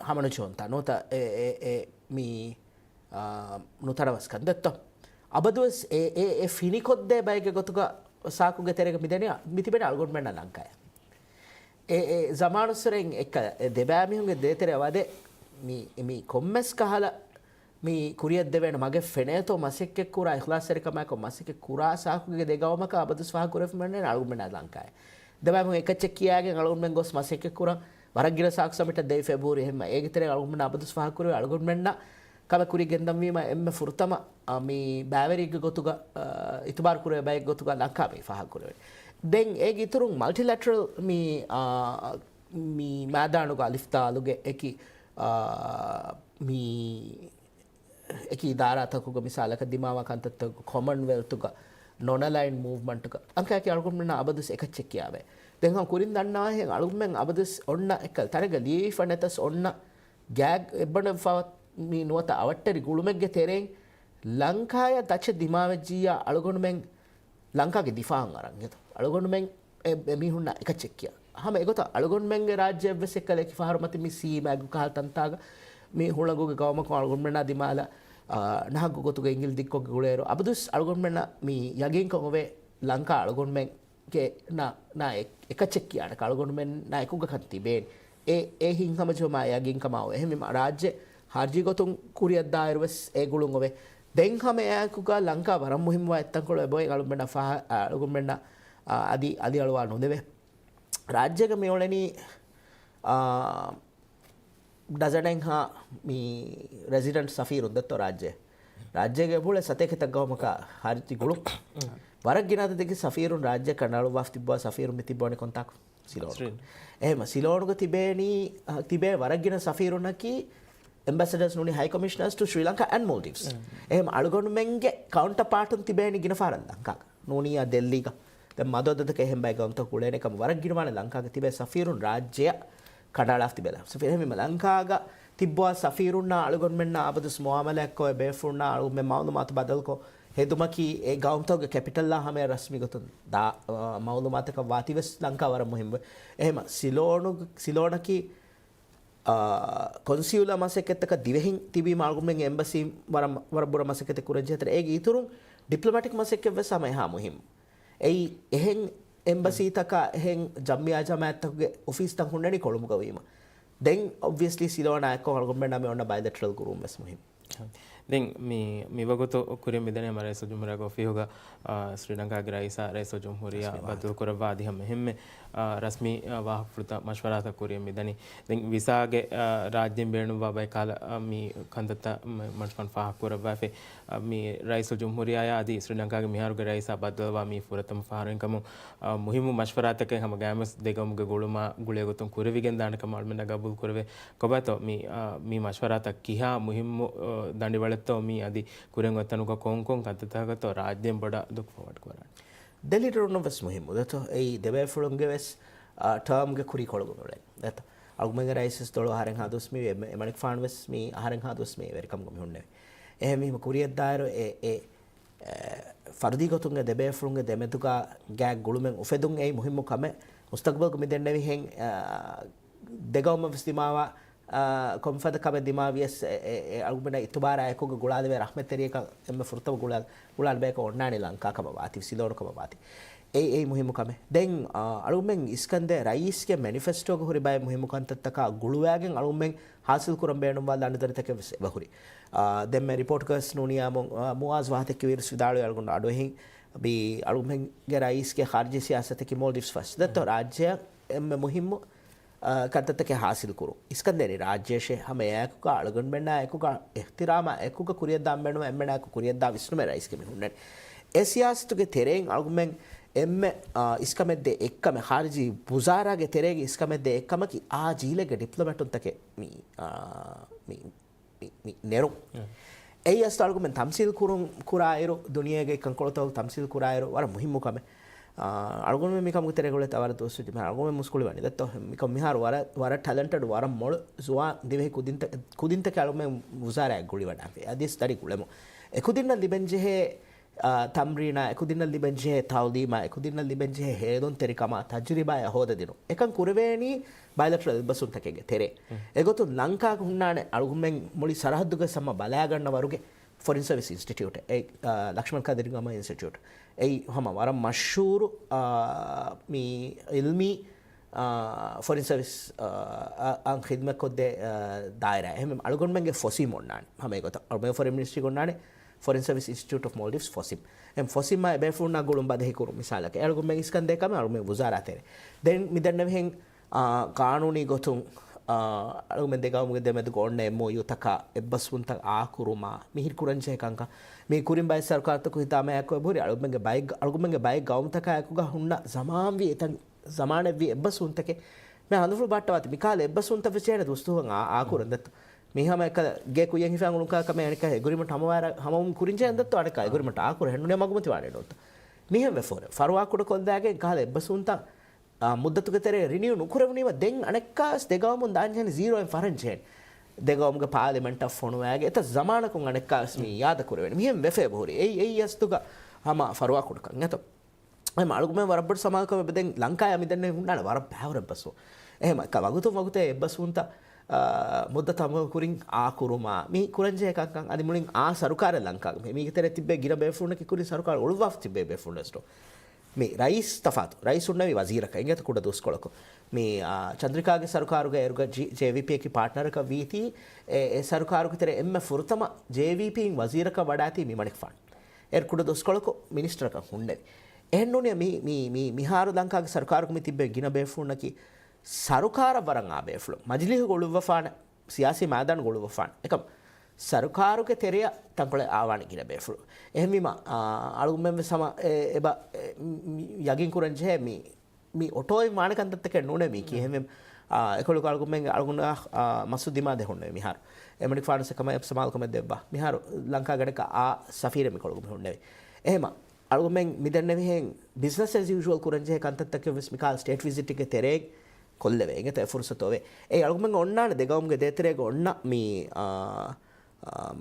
ހަމަނުޖެހުންތާ ނުވަތަ އެ، އެ، އެ، މި، އާ، ނުތަނަވަސްކަން ދެއްތޯ. އަބަދުވެސް އެ، އެ، އެ ފިނިކޮށްދޭ ބައެއްގެ ގޮތުގަ ސާކުގެ ތެރޭގަ މިދެނީ، މިތިބެނީ އަޅުގަނޑުމެންނަށް ލަންކާއަށް. އެ، އެ ޒަމާނުއްސުރެން އެއްކަ، އެ ދެބައިމީހުންގެ ދޭތެރެއަށް ވަދެ މި، މި ކޮންމެސް ކަހަލަ މި ކުރިއަށްދެވޭނެ މަގެއް ފެނޭތޯ މަސައްކަތްކުރާ، އިޚްލާޞްތެރިކަމާއެކު މަސައްކަތްކުރާ ސާކުގެ ދެ ގައުމަކަށް އަބަދުސް ފާހަގަކުރެވިފަ މިއޮންނަނީ އަޅުގަނޑުމެންނާ ލަންކާއެއް. ދެބައިމީހުން އެކައްޗެއް ކިޔާގެން އަޅުގަނޑުމެން ގޮސް މަސައްކަތްކުރަން ވަރަށް ގިނަ ސާކު ސަމިޓަށް ދެވި ފެބްރުވަރީ އެހެންމަ އޭގެ ތެރޭ އަޅުގަނޑުމެންނަށް އަބަދުސް ފާހަގަކުރެވޭ އަޅުގަނޑުމެންނަށް ކަމެއް ކުރިއަށް ގެންދަންވީމަ އެންމެ ފުރަތަމަ، އާ، މި ބައިވެރިއެއްގެ ގޮތުގަ، އާ، އިތުބާރު ކުރެވޭ ބައެއްގެ ގޮތުގަ ލަންކާ މި ފާހަގަކުރެވޭ. ދެން އޭގެ އިތުރުން މަލްޓިލެޓްރަލް މި، އާ، މި މައިދާނުގަ އަލިފްތާލުގެ އެކި، އާ، މި އެކި އިދާރާތަކުގަ މިސާލަކަށް ދިމާވާ ކަންތައްތަކުގަ ކޮމަންވެލްތުގަ ނޮން އަލައިން މޫވްމަންޓުގަ އަންކައަކީ އަޅުގަނޑުމެންނަށް އަބަދުސް އެކައްޗެއް ކިޔާވޭ. ދެން ހަމަ ކުރިން ދަންނަވާހެން އަޅުގަނޑުމެން އަބަދުސް އޮންނަ އެއްކަލަ ތަނެއްގަ ލިޔެފަ ނެތަސް އޮންނަ ގާގް އެއްބަނޑު ފަ-، މި ނުވަތަ އަވަށްޓެރި ގުޅުމެއްގެ ތެރެއިން ލަންކާޔަށް ތައްޗެއް ދިމާވެއްޖިއްޔާ އަޅުގަނޑުމެން ލަންކާގެ ދިފާއަށް އަރަން އެދު. އަޅުގަނޑުމެން އެ، އެމީހުންނަށް އެކައްޗެއް ކިޔާ. ހަމަ އެގޮތަށް އަޅުގަނޑުމެންގެ ރާއްޖެއަށްވެސް އެއްކަލަ އެކި ފަހަރު މަތި މި ސީމާގު ކަހަލަ ތަންތާގަ މި ހުޅަނގުގެ ގައުމަކުން އަޅުގަނޑުމެންނާ ދިމާލަށް، އާ، ނަހަކު ގޮތުގަ އިނގިލި ދިއްކޮށްގެ ގުޅޭއިރު އަބަދުސް އަޅުގަނޑުމެންނަށް މި ޔަގީންކަން އޮވޭ ލަންކާ އަޅުގަނޑުމެން ގެ ނާ، ނާ އެ-، އެކައްޗެއް ކިޔާނެ އަޅުގަނޑުމެންނާ އެކުގަ ކަން ތިބޭނެ. އެ، އެ ހިތްހަމަޖެހުމާ ޔަގީންކަމާ އެހެންވީމަ ރާއްޖެ ހާރިޖީ ގޮތުން ކުރިއަށްދާއިރުވެސް އެ ގުޅުން އޮވޭ. ދެން ހަމަ އެއާއެކުގަ ލަންކާ ވަރަށް މުހިއްމުވާ އެއްތަންކޮޅެއް އެބައޮތް އަޅުގަނޑުމެންނަށް ފާހަ-، އަ، އަޅުގަނޑުމެންނަށް، އަ، އަދި އަލިއަޅުވާ ނުދެވޭ. ރާއްޖޭގަ މިއުޅެނީ، އާ، ޑަޒަނެއްހާ މި ރެޒިޑެންޓް ސަފީރުން ދެއްތޯ ރާއްޖެ. ރާއްޖޭގެ އެބައުޅޭ ސަތޭކަ ތައް ގައުމަކަށް ހާރިޖީ ގުޅުން. ވަރަށް ގިނަ އަދަދެއްގެ ސަފީރުން ރާއްޖެ ކަނޑައަޅުއްވާފަ ތިއްބަވާ ސަފީރުން މި ތިއްބަވަނީ ކޮންތާކު؟ ސިލޯނު. ސިލޯނު. އެހެމަ ސިލޯނުގަ ތިބޭނީ، އަ، ތިބޭ ވަރަށް ގިނަ ސަފީރުންނަކީ އެމްބެސެޑަރސް ނޫނީ ހައި ކޮމިޝަނަރސް ޓު ޝްރީލަންކާ އެންޑް މޯލްޑިވްސް. އެހެމަ އަޅުގަނޑުމެންގެ ކައުންޓަޕާޓުން ތިބޭނީ ގިނަ ފަހަރަށް ލަންކާގަ. ނޫނީ އާ ދެއްލީގަ. ދެން މަދު އަދަދަކަށް އެހެން ބައެއް ގައުމުތަކުގަ އުޅޭނެ ކަމަށް ވަރަށް ގިނަވާނެ ލަންކާގަ ތިބޭ ސަފީރުން ރާއްޖެއަށް ކަނޑައަޅާފަ ތިބޭ ސަފީރު. އެހެންވީމަ ލަންކާގަ ތިއްބަވާ ސަފީރުންނާ އަޅުގަނޑުމެންނާ އަބަދުސް މުއާމަލާތްކޮށް އެ ބޭފުޅުންނާ އަޅުގަނޑުމެން މައުލޫމާތު ބަދަލުކޮށް ހެދުމަކީ އެ ގައުމުތަކުގެ ކެޕިޓަލްއާ ހަމަޔަށް ރަސްމީ ގޮތުން ދާ، އަ، މައުލޫމާތަކަށް ވާތީވެސް ލަންކާ ވަރަށް މުހިއްމުވޭ. އެހެމަ ސިލޯނު، ސިލޯނަކީ، އާ، ކޮންސިއުލާ މަސައްކަތްތަކަށް ދިވެހިން ތިބީމަ އަޅުގަނޑުމެންގެ އެމްބަސީން ވަރަށް، ވަރަށް ބުރަ މަސައްކަތެއް ކުރަންޖެހޭތަން. އޭގެ އިތުރުން ޑިޕްލޮމެޓިކް މަސައްކަތްވެސް ހަމަ އެހާ މުހިއްމު. އެއީ އެހެން އެމްބަސީތަކާ އެހެން ޖަމްއިއްޔާ ޖަމާއަތްތަކުގެ އޮފީސްތައް ހުންނަނީ ކޮޅުނބުގަ ވީމަ. ދެން އޮބްވިއަސްލީ ސިލޯނާ އެއްކޮށް އަޅުގަނޑުމެންނަށް މި އޮންނަ ބައިލެޓްރަލް ގުޅުންވެސް މުހިއްމު. ދެން މި، މިވަގުތު ކުރިއަށް މިދަނީ ހަމަ ރައީސުލްޖުމްހޫރިއްޔާގެ އޮފީހުގަ، އާ، ސްރީލަންކާގެ ރައީސާ ރައީސުލްޖުމްހޫރިއްޔާ ރަސްމީ ވާހަކަ. ބައްދަލުކުރައްވާ އަދި ހަމަ އެހެންމެ، އާ، ރަސްމީ، އާ، ވާހަކަފުޅުތައް މަޝްވަރާތައް ކުރިއަށް މިދަނީ. ދެން ވިސާގެ، އާ، ރާއްޖޭން ބޭނުންވާ ބައެއް ކަހަލަ، އާ، މި ކަންތައްތައް މަ-، މަންސަކަން ފާހަގަކުރައްވާފައި، އާ، މި ރައީސުލްޖުމްހޫރިއްޔާއާ އަދި ސްރީލަންކާގެ މިހާރުގެ ރައީސާ ބައްދަލުވާ މީ ފުރަތަމަ ފަހަރެއް ކަމުން، އާ، މުހިއްމު މަޝްވަރާތަކެއް ހަމަ ގައިމުވެސް ދެ ގައުމުގެ ގުޅުމާ ގުޅޭ ގޮތުން ކުރެވިގެން ދާނެ ކަމަށް އަޅުމެންނަށް ގަބޫލު ކުރެވޭ. ކޮބާތޯ މި، އާ، މި މަޝްވަރާތައް ކިހާ މުހިއްމު، އާ، ދަނޑިވަޅެއްތޯ މީ އަދި ކުރިއަށް އޮތްތަނުގަ ކޮންކޮން ކަންތައްތަކަކަށްތޯ ރާއްޖޭން ބޮޑަށް ލުކް ފޯވަޑް ކުރާނެ؟ ދެލި ރުނުން ވެސް މުހިއްމު ދެތޯ. އެއީ ދެބޭފުޅުންގެ ވެސް، އާ، ޓާމްގެ ކުރީ ކޮޅުގަ އުޅެން ދެތޯ. އަޅުގަނޑުމެންގެ ރައީސް ވެސް ދޮޅު އަހަރެއްހާ ދުވަސް މިވީ، އެ-، އެމަނިކުފާނު ވެސް މި އަހަރެއްހާ ދުވަސް މި ވެރިކަމުގަ މި ހުންނެވި. އެހެންވީމަ ކުރިއަށްދާއިރު އެ، އެ، އެ، ފަރުދީ ގޮތުންގެ ދެބޭފުޅުންގެ ދެމެދުގަ ގާތް ގުޅުމެއް އުފެދުން އެއީ މުހިއްމު ކަމެއް. މުސްތަގުބަލްގަ މި ދެންނެވިހެން، އާ، ދެގައުމަށް ވެސް ދިމާވާ، އާ، ކޮންފަދަ ކަމެއް ދިމާވިޔަސް އެ، އެ، އެ އަޅުގަނޑަށް އިތުބާރާ އެކުގަ ގުޅާލެވޭ ރަޙްމަތްތެރިޔަކަށް އެންމެ ފުރަތަމަ ގުޅާ، ގުޅާލަ ބަޔަކަށް އޮންނާނެ ލަންކާ ކަމަށް ވާތީ، ސިލޯނު ކަމަށް ވާތީ. އެއީ، އެއީ މުހިއްމު ކަމެއް. ދެން، އާ، އަޅުގަނޑުމެން އިސްކަންދޭ ރައީސްގެ މެނިފެސްޓޯގަ ހުރި ބައެއް މުހިއްމު ކަންތައްތަކާ ގުޅުވާގެން އަޅުގަނޑުމެން ހާސިލް ކުރަން ބޭނުންވާ ލަނޑުދަނޑިތަކެއް ވެސް އެބަހުރި. އާ، ދެންމެ ރިޕޯޓްގަ ވެސް ނޫނީ އާ، މު-، އާ، މުއާޒް ވާހަކަ ދެއްކެވިއިރު ވިދާޅުވި އަޅުގަނޑު އަޑުއެހިން އަޅުގަނޑުމެންގެ ރައީސްގެ ޚާރިޖީ ސިޔާސަތަކީ މޯލްޑިވްސް ފަސްޓް. ދެއްތޯ ރާއްޖެއަށް އެންމެ މުހިއްމު، އާ، ކަންތައްތަކެއް ހާސިލް ކުރުން. އިސްކަންދޭނީ ރާއްޖޭށޭ ހަމަ އެއާއެކުގަ އަޅުގަނޑުމެންނާ އެކުގަ އިޙްތިރާމާ އެކުގަ ކުރިއަށްދާން ބޭނުން އެންމެނާއެކު ކުރިއަށްދާ ވިސްނުމެއް ރައީސްގެ މި ހުންނަނީ. އެ ސިޔާސަތުގެ ތެރެއިން އަޅުގަނޑުމެން އެންމެ، އާ، އިސްކަމެއްދޭ އެއްކަމެއް، ޚާރިޖީ ވުޒާރާގެ ތެރޭގެ އިސްކަމެއްދޭ އެއްކަމަކީ އާ ޖީލެއްގެ ޑިޕްލޮމެޓުންތަކެއް މި، އާ، މި މި، މި ނެރުން. އެ. އެއީ އަސްލު އަޅުގަނޑުމެން ތަމްސީލް ކުރުން ކުރާއިރު، ދުނިޔޭގެ ކަންކޮޅުތަކުގެ ތަމްސީލް ކުރާއިރު ވަރަށް މުހިއްމު ކަމެއް. އާ، އަޅުގަނޑުމެން މިކަމުގެ ތެރޭގަ އުޅޭތާ ވަރަށް ދުވަސް ވެއްޖެ މިހާރު އަޅުގަނޑުމެން މުސްކުޅިވަނީ ދެއްތޯ. މިކަން މިހާރު ވަރަށް، ވަރަށް ޓެލެންޓެޑް، ވަރަށް މޮޅު ޒުވާން ދިވެހި ކުދިންތަ-، ކުދިންތަކެއް އަޅުގަނޑުމެން ވުޒާރާއަށް ގުޅިވަޑާފަ. އަދިވެސް ދަނޑި ގުޅެމު. އެ ކުދިންނަށް ލިބެންޖެހޭ ތަމްރީނާ އެކުދިންނަށް ލިބެންޖެހޭ، ތައުލީމާ އެކުދިންނަށް ލިބެންޖެހޭ ހޭލުންތެރިކަމާ ތަޖުރިބާއާ ހޯދަދިނުން. އެކަން ކުރެވޭނީ ބައިލެޓްރަލް އެއްބަސްވުންތަކެއްގެ ތެރޭ. އެގޮތުން ލަންކާގަ ހުންނާނެ އަޅުގަނޑުމެން މުޅި ސަރަހައްދުގެ ހަމަ ބަލާގަންނަ ވަރުގެ ފޮރިން ސަރވިސް އިންސްޓިޓިއުޓެއް، އެ، އާ، ލަކްޝްމަން ޤަދިރި ގަމާ އިންސްޓިޓިއުޓް. އެއީ ހަމަ ވަރަށް މަޝްހޫރު، އާ، މި އިލްމީ، އާ، ފޮރިން ސަރވިސް، އާ، އަށް ޚިދްމަތްކޮށްދޭ، އާ، ދާއިރާ. އެހެން އަޅުގަނޑުމެންގެ ފޮސީމް އޮންނާނެ. ހަމަ އެގޮތަށް އަޅުގަނޑު ފޮރިން މިނިސްޓްރީގަ އޮންނާނެ ފޮރިން ސަރވިސް އިންސްޓިޓިއުޓް އޮފް މޯލްޑިވްސް، ފޮސިމް. އެހެން ފޮސިމްއާ އެބޭފުޅުންނާ ގުޅުން ބަދަހިކުރުން މިސާލަކަށް. އަޅުގަނޑުމެން އިސްކަންދޭ ކަމެއް އަޅުގަނޑުމެން ވުޒާރާ ތެރޭ. ދެން މިދެންނެވިހެން އާ، ޤާނޫނީ ގޮތުން، އާ، އަޅުގަނޑުމެން ދެގައުމުގެ ދެމެދުގަ އޮންނަ އެމްއޯޔޫތަކާ އެއްބަސްވުންތައް އާކުރުމާ މިހިރި ކުރަންޖެހޭ ކަންކަން. މީ ކުރިން ބައެއް ސަރުކާރުތަކު ހިތާމަޔާ އެކު އެބަހުރި އަޅުގަނޑުމެންގެ ބައެއް، އަޅުގަނޑުމެންގެ ބައެއް ގައުމުތަކާ އެކުގަ ހުންނަ ޒަމާންވީ އެތަން، ޒަމާނެއްވީ އެއްބަސްވުންތަކެއް. މި ހަނދުފުޅު ބައްޓަވާތި މިކާލަ އެއްބަސްވުންތައް ވެސް ޖެހޭނެ ދުސްތުހަށް އާ، އާކުރަން ދެއްތޯ. މީ ހަމަ އެކަލަ ގޭ ކުއްޔަށް ހިފާ އުޅުނު ކަމެއް އަނެއްކާ އެގްރިމަންޓް ހަމަވާ، ހަމަވުމުން ކުރިންޖެހޭނެ ދެއްތޯ އަނެއްކާ އެގްރިމަންޓް އާކުރެއް ނޫނޭ މަގުމަތިވާނެ ނޫންތޯ. މިހެން ވެފަ ހުރެ. ފަރުވާކުޑަކޮށްލާގެން ކަހަލަ އެއްބަސްވުންތައް އާ، މުއްދަތުގެ ތެރޭ ރިނިއު ނުކުރެވުނީމަ ދެން އަނެއްކާވެސް ދެގައުމުން ދާންޖެހެނީ ޒީރޯއިން ފަރަންޖެހެން. ދެގައުމުގެ ޕާލިމެންޓަށް ފޮނުވާގެ އެތައް ޒަމާނަކުން އަނެއްކާވެސް މި އިއާދަ ކުރެވޭނެ. މިހެން ވެފަ އެބަހުރި. އެއީ، އެއީ އަސްލުގަ ހަމަ ފަރުވާކުޑަކަން އެތޯ. އެމަ އަޅުގަމެން ވަރަށް ބޮޑު ސަމާލުކަމެއް ދެން ލަންކާޔާ މިދެންނެވި ހުންނާނެ ވަރަށް ބައިވަރު އެއްބަސްވުން. އެހެމަ ވަގުތުން ވަގުތެއް އެއްބަސްވުންތައް، އާ، މުއްދަތު ހަމަ ކުރިން އާކުރުމާ މި ކުރަންޖެހޭ ކަންކަން އަދި މުޅިން އާ ސަރުކާރެއް ލަންކާގަ މި، މީގެ ތެރޭ ތިއްބެވި ގިނަ ބޭފުޅުންނަކީ ކުރިން ސަރުކާރު އުޅުއްވާފަ ތިއްބެވި ބޭފުޅުން އެސްޓޯ. މި ރައީސް ތަފާތު. ރައީސް ހުންނެވީ ވަޒީރަކަށް. އިނގޭތަ ކުޑަ ދުވަސްކޮޅަކު. މި، އާ، ޗަންދްރިކާގެ ސަރުކާރުގެ އޭރުގަ ޖެ-، ޖޭވީޕީއަކީ ޕާޓްނަރަކަށް ވީތީ، އެ، އެ ސަރުކާރުގެ ތެރޭ އެންމެ ފުރަތަމަ ޖޭވީޕީން ވަޒީރަކަށް ވަޑާތީ މި މަނިކުފާނު. އޭރު ކުޑަ ދުވަސްކޮޅަކު މިނިސްޓަރަކަށް ހުންނެވި. އެހެންނޫނީ މި، މި، މި، މިހާރު ލަންކާގެ ސަރުކާރުގަ މި ތިއްބެވި ގިނަ ބޭފުޅުންނަކީ ސަރުކާރަށް ވަރަށް އާ ބޭފުޅުން. މަޖިލީހުގަ އުޅުއްވަފާނެ ސިޔާސީ މައިދާނުގަ އުޅުއްވަފާނެ. އެކަމް ސަރުކާރުގެ ތެރެއަށް ތަންކޮޅެއް އާވާނެ ގިނަ ބޭފުޅު. އެހެންވީމަ، އާ، އަޅުގަނޑުމެން ވެސް ހަމަ އެ، އެބަ، އެ، މި، ޔަގީން ކުރަން ޖެހޭ މި، މި އޮޓޯއިން ވާނެ ކަންތައްތަކެއް ނޫނޭ މީކީ. އެހެންވެ، އާ، އެކޮޅުގަ އަޅުގަނޑުމެން، އަޅުގަނޑާ، އާ، މައްސު ދިމާ ދެ ހުންނެވި މިހާރު. އެމަނިކުފާނު ސަކަމަށް އެއް ސަމާލުކަމެއް ދެއްވާ. މިހާރު ލަންކާގަޑަކަށް އާ ސަފީރެއް މިކޮޅުގަ މި ހުންނެވި. އެހެމަ، އަޅުގަނޑުމެން މިދެންނެވިހެން ބިޒްނަސް އެޒް ޔޫޝުއަލް ކުރަންޖެހޭ ކަންތައްތަކެއް ވެސް މިކާ ސްޓޭޓް ވިޒިޓެއްގެ ތެރޭ ކޮށްލެވޭ. އިނގޭތަ އެ ފުރުސަތު އޮވޭ. އެއީ އަޅުގަމެން އޮންނާނެ ދެގައުމުގެ ދޭތެރޭގަ އޮންނަ މި، އާ، އާ،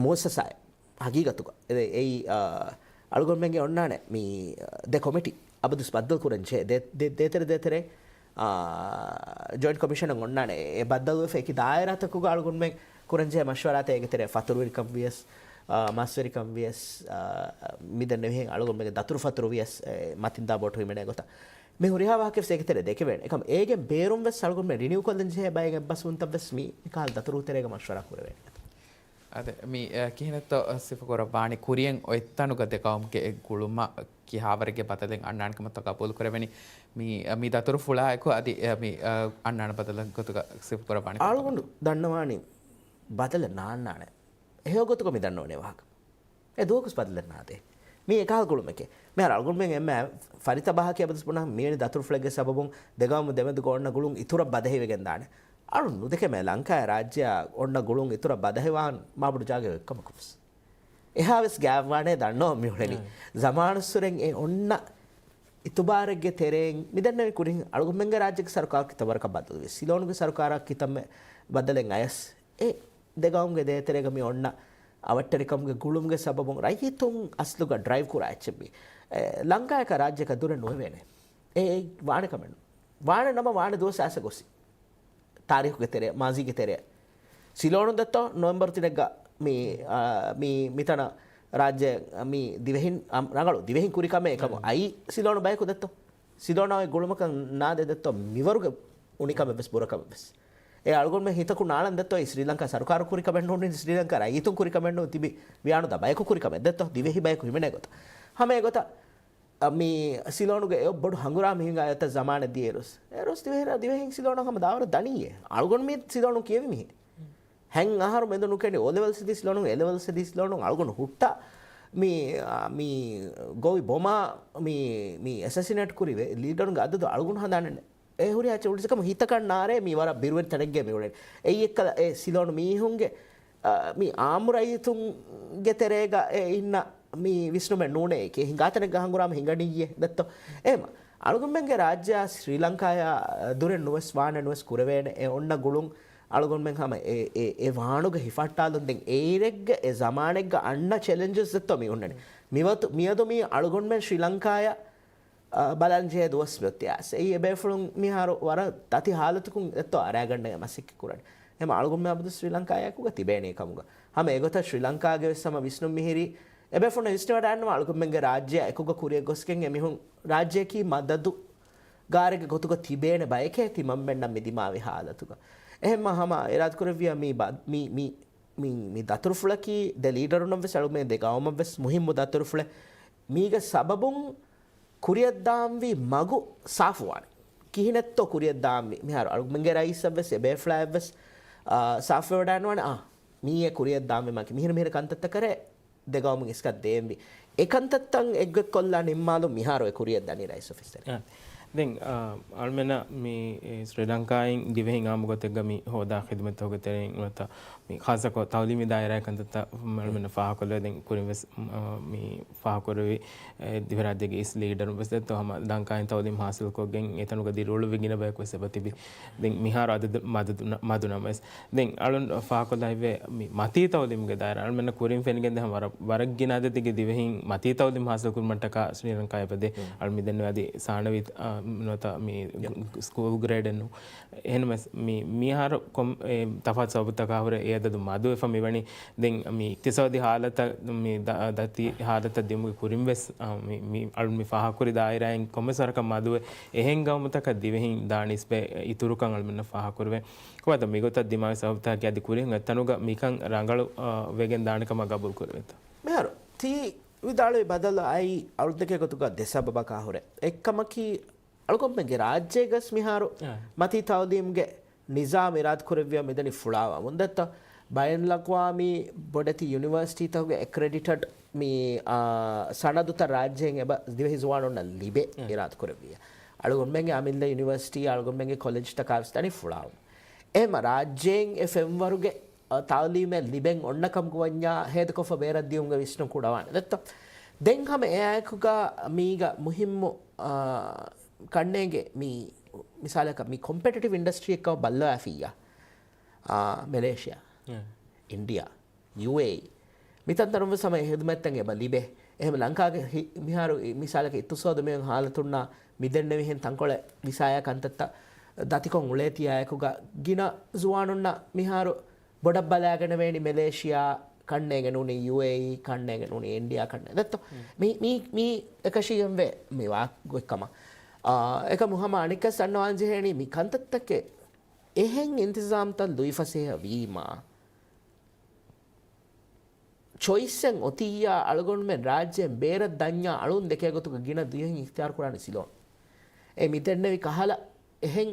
މުއައްސަސާއެއް ހަގީގަތުގަ. އެ، އެއީ، އާ، އަޅުގަނޑުމެންގެ އޮންނާނެ މި، އާ، ދެ ކޮމިޓީ އަބަދުސް ބައްދަލު ކުރަން ޖެހޭ. ދޭ، ދޭ، ދޭތެރެ، ދޭތެރެ، އާ، ޖޮއިންޓް ކޮމިޝަނަށް އޮންނާނެ. އެ ބައްދަލުވެފަ އެކި ދާއިރާތަކުގަ އަޅުގަނޑުމެން ކުރަންޖެހޭ މަޝްވަރާތައް އޭގެ ތެރޭ ފަތުރުވެރިކަން ވިޔަސް، އާ، މަސްވެރިކަން ވިޔަސް، އާ، މިދެންނެވިހެން އަޅުގަނޑުމެންގެ ދަތުރުފަތުރު ވިޔަސް، އެ، މަތިންދާ ބޯޓު ހިމެނޭ ގޮތަށް. މި ހުރިހާ ވާހަކަ ވެސް އޭގެ ތެރޭ ދެކެވޭނެ. އެކަމް އޭގެ ބޭރުން ވެސް އަޅުގަނޑުމެން ރިނިއު ކޮށްލަން ޖެހޭ ބައެއް އެއްބަސްވުންތައް ވެސް މި، މިކަހަލަ ދަތުރު ތެރޭގަ މަޝްވަރާ ކުރެވޭނެ. އަދި މި، އެ، ކިހިނެއްތޯ ސިފަކުރައްވާނީ ކުރިއަށް އޮތްތަނުގަ ދެ ގައުމުގެ އެއް ގުޅުމަށް ކިހާވަރެއްގެ ބަދަލެއް އަންނާނެ ކަމަށްތޯ ގަބޫލު ކުރެވެނީ؟ މި، އެ، މި ދަތުރުފުޅާއެކު އަދި، އެ، މި، އެ، އަންނާނެ ބަދަލެއް ގޮތުގަ ސިފަކުރައްވާނީ ކޮން އަޅުގަނޑު ދަންނަވާނީ ބަދަލެއް ނާންނާނެ. އެހެޔޮ ގޮތުގަ މި ދަންނަވަނީ ވާހަކަ. އެ ދުވަހަކުސް ބަދަލެއް ނާދޭ. މީ އެކަހަލަ ގުޅުމެކޭ. މިހާރު އަޅުގަނޑުމެން އެންމެ ފަރިތަ ބަހަކީ އަބަދުސް ބުނާ މިވެނި ދަތުރުފުޅެއްގެ ސަބަބުން ދެގައުމު ދެމެދުގަ އޮންނަ ގުޅުން އިތުރަށް ބަދަހިވެގެން ދާނެ. އަޅުން ނުދެކެމޭ ލަންކާއާ ރާއްޖެއާ އޮންނަ ގުޅުން އިތުރަށް ބަދަހިވާން މާބޮޑު ޖާގައެއް ވެއްކަމަކުވެސް. އެހާވެސް ގާތްވާނޭ ދަންނަވަން މިއުޅެނީ. ޒަމާނުއްސުރެން އެ އޮންނަ އިތުބާރެއްގެ ތެރެއިން މިދެންނެވި ކުރިން އަޅުގަނޑުމެންގެ ރާއްޖޭގެ ސަރުކާރު ކިތައް ވަރަކަށް ބައްދަލުވި. ސިލޯނުގެ ސަރުކާރަށް ކިތަންމެ ބައްދަލެއް އަޔަސް. އެ ދެގައުމުގެ ދޭތެރޭގަ މި އޮންނަ އަވަށްޓެރިކަމުގެ ގުޅުމުގެ ސަބަބުން ރައްޔިތުން އަސްލުގަ ޑްރައިވް ކުރާ އެއްޗެއް މީ. އެ، ލަންކާޔަކާ ރާއްޖެކާ ދުރެއް ނުވެވޭނެ. އެ، އެ ވާނެ ކަމެއް ނޫން. ވާނެ ނަމަ ވާނެ ދުވަސް އައިސް ގޮސް. ތާރީޚުގެ ތެރެއަށް، މާޒީގެ ތެރެއަށް. ސިލޯނު ދެއްތޯ ނޮވެމްބަރު ތިނެއްގަ މި، އާ، މި، މިތަނަށް ރާއްޖެ މި ދިވެހިން، އަ، ރަނގަޅު ދިވެހިން ކުރި ކަމެއް އެކަމު އައީ ސިލޯނު ބަޔަކު ދެއްތޯ. ސިލޯނާ އޮތް ގުޅުމަކަށް ނާދޭ ދެއްތޯ މިވަރުގެ އުނިކަމެއް ވެސް ބުރަކަމެއް ވެސް. އެ އަޅުގަނޑުމެން ހިތަކު ނާޅަން ދެއްތޯ އެ ސްރީލަންކާ ސަރުކާރު ކުރި ކަމެއް ނޫނީ، ސްރީލަންކާ ރައްޔިތުން ކުރި ކަމެއް ނޫން، ތިބި ވިޔާނުދާ ބަޔަކު ކުރި ކަމެއް ދެއްތޯ ދިވެހި ބަޔަކު ހިމެނޭ ގޮތަށް. ހަމަ އެގޮތަށް، އަ، މި ސިލޯނުގެ އެ ބޮޑު ހަނގުރާމަ ހިނގާ އެތައް ޒަމާނެއް ދިޔައިރުސް. އޭރުސް ދިވެހިރާ ދިވެހިން ސިލޯނަށް ހަމަ ދާވަރަށް ދަނީއޭ. އަޅުގަނޑު މި ސިލޯނު ކިޔެވި މީހެއް. ހެން އަހަރު މެދު ނުކެނޑި އޯލެވެލްސް ދީ ސިލޯނު، އޭލެވެލްސް ދީ ސިލޯނު އަޅުގަނޑު ހުއްޓާ މި، އާ، މި ގޮވި ބޮމާ މި، މި އެސެސިނޭޓް ކުރި ވެ-، ލީޑަރުންގެ އަދަދު އަޅުގަނޑު ހަނދާނެއް ނެ. އެ ހުރިހާ އެއްޗެއް އުޅިސަކަމު ހިތަކަށް ނާރޭ މި ވަރަށް ބިރުވެރި ތަނެއްގެ މި އުޅެނީ. އެއީ އެއްކަލަ އެ ސިލޯނު މީހުންގެ، އާ، މި އާއްމު ރައްޔިތުންގެ ތެރޭގަ އެ އިންނަ މި ވިސްނުމެއް ނޫނޭ. އެކޭ ހިނގާތަނެއްގަ ހަނގުރާމަ ހިނގަނިއްޔޭ ދެއްތޯ. އެހެމަ އަޅުގަނޑުމެންގެ ރާއްޖެއާ ސްރީލަންކާޔާ ދުރެއް ނުވެސް ވާނެ ނުވެސް ކުރެވޭނެ އެ އޮންނަ ގުޅުން، އަޅުގަނޑުމެން ހަމަ އެ، އެ، އެ ވާނުގެ ހިފަހައްޓާލުން ދެން އޭރެއްގެ އެ ޒަމާނެއްގަ އަންނަ ޗެލެންޖެސް ދެއްތޯ މި އޮންނަނީ. މިވަތު، މިއަދު މީ އަޅުގަނޑުމެން ޝްރީލަންކާޔަށް، އަ، ބަލަން ޖެހޭ ދުވަސް މިއޮތީ. އަސް އެއީ އެބޭފުޅުން މިހާރު ވަރަށް ދަތި ހާލަތަކުން ދެއްތޯ އަރާގަންނަގެ މަސައްކަތް ކުރަނީ. އެހެން އަޅުގަނޑުމެން އަބަދު ޝްރީލަންކާޔާއެކުގަ ތިބޭނޭ ކަމުގަ. ހަމަ އެގޮތަށް ޝްރީލަންކާގެ ވެސް ހަމަ ވިސްނުން މިހިރީ، އެބޭފުޅުން ވިސްނިވަޑައިގަންނަވާ އަޅުގަނޑުމެންގެ ރާއްޖެއާ އެކުގަ ކުރިއަށް ގޮސްގެން އެމީހުން ރާއްޖެއަކީ މަދަދު ގާރެއްގެ ގޮތުގަ ތިބޭނެ ބައެކޭ ތިމަންމެންނަށް މި ދިމާވި ހާލަތުގަ. އެހެންމަ ހަމަ އިރާދަކުރެއްވިޔާ މި ބަ-، މި، މި، މި، މި ދަތުރުފުޅަކީ ދެ ލީޑަރުންނަށް ވެސް އަޅުގަނޑުމެން ދެ ގައުމަށް ވެސް މުހިއްމު ދަތުރުފުޅެއް. މީގެ ސަބަބުން ކުރިއަށްދާންވީ މަގު ސާފުވާނެ. ކިހިނެއްތޯ ކުރިއަށްދާންވީ؟ މިހާރު އަޅުގަނޑުމެންގެ ރައީސަށް ވެސް އެބޭފުޅާއަށް ވެސް، އާ، ސާފުވެވަޑައިގަންނަވާނެ، އާ، މީއޭ ކުރިއަށްދާންވީ މަގޭ. މިހިރަ މިހިރަ ކަންތައްތައް ކަރޭ ދެ ގައުމުން އިސްކަން ދޭންވީ. އެ ކަންތައްތައް އެއްގޮތްކޮށްލާ ނިންމާލުން މިހާރު އެ ކުރިއަށްދަނީ ރައީސް އޮފީސް ތެރޭ. އާ، ދެން، އާ، އަޅުމެންނަށް މި، އެ، ސްރީލަންކާއިން ދިވެހިން އާއްމު ގޮތެއްގަ މި ހޯދާ ޚިދުމަތްތަކުގެ ތެރެއިން ނުވަތަ މި ޚާއްޞަކޮށް ތައުލީމީ ދާއިރާގެ ކަންތައްތައް އަޅުމެންނަށް ފާހަގަކޮށްލެވޭ. ދެން ކުރިން ވެސް، އާ، މި ފާހަގަކުރެއްވި، އެ، ދިވެހިރާއްޖޭގެ އިސް ލީޑަރުން ވެސް ދެއްތޯ ހަމަ ލަންކާއިން ތައުލީމް ހާސިލްކޮށްގެން އެތަނުގަ ދިރިއުޅުއްވި ގިނަ ބަޔަކު ވެސް އެބަ ތިބި. ދެން މިހާރު އަދަދު މަދު ނަ-، މަދު ނަމަވެސް. ދެން އަޅުން ފާހަގަކޮށްލާ ހިތްވޭ މި މަތީ ތައުލީމުގެ ދާއިރާ އަޅުމެންނަށް ކުރިން ފެނިގެންދޭ ހަމަ ވަރަށް، ވަރަށް ގިނަ އަދަދެއްގެ ދިވެހިން މަތީ ތައުލީމް ހާސިލް ކުރުމަށްޓަކާ ސްރީލަންކާ އެބަދޭ. އަޅު މި ދެންނެވި އަދި ސާނަވީ، އާ، ނުވަތަ މި ސްކޫލް ގްރޭޑެއް ނޫން. އެހެންވެސް މި، މިހާރު ކޮން، އެ، ތަފާތު ސަބަބުތަކާ ހުރެ އެ އަދަދު މަދުވެފަ މިވަނީ. ދެން މި އިޤްތިޞާދީ ހާލަތަށް މި ދަ-، ދަތި ހާލަތަށް ދިއުމުގެ ކުރިން ވެސް، އާ، މި، މި އަޅުން މި ފާހަގަކުރި ދާއިރާއިން ކޮންމެސް ވަރަކަށް މަދުވެ އެހެން ގައުމުތަކަށް ދިވެހިން ދާން ނިސްބަތް އިތުރުކަން އަޅުމެންނަށް ފާހަގަކުރެވޭ. ކޮބާތޯ މިގޮތަށް ދިމާވި ސަބަބުތަކަކީ އަދި ކުރިން އެތަނުގަ މިކަން ރަނގަޅު، އާ، ވެގެން ދާނެ ކަމަށް ގަބޫލު ކުރެވޭތޯ؟ މިހާރު ތި ވިދާޅުވި ބަދަލު އައީ އަޅުތަކެއް ގޮތުގަ ދެ ސަބަބަކާ ހުރެ. އެއްކަމަކީ އަޅުގަނޑުމެންގެ ރާއްޖޭގަސް މިހާރު އާ. މަތީ ތައުލީމްގެ ނިޒާމް އިރާދަކުރެއްވިޔާ މިދަނީ ފުޅާވާ. މުންދައްތަ ބައިނަލްއަޤްވާމީ ބޮޑެތި ޔުނިވަރސިޓީތަކުގެ އެކްރެޑިޓެޑް މި، އާ، ސަނަދުތައް ރާއްޖޭން އެބަ ދިވެހި ޒުވާނުންނަށް ލިބޭ އާ. އިރާދަކުރެއްވިޔާ. އަޅުގަނޑުމެންގެ އަމިއްލަ ޔުނިވަރސިޓީ، އަޅުގަނޑުމެންގެ ކޮލެޖްތަކާ ވެސް ދަނީ ފުޅާވުން. އެހެންމަ ރާއްޖޭން އެ ފެންވަރުގެ އަ، ތައުލީމެއް ލިބެން އޮންނަ ކަމަކު ވަންޏާ ހޭދަކޮށްފަ ބޭރަށް ދިޔުމުގެ ވިސްނުން ކުޑަވާނެ. ދެއްތޯ؟ ދެން ހަމަ އެއާއެކުގަ މީގަ މުހިއްމު، އާ، ކަންނޭނގެ މި މިސާލަކަށް މި ކޮމްޕެޓިޓިވް އިންޑަސްޓްރީއެއްކަމަށް ބައްލަވާފިއްޔާ، އާ، މެލޭޝިޔާ، އެ. އިންޑިޔާ، ޔޫއޭއީ، މިތަންތަނުން ވެސް ހަމަ އެ ހިދުމަތްތައް އެބަ ލިބޭ. އެހެން ލަންކާގެ ހި-، މިހާރު މިސާލަކަށް އިޤްތިޞާދު މިއޮތް ހާލަތުންނާ މި ދެންނެވިހެން ތަންކޮޅެއް ވިސާޔާ ކަންތައްތައް ދަތިކޮށް އުޅޭތީ އާއެކުގަ ގިނަ ޒުވާނުންނަށް މިހާރު ބޮޑަށް ބަލާގަނެވޭނީ މެލޭޝިޔާ ކަންނޭނގެ ނޫނީ ޔޫއޭއީ ކަންނޭނގެ ނޫނީ އިންޑިޔާ ކަންނޭ. ދެއްތޯ؟ މި، މި، މި އެކަށީގެންވޭ މި ވާ ގޮތްކަމަށް. އާ، އެކަމު ހަމަ އަނެއްކަސް އަންނަވާން ޖެހޭނީ މި ކަންތައްތަކެއް އެހެން އިންތިޒާމްތައް ލުއިފަސޭހަ ވީމާ، ޗޮއިސްއެއް އޮތިއްޔާ އަޅުގަނޑުމެން ރާއްޖޭން ބޭރަށް ދަންޏާ އަޅުން ދެކޭ ގޮތުގަ ގިނަ ދިވެހިން އިޚްތިޔާރު ކުރާނެ ސިލޯން. އެ މި ދެންނެވި ކަހަލަ އެހެން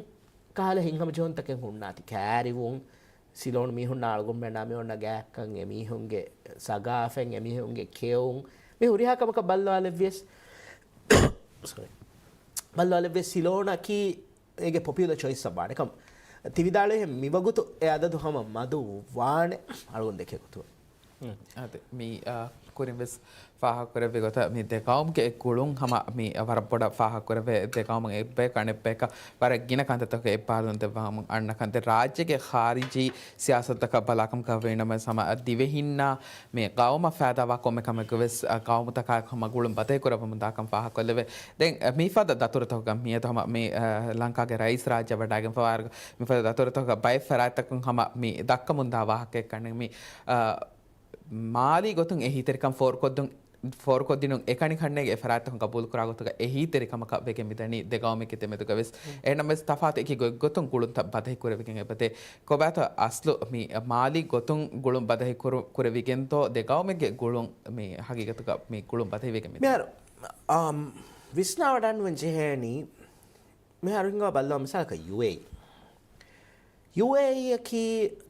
ކަހަލަ ހިތްހަމަޖެހުންތަކެއް ހުންނާތި. ކައިރިވުން، ސިލޯން މީހުންނާ އަޅުގަނޑުމެންނާ މި އޮންނަ ގާތްކަން، އެމީހުންގެ ސަގާފަތް، އެމީހުންގެ ކެއުން، މި ހުރިހާ ކަމަކަށް ބައްލަވާލެއްވިޔަސް، ސޮރީ، ބައްލަވާލެއްވިޔަސް ސިލޯނަކީ އޭގެ ޕޮޕިއުލަ ޗޮއިސްއަށް ވާނެ ކަމަށް ތި ވިދާޅުވިހެން މިވަގުތު އެ އަދަދު ހަމަ މަދު ވާނެ އަޅުގަނޑު ދެކޭ ގޮތުގަ. އަދި މި، އާ، ކުރިން ވެސް ފާހަގަކުރެއްވި ގޮތަށް މި ދެ ގައުމުގެ ގުޅުން ހަމަ މި ވަރަށް ބޮޑަށް ފާހަގަކުރެވޭ، ދެ ގައުމުން އެއްބަޔަކު އަނެއްބަޔަކަށް ވަރަށް ގިނަ ކަންތައްތަކުގެ އެއްބާރުލުން ދެއްވާމުން އަންނަ ކަންތައް. ރާއްޖޭގެ ޚާރިޖީ ސިޔާސަތުތަކަށް ބަލާކަމަކަށް ވީނަމަވެސް ހަމަ ދިވެހިންނާ މި ގައުމަށް ފައިދާވާ ކޮންމެ ކަމެއްގެ ވެސް، އަ، ގައުމުތަކާ ހަމަ ގުޅުން ބަދަހި ކުރައްވަމުން ދާކަން ފާހަގަކޮށްލެވޭ. ދެން، އަ، މިފަދަ ދަތުރުތަކުގަ މިއަދު ހަމަ މި، އަ، ލަންކާގެ ރައީސް ރާއްޖެ ވަޑައިގެންފަވާ މިފަދަ ދަތުރުތަކުގަ ބައެއް ފަރާތްތަކުން ހަމަ މި ދައްކަމުންދާ ވާހަކައެއް ކަންނޭނގެ މި، އަ، މާލީ ގޮތުން އެހީތެރިކަން ފޯރުކޮށްދުން، ފޯރުކޮށްދިނުން އެކަނި ކަންނޭނގެ އެ ފަރާތްތަކުން ގަބޫލުކުރާ ގޮތުގަ އެހީތެރިކަމަކަށް ވެގެން މިދަނީ ދެ ގައުމެއްގެ ދެމެދުގަ ވެސް. އެހެންނަމަވެސް ތަފާތު އެކި ގޮތްގޮތުން ގުޅުންތައް ބަދަހި ކުރެވިގެން އެބަދޭ. ކޮބާތޯ އަސްލު މި މާލީ ގޮތުން ގުޅުން ބަދަހި ކުރު-، ކުރެވިގެންތޯ ދެ ގައުމެއްގެ ގުޅުން މި ހަގީގަތުގަ މި ގުޅުން ބަދަހިވެގެން މިދަނީ؟ މިހާރު، އާ، ވިސްނާވަޑަންވެން ޖެހޭނީ، މިހާރު ހިނގާ ބައްލަވާ މިސާލަކަށް ޔޫއޭއީ. ޔޫއޭއީއަކީ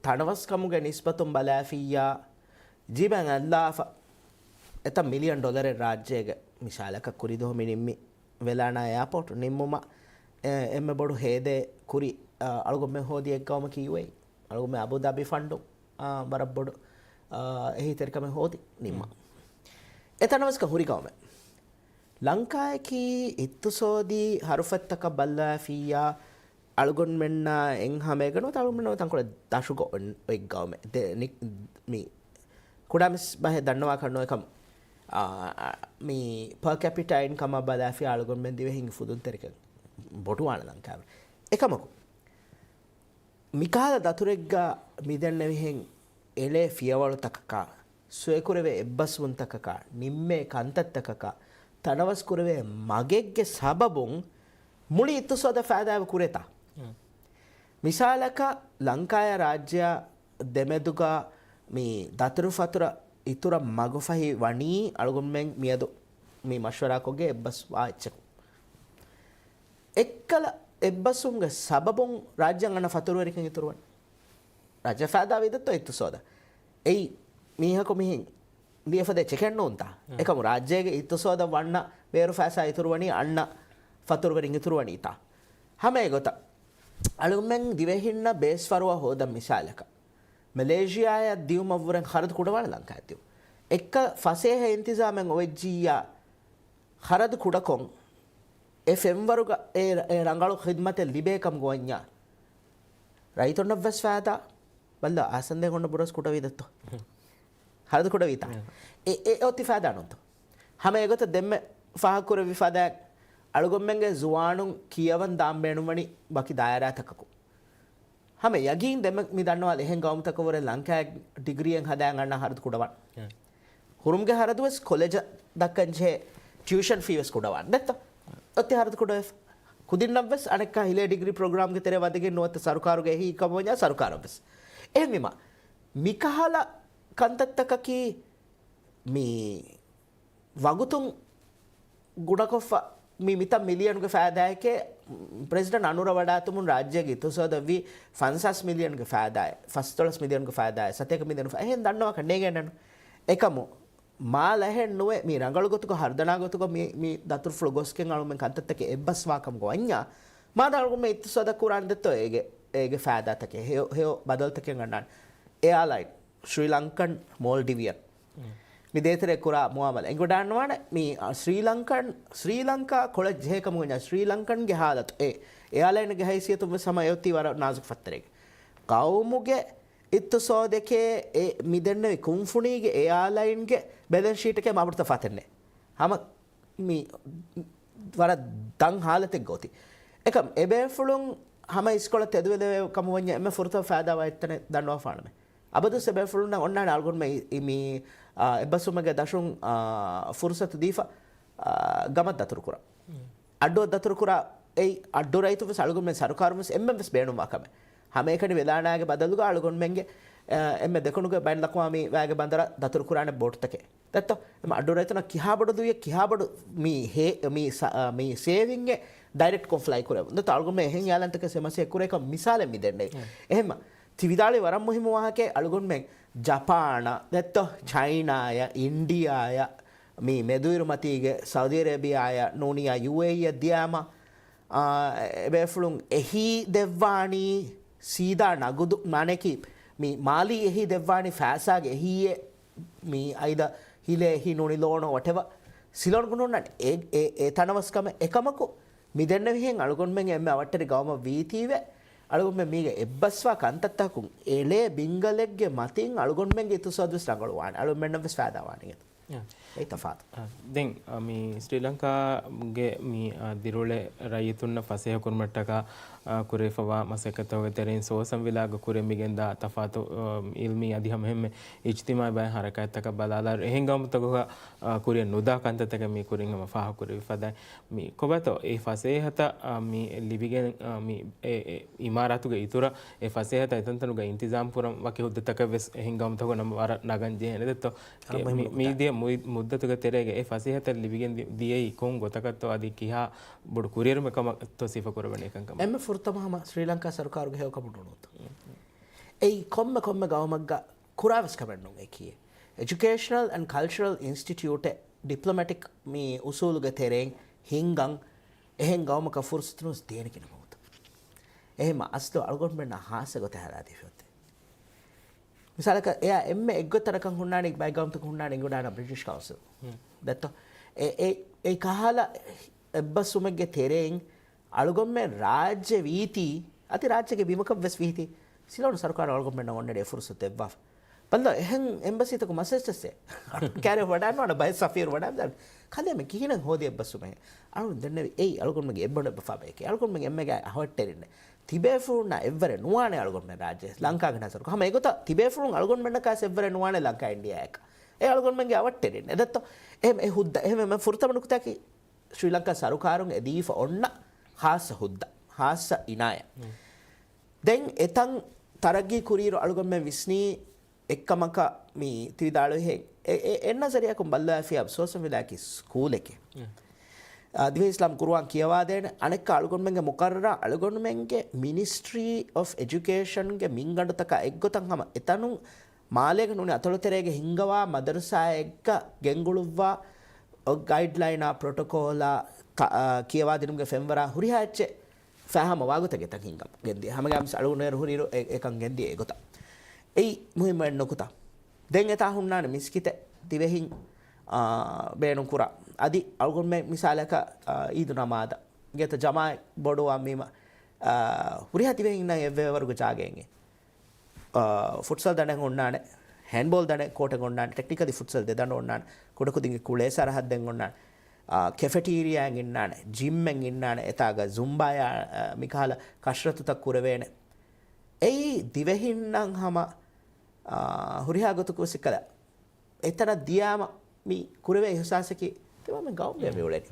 ތަނަވަސްކަމުގެ ނިސްބަތުން ބަލާފިއްޔާ، ޖީބަށް އަލާފަ އެތައް މިލިއަން ޑޮލަރެއް ރާއްޖޭގެ މިސާލަކަށް ކުރިދުވަހު މި ނިންމި ވެލާނާ އެއާޕޯޓް ނިންމުމަށް، އެ، އެންމެ ބޮޑު ހޭދައެއް ކުރި، އަ، އަޅުގަނޑުމެން ހޯދި އެއްގައުމަކީ ޔޫއޭއީ. އަޅުގަނޑުމެން އަބުދާބީ ފަންޑު، އާ، ވަރަށް ބޮޑު، އާ، އެހީތެރިކަމެއް ހޯދި ނިންމަ. އެތަނަވަސްކަން ހުރި ގައުމެއް. ލަންކާއަކީ އިޤްތިޞާދީ ހަރުފަތްތަކަށް ބައްލަވާފިއްޔާ، އަޅުގަނޑުމެންނާ އެން ހަމައެކަނި ތަޅުގަނޑުމެންނަށް ތަންކޮޅެއް ދަށުގަ އޮތް ގައުމެއް. ދެ-، ނި-، މި ކުޑަމިސް ބަހެއް ދަންނަވާކަށް ނުވެކަމް، އާ، މި ޕާ ކެޕިޓާ އިންކަމަށް ބަލާފި އަޅުގަނޑުމެން ދިވެހިން ފުދުންތެރިކަން ބޮޑުވާނެ ލަންކާވެ. އެކަމަކު، މިކަހަލަ ދަތުރެއްގަ މިދެންނެވިހެން އެޅޭ ފިޔަވަޅުތަކަކާ، ސޮއިކުރެވޭ އެއްބަސްވުންތަކަކާ، ނިންމޭ ކަންތައްތަކަކާ، ތަނަވަސްކުރެވޭ މަގެއްގެ ސަބަބުން މުޅި އިޤްތިޞާދަށް ފައިދާވެ ކުރޭތާ؟ މިސާލަކަށް، ލަންކާޔާ ރާއްޖެއާ ދެމެދުގަ މި ދަތުރުފަތުރަށް އިތުރަށް މަގުފަހި ވަނީ އަޅުގަނޑުމެން މިއަދު މި މަޝްވަރާކޮށްގެ އެއްބަސްވާ އެއްޗަކު. އެއްކަލަ އެއްބަސްވުމުގެ ސަބަބުން ރާއްޖެއަށް އަންނަ ފަތުރުވެރިކަން އިތުރުވަނީ. ރާއްޖެ ފައިދާ ވީދަތޯ އިޤްތިޞާދަށް؟ އެއީ މީހަކު މިހެން ލިޔެފަދަ އެއްޗެކޭ ނޫންތާ؟ އެކަމު ރާއްޖޭގެ އިޤްތިޞާދަށް ވަންނަ ބޭރު ފައިސާ އިތުރުވަނީ އަންނަ ފަތުރުވެރިން އިތުރުވަނީތާ؟ ހަމަ އެގޮތަށް އަޅުގަނޑުމެން ދިވެހިންނަށް ބޭސްފަރުވާ ހޯދަން މިސާލަކަށް، މެލޭޝިޔާއަށް ދިއުމަށްވުރެން ޚަރަދު ކުޑަވާނެ ލަންކާއަށް ދިއުން. އެއްކަ ފަސޭހަ އިންތިޒާމެއް އޮވެއްޖިއްޔާ، ޚަރަދު ކުޑަކޮށް، އެ ފެންވަރުގަ އެ، އެ ރަނގަޅު ޚިދްމަތެއް ލިބޭ ކަމުގަ ވަންޏާ، ރައްޔިތުންނަށްވެސް ފައިދާ. ބައްލަ އާސަންދޭ ގޮނޑަ ބުރަސް ކުޑަވީދަތޯ؟ ޚަރަދު ކުޑަވީތާ؟ އެ، އެ އޮތީ ފައިދާ ނޫންތޯ؟ ހަމަ އެގޮތަށް ދެންމެ ފާހަގަކުރެއްވި ފަދައިން އަޅުގަނޑުމެންގެ ޒުވާނުން ކިޔަވަން ދާން ބޭނުންވަނީ ވަކި ދާއިރާތަކަކު. ހަމަ ޔަގީން ދެންމެ މި ދަންނަވާލި އެހެން ގައުމުތަކަށްވުރެ ލަންކާއަށް ޑިގްރީއެއް ހަދާން އަންނަ ޚަރަދު ކުޑަވާން. ހުރުމުގެ ޚަރަދުވެސް ކޮލެޖަށް ދައްކަންޖެހޭ ޓިއުޝަން ފީވެސް ކުޑަވާން. ދެއްތޯ؟ އޮތީ ޚަރަދު ކުޑަވެފަ. ކުދިންނަށްވެސް އަނެއްކާ ހިލޭ ޑިގްރީ ޕްރޮގްރާމްގެ ތެރޭ ވަދެގެން ނުވަތަ ސަރުކާރުގެ އެހީ ކަމަށް ވަންޏާ ސަރުކާރަށްވެސް. އެހެންވީމަ، މިކަހަލަ ކަންތައްތަކަކީ މި ވަގުތުން ގުނަކޮށްފަ މި މިތައް މިލިއަނުގެ ފައިދާއެކޭ، ޕްރެޒިޑެންޓް އަނުރަށް ވަޑާތުމުން ރާއްޖޭގެ އިޤްތިޞާދަށްވީ ފަންސާސް މިލިއަނުގެ ފައިދާއެއް، ފަސްދޮޅަސް މިލިއަނުގެ ފައިދާއެއް، ސަތޭކަ މިލިއަނު ފަ-، އެހެން ދަންނަވާކަށް ނޭނގޭނެނު. އެކަމު މާ ލަހެއް ނުވެ، މި ރަނގަޅު ގޮތުގަ ހަރުދަނާ ގޮތުގަ މި، މި ދަތުރުފުޅު ގޮސްގެން އަޅުމެން ކަންތައްތަކެއް އެއްބަސްވާ ކަމުގަ ވަންޏާ، މާދަ އަޅުގަނޑުމެން އިޤްތިޞާދަށް ކުރާނެ ދެއްތޯ އޭގެ، އޭގެ ފައިދާތަކެއް ހެޔޮ، ހެޔޮ ބަދަލުތަކެއް ގަންނާނެ. އެއާލައިން، ޝްރީލަންކަން، މޯލްޑިވިއަން. މި ދޭތެރޭ ކުރާ މުއާމަލާ އެނގިވަޑާންވާނެ. މި، އަ، ޝްރީލަންކަން، ޝްރީލަންކާ ކޮޅަށް ޖެހޭ ކަމުގަ ވަންޏާ، ޝްރީލަންކަންގެ ހާލަތު އެ އެއާލައިންގެ ހައިސިއްޔަތުން ވެސް ހަމަ އެއޮތީ ވަރަށް ނާޒުކު ފައްތަރެއްގަ. ގައުމުގެ އިޤްތިޞާދެކޭ އެ މި ދެންނެވި ކުންފުނީގެ އެއާލައިންގެ ބެލެންސް ޝީޓެކޭ މާބޮޑު ތަފާތެއް ނެތް. ހަމަ މި ވަރަށް ދަށް ހާލަތެއްގަ އޮތީ. އެކަމް އެބޭފުޅުން ހަމަ އިސްކޮޅަށް ތެދުވެލެވޭ ކަމަށް ވަންޏާ އެންމެ ފުރަތަމަ ފައިދާވާ އެއްތަނެއް ދަންނަވާފާނަމޭ. އަބަދުވެސް އެބޭފުޅުންނަށް އޮންނާނެ އަޅުގަނޑުމެން މި، އާ، އެއްބަސްވުމެއްގެ ދަށުން، އާ، ފުރުސަތު ދީފަ، އާ، ގަމަށް ދަތުރުކުރާ. އައްޑުއަށް ދަތުރުކުރާ، އެއީ އައްޑު ރައްޔިތުން ވެސް އަޅުގަނޑުމެން ސަރުކާރުން ވެސް އެންމެން ވެސް ބޭނުންވާ ކަމެއް. ހަމައެކަނި ވެލާނާގެ ބަދަލުގަ އަޅުގަނޑުމެންގެ، އާ، އެންމެ ދެކުނުގެ ބައިނަލްއަޤްވާމީ ވައިގެ ބަނދަރަށް ދަތުރުކުރާނެ ބޯޓުތަކެއް. ދެއްތޯ؟ އެމަ އައްޑު ރައްޔިތުންނަށް ކިހާ ބޮޑު ލުޔެއް، ކިހާ ބޮޑު މި ހޭ-، މި ސ-، މި ސޭވިންގެއް ޑައިރެކްޓްކޮށް ފްލައި ކުރެވުން. ދެއްތޯ؟ އަޅުގަނޑުމެން އެހެން އިއާލަންތަކެއް ސެމަސް އެއްކުރޭ ކަމަށް މިސާލެއް މި ދެންނެވި. އެހެންމަ، ތި ވިދާޅުވި ވަރަށް މުހިއްމު ވާހަކައެއް. އަޅުގަނޑުމެން ޖަޕާނަށް، ދެއްތޯ؟ ޗައިނާއަށް، އިންޑިއާއަށް، މި މެދުއިރުމަތީގެ ސައުދީ އަރޭބިއާއަށް ނޫނިއްޔާ ޔޫއޭއީއަށް ދިޔާމަ، އާ، އެބޭފުޅުން އެހީ ދެއްވާނީ ސީދާ ނަގުދު، މާނައަކީ މި މާލީ އެހީ ދެއްވާނީ ފައިސާގެ އެހީއެއް، މި އައިދަ ހިލޭ އެހީ ނޫނީ ލޯނޯ ވަޓެވަ. ސިލޯން ގުނުންނަން އެ، އެ، އެ ތަނަވަސްކަމެއް. އެކަމަކު، މި ދެންނެވިހެން އަޅުގަނޑުމެން އެންމެ އަވަށްޓެރި ގައުމަށް ވީތީވެ، އަޅުގަނޑުމެން މީގެ އެއްބަސްވާ ކަންތައްތަކުން އެޅޭ ބިންގަލެއްގެ މަތިން އަޅުގަނޑުމެންގެ އިޤްތިޞާދު ވެސް ރަނގަޅުވާނެ. އަޅުގަނޑުމެންނަށް ވެސް ފައިދާވާނެ. އެ. އެއީ ތަފާތު. އާ، ދެން، އާ، މި ސްރީލަންކާގެ މި، އާ، ދިރިއުޅޭ ރައްޔިތުންނަށް ފަސޭހަކުރުމަށްޓަކާ، އާ، ކުރެވިފަވާ މަސައްކަތްތަކުގެ ތެރެއިން ސޯސަން ވިލާގަ ކުރިއަށް މިގެންދާ ތަފާތު، އާ، އިލްމީ އަދި ހަމައެހެންމެ އިޖްތިމާޢީ ބައެއް ހަރަކާތްތަކަށް ބަލާލާއިރު، އެހެން ގައުމުތަކުގަ، އާ، ކުރިއަށް ނުދާ ކަންތައްތަކެއް މި ކުރިން ހަމަ ފާހަގަކުރެއްވި ފަދައިން. މި ކޮބާތޯ އެ ފަސޭހަތައް، އާ، މި ލިބިގެން، އާ، މި އެ، އެ އިމާރާތުގެ އިތުރަށް އެ ފަސޭހަތައް އެތަންތަނުގަ އިންތިޒާމް ކުރަން ވަކި ހުއްދަތަކެއް ވެސް އެހެން ގައުމުތަކުން ނަމަ ވަރަށް ނަގަން ޖެހޭނެ ދެއްތޯ؟ އަޅަ މި، މުހިންމު މި ނުކުތާ. ދިޔަ މުއި-، މުއްދަތުގެ ތެރޭގަ އެ ފަސޭހަތައް ލިބިގެން ދި-، ދިޔައީ ކޮން ގޮތަކަށްތޯ އަދި ކިހާ ބޮޑު ކުރިއެރުމެއް ކަމަށްތޯ ސިފަ ކުރެވެނީ ކަންކަމަށް؟ އެންމެ ފުރަތަމަ ހަމަ ސްރީލަންކާ ސަރުކާރުގެ ހެޔޮކަމުން ނޫންތޯ؟ އެއީ ކޮންމެ ކޮންމެ ގައުމެއްގަ ކުރާވެސް ކަމެއް ނޫން އެކީ. އެޖުކޭޝަނަލް އެންޑް ކަލްޗަރަލް އިންސްޓިޓިއުޓެއް ޑިޕްލޮމެޓިކް މި އުސޫލުގެ ތެރެއިން ހިންގަން އެހެން ގައުމަކަށް ފުރުސަތު ނުވެސް ދޭނެ ކިނަ ވަގުތު. އެހެންމަ އަސްލު އަޅުގަނޑުމެންނަށް ހާއްސަ ގޮތެއް ހަދާދީފަ އޮތީ. މިސާލަކަށް އެއާ އެންމެ އެއްގޮތަށް ކަން ހުންނާނީ ބައެއް ގައުމުތަކުން ހުންނާނީ އެނގިވަޑާނަ ބްރިޓިޝް ކައުންސިލް. ދެއްތޯ؟ އެ، އެ، އެ ކަހަލަ އެއްބަސްވުމެއްގެ ތެރެއިން އަޅުގަނޑުމެން ރާއްޖެ ވީތީ، އަދި ރާއްޖޭގެ ބިމަކަށް ވެސް ވީތީ، ސިލޯނު ސަރުކާރުން އަޅުގަނޑުމެންނަށް އޮންނަނީ އެ ފުރުސަތު ދެއްވާފަ. ބައްލަ އެހެން އެމްބަސީތަކު މަސައްސަސްއެ ކާރި ވަޑާންވާނެ ބައެއް ސަފީރު ވަޑާންދާނެ. ކަލޭމެ ކިހިނެއް ހޯދި އެއްބަސްވުމެހެ. އަޅުން ދެންނެވި އެއީ އަޅުގަނޑުމެންގެ އެއްބަނޑު އެއްބަފާ ބަޔެކޭ. އަޅުގަނޑުމެން އެންމެގައި އަހަވައްޓެރިންނެ. ތިބޭފުޅުންނާ އެއްވަރެއް ނުވާނެ އަޅުގަނޑުމެން ރާއްޖެ. ލަންކާގެ ނަޒަރުގަ. ހަމަ އެގޮތަށް ތިބޭފުޅުން އަޅުގަނޑުމެންނަކާސް އެއްވަރެއް ނުވާނެ ލަންކާ އިންޑިއާއަކަށް. އެ އަޅުގަނޑުމެންގެ އަވައްޓެރިން. އެދައްތޯ؟ އެހެން އެ ހުއްދަ، އެހެން އެ ފުރަތަމަ ނުކުތަކީ ޝްރީލަންކާ ސަރުކާރުން އެ ދީފަ އޮންނަ ޚާއްޞަ ހުއްދަ، ޚާއްޞަ އިނާޔަތް. ދެން އެތަން ތަރައްގީ ކުރިއިރު އަޅުގަނޑުމެން ވިސްނީ އެއްކަމަކަށް މި ތި ވިދާޅުވިހެން އެ، އެ، އެ ނަޒަރިއާއަކުން ބައްލަވާފިޔާ ސޯސަން ވިލާއަކީ ސްކޫލެކޭ. އާ، ދިވެހި އިސްލާމް ޤުރުއާން ކިޔަވާދޭނެ، އަނެއްކާ އަޅުގަނޑުމެންގެ މުޤައްރަރާ އަޅުގަނޑުމެންގެ މިނިސްޓްރީ އޮފް އެޖުކޭޝަންގެ މިންގަނޑުތަކާ އެއްގޮތަށް ހަމަ އެތަނުން މާލޭގަ ނޫނީ އަތޮޅުތެރޭގެ ހިންގަވާ މަދަރުސާއެއްގަ ގެންގުޅުއްވާ ގައިޑްލައިނާ ޕްރޮޓޮކޯލާ ތަ-، އާ، ކިޔަވާދިނުމުގެ ފެންވަރާ ހުރިހާ އެއްޗެއް ފާހަމަ ވާގޮތަށް ގެތަން ހިންގަމު ގެންދިޔަ. ހަމަގައިމުވެސް އަޅުގަނޑު އޭރު ހުރިއިރު އެ-، އެކަން ގެންދިޔަ އެގޮތަށް. އެއީ މުހިއްމު އެއް ނުކުތާ. ދެން އެތާ ހުންނާނެ މިސްކިތެއް ދިވެހިން، އާ، ބޭނުންކުރާ. އަދި އަޅުގަނޑުމެން މިސާލަކަށް، އާ، އީދު ނަމާދަށް ގެތަ ޖަމާއަތް ބޮޑުވާ މީމަ، އާ، ހުރިހާ ދިވެހިންނަށް އެއްވޭވަރުގެ ޖާގައެއް. އާ، ފުޓްސަލް ދަނޑެއް އޮންނާނެ، ހޭންޑްބޯލް ދަނޑެއް ކޯޓެއް އޮންނާނެ، ޓެކްނިކަލީ ފުޓްސަލް ދެ ދަނޑު އޮންނާނެ، ކުޑަކުދިންގެ ކުޅޭ ސަރަހައްދެއް އޮންނާނެ، އާ، ކެފެޓީރިއާއެއް އިންނާނެ، ޖިމްއެއް އިންނާނެ، އެތާގަ ޒުމްބާޔާ، އާ، މިކަހަލަ ކަށްރަތުތައް ކުރެވޭނެ. އެއީ ދިވެހިންނަށް ހަމަ، އާ، ހުރިހާ ގޮތަކު ވެސް އެއްކަލަ އެތަނަށް ދިޔާމަ މި ކުރެވޭ އިހުސާސަކީ ތިމާމެން ގައުމުގައި މި އުޅެނީ.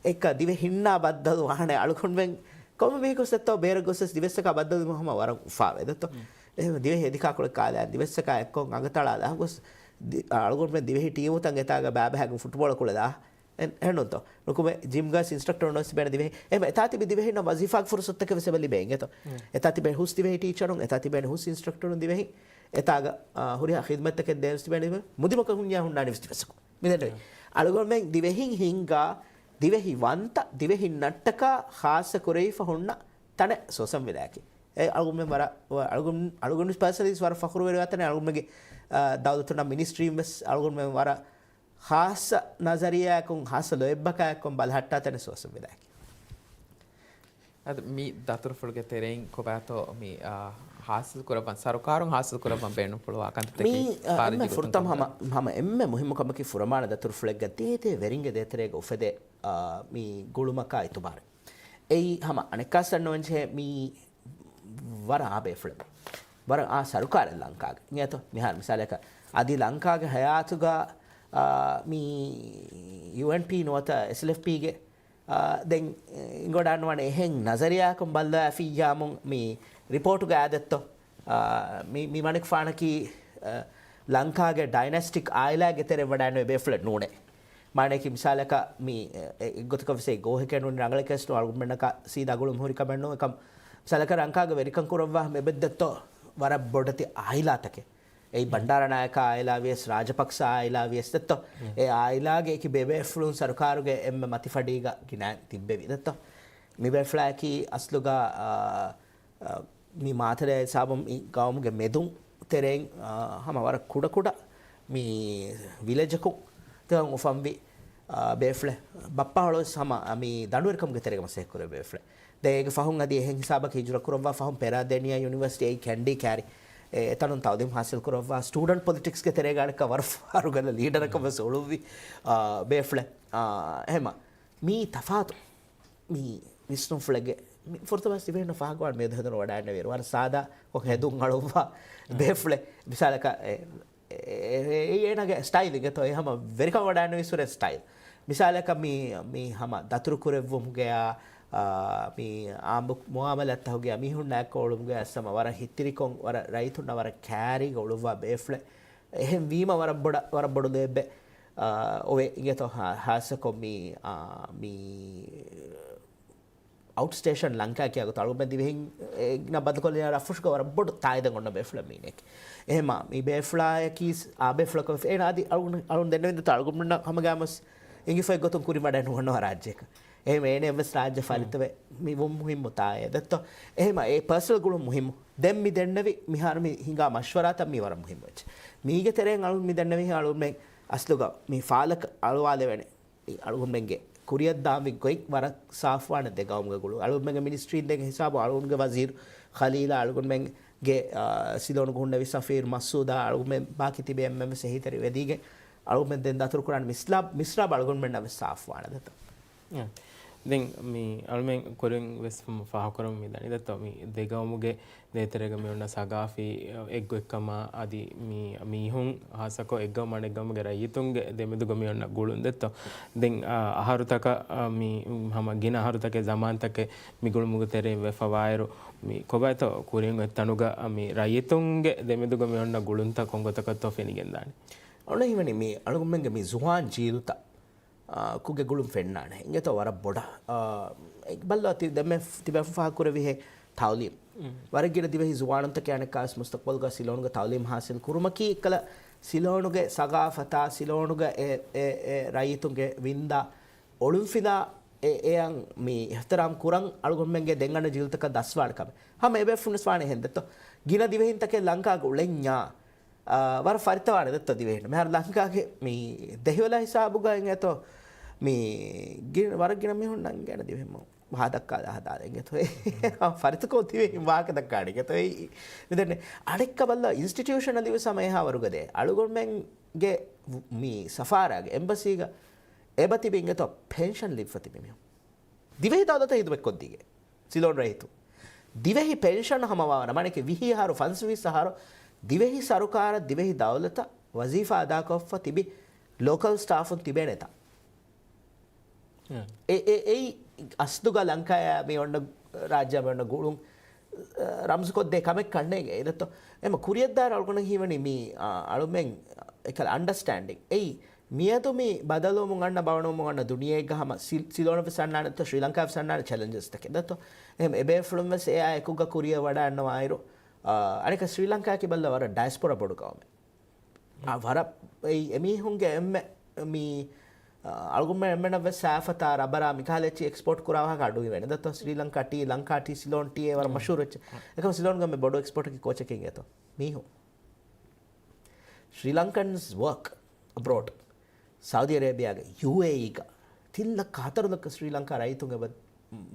އެއްކަ ދިވެހިންނާ ބައްދަލު ވާނެ އަޅުގަނޑުމެން ކޮންމެ މީހަކު ސެއްތޯ ބޭރަށް ގޮސް ވެސް ދިވެއްސަކާ ބައްދަލު ހަމަ ވަރަށް އުފާވޭ ދެއްތޯ. އެހެން ދިވެހި އެދިކާކުޅެ ކާލާ ދިވެއްސަކާ އެއްކޮށް އަނގަތަޅާލާ ގޮސް ދި-، އަޅުގަނޑުމެން ދިވެހި ޓީމުތައް އެތާގަ ބާބަހާގެން ފުޓްބޯޅަ ކުޅެލާ. އެ-، އެހެންނުންތޯ؟ ނުކުމެ ޖިމްގަސް އިންސްޓްރަކްޓަރުން ވެސް ތިބޭނެ ދިވެހި. އެހެން އެތާ ތިބި ދިވެހިންނަށް ވަޒީފާގެ ފުރުސަތުތަކެއް ވެސް އެބަ ލިބޭ އިނގޭތޯ. އެތާ ތިބޭ ހުސް ދިވެހި ޓީޗަރުން، އެތާ ތިބޭނެ ހުސް އިންސްޓްރަކްޓަރުން ދިވެހި. އެތާގަ، އާ، ހުރިހާ ޚިދްމަތްތަކެއް ދޭން ވެސް ތިބޭނެ ދިވެހި. މުދިމަކަށް ހުންޏާ ހުންނާނެ ވެސް ދިވެއްސަކު. މިދެންނެވި. އަޅުގަނޑުމެން ދިވެހިން ހިންގާ، ދިވެހި ވަންތަ، ދިވެހިން ނައްޓަކާ ޚާއްޞަ ކުރެވިފަ ހުންނަ ތަނެއް ސޯސަން ވިލާއަކީ. އެ އަޅުގަނޑުމެން ވަރަށް، އަޅުގަނޑު، އަޅުގަނޑު ޕާސަނަލީ ވަރަށް ފަޚުރުވެރިވާ ތަނެއް އަޅުގަނޑުމެންގެ، އާ، ދައުލަތުންނަށް މިނިސްޓްރީން ވެސް އަޅުގަނޑުމެން ވަރަށް ޚާއްޞަ ނަޒަރިއްޔާއަކުން، ޚާއްޞަ ލޯތްބަކާއެއްކޮށް ބަލަހައްޓާ ތަނެއް ސޯސަން ވިލާއަކީ. އަދި މި ދަތުރުފުޅުގެ ތެރެއިން ކޮބާތޯ މި، އާ، ހާސިލް ކުރައްވަން، ސަރުކާރުން ހާސިލް ކުރައްވަން ބޭނުންފުޅުވާ ކަންތައްތަކެއް މި، އާ، އެންމެ ފުރަތަމަ ހަމަ، ހަމަ އެންމެ މުހިއްމު ކަމަކީ ފުރަމާނަ ދަތުރުފުޅެއްގަ ދޭދޭ ވެރިންގެ ދޭތެރޭގަ އުފެދޭ، އާ، މި ގުޅުމަކާ އިތުބާރެއް. އެއީ ހަމަ އަނެއްކާސް ދަންނަވަންޖެހޭ މީ ވަރަށް އާ ބޭފުޅެއް. ވަރަށް އާ ސަރުކާރެއް ލަންކާގެ. އިނގޭތޯ؟ މިހާރު މިސާލަކަށް އަދި ލަންކާގެ ހަޔާތުގަ، އާ، މި ޔޫއެންޕީ ނުވަތަ އެސްއެލްއެފްޕީގެ، އާ، ދެން އިނގޮޑާންވާނެ އެހެން ނަޒަރިއްޔާއަކުން ބައްލަވާފިއްޔާމުން މި ރިޕޯޓުގަ އާދެއްތޯ؟ އާ، މި، މި މަނިކުފާނަކީ، އާ، ލަންކާގެ ޑައިނެސްޓިކް އާއިލާގެ ތެރެ ވަޑާންވެ ބޭފުޅެއް ނޫނޭ. މާނައަކީ މިސާލަކަށް މި އެ، އެ، އެއްގޮތަކަށް ވެސް އެ ގޯހެކޭ ނޫނީ ރަނގަޅަކަށް ވެސް ނޫން އަޅުގަނޑުމެންނަކާ ސީދާ ގުޅުން ހުރި ކަމެއް ނޫން. އެކަމް މިސާލަކަށް ރަންކާގެ ވެރިކަން ކުރައްވާ މި އެބައްދެއްތޯ ވަރަށް ބޮޑެތި އާއިލާތަކެއް. އެއީ ބަންޑާރަނާޔަކާ އާއިލާ ވިޔަސް، ރާޖަޕަކްސަ އާއިލާ ވިޔަސް ދެއްތޯ. އެ އާއިލާގެ އެކި ބޭބޭފުޅުން ސަރުކާރުގެ އެންމެ މަތިފަޑީގަ ގިނައިން ތިއްބެވި ދެއްތޯ. މި ބޭފުޅާއަކީ އަސްލުގަ، އާ، އާ، މި މާތަރޭ ހިސާބުން މި ގައުމުގެ މެދުން ތެރެއިން، އާ، ހަމަ ވަރަށް ކުޑަކުޑަ މި ވިލެޖަކުން ތިކަން އުފަންވި، އާ، ބޭފުޅެއް. ބައްޕަ ހޮޅުވެސް ހަމަ މި ދަނޑުވެރިކަމުގެ ތެރޭގަ މަސައްކަތް ކުރެވޭ ބޭފުޅެއް. ދެން އޭގެ ފަހުން އަދި އެހެން ހިސާބަކަށް ހިޖުރަ ކުރައްވާ ފަހުން ޕެރާދޭނިއާ ޔުނިވަރސިޓީ އެއީ ކެންޑީ ކާރި. އެ، އެތަނުން ތައުލީމް ހާސިލް ކުރައްވާ ސްޓޫޑެންޓް ޕޮލިޓިކްސްގެ ތެރޭގަ އަނެއްކާ ވަރަށް ފަހަރު ގަދަ ލީޑަރަކަށް ވެސް އުޅުއްވި، އާ، ބޭފުޅެއް. އާ، އެހެމަ މީ ތަފާތު މި ވިސްނުންފުޅެއްގެ މި ފުރަތަމަ ސިވޭން ފާހަގަވާން މިއަދު ހެދުނު ވަޑާންނެވި ވަރަށް ސާދާ ކޮށް ހެދުން އަޅުއްވާ ބޭފުޅެއް. މިސާލަކަށް އެ، އެ، އެ، އެ، އޭނާގެ ސްޓައިލް އިނގޭތޯ އެ ހަމަ ވެރިކަން ވަޑާންނެވި ސުރެ ސްޓައިލް. މިސާލަކަށް މި، މި ހަމަ ދަތުރު ކުރެއްވުމުގެއާ، އާ، މި އާނބު މުއާމަލާތްތަކުގެއާ މީހުންނާއެކު އުޅުމުގެ އަސް ހަމަ ވަރަށް ހިތިރިކޮށް ވަރަށް ރައްޔިތުންނާ ވަރަށް ކައިރީގަ އުޅުއްވާ ބޭފުޅެއް. އެހެން ވީމަ ވަރަށް ބޮޑަ-، ވަރަށް ބޮޑު ލޯތްބެއް، އާ، އޮވޭ އިނގޭތޯ ހާ-، ހާއްސަކޮށް މި، އާ، މި އައުޓް ސްޓޭޝަން ލަންކާ ކިޔާ ގޮތަށް އަޅުގަނޑުމެން ދިވެހިން އޭނާ ބަދަލުކޮށްލި ރަށްފުށުގަ ވަރަށް ބޮޑު ތާއީދެއް އޮންނަ ބޭފުޅެއް މީނެކެ. އެހެމާ މި ބޭފުޅާޔަކީ އާ ބޭފުޅަކަށް ވެފަ. އޭނާ އަދި އަޅުގަނޑު، އަޅުގަނޑު ދެންނެވި ދަތު އަޅުގަނޑުމެންނަށް ހަމަގައިމުވެސް އިނގިފައި ގޮތުން ކުރިމަޑައެއް ނުހަންނަވާ ރާއްޖެއަކަށް. އެހެމަ އޭނައަށްވެސް ރާއްޖެ ފާލިތަވެ މި ވުން މުހިއްމު ތާއޭ ދެއްތޯ. އެހެމަ އެ ޕާސަނަލް ގުޅުން މުހިއްމު. ދެން މި ދެންނެވި މިހާރު މި ހިނގާ މަޝްވަރާތައް މީ ވަރަށް މުހިއްމު އެއްޗެއް. މީގެ ތެރެއިން އަޅުން މި ދެންނެވި އަޅުންމެން އަސްލުގަ މި ފާލަކަށް އަޅުވާލެވޭނެ. އެ އަޅުގަނޑުމެންގެ ކުރިއަށްދާންވި ގޮތް ވަރަށް ސާފުވާނެ ދެ ގައުމުގެ ގުޅުން. އަޅުގަނޑުމެންގެ މިނިސްޓްރީން ދޭން ހިސާބު އަޅުގަނޑުގެ ވަޒީރު ޚަލީލާ، އަޅުގަނޑުމެންގެ، އާ، ސިލޯނުގަ ހުންނެވި ސަފީރު މަސްއޫދާ، އަޅުގަނޑުމެން ބާކީ ތިބޭ އެންމެންވެސް އެހީތެރި ވެދީގެން އަޅުގަނޑުމެން ދެން ދަތުރުކުރާނެ މިސްރާބް، މިސްރާބް އަޅުގަނޑުމެންނަށް ވެސް ސާފުވާނެ ދެތޯ. އެ. ދެން މި އަޅުމެން ކުރިން ވެސް ފަހުކުރަމުން މި ދަނީ ދެތޯ، މި ދެ ގައުމުގެ ދޭތެރޭގަ މި އޮންނަ ސަގާފީ އެއްގޮތްކަމާ އަދި މި މީހުން ހާއްސަކޮށް އެއްގައުމު އަނެއްގައުމުގެ ރައްޔިތުންގެ ދެމެދުގަ މި އޮންނަ ގުޅުން ދެތޯ. ދެން، އާ، އަހަރުތަކަށް، އާ، މި ހަމަ ގިނަ އަހަރުތަކެއް ޒަމާންތަކެއް މި ގުޅުމުގެ ތެރެއިން ވެފަވާއިރު، މި ކޮބާތޯ ކުރިން އޮތް ތަނުގަ މި ރައްޔިތުންގެ ދެމެދުގަ މި އޮންނަ ގުޅުންތައް ކޮންގޮތަކަށްތޯ ފެނިގެންދާނީ؟ އަޅުގަނޑަށް ހީވަނީ މި އަޅުގަނޑުމެންގެ މި ޒުވާން ޖީލުތައް އާ، ކުގެ ގުޅުން ފެންނާނެ. އިނގޭތޯ ވަރަށް ބޮޑަށް. އާ، އެ، ބައްލަ ތި ދެންމެ ފް-، ތިބޭފުން ފާހަގަކުރެއްވިހޭ ތައުލީމް. މް. ވަރަށް ގިނަ ދިވެހި ޒުވާނުންތަކެއް އަނެއްކާވެސް މުސްތަޤްބަލުގަ ސިލޯނުގަ ތައުލީމް ހާސިލް ކުރުމަކީ އެއްކަލަ ސިލޯނުގެ ސަގާފަތާ، ސިލޯނުގަ އެ، އެ، އެ ރައްޔިތުންގެ ވިންދާ އޮޅުންފިލާ އެ، އެއަށް މި އިޙްތިރާމް ކުރަން އަޅުގަނޑުމެންގެ ދެން އަންނަ ޖީލުތަކަށް ދަސްވާނެ ކަމެއް. ހަމަ އެބޭފުޅުންވެސް ވާނެ އެހެން ދެތޯ. ގިނަ ދިވެހިންތަކެއް ލަންކާގަ އުޅެންޏާ އާ، ވަރަށް ފަރިތަވާނެ ދެއްތޯ ދިވެހިން. މިހާރު ލަންކާގެ މި ދެހިވަލާ ހިސާބުގަ އިނގޭތޯ މި ގި-، ވަރަށް ގިނަ މީހުންނަށް އިނގޭނެ ދިވެހިން ހާދައްކާލާ ހަދާލަ އިނގޭތޯ. ފަރިތަކޮށް ދިވެހިން ވާހަކަ ދައްކާނެ އިނގޭތޯ. މިދެންނެ އަނެއްކާ ބައްލަ އިންސްޓިޓިއުޝަނަލީ ވެސް ހަމަ އެހާ ވަރުގަދޭ. އަޅުގަނޑުމެންގެ މި ސަފާރާގެ އެމްބަސީގަ އެބަ ތިބި އިނގޭތޯ ޕެންޝަން ލިބިފަ ތިބި މީހުން. ދިވެހި ދައުލަތަށް ހިދުމަތްކޮށްދީގެ ސިލޯން ރައްޔިތު. ދިވެހި ޕެންޝަން ހަމަވާވަރަށް، މާނައަކީ ވިހި އަހަރު ފަންސަވީސް އަހަރު ދިވެހި ސަރުކާރަށް ދިވެހި ދައުލަތަށް ވަޒީފާ އަދާކޮށްފަ ތިބި ލޯކަލް ސްޓާފުން ތިބޭނެތާ. އެ، އެ، އެއީ އަސްލުގަ ލަންކާޔާ މި އޮންނަ ރާއްޖެ މި އޮންނަ ގުޅުން، ރަމްޒުކޮށްދޭ ކަމެއް ކަންނޭނގެ. އެދެއްތޯ އެމަ ކުރިއަށްދާއިރު އަޅުގަނޑަށް ހީވަނީ މި، އާ، އަޅުމެން އެކަލަ އަންޑަސްޓޭންޑިން އެއީ މިއަދު މި ބަދަލުވަމުން އަންނަ ބަވަނަވަމުން އަންނަ ދުނިޔެއެއްގަ ހަމަ ސި-، ސިލޯނަށް ވެސް އަންނާނެ ދެއްތޯ، ޝްރީލަންކާ ވެސް އަންނާނެ ޗެލެންޖަސްތަކެއް ދެއްތޯ. އެހެން އެބޭފުޅުން ވެސް އެއާ އެކުގަ ކުރިއަށް ވަޑައިގަންނަވާއިރު، އާ، އަނެކަ ޝްރީލަންކާއަކީ ބައްލަ ވަރަށް ޑަޔަސްޕޮރާ ބޮޑު ގައުމެއް. އާ، ވަރަށް އެއީ އެމީހުންގެ އެންމެ މި، އާ، އަޅުގަނޑުމެން އެންމެނަށް ވެސް ސާފަތާ ރަބަރާ މިކަހަލަ އެއްޗި އެކްސްޕޯޓް ކުރާ ވާހަކަ އަޑު އިވޭނެ ދެއްތޯ. ޝްރީލަންކާ ޓީ، ލަންކާ ޓީ، ސިލޯން ޓީ އެ ވަރަށް މަޝްހޫރު އެއްޗެއް. އެކަމަ ސިލޯންގެ އެންމެ ބޮޑު އެކްސްޕޯޓަކީ ކޯޗަކީ އިނގޭތޯ މީހުން. ޝްރީލަންކަންސް ވޯކް އަބްރޯޑް. ސައުދީ އަރޭބިޔާގެ ޔޫއޭއީގަ ތިން ލައްކަ ހަތަރު ލައްކަ ޝްރީލަންކާ ރައްޔިތުން އެބަ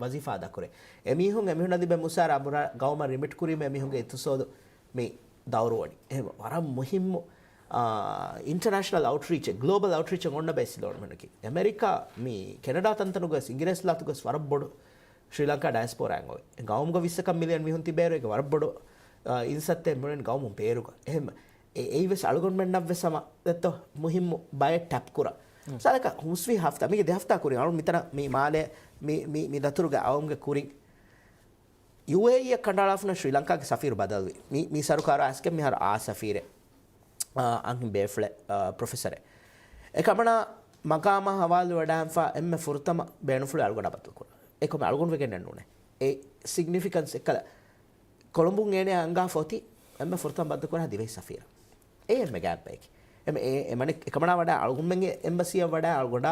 ވަޒީފާ އަދާކުރޭ. އެމީހުން އެމީހުންނަށް ލިބޭ މުސާރަ އަބުރާ ގައުމަށް ރިމިޓް ކުރީމަ އެމީހުންގެ އިޤްތިޞާދު މި ދައުރުވަނީ. އެހެން ވަރަށް މުހިއްމު، އާ، އިންޓަރނޭޝަނަލް އައުޓްރީޗެއް، ގްލޯބަލް އައުޓްރީޗެއް އޮންނަ ބައެއް ސިލޯނުމެންނަކީ. އެމެރިކާ މި ކެނަޑާ ތަންތަނުގަސް އިނގިރޭސި ލާތުގަސް ވަރަށް ބޮޑު ޝްރީލަންކާ ޑަޔަސްޕޯރާއެއް އޮވޭ. ގައުމުގަ ވިއްސަކަށް މިލިއަން މީހުން ތިބޭއިރު އޭގެ ވަރަށް ބޮޑު، އާ، އިންސައްތައެއް މިއުޅެނީ ގައުމުން ބޭރުގަ. އެހެން އެ-، އެއީ ވެސް އަޅުގަނޑުމެންނަށް ވެސް ހަމަ ދެއްތޯ މުހިއްމު ބައެއް ޓެޕް ކުރަން. މިސާލަކަށް ހުސްވީ ހަފްތާ، މީގެ ދެ ހަފްތާ ކުރިން އަޅު މިތަނަށް މި މާލެ މި، މި، މި ދަތުރުގެ އައުމުގެ ކުރިން ޔޫއޭއީއަށް ކަނޑައަޅާފަ ހުންނަ ޝްރީލަންކާގެ ސަފީރު ބަދަލުވި. މި، މި ސަރުކާރާ އައިސްގެން މިހާރު އާ ސަފީރެއް، އާ، އަންހެން ބޭފުޅެއް، އާ، ޕްރޮފެސަރެއް. އެކަމަނާ މަގާމާ ހަވާލުވެވަޑާންފަ އެންމެ ފުރަތަމަ ބޭނުންފުޅު އަޅުގަނޑާ ބައްދަލުކުރާ. އެކަމަ އަޅުގަނޑު ވެގެންނެއް ނޫނޭ. އެ ސިގްނިފިކަންސް އެއްކަލަ ކޮޅުނބުން އޭނަ އަންގާފަ އޮތީ އެންމެ ފުރަތަމަ ބައްދަލުކުރާ ދިވެހި ސަފީރާ. އެ އެންމެ ގާތް ބަޔަކީ. އެމަ-، އެ-، އެމަނި އެކަމަނާ ވަޑާ އަޅުގަނޑުމެންގެ އެމްބަސީއަށް ވަޑާ އަޅުގަނޑާ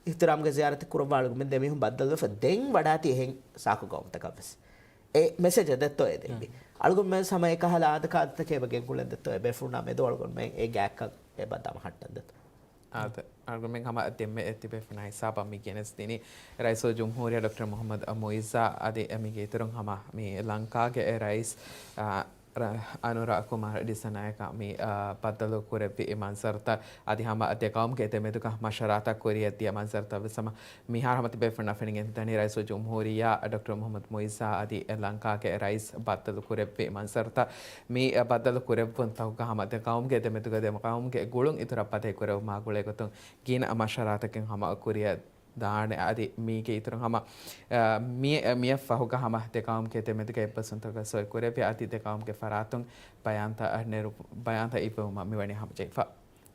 އިޙްތިރާމްގެ ޒިޔާރަތެއް ކުރައްވާ އަޅުގަނޑުމެން ދެމީހުން ބައްދަލުވެފަ ދެން ވަޑާތީ އެހެން ސާކު ގައުމުތަކަށް ވެސް. އެ މެސެޖެއް ދެއްތޯ އެ ދެއްވި. އަޅުގަނޑުމެން ވެސް ހަމަ އެކަހަލަ އާދަކާދަތަކެއް އެބަ ގެންގުޅެން ދެއްތޯ އެބޭފުޅުންނާ މެދު އަޅުގަނޑުމެން އެ ގާތްކަން އެބަ ދަމަހައްޓަން ދެއްތޯ. އާދެ، އަޅުގަނޑުމެން ހަމަ ދެންމެ އެ ތިބޭފުޅުންނާ ހިސާބަށް މި ގެނެސްދިނީ ރައީސުލްޖުމްހޫރިއްޔާ ޑޮކްޓަރ މުޙައްމަދު މުޢިއްޒާ އަދި މީގެ އިތުރުން ހަމަ މި ލަންކާގެ ރައީސް، އާ، ރ-، އަނުރާ ކުމާރ ޑިސަނާޔަކާ މި، އާ، ބައްދަލު ކުރެއްވި މަންޒަރުތައް އަދި ހަމަ ދެ ގައުމުގެ ދެމެދުގަ މަޝްވަރާތައް ކުރިއަށް ދިޔަ މަންޒަރުތައް ވެސް ހަމަ މިހާރު ހަމަ ތިބޭފުޅުންނަށް ފެނިގެންދަނީ ރައީސުލްޖުމްހޫރިއްޔާ ޑޮކްޓަރ މުޙައްމަދު މުޢިއްޒާ އަދި ލަންކާގެ ރައީސް ބައްދަލު ކުރެއްވި މަންޒަރުތައް. މި ބައްދަލު ކުރެއްވުންތަކުގަ ހަމަ ދެ ގައުމުގެ ދެމެދުގަ ދެ ގައުމުގެ ގުޅުން އިތުރަށް ބަދޭ ކުރެވުމާ ގުޅޭގޮތުން ގިނަ މަޝްވަރާތަކެއް ހަމަ ކުރިއަށް ދާނެ. އަދި މީގެ އިތުރުން ހަމަ، އަ، މި-، މިއަށްފަހުގަ ހަމަ ދެ ގައުމުގެ ދެމެދުގަ އެއްބަސްވުންތަކަށް ސޮއި ކުރެއްވި އަދި ދެ ގައުމުގެ ފަރާތުން ބަޔާންތައް ނެރު-، ބަޔާންތައް އިއްވެވުމަށް މިވަނީ ހަމަޖެހިފަ.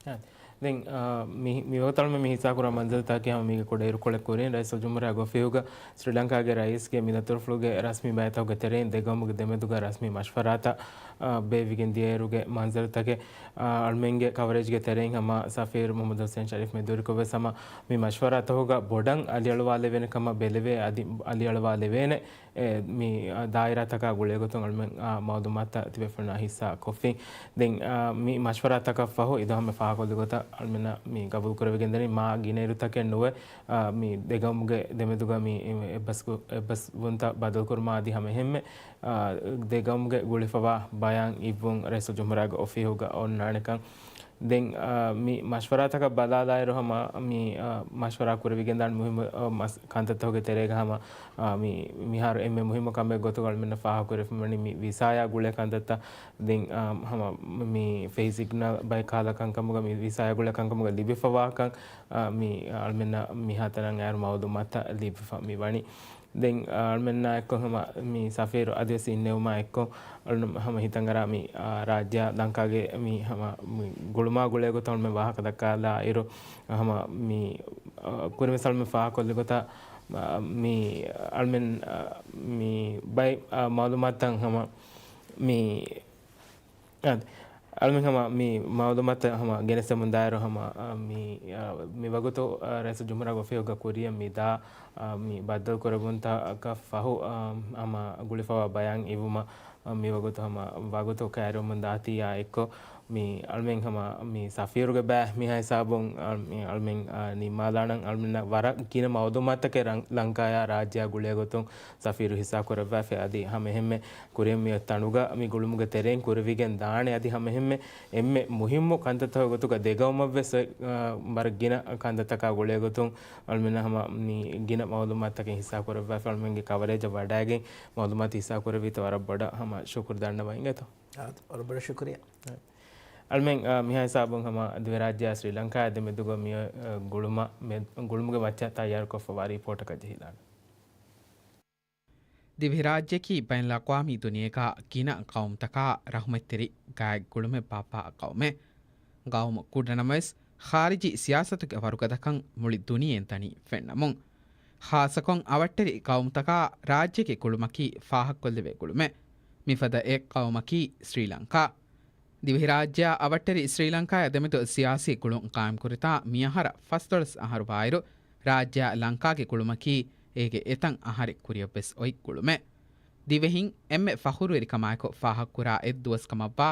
އަ، ދެން، އަ، މި-، މިވަގުތު އަޅުމެން މި ހިއްސާކުރާ މަންޒަރުތަކަކީ ހަމަ މީގެ ކުޑަ އިރުކޮޅެއް ކުރިން ރައީސުލްޖުމްހޫރިއްޔާ އަގުއޮފީހުގަ ސްރީލަންކާގެ ރައީސްގެ މި ދަތުރުފުޅުގެ ރަސްމީ ބައިތަކުގެ ތެރެއިން ދެ ގައުމުގެ ދެމެދުގަ ރަސްމީ މަޝްވަރާތައް، އަ، ބޭއްވިގެން ދިޔައިރުގެ މަންޒަރުތަކެއް، އަ، އަޅުމެންގެ ކަވަރޭޖްގެ ތެރެއިން ހަމަ ސަފީރު މުޙައްމަދު ޙުސައިން ޝަރީފް މެދުވެރިކޮށްވެސް ހަމަ މި މަޝްވަރާތަކުގަ ބޮޑަށް އަލިއަޅުވާލެވޭނެ ކަމަށް ބެލެވޭ އަދި އަލިއަޅުވާލެވޭނެ، އެ، މި، އަ، ދާއިރާތަކާ ގުޅޭގޮތުން އަޅުމެން، އާ، މައުލޫމާތުތައް ތިބޭފުޅުންނާ ހިއްސާ ކޮށްފިން. ދެން، އާ، މި މަޝްވަރާތަކަށް ފަހު އިދޮ ހަމަ ފާހަގަކޮށްލި ގޮތަށް، އަޅުމެންނަށް މި ގަބޫލު ކުރެވިގެންދަނީ މާ ގިނަ އިރުތަކެއް ނުވެ، އާ، މި ދެގައުމުގެ ދެމެދުގަ މި އެއްބަސް-، އެއްބަސްވުންތައް ބަދަލުކުރުމާ އަދި ހަމަ އެހެންމެ، އާ، ދެގައުމުގެ ގުޅިފަވާ ބަޔާން އިއްވުން ރައީސުލްޖުމްހޫރިއްޔާގެ އޮފީހުގަ އޮންނާނެކަން. ދެން، އާ، މި މަޝްވަރާތަކަށް ބަލާލާއިރު ހަމަ މި، އާ، މަޝްވަރާ ކުރެވިގެންދާނެ މުހިއްމު، އާ، މަސް-، ކަންތައްތަކުގެ ތެރޭގަ ހަމަ، އާ، މި މިހާރު އެންމެ މުހިއްމު ކަމެއް ގޮތުގަ އަޅުމެންނަށް ފާހަގަކުރެވިފައިވަނީ މި ވިސާޔާ ގުޅޭ ކަންތައްތައް. ދެން، އާ، ހަމަ މި ފެހި ސިގްނަލް ބައެއް ކަހަލަ ކަންކަމުގަ މި ވިސާޔާ ގުޅޭ ކަންކަމުގަ ލިބިފަވާކަން، އާ، މި އަޅުމެންނަށް މިހާތަނަށް އައިރު މައުލޫމާތުތައް ލިބިފަ މި ވަނީ. ދެން އަޅުމެންނާ އެއްކޮށް ހަމަ މި ސަފީރު އަދިވެސް އިންނެވުމާ އެއްކޮށް، އަޅު-، ހަމަ ހިތަށް އަރާ މި، އާ، ރާއްޖެއާ ލަންކާގެ މި ހަމަ މި ގުޅުމާ ގުޅޭ ގޮތަށް އަޅުމެން ވާހަކަ ދައްކާލާ އިރު، ހަމަ މި، އާ، ކުރިންވެސް އަޅުމެން ފާހަގަކޮށްލި ގޮތަށް، އާ، މި އަޅުމެން، އާ، މި ބައެއް، އާ، މައުލޫމާތުތައް ހަމަ މި އާދެ. އަޅުމެން ހަމަ މި މައުލޫމާތު ހަމަ ގެނެސްދެމުންދާއިރު ހަމަ، އާ، މި، އާ، މި ވަގުތު، އާ، ރައީސުލްޖުމްހޫރިއްޔާގެ އޮފީހުގަ ކުރިއަށް މި ދާ، އާ، މި ބައްދަލުކުރެވުންތަކަށް ފަހު، އާ، ހަމަ ގުޅިފަވާ ބަޔާން އިއްވުމަށް، އާ، މި ވަގުތު ހަމަ ވަގުތު ކައިރިވަމުން ދާތީއާ އެއްކޮށް، މި އަޅުމެން ހަމަ މި ސަފީރުގެ ބައި މިހާ ހިސާބުން، އާ، މި އަޅުމެން، އާ، ނިންމާލާނަން. އަޅުމެންނަށް ވަރަށް ގިނަ މައުލޫމާތުތަކެއް ރަން-، ލަންކާޔާ ރާއްޖެއާ ގުޅޭ ގޮތުން ސަފީރު ހިއްސާ ކުރައްވާފަ. އަދި ހަމަ އެހެންމެ ކުރިއަށް މި އޮތް ތަނުގަ މި ގުޅުމުގެ ތެރެއިން ކުރެވިގެން ދާނެ. އަދި ހަމަ އެހެންމެ އެންމެ މުހިއްމު ކަންތައްތަކުގެ ގޮތުގަ ދެގައުމަށްވެސް، އާ، ވަރަށް ގިނަ ކަންތައްތަކާ ގުޅޭ ގޮތުން އަޅުމެންނަށް ހަމަ މި ގިނަ މައުލޫމާތުތަކެއް ހިއްސާ ކުރައްވާފަ. އަޅުމެންގެ ކަވަރޭޖަށް ވަޑައިގެން މައުލޫމާތު ހިއްސާ ކުރެއްވީތަ ވަރަށް ބޮޑަށް ހަމަ ޝުކުރު ދަންނަވަން އިނގޭތޯ. އާދެ، ވަރަށް ބޮޑަށް ޝުކުރިއްޔާ. އަޅުމެން، އާ، މިހާ ހިސާބުން ހަމަ ދިވެހިރާއްޖެއާ ސްރީލަންކާއާ ދެމެދުގަ މި، އާ، ގުޅުމަށް މެ-، ގުޅުމުގެ މައްޗަށް ތައްޔާރުކޮށްފަ ވާ ރިޕޯޓަކަށް ޖެހިލާނަން. ދިވެހިރާއްޖެއަކީ ބައިނަލްއަޤްވާމީ ދުނިޔޭގަ ގިނަ ގައުމުތަކާ ރަޙުމަތްތެރި ގާތް ގުޅުމެއް ބާއްވާ ގައުމެއް. ގައުމު ކުޑަ ނަމަވެސް، ޚާރިޖީ ސިޔާސަތުގެ ވަރުގަދަކަން މުޅި ދުނިޔެއިން ދަނީ ފެންނަމުން. ޚާއްޞަކޮށް އަވަށްޓެރި ގައުމުތަކާ ރާއްޖޭގެ ގުޅުމަކީ ފާހަގަކޮށްލެވޭ ގުޅުމެއް. މިފަދަ އެއް ގައުމަކީ ސްރީލަންކާ. ދިވެހިރާއްޖެއާ އަވަށްޓެރި ސްރީލަންކާއާ ދެމެދު ސިޔާސީ ގުޅުން ޤާއިމްކުރިތާ މިއަހަރަށް ފަސްދޮޅަސް އަހަރު ވާއިރު، ރާއްޖެއާ ލަންކާގެ ގުޅުމަކީ އޭގެ އެތައް އަހަރެއް ކުރިއަށްވެސް އޮތް ގުޅުމެއް. ދިވެހިން އެންމެ ފަޚުރުވެރިކަމާއެކު ފާހަގަކުރާ އެއްދުވަސްކަމަށްވާ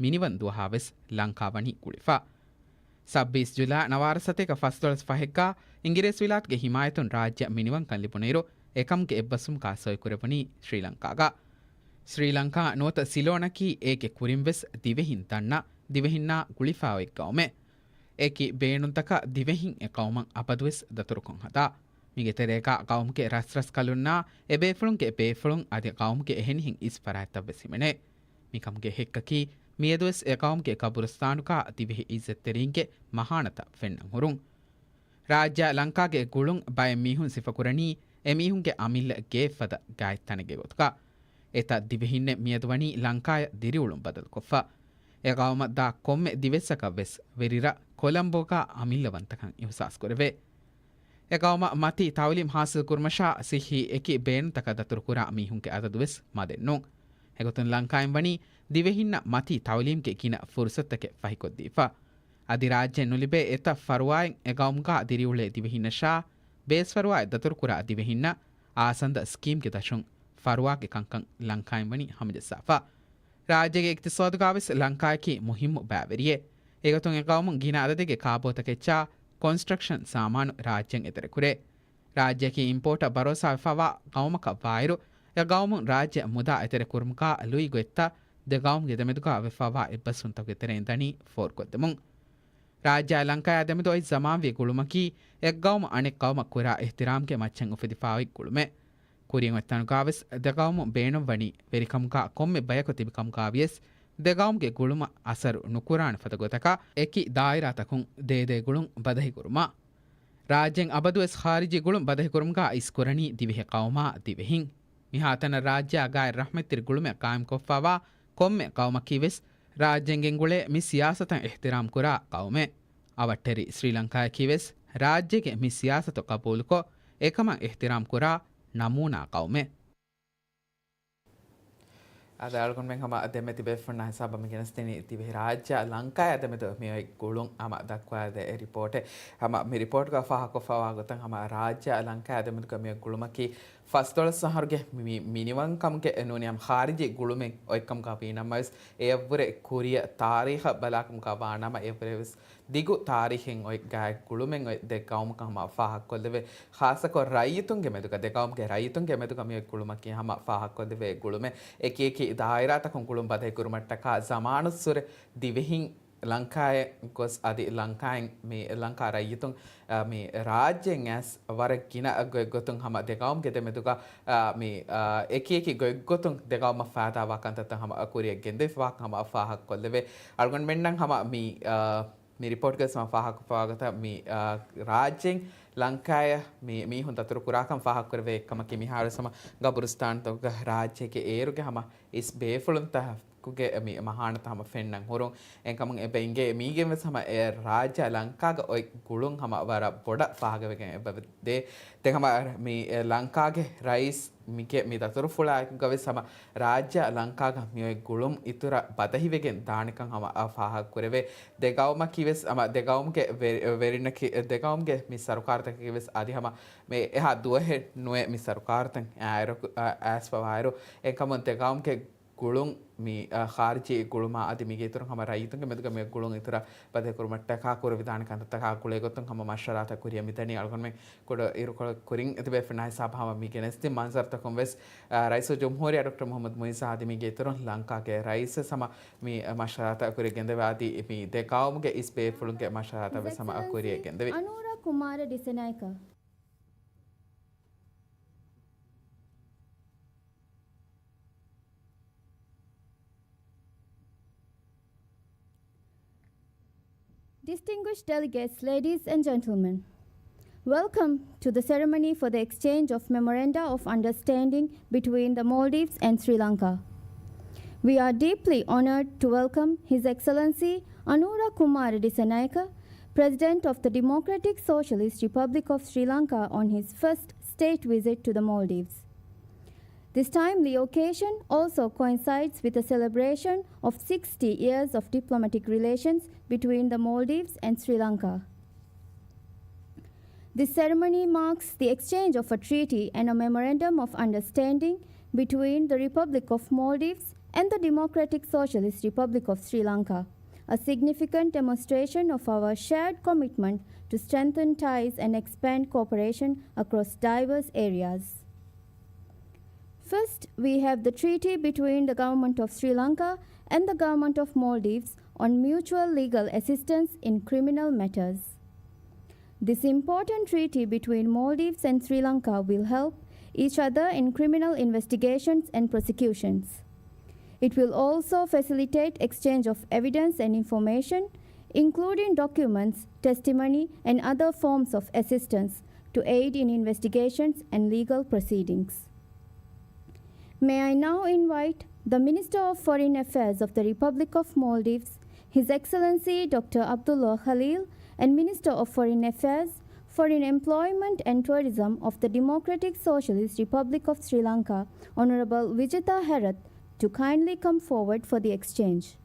މިނިވަން ދުވަހާވެސް ލަންކާ ވަނީ ގުޅިފަ. ސައްބީސް ޖުލައި ނަވާރަ ސަތޭކަ ފަސްދޮޅަސް ފަހެއްގަ އިނގިރޭސިވިލާތުގެ ހިމާޔަތުން ރާއްޖެއަށް މިނިވަންކަން ލިބުނުއިރު، އެކަމުގެ އެއްބަސްވުމުގަ ސޮއިކުރެވުނީ ސްރީލަންކާގަ. ސްރީލަންކާ ނުވަތަ ސިލޯނަކީ އޭގެ ކުރިންވެސް ދިވެހިން ދަންނަ، ދިވެހިންނާ ގުޅިފައި އޮތް ގައުމެއް. އެކި ބޭނުންތަކަށް ދިވެހިން އެ ގައުމަށް އަބަދުވެސް ދަތުރުކޮށް ހަދާ. މީގެ ތެރޭގަ ގައުމުގެ ރަސްރަސްކަލުންނާ އެބޭފުޅުންގެ ބޭފުޅުން އަދި ގައުމުގެ އެހެނިހެން އިސް ފަރާތްތައްވެސް ހިމެނޭ. މިކަމުގެ ހެއްކަކީ، މިއަދުވެސް އެ ގައުމުގެ ގަބުރުސްތާނުގަ ދިވެހި އިއްޒަތްތެރީންގެ މަހާނަތައް ފެންނަން ހުރުން. ރާއްޖެއާ ލަންކާގެ ގުޅުން ބައެއް މީހުން ސިފަކުރަނީ، އެމީހުންގެ އަމިއްލަ ގޭއްފަދަ ގާތް ތަނެއްގެ ގޮތުގަ. އެތައް ދިވެހިންނެއް މިއަދު ވަނީ ލަންކާޔަށް ދިރިއުޅުން ބަދަލުކޮށްފަ. އެ ގައުމަށް ދާ ކޮންމެ ދިވެއްސަކަށްވެސް ވެރިރަށް ކޮލަމްބޯގަ އަމިއްލަވަންތަކަން އިހުސާސްކުރެވޭ. އެ ގައުމަށް މަތީ ތައުލީމް ހާސިލްކުރުމަށާ ސިއްހީ އެކި ބޭނުންތަކަށް ދަތުރުކުރާ މީހުންގެ އަދަދުވެސް މަދެއްނޫން. އެގޮތުން ލަންކާއިން ވަނީ ދިވެހިންނަށް މަތީ ތައުލީމްގެ ގިނަ ފުރުސަތުތަކެއް ފަހިކޮށްދީފަ. އަދި ރާއްޖެއިން ނުލިބޭ އެތައް ފަރުވާއެއް އެ ގައުމުގަ ދިރިއުޅޭ ދިވެހިންނަށާ ބޭސްފަރުވާއެއް ދަތުރުކުރާ ދިވެހިންނަށް އާސަންދަ ސްކީމްގެ ދަށުން ފަރުވާގެ ކަންކަން ލަންކާއިން ވަނީ ހަމަޖައްސާފަ. ރާއްޖޭގެ އިޤްތިޞާދުގަވެސް ލަންކާއަކީ މުހިއްމު ބައިވެރިއެއް. އެގޮތުން އެ ގައުމުން ގިނަ އަދަދެއްގެ ކާބޯތަކެއްޗާ ކޮންސްޓްރަކްޝަން ސާމާނު ރާއްޖެއަށް އެތެރެކުރޭ. ރާއްޖެއަކީ އިމްޕޯޓަށް ބަރޯސާވެފަވާ ގައުމަކަށް ވާއިރު، އެ ގައުމުން ރާއްޖެ މުދާ އެތެރެކުރުމުގަ ލުއި ގޮތްތައް ދެ ގައުމުގެ ދެމެދުގަ ވެފަވާ އެއްބަސްވުންތަކުގެ ތެރެއިން ދަނީ ފޯރުކޮށްދެމުން. ރާއްޖެއާ ލަންކާޔާ ދެމެދު އޮތް ޒަމާންވީ ގުޅުމަކީ، އެއްގައުމު އަނެއް ގައުމަށް ކުރާ އިޙްތިރާމްގެ މައްޗަށް އުފެދިފައި އޮތް ގުޅުމެއް. ކުރިއަށް އޮތް ތަނުގަވެސް ދެ ގައުމު ބޭނުންވަނީ ވެރިކަމުގަ ކޮންމެ ބަޔަކު ތިބި ކަމުގަވިޔަސް، ދެ ގައުމުގެ ގުޅުމަށް އަސަރު ނުކުރާނެ ފަދަ ގޮތަކަށް އެކި ދާއިރާތަކުން ދޭދޭ ގުޅުން ބަދަހިކުރުމަށް. ރާއްޖޭން އަބަދުވެސް ޚާރިޖީ ގުޅުން ބަދަހިކުރުމުގަ އިސްކުރަނީ ދިވެހި ޤައުމާ ދިވެހިން. މިހާތަނަށް ރާއްޖެއާ ގާތް ރަޙްމަތްތެރި ގުޅުމެއް ޤާއިމްކޮށްފައިވާ ކޮންމެ ޤައުމަކީވެސް ރާއްޖޭން ގެންގުޅޭ މި ސިޔާސަތަށް އިޙްތިރާމް ކުރާ ޤައުމެއް. އަވަށްޓެރި ސްރީލަންކާއަކީވެސް ރާއްޖޭގެ މި ސިޔާސަތު ޤަބޫލުކޮށް، އެކަމަށް އިޙްތިރާމް ކުރާ ނަމޫނާ ޤައުމެއް. އަދި އަޅުގަނޑުމެން ހަމަ ދެމެ ތިބޭފުޅުންނާ ހިސާބަށް މި ގެނެސްދިނީ ދިވެހި ރާއްޖެއާ ލަންކާއާ ދެމެދު މިއޮތް ގުޅުން ހަމަ ދައްކުވާދޭ ރިޕޯޓެއް. ހަމަ މި ރިޕޯޓްގަ ފާހަގަކޮށްފައިވާ ގޮތަށް ހަމަ ރާއްޖެއާ ލަންކާއާ ދެމެދުގަ މިއޮތް ގުޅުމަކީ ފަސްދޮޅަސް އަހަރުގެ މި-، މިނިވަންކަމުގެ ނޫނީ ހަމަ ޚާރިޖީ ގުޅުމެއް އޮތްކަމުގަ ވީނަމަވެސް، އެއަށްވުރެ ކުރިއަށް ތާރީޚަށް ބަލާކަމުގަ ވާނަމަ، އެއަށްވުރެ ވެސް ދިގު ތާރީޚެއް އޮތް ގާތް ގުޅުމެއް އޮތް ދެ ގައުމަކަށް ހަމަ ފާހަގަކޮށްލެވޭ. ޚާއްޞަކޮށް ރައްޔިތުންގެ މެދުގަ، ދެ ގައުމުގެ ރައްޔިތުންގެ މެދުގަ މިއޮތް ގުޅުމަކީ ހަމަ ފާހަގަކޮށްލެވޭ ގުޅުމެއް. އެކި އެކި ދާއިރާތަކުން ގުޅުން ބަދަހިކުރުމަށްޓަކާ ޒަމާނުއްސުރެ ދިވެހިން ލަންކާއަށް ގޮސް އަދި ލަންކާއިން މި ލަންކާ ރައްޔިތުން، އަ، މި ރާއްޖޭން އައިސް ވަރަށް ގިނަ ގޮތްގޮތުން ހަމަ ދެ ގައުމުގެ ދެމެދުގަ، އަ، މި، އަ، އެކި އެކި ގޮތްގޮތުން ދެ ގައުމަށް ފާއިދާވާ ކަންތައްތައް ހަމަ ކުރިއަށް ގެންދެވިފަވާކަން ހަމަ ފާހަގަކޮށްލެވޭ. އަޅުގަނޑުމެންނަށް ހަމަ މި، އަ، މި ރިޕޯޓްގަސް ހަމަ ފާހަގަކޮށްފަވާގޮތަށް މި، އަ، ރާއްޖޭން ލަންކާއަށް މި މީހުން ދަތުރު ކުރާކަން ފާހަގަކުރެވޭ އެއްކަމަކީ، މިހާރުވެސް ހަމަ ގަބުރުސްތާންތަކުގަ ރާއްޖޭގެ އޭރުގެ ހަމަ އިސް ބޭފުޅުންތައް ގެ މި މަހާނަތައް ހަމަ ފެންނަން ހުރުން. އެކަމުން އެބަ އިނގޭ މީގެން ވެސް ހަމަ އެ ރާއްޖެ ލަންކާގަ އޮތް ގުޅުން ހަމަ ވަރަށް ބޮޑަށް ފާހަގަވެގެން އެބަ ދޭ. ދެން ހަމަ މި އެ ލަންކާގެ ރައީސް މިގެ މި ދަތުރުފުޅާއެކުގަ ވެސް ހަމަ ރާއްޖެ ލަންކާގަ މި އޮތް ގުޅުން އިތުރަށް ބަދަހިވެގެން ދާނެކަން ހަމަ އަ ފާހަގަ ކުރެވޭ. ދެ ގައުމަކީ ވެސް ހަމަ ދެ ގައުމުގެ ވެ-، ވެރިންނަކީ، ދެ ގައުމުގެ މި ސަރުކާރުތަކަކީ ވެސް އަދި ހަމަ މި އެހާ ދުވަހެއް ނުވޭ މި ސަރުކާރުތައް އާއިރަކު، އަ، އައިސްފަވާއިރު. އެކަމުން ދެ ގައުމުގެ ގުޅުން މި، އަ، ޚާރިޖީ ގުޅުމާ އަދި މީގެ އިތުރުން ހަމަ ރައްޔިތުންގެ މެދުގަ މި ގުޅުން އިތުރަށް ބަދަހިކުރުމަށްޓަކާ ކުރެވިދާނެ ކަންތައްތަކާ ގުޅޭގޮތުން ހަމަ މަޝްވަރާތައް ކުރިއަށް މިދަނީ. އަޅުގަނޑުމެން ކުޑަ އިރުކޮޅެއް ކުރިން އެތިބޭފުޅުންނާ ހިސާބަށް ހަމަ މި ގެނެސްދިން މަންޒަރުތަކުން ވެސް، އަ، ރައީސުލްޖުމްހޫރިއްޔާ ޑޮކްޓަރ މުޙައްމަދު މުޢިއްޒު އަދި މީގެ އިތުރުން ލަންކާގެ ރައީސް ވެސް ހަމަ މި މަޝްވަރާތައް ކުރިއަށް ގެންދެވޭ. އަދި މި ދެ ގައުމުގެ އިސް ބޭފުޅުންގެ މަޝްވަރާތައް ވެސް ހަމަ ކުރިއަށް ގެންދެވި. އަނޫރަ ކުމާރަ ޑިސެނައިކަ. Distinguished delegates, ladies and gentlemen, welcome to the ceremony for the exchange of Memoranda of Understanding between the Maldives and Sri Lanka. We are deeply honored to welcome His Excellency Anura Kumara Dissanayake, President of the Democratic Socialist Republic of Sri Lanka, on his first state visit to the Maldives. This timely occasion also coincides with the celebration of sixty years of diplomatic relations between the Maldives and Sri Lanka. This ceremony marks the exchange of a treaty and a memorandum of understanding between the Republic of Maldives and the Democratic Socialist Republic of Sri Lanka, a significant demonstration of our shared commitment to strengthen ties and expand cooperation across diverse areas. First, we have the treaty between the Government of Sri Lanka and the Government of Maldives on mutual legal assistance in criminal matters. This important treaty between Maldives and Sri Lanka will help each other in criminal investigations and prosecutions. It will also facilitate exchange of evidence and information, including documents, testimony, and other forms of assistance to aid in investigations and legal proceedings. May I now invite the Minister of Foreign Affairs of the Republic of Maldives, His Excellency Doctor Abdullah Khalil, and Minister of Foreign Affairs, Foreign Employment and Tourism of the Democratic Socialist Republic of Sri Lanka, Honorable Vijitha Herath, to kindly come forward for the exchange.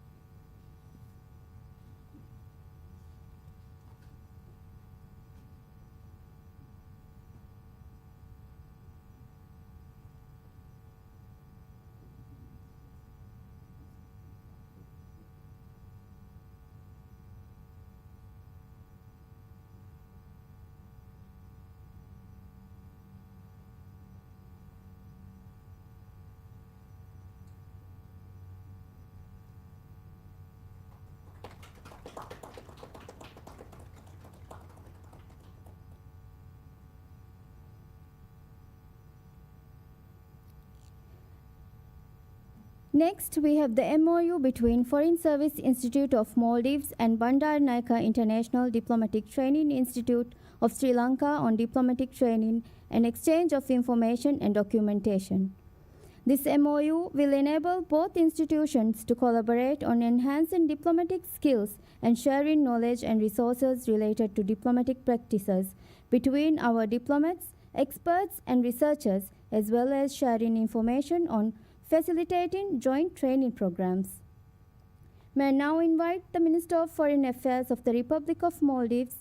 Next, we have the M O U between Foreign Service Institute of Maldives and Bandaranaike International Diplomatic Training Institute of Sri Lanka on diplomatic training and exchange of information and documentation. This M O U will enable both institutions to collaborate on enhancing diplomatic skills and sharing knowledge and resources related to diplomatic practices between our diplomats, experts, and researchers, as well as sharing information on facilitating joint training programs. May I now invite the Minister of Foreign Affairs of the Republic of Maldives,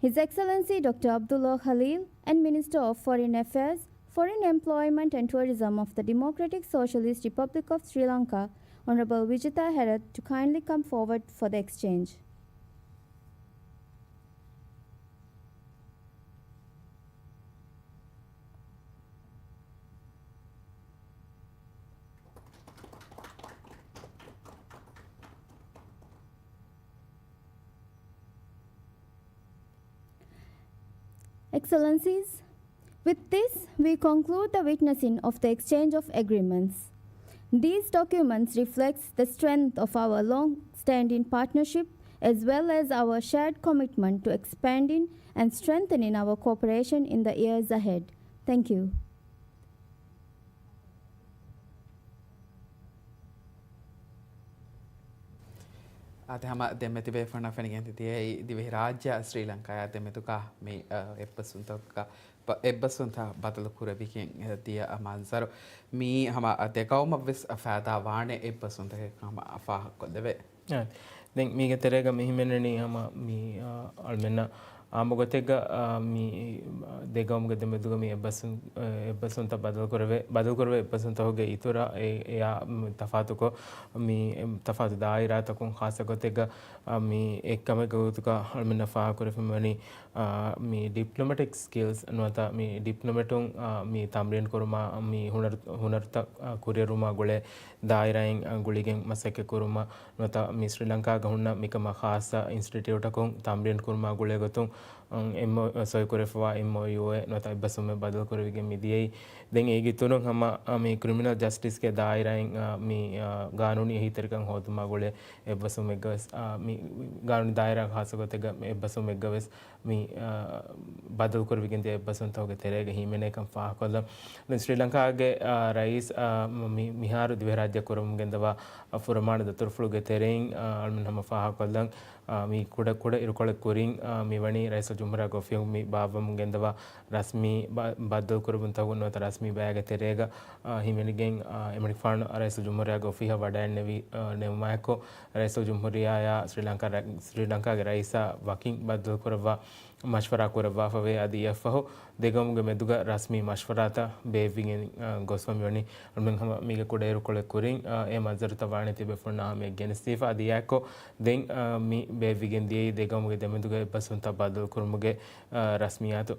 His Excellency Doctor Abdullah Khalil, and Minister of Foreign Affairs, Foreign Employment and Tourism of the Democratic Socialist Republic of Sri Lanka, Honorable Vijitha Herath, to kindly come forward for the exchange. Excellencies, with this, we conclude the witnessing of the exchange of agreements. These documents reflects the strength of our long-standing partnership as well as our shared commitment to expanding and strengthening our cooperation in the years ahead. Thank you. އާދެ، ހަމަ ދެންމެ ތިބޭފުޅުންނަށް ފެނިގެން ދިޔައީ ދިވެހި ރާއްޖެ ސްރީ ލަންކާއާ ދެމެދުގަ މި، އަ، އެއްބަސްވުންތަކަށް، އެއްބަސްވުންތައް ބަދަލު ކުރެވިގެން ދިޔަ މަންޒަރު. މީ ހަމަ ދެ ގައުމަށް ވެސް ފައިދާ ވާނެ އެއްބަސްވުންތަކެއް ހަމަ ފާހަގަކޮށްލެވޭ. އާ، ދެން މީގެ ތެރޭގަ މި ހިމެނެނީ ހަމަ މި، އާ، އަޅުމެންނަށް އާއްމު ގޮތެއްގަ، އާ، މި ދެ ގައުމުގެ ދެމެދުގަ މި އެއްބަސް-، އާ، އެއްބަސްވުންތައް ބަދަލުކުރެވޭ، ބަދަލުކުރެވޭ އެއްބަސްވުންތަކުގެ އިތުރަށް އެ، އެއާ، މި ތަފާތުކޮށް، މި ތަފާތު ދާއިރާތަކުން ޚާއްޞަ ގޮތެއްގަ، އާ، މި އެއްކަމެއްގެ ގޮތުގަ އަޅުމެންނަށް ފާހަގަކުރެވިފައިވަނީ، އާ، މި ޑިޕްލޮމެޓިކް ސްކިލްސް ނުވަތަ މި ޑިޕްލޮމެޓުން، އާ، މި ތަމްރީން ކުރުމާ، މި ހުނަރު-، ހުނަރުތައް، އާ، ކުރިއެރުމާ ގުޅޭ ދާއިރާއިން، އާ، ގުޅިގެން މަސައްކަތް ކުރުމަށް ނުވަތަ މި ސްރީ ލަންކާގަ ހުންނަ މިކަމާ ޚާއްޞަ އިންސްޓިޓިއުޓަކުން ތަމްރީން ކުރުމާ ގުޅޭ ގޮތުން، އަން، އެމްއޯ-، ސޮއިކުރެފަވާ އެމްއޯޔޫއެއް ނުވަތަ އެއްބަސްވުމެއް ބަދަލުކުރެވިގެން މިދިޔައީ. ދެން އޭގެ އިތުރުން ހަމަ، އަ، މި ކްރިމިނަލް ޖަސްޓިސްގެ ދާއިރާއިން، އަ، މި، އަ، ގާނޫނީ އެހީތެރިކަން ހޯދުމާ ގުޅޭ އެއްބަސްވުމެއްގަ ވެސް، އަ، މި ގާނޫނީ ދާއިރާ ޚާއްޞަ ގޮތެއްގަ އެއްބަސްވުމެއްގަ ވެސް މި، އަ، ބަދަލުކުރެވިގެން ދިޔަ އެއްބަސްވުންތަކުގެ ތެރޭގަ ހިމެނޭކަން ފާހަގަކޮށްލަން. ދެން ސްރީ ލަންކާގެ، އަ، ރައީސް، އަ، މި، މިހާރު ދިވެހިރާއްޖެ ކުރަމުން ގެންދަވާ، އަ، ފުރަމާނަ ދަތުރުފުޅުގެ ތެރެއިން، އަ، އަޅުމެން ހަމަ ފާހަގަކޮށްލަން. އާ، މި ކުޑަ، ކުޑަ އިރުކޮޅެއް ކުރިން، އާ، މި ވަނީ ރައީސުލްޖުމްހޫރިއްޔާގެ އޮފީހުން މި ބާއްވަމުން ގެންދަވާ ރަސްމީ ބަ-، ބައްދަލުކުރެވުންތަކުން ނުވަތަ ރަސްމީ ބަޔާގެ ތެރޭގަ، އާ، ހިމެނިގެން، އާ، އެމަނިކުފާނު ރައީސުލްޖުމްހޫރިއްޔާގެ އޮފީހަށް ވަޑައިގެންނެވި، އާ، ނެވުމާއެކު، ރައީސުލްޖުމްހޫރިއްޔާއާ ސްރީ ލަންކާ ރަ-، ސްރީ ލަންކާގެ ރައީސާ ވަކިން ބައްދަލުކުރައްވާ މަޝްވަރާ ކުރައްވާފަވޭ. އަދި އެއަށްފަހު ދެގައުމުގެ މެދުގަ ރަސްމީ މަޝްވަރާތައް ބޭއްވިގެން، އާ، ގޮސްފަ މިވަނީ. އަޅުމެން ހަމަ މީގެ ކުޑައިރުކޮޅެއް ކުރިން، އާ، އެ މަންޒަރުތައް ވާނީ ތިބޭފުޅުންނާ ހަމަޔަށް ގެނެސްދީފަ. އަދި އެއާއެކު ދެން، އާ، މި ބޭއްވިގެން ދިޔައީ ދެގައުމުގެ ދެމެދުގަ އެއްބަސްވުންތައް ބަދަލުކުރުމުގެ، އާ، ރަސްމިއްޔާތު.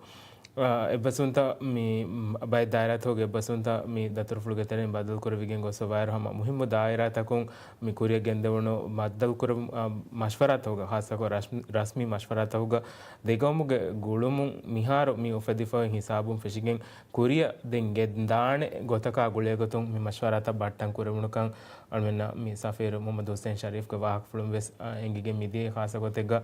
އާ، އެއްބަސްވުންތައް މި، މް، ބައެއް ދާއިރާތަކުގެ އެއްބަސްވުންތައް މި ދަތުރުފުޅުގެ ތެރެއިން ބަދަލުކުރެވިގެން ގޮސްފަވާއިރު ހަމަ މުހިއްމު ދާއިރާތަކުން މި ކުރިއަށް ގެންދެވުނު ބައްދަލުކުރު-، އާ، މަޝްވަރާތަކުގަ، ޚާއްޞަކޮށް ރަސް-، ރަސްމީ މަޝްވަރާތަކުގަ ދެގައުމުގެ ގުޅުމުން މިހާރު މި އުފެދިފައި ހިސާބުން ފެށިގެން ކުރިއަށް ދެން ގެންދާނެ ގޮތަކާ ގުޅޭގޮތުން މި މަޝްވަރާތައް ބައްޓަން ކުރެވުނުކަން އަޅުމެންނަށް މި ސަފީރު މުހައްމަދު ހުސެން ޝަރީފްގެ ވާހަކަފުޅުން ވެސް، އާ، އެނގިގެން މިދިޔައީ. ޚާއްޞަ ގޮތެއްގަ،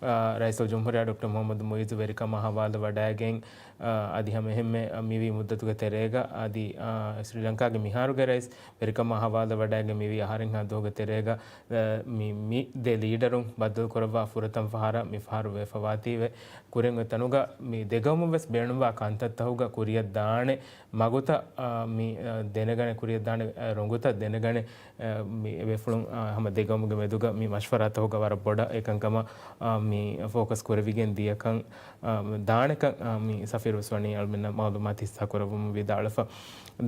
އާ، ރައީސުލްޖުމްހޫރިއްޔާ ޑޮކްޓަރ މުހައްމަދު މުއިއްޒު ވެރިކަމާ ހަވާލު ވަޑައިގެން، އާ، އަދި ހަމައެހެންމެ، އާ، މިވީ މުއްދަތުގެ ތެރޭގަ އަދި، އާ، ސްރީ ލަންކާގެ މިހާރުގެ ރައީސް ވެރިކަމާ ހަވާލު ވަޑައިގެން މިވީ އަހަރެއްހާ ދުވަހުގެ ތެރޭގަ، އާ، މި، މި ދެ ލީޑަރުން ބައްދަލުކުރައްވާ ފުރަތަމަ ފަހަރަށް މިފަހަރު ވެފަވާތީވެ. ކުރިން އޮތް ތަނުގަ މި ދެގައުމުން ވެސް ބޭނުންވާ ކަންތައްތަހުގަ ކުރިއަށް ދާނެ މަގުތައް، އާ، މި، އާ، ދެނެގަނެ، ކުރިއަށް ދާނެ، އާ، ރޮނގުތައް ދެނެގަނެ، އާ، މި އެބޭފުޅުން، އާ، ހަމަ ދެގައުމުގެ މެދުގަ މި މަޝްވަރާތަހުގަ ވަރަށް ބޮޑަށް އެކަންކަމަށް، އާ، މި ފޯކަސް ކުރެވިގެން ދިޔަކަން، އާ، ދާނެކަން، އާ، މި ސަފީރު ވެސް ވަނީ އަޅުމެންނަށް މައުލޫމާތު ހިއްސާ ކުރައްވަމުން ވިދާޅުވެފަ.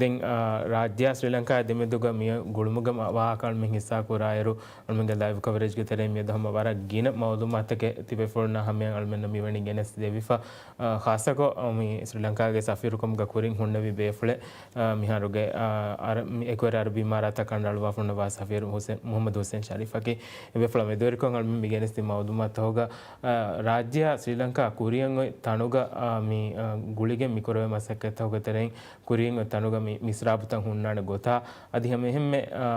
ދެން، އާ، ރާއްޖެއާ ސްރީ ލަންކާއާ ދެމެދުގަ މި ގުޅުމުގެ މަ-، ވާހަކަ އަޅުމެން ހިއްސާ ކުރާއިރު، އަޅުމެންގެ ލައިވް ކަވަރޭޖްގެ ތެރެއިން މިއަދު ހަމަ ވަރަށް ގިނަ މައުލޫމާތުތަކެއް ތިބޭފުޅުންނާ ހަމަޔަށް އަޅުމެންނަށް މިވަނީ ގެނެސް ދެވިފަ. އާ، ޚާއްޞަކޮށް، އާ، މި ސްރީ ލަންކާގެ ސަފީރުކަމުގަ ކުރިން ހުންނެވި ބޭފުޅެއް، އާ، މިހާރުގެ، އާ، އަރަ-، މި އެކުވެރި އަރަބި އިމާރާތަށް ކަނޑައަޅުވާފަ ހުންނަވާ ސަފީރު ހުސެ-، މުހައްމަދު ހުސެން ޝަރީފަކީ. އެބޭފުޅާ މެދުވެރިކޮށް އަޅުމެން މި ގެނެސްދިން މައުލޫމާތުތަހުގަ، އާ، ރާއްޖެއާ ސްރީ ލަންކާ ކުރިއަށް އޮތް ތަނުގަ، އާ، މި، އާ، ގުޅިގެން މި ކުރެވޭ މަސައްކަތްތަހުގެ ތެރެއިން ކުރިއަށް އޮތް ތަނުގަ މި މިސްރާބުތައް ހުންނާނެ ގޮތާ، އަދި ހަމައެހެންމެ، އާ،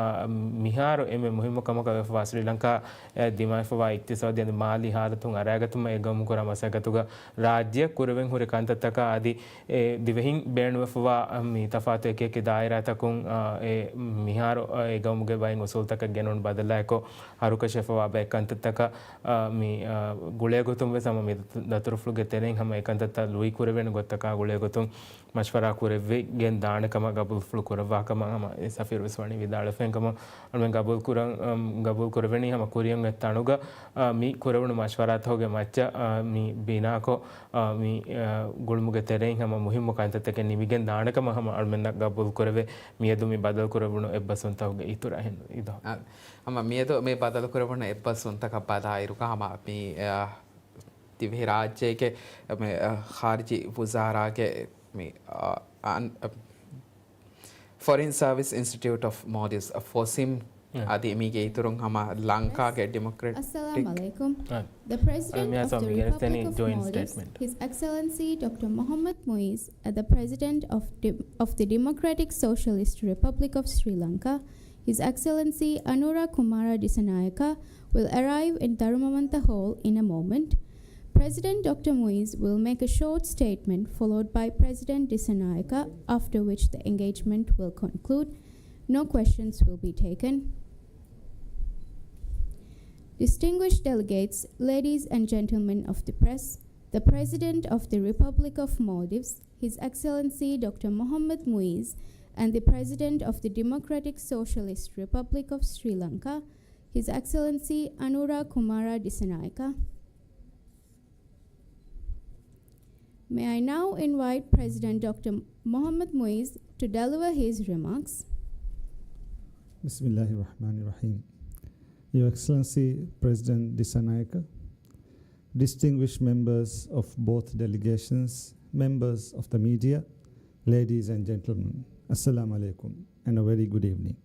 މިހާރު އެންމެ މުހިއްމު ކަމަކަށް ވެފަވާ ސްރީ ލަންކާ އެ ދިމާވެފަވާ އިޤްތިޞާދީ އަދި މާލީ ހާލަތުން އަރައިގަތުމަށް އެ ގައުމު ކުރާ މަސައްކަތުގަ ރާއްޖެއަށް ކުރެވެން ހުރި ކަންތައްތަކާ އަދި އެ ދިވެހިން ބޭނުންވެފަވާ މި ތަފާތު އެކިއެކި ދާއިރާތަކުން، އާ، އެ މިހާރު، އާ، އެ ގައުމުގެ ބައެއް އުސޫލުތަކަށް ގެނުނު ބަދަލާއެކު ހަރުކަށިވެފަވާ ބައެއް ކަންތައްތަކަށް، އާ، މި، އާ، ގުޅޭގޮތުން ވެސް ހަމަ މި ދަތުރުފުޅުގެ ތެރެއިން ހަމަ އެ ކަންތައްތައް ލުއި ކުރެވޭނެ ގޮތަކާ ގުޅޭގޮތުން މަޝްވަރާ ކުރެވިގެން ދާނެ ކަމަށް ގަބޫލުފުޅު ކުރައްވާ ކަމަށް ހަމަ އެ ސަފީރު ވެސް ވަނީ ވިދާޅުވެފައިން ކަމަށް އަޅުމެން ގަބޫލު ކުރަން، އަމް، ގަބޫލު ކުރެވެނީ ހަމަ ކުރިއަށް އޮތް ތަނުގަ، އާ، މި ކުރެވުނު މަޝްވަރާތަކުގެ މައްޗަށް، އާ، މި ބިނާކޮށް، އާ، މި، އާ، ގުޅުމުގެ ތެރެއިން ހަމަ މުހިއްމު ކަންތައްތަކެއް ނިމިގެން ދާނެ ކަމަށް ހަމަ އަޅުމެންނަށް ގަބޫލު ކުރެވޭ. މިއަދު މި ބަދަލު ކުރެވުނު އެއްބަސްވުން ތަކުގެ އިތުރަށް އިނދޯ. އާ، ހަމަ މިއަދު މި ބަދަލު ކުރެވުނު އެއްބަސްވުންތަކަށް ބަލާއިރުގަ ހަމަ މި، އާ، ދިވެހިރާއްޖޭގެ މި، އަ، ޚާރިޖީ ވުޒާރާގެ މި، އަ، އަން-، އަ، Foreign Service Institute of Maldives، އަ، ފޮސިމް، އަ، އަދި މީގެ އިތުރުން ހަމަ ލަންކާގެ ޑިމޮކްރެޓިކް. Assalamu alaikum. The President of the Republic of Maldives, His Excellency Doctor Mohammad Muiz, uh, the President of De-, of the Democratic Socialist Republic of Sri Lanka, His Excellency Anura Kumara Dissanayaka will arrive in Dharumamanta Hall in a moment. President Doctor Muiz will make a short statement, followed by President Dissanayaka, after which the engagement will conclude. No questions will be taken. Distinguished delegates, ladies and gentlemen of the press, the President of the Republic of Maldives, His Excellency Doctor Mohammad Muiz, and the President of the Democratic Socialist Republic of Sri Lanka, His Excellency Anura Kumara Dissanayaka. May I now invite President Doctor Mohammad Muiz to deliver his remarks. بسم الله الرحمن الرحيم. Your Excellency President Dissanayaka, distinguished members of both delegations, members of the media, ladies and gentlemen, Assalamu alaikum and a very good evening.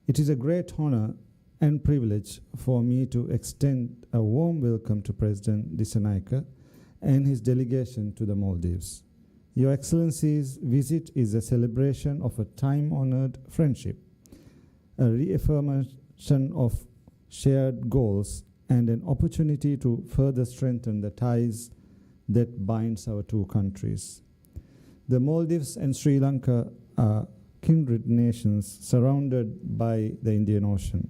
It is a great honor and privilege for me to extend a warm welcome to President Dissanayaka and his delegation to the Maldives. Your Excellency's visit is a celebration of a time-honored friendship, a reaffirmation of shared goals, and an opportunity to further strengthen the ties that binds our two countries. The Maldives and Sri Lanka are kindred nations surrounded by the Indian Ocean.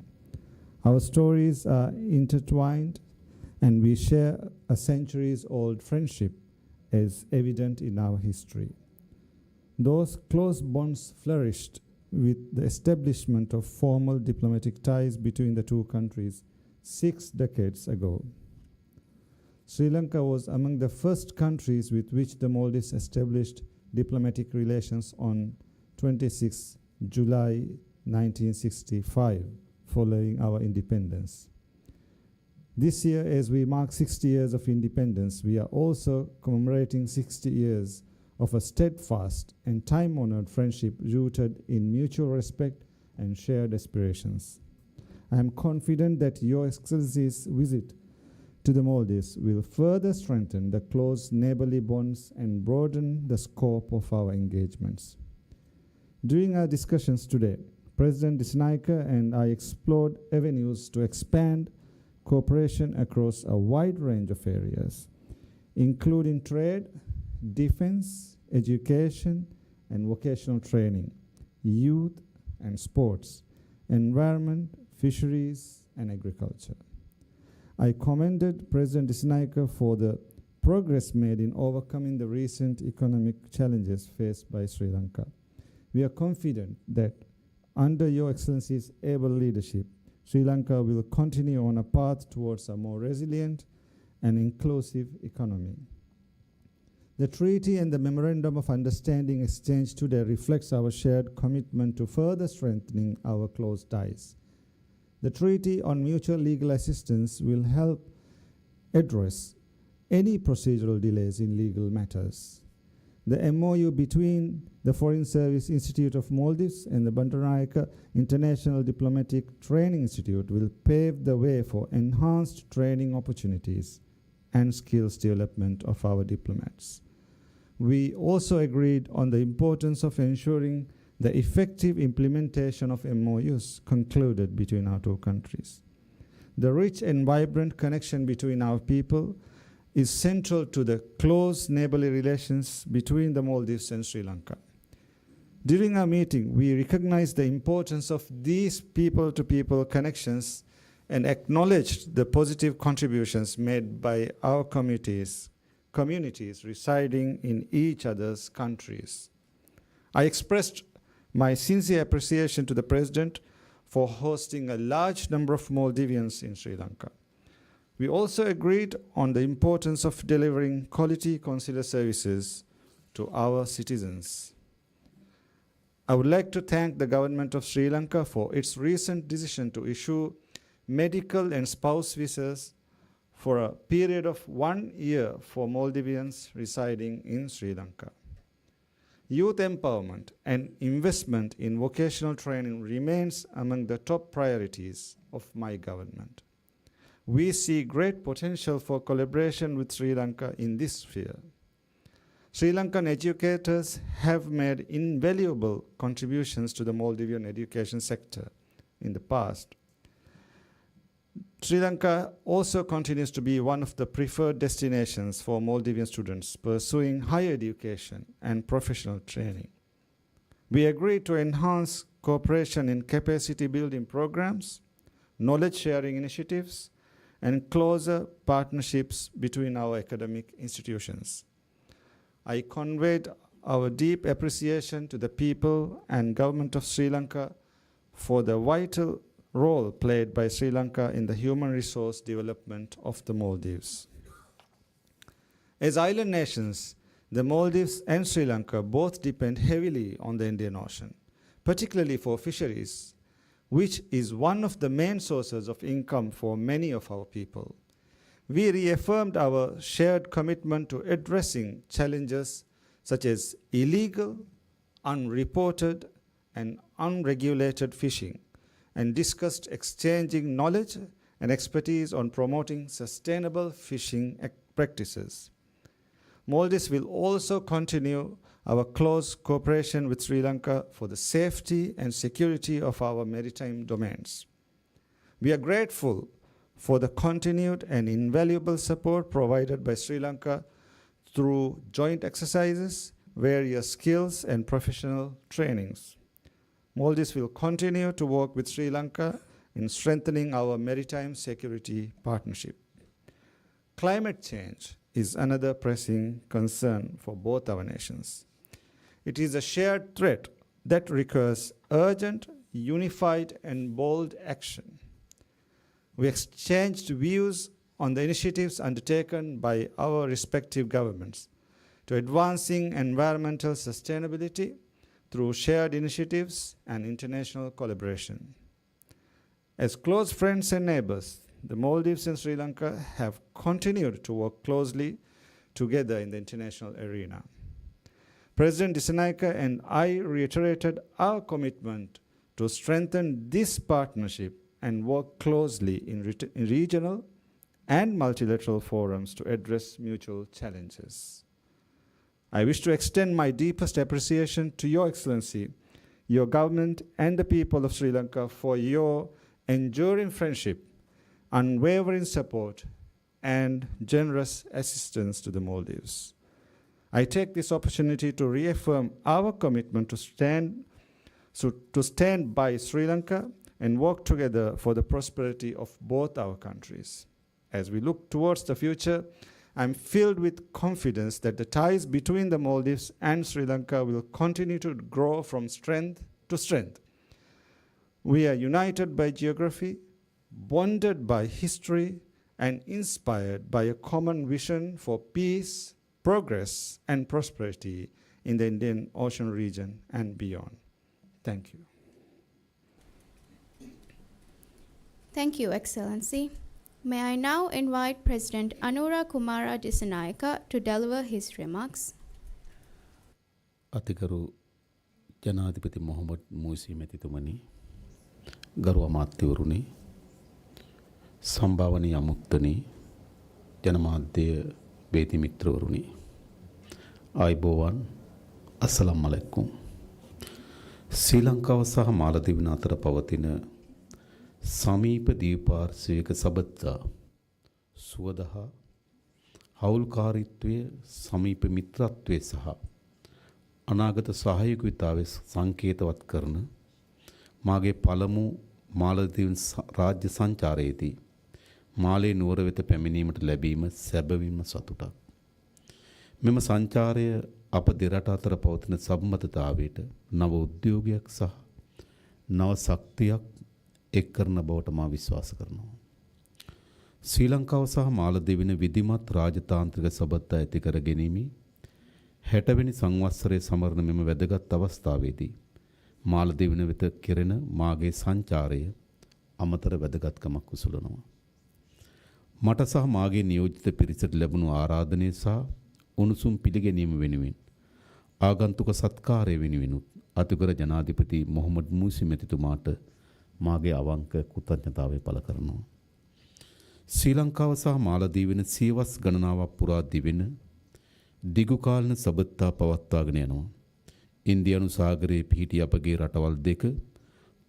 Our stories are intertwined, and we share a centuries-old friendship, as evident in our history. Those close bonds flourished with the establishment of formal diplomatic ties between the two countries six decades ago. Sri Lanka was among the first countries with which the Maldives established diplomatic relations on twenty-sixth July nineteen sixty-five, following our independence. This year, as we mark sixty years of independence, we are also commemorating sixty years of a steadfast and time-honored friendship rooted in mutual respect and shared aspirations. I am confident that Your Excellency's visit to the Maldives will further strengthen the close neighborly bonds and broaden the scope of our engagements. During our discussions today, President Dissanayaka and I explored avenues to expand cooperation across a wide range of areas, including trade, defense, education, and vocational training, youth and sports, environment, fisheries, and agriculture. I commended President Dissanayaka for the progress made in overcoming the recent economic challenges faced by Sri Lanka. We are confident that under Your Excellency's able leadership, Sri Lanka will continue on a path towards a more resilient and inclusive economy. The treaty and the memorandum of understanding exchanged today reflects our shared commitment to further strengthening our close ties. The Treaty on Mutual Legal Assistance will help address any procedural delays in legal matters. The M O U between the Foreign Service Institute of Maldives and the Bandaranaike International Diplomatic Training Institute will pave the way for enhanced training opportunities and skills development of our diplomats. We also agreed on the importance of ensuring the effective implementation of M O Us concluded between our two countries. The rich and vibrant connection between our people is central to the close neighborly relations between the Maldives and Sri Lanka. During our meeting, we recognized the importance of these people-to-people connections and acknowledged the positive contributions made by our communities, communities residing in each other's countries. I expressed my sincere appreciation to the President for hosting a large number of Maldivians in Sri Lanka. We also agreed on the importance of delivering quality consular services to our citizens. I would like to thank the Government of Sri Lanka for its recent decision to issue medical and spouse visas for a period of one year for Maldivians residing in Sri Lanka. Youth empowerment and investment in vocational training remains among the top priorities of my government. We see great potential for collaboration with Sri Lanka in this sphere. Sri Lankan educators have made invaluable contributions to the Maldivian education sector in the past. Sri Lanka also continues to be one of the preferred destinations for Maldivian students pursuing higher education and professional training. We agreed to enhance cooperation in capacity building programs, knowledge sharing initiatives, and closer partnerships between our academic institutions. I conveyed our deep appreciation to the people and government of Sri Lanka for the vital role played by Sri Lanka in the human resource development of the Maldives. As island nations, the Maldives and Sri Lanka both depend heavily on the Indian Ocean, particularly for fisheries, which is one of the main sources of income for many of our people. We reaffirmed our shared commitment to addressing challenges such as illegal, unreported, and unregulated fishing, and discussed exchanging knowledge and expertise on promoting sustainable fishing ac- practices. Maldives will also continue our close cooperation with Sri Lanka for the safety and security of our maritime domains. We are grateful for the continued and invaluable support provided by Sri Lanka through joint exercises, various skills, and professional trainings. Maldives will continue to work with Sri Lanka in strengthening our maritime security partnership. Climate change is another pressing concern for both our nations. It is a shared threat that requires urgent, unified, and bold action. We exchanged views on the initiatives undertaken by our respective governments to advancing environmental sustainability through shared initiatives and international collaboration. As close friends and neighbors, the Maldives and Sri Lanka have continued to work closely together in the international arena. President Dissanayake and I reiterated our commitment to strengthen this partnership and work closely in ret-, in regional and multilateral forums to address mutual challenges. I wish to extend my deepest appreciation to Your Excellency, your government, and the people of Sri Lanka for your enduring friendship, unwavering support, and generous assistance to the Maldives. I take this opportunity to reaffirm our commitment to stand, so, to stand by Sri Lanka and work together for the prosperity of both our countries. As we look towards the future, I'm filled with confidence that the ties between the Maldives and Sri Lanka will continue to grow from strength to strength. We are united by geography, bonded by history, and inspired by a common vision for peace, progress, and prosperity in the Indian Ocean region and beyond. Thank you. Thank you, Excellency. May I now invite President Anura Kumara Dissanayake to deliver his remarks. އަތިގަރު ޖަނާދިޕަތި މުޙައްމަދު މުއިއްޒު ހިމެތިތުމަނި، ގަރު އަމާންތުވެރިން، ސަމްބާވަނީ އަމުއްތަން، ޖަނަމާއްދޭ ބޭތި މިތްރަވެރިން، އައިބޯވާން، އައްސަލާމް ޢަލައިކުމް. ސްރީލަންކާ ސަހަ މާލަދީވުން އަތަރަށް ޕަވަތިން ސަމީޕަ ދީޕާރިސްވީގ ސަބަދާ ސުވަދަހާ ހައުލުކާރީތްވެ، ސަމީޕަ މިތްރަތްވެ ސަހަ އަނާގަތަ ސަހަޔޮގިތާވެސް ސަންކޭތަވަތްކަރަން، މާގެ ޕަލަމު މާލަދީވް ސަ-، ރާއްޖެ ސަންޗާރައެދީ، މާލޭ ނުވަރަ ވެތަ ޕެމެނީމަޓަ ލެބީމަ ސަބަބިންމަ ސަތުޓަށް. މެމަ ސަންޗާރަޔަށް އަޕަ ދެރަޓު އަތަރަށް ޕަވަތިން ސަބްމަތިތާވައިޓް ނަވަ އުއްދިޔޯގަޔަކު ސަހަ ނަވަ ސަކްތިއަކު އެއްކަރަން ބަވަޓަ މާ ވިސްވާސަކަރަނަވަ. ސްރީލަންކާވަ ސަހަ މާލަދީވިން ވިދިމަތް ރާޖަތާންތްރިކަ ސަބަދްތާ އެތިކަރަ ގެނީމީ ހެޓަވެނި ސަންވައްސަރޭ ސަމަރަން މެމަ ވެދަގަތް އަވަސްތާވޭދީ. މާލަދީވިން ވެތަ ކެރެނަ މާގެ ސަންޗާރަޔަ އަމަތަރަ ވެދަގަތްކަމަށް ކުސުލުނަވަ. މަޓަ ސަހަ މާގެ ނިޔޯޖިތަ ޕިރިސަޓް ލެބުނު އާރާދަނޭ ސަހަ އުނުސުން ޕިލިގެނީމަ ވެނިވިން، އާގަންތުކަ ސަތްކާރޭ ވެނިވިނު، އަތުގަރ ޖަނާދިޕަތީ މުހައްމަދު މޫސި މެތިތުމާޓް މާގެ އަވަންކަ ކުތަންޏަތާވެ ޕަލަކަރަނު. ސްރީލަންކާވަ ސަހަ މާލަދީވިން ސީވަސް ގަންނާވަ ޕުރާ ދިވެން ދިގުކާލިން ސަބަތްތާ ޕަވައްތާގަނެ އަނު. އިންދިޔާނު ސާގަރޭ ޕިހިޓި އަޕަގޭ ރަޓަވަލް ދެކަ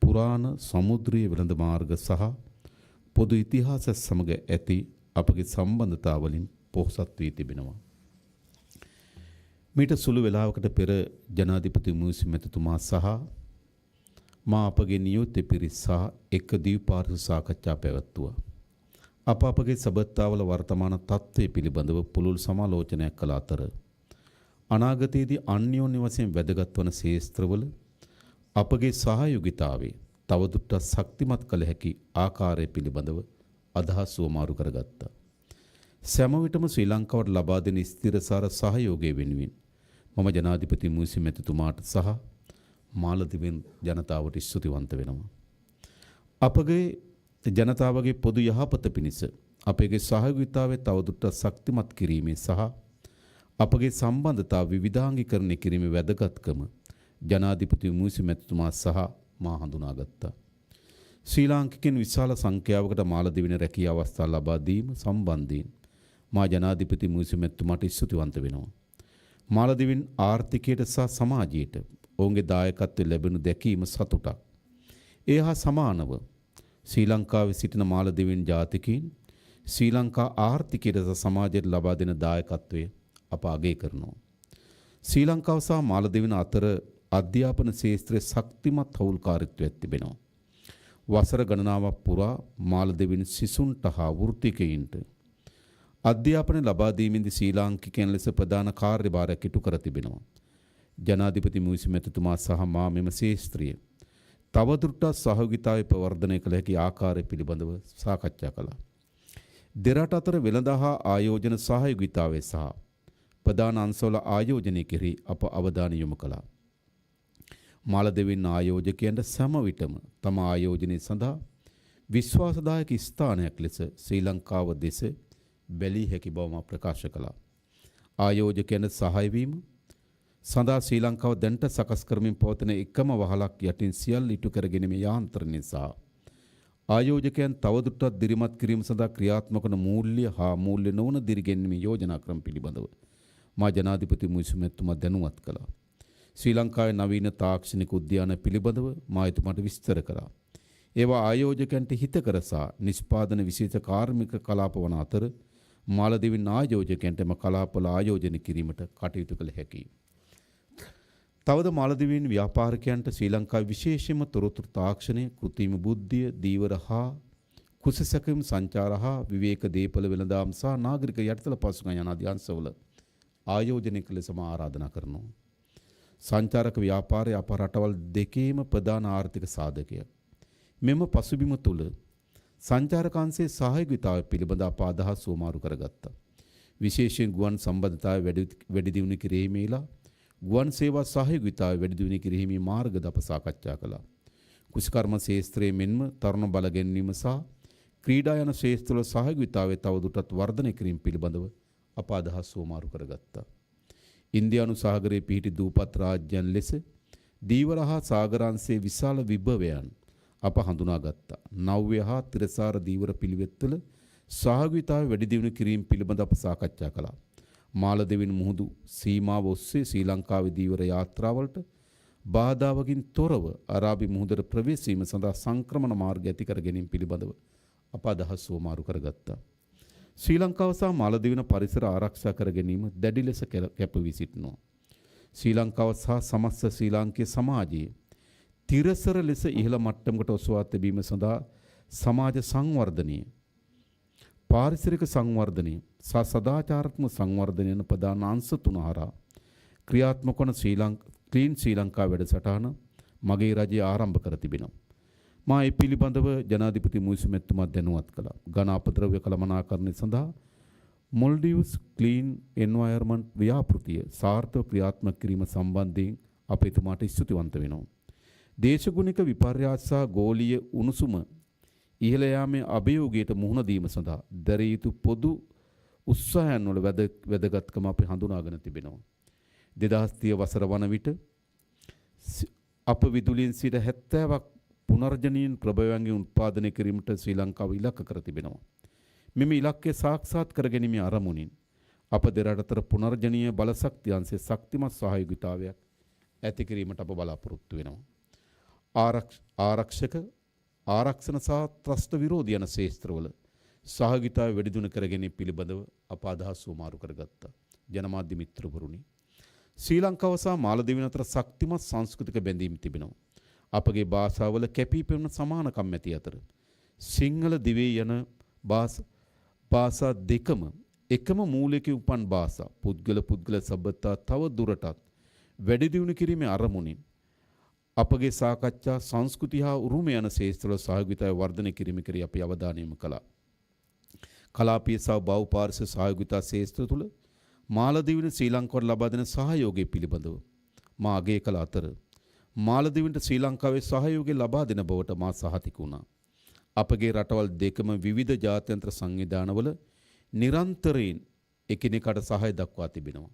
ޕުރާނަ ސަމުދްރީ ވެލަނދު މާރުގަ ސަހަ ޕޮދު އިތިހާސަ ސަމަގަ އެތި އަޕަގެ ސަމްބަންދަތާވަލިން ޕޮހުސަތްވީ ތިބިނަވަ. މީޓަ ސުލު ވެލާވަކަޓަ ޕެރަ ޖަނާދިޕަތި މޫސި މެތިތުމާ ސަހަ މާ އަޕަގެ ނިޔޯތެ ޕިރި ސަހަ އެއްކަ ދީ ޕާރިސު ސާކައްޗާ ޕެވައްތުވަ. އަޕަ އަޕަގެ ސަބަތްތާވަލަ ވަރުތަމާނަ ތަތްތޭ ޕިލިބަނދަވަ ޕުލުލު ސަމާލޯޗަނައެއް ކަލާތަރ އަނާގަތީދި އަންނިޔޯންނި ވަސެން ވެދަގަތްވަނަ ސޭސްތްރަވަލު އަޕަގެ ސަހަޔޮގިތާވެ ތަވަދުއްޓަ ސަކްތިމަތް ކަލެހެކި އާކާރެ ޕިލިބަނދަވަ އަދަހަސް ހުވަމާރު ކަރަގައްތަ. ސެމަވިޓަމަ ސްރީލަންކާވަޓަ ލަބާދިން އިސްތިރަސާރަ ސަހަޔޯގޭ ވެނިވިން މަމަ ޖަނާދިޕަތި މޫސި މެތިތުމާޓް ސަހަ މާލަދިވިން ޖަނަތާވަޓަ އިސްތުތިވަންތަ ވެނަމަ. އަޕަގެ ޖަނަތާވަގެ ޕޮދު ޔަހާޕަތަ ޕިނިސަ އަޕެގެ ސަހަޔޮގިތާވެ ތަވަދުއްޓަ ސަކްތިމަތް ކިރީމޭ ސަހަ އަޕަގެ ސަމްބަންދަތާ ވިވިދާނގިކަރަނެ ކިރީމެ ވެދަގަތްކަމަ ޖަނާދިޕަތި މޫސި މެތިތުމާ ސަހަ މާ ހަނދުނާގައްތަ. ސްރީލާންކިކެން ވިސާލަ ސަންކެޔާވަކަޓަ މާލަދިވިން ރެކިޔާ އަވަސްތާ ލަބާ ދީމަ ސަމްބަންދީން މާ ޖަނާދިޕަތި މޫސި މެތިތުމާޓް އިސްތުތިވަންތަ ވެނަމަ. މާލަދިވިން އާރްތިކޭޓަ ސަ ސަމާޖީޓަ އޮނގެ ދާޔަކަތްތެ ލެބެނު ދެކީމަ ސަތުޓަ. އެހާ ސަމާނަވަ ސްރީލަންކާވެ ސިޓިނަ މާލަދިވިން ޖާތިކީން ސްރީލަންކާ އާރްތިކޭޓަ ސަ ސަމާޖެ ލަބާދިނަ ދާޔަކަތްވެ އަޕަ އަގޭ ކަރުނު. ސްރީލަންކާ ސާ މާލަދިވިން އަތަރ އައްދިޔާޕަނަ ސޭސްތްރެ ސަކްތިމަތް ހައުލު ކާރިތްވެ ތިބެނު. ވަސަރ ގަންނާވަ ޕުރާ މާލަދިވިން ސިސުންޓަހާ ވުރުތިކައިންޓ އައްދިޔާޕަނެ ލަބާދީމިންދި ސްރީލާންކިކެން ލެސް ޕްރަދާނަ ކާރިބާރަ ކިޓުކަރަ ތިބެނު. ޖަނާދިޕަތި މޫސި މެތިތުމާ ސަހަ މާ މެމަ ސޭސްތްރިއެ ތަވަދުރުޓާ ސަހަޔޮގިތާވެ ޕަވަރދަނެ ކަލެހެކި އާކާރެ ޕިލިބަނދަވަ ސާކައްޗާ ކަލާ. ދެރަޓަ އަތަރ ވެލަނދާހާ އާޔޯޖަނަ ސަހަޔޮގިތާވެ ސަހަ ޕްރަދާނަ އަންސަވަލަ އާޔޯޖަނެ ކެރި އަޕަ އަވަދާނި ޔޮމަކަލާ. މާލަދިވިން އާޔޯޖަކެއް އަންޑަ ސަމަވިޓަމަ ތަމަ އާޔޯޖަނީ ސަނދާ ވިސްވާސަދާޔަކަ އިސްތާނަޔަކަ ލެސް ސްރީލަންކާވަ ދެސެ ބެލީ ހެކި ބަވަމާ ޕްރަކާޝ ކަލާ. އާޔޯޖަކެއް އަންޑަ ސަހައިވީމަ ސަނދާ ސްރީލަންކާވަ ދެންޓަ ސަކަސްކަރަމިން ޕަވަތިނެ އެކަމަ ވަހަލަކް ޔަޓިން ސިޔަލް އިޓުކަރަގެނިމެ ޔާންތަރަނީ ސާ އާޔޯޖަކެއް ތަވަދުއްޓަ ދިރިމަތް ކިރީމަ ސަނދާ ކްރިޔާތްމަކުނ މޫލްޔަ ހާ މޫލްޔަ ނުވަނަ ދިރިގެންނިމި ޔޯޖަނާކަރަން ޕިލިބަނދަވަ މާ ޖަނާދިޕަތި މުއިސުމެއްތުމަ ދެނުވަތްކަލާ. ސްރީލަންކާއި ނަވީނަ ތާކްޝިނިކް އުއްދިޔާނަ ޕިލިބަނދަވަ މާ އެތުމަޓ ވިސްތަރަކަރާ. އޭވާ އާޔޯޖަކެންޓެ ހިތަކަރަސާ ނިސްޕާދަނ ވިސީތަ ކާރިމިކަ ކަލާޕަ ވަނަ އަތަރ މާލަދިވިން އާޔޯޖަކެންޓެ މަ ކަލާޕަލަ އާޔޯޖަނެ ކިރީމަޓ ކަޓިއުތު ކަލެ ހެކީ. ތަވަދަ މާލަދިވިން ވިޔާޕާރިކަޔަންޓަ ސްރީލަންކާ ވިޝޭޝެމަ ތުރުތުރު ތާކްޝަނެ ކުތީމ ބުއްދިޔ ދީވަރަ ހާ ކުސިސަކެމް ސަންޗާރަ ހާ ވިވޭކަ ދޭޕަލަ ވެލަނދާމް ސާ ނާގަރިކަ ޔަޓިތަލަ ޕާސުގަ ޔަނާ ދިޔާންސަވަލަ އާޔޯޖަނެ ކަލެ ސަމާ އާރާދަނާ ކަރަނު. ސަންޗާރަކަ ވިޔާޕާރެ އަޕަ ރަޓަވަލް ދެކޭމަ ޕްރަދާނ އާރްތިކަ ސާދަކަޔަ. މެމަ ޕަސުބިމަ ތުލަ ސަންޗާރަކާންސޭ ސަހަޔޮގިތާވެ ޕިލިބަނދ އަޕާ އަދަހަސް ހުވަމާރު ކަރަގައްތަ. ވިޝޭޝެން ގުވަން ސަމްބަންދަތާވެ ވެޑި-، ވެޑިދިއުނިކި ރޭމޭލާ، ގުވަން ސޭވާ ސަހަޔޮގިތާވެ ވެޑިދިއުނިކި ރިހިމީ މާރުގަ ދަޕަ ސާކައްޗާކަލާ. ކުސިކާރުމަ ސޭސްތްރޭ މެންމަ ތަރުނަ ބަލަގެންނީމަ ސާ ކްރީޑާ ޔަނަ ސޭސްތުލަ ސަހަޔޮގިތާވެ ތަވަދުޓަތް ވަރްދަނެ ކިރިން ޕިލިބަނދަވަ އަޕާ އަދަހަސް ހުވަމާރު ކަރަގައްތަ. އިންދިޔާނު ސާގަރޭ ޕިހިޓި ދޫޕަތް ރާއްޖެއަން ލެސެ، ދީވަރަހާ ސާގަރާންސޭ ވިސާލަ ވިބަވެއަން އަޕަ ހަނދުނާގައްތަ. ނައުވެ ހާ ތިރަސާރަ ދީވަރަ ޕިލިވެއްތުލަ ސާހަގުތާ ވެޑިދިއުނި ކިރީމް ޕިލިބަނދަ އަޕަ ސާކައްޗާ ކަލާ. މާލަދިވިން މުހުދު ސީމާވަ އޮއްސޭ ސްރީލަންކާވެ ދީވަރަ ޔާތްރާވަޅަޓަ ބާދާވަގިން ތޮރަވަ އަރާބި މުހުދަރަ ޕްރަވޭސީމަ ސަނދާ ސަންކްރަމަނަ މާރުގަ އެތިކަރަ ގެނީން ޕިލިބަނދަވަ އަޕާ އަދަހަސް ހުވަމާރު ކަރަގައްތަ. ސްރީލަންކާވަ ސާ މާލަދިވިނަ ޕަރިސަރަ އާރަކްޝާ ކަރަގެނީމަ ދަޑި ލެސަ ކެ-، ކެޕުވި ސިޓްނޯ. ސްރީލަންކާވަ ސާ ސަމައްސަ ސްރީލާންކޭ ސަމާޖީ ތިރަސަރަ ލެސަ އިހިލަ މައްޓަމްގަޓަ އޮސްވާ ތެބީމަ ސަނދާ ސަމާޖަ ސަންވަރްދަނީ ޕާރިސަރިކ ސަންވަރްދަނީ ސަ ސަދާޗާރާތްމަކ ސަންވަރްދަނީ އަން ޕަދާ ނާންސަ ތުނަހަރާ ކްރިޔާތްމަކު ވަނަ ސްރީލަން-، ކްލީން ސްރީލަންކާ ވެޑިސަޓާނަ މަގޭ ރާއްޖެ އާރަމްބަ ކަރ ތިބިނަ. މާ އެ ޕިލިބަނދަވ ޖަނާދިޕަތި މުއިޒު މެތުމާ ދެނުވަތް ކަލަ ގަނާ އަޕަދަރަވްޔ ކަލަމަނާކަރަނީ ސަނދާ މޮލްޑިވްސް ކްލީން އެންވަޔަރމަންޓް ވިޔާޕްރުތިޔ ސާރްތަވ ކްރިޔާތްމަކް ކިރީމަ ސަމްބަންދީން އަޕެތުމާޓ އިސްތުތިވަންތަވެނޯ. ދޭޝަގުނިކ ވިޕަރްޔާސް ސާ ގޯލީ އުނުސުމަ އިހިލަޔާމެ އަބިޔޯގޭޓ މުހުނަދީމަ ސަނދާ ދަރިއިތު ޕޮދު އުއްސާހައިން ނުޅެ ވެދެ-، ވެދެގަތްކަމަ އަޕި ހަނދުނާގަނެ ތިބިނޯ. ދެދާސް ތިޔަ ވަސަރަ ވަނަ ވިޓ ސި-، އަޕ ވިދުލީން ސީޓ ހަތްތާވަ ޕުނަރްޖަނީން ޕްރަބަޔަންގެ އުންޕާދަނެ ކިރިމްޓ ސްރީލަންކާވ އިލާކަ ކަރ ތިބިނަވ. މި މި އިލާކެ ސާކްސާތް ކަރގެނި މި އަރަމުނިން އަޕ ދެރަޑަތަރ ޕުނަރްޖަނީ ބަލަސަކްތި އަންސެ ސަކްތިމަ ސަހަޔުގިތާވެއަ އެތި ކިރީމަޓ އަޕ ބަލާ ޕުރުއްތުވެނަވ. އާރަކް-، އާރަކްޝަކ އާރަކްސަނަ ސާ ތްރަސްތަ ވިރޯދިޔަނަ ސޭސްތްރަވަލަ ސަހަގިތާ ވެޑިދުނި ކަރަގެނީ ޕިލިބަނދަވ އަޕ އަދަހަސް ހުމާރު ކަރަގައްތަ. ޖަނަމާދި މިތްރުބުރުނި. ސްރީލަންކާ ވަސާ މާލަދީވިން އަތަރ ސަކްތިމަ ސަންސްކުތިކ ބެނދީމި ތިބިނަވ. އަޕގެ ބާސާވަލަ ކެޕީ ޕެމްނަ ސަމާނަ ކަމްމެތި އަތަރ ސިންހަލަ ދިވެއި ޔަނަ ބާސް-، ބާސާ ދެކަމަ އެކަމަ މޫލެކި އުޕަން ބާސާ ޕުދްގަލަ ޕުދްގަލަ ސަބަތާ ތަވަ ދުރަޓަ ވެޑިދިއުނި ކިރީމެ އަރަމުނިން އަޕގެ ސާކައްޗާ ސަންސްކުތިހާ އުރުމެ އަނަ ސޭސްތަޅ ސަހަގިތާ ވަރްދަނެ ކިރިމިކަރި އަޕި އަވަދާނީމަ ކަލާ. ކަލާޕިއަސާ ބައު ޕާރިސަ ސަހަގިތާ ސޭސްތަ ތުޅަ މާލަދީވިން ސްރީލަންކާ ލަބާދެނ ސަހަޔޯގެ ޕިލިބަނދަވ މާ އަގޭ ކަލާ އަތަރ މާލަދީވިން ސްރީލަންކާވެ ސަހަޔޯގެ ލަބާދެނ ބަވަޓަ މާ ސަހަތިކުނާ. އަޕގެ ރަޓަވަލް ދެކަމަ ވިވިދަ ޖާތިއަންތަރ ސަންވިދާނަވަލ ނިރަންތަރީން އެކިނިކާޓ ސަހައެއް ދައްކާ ތިބިނަމަ،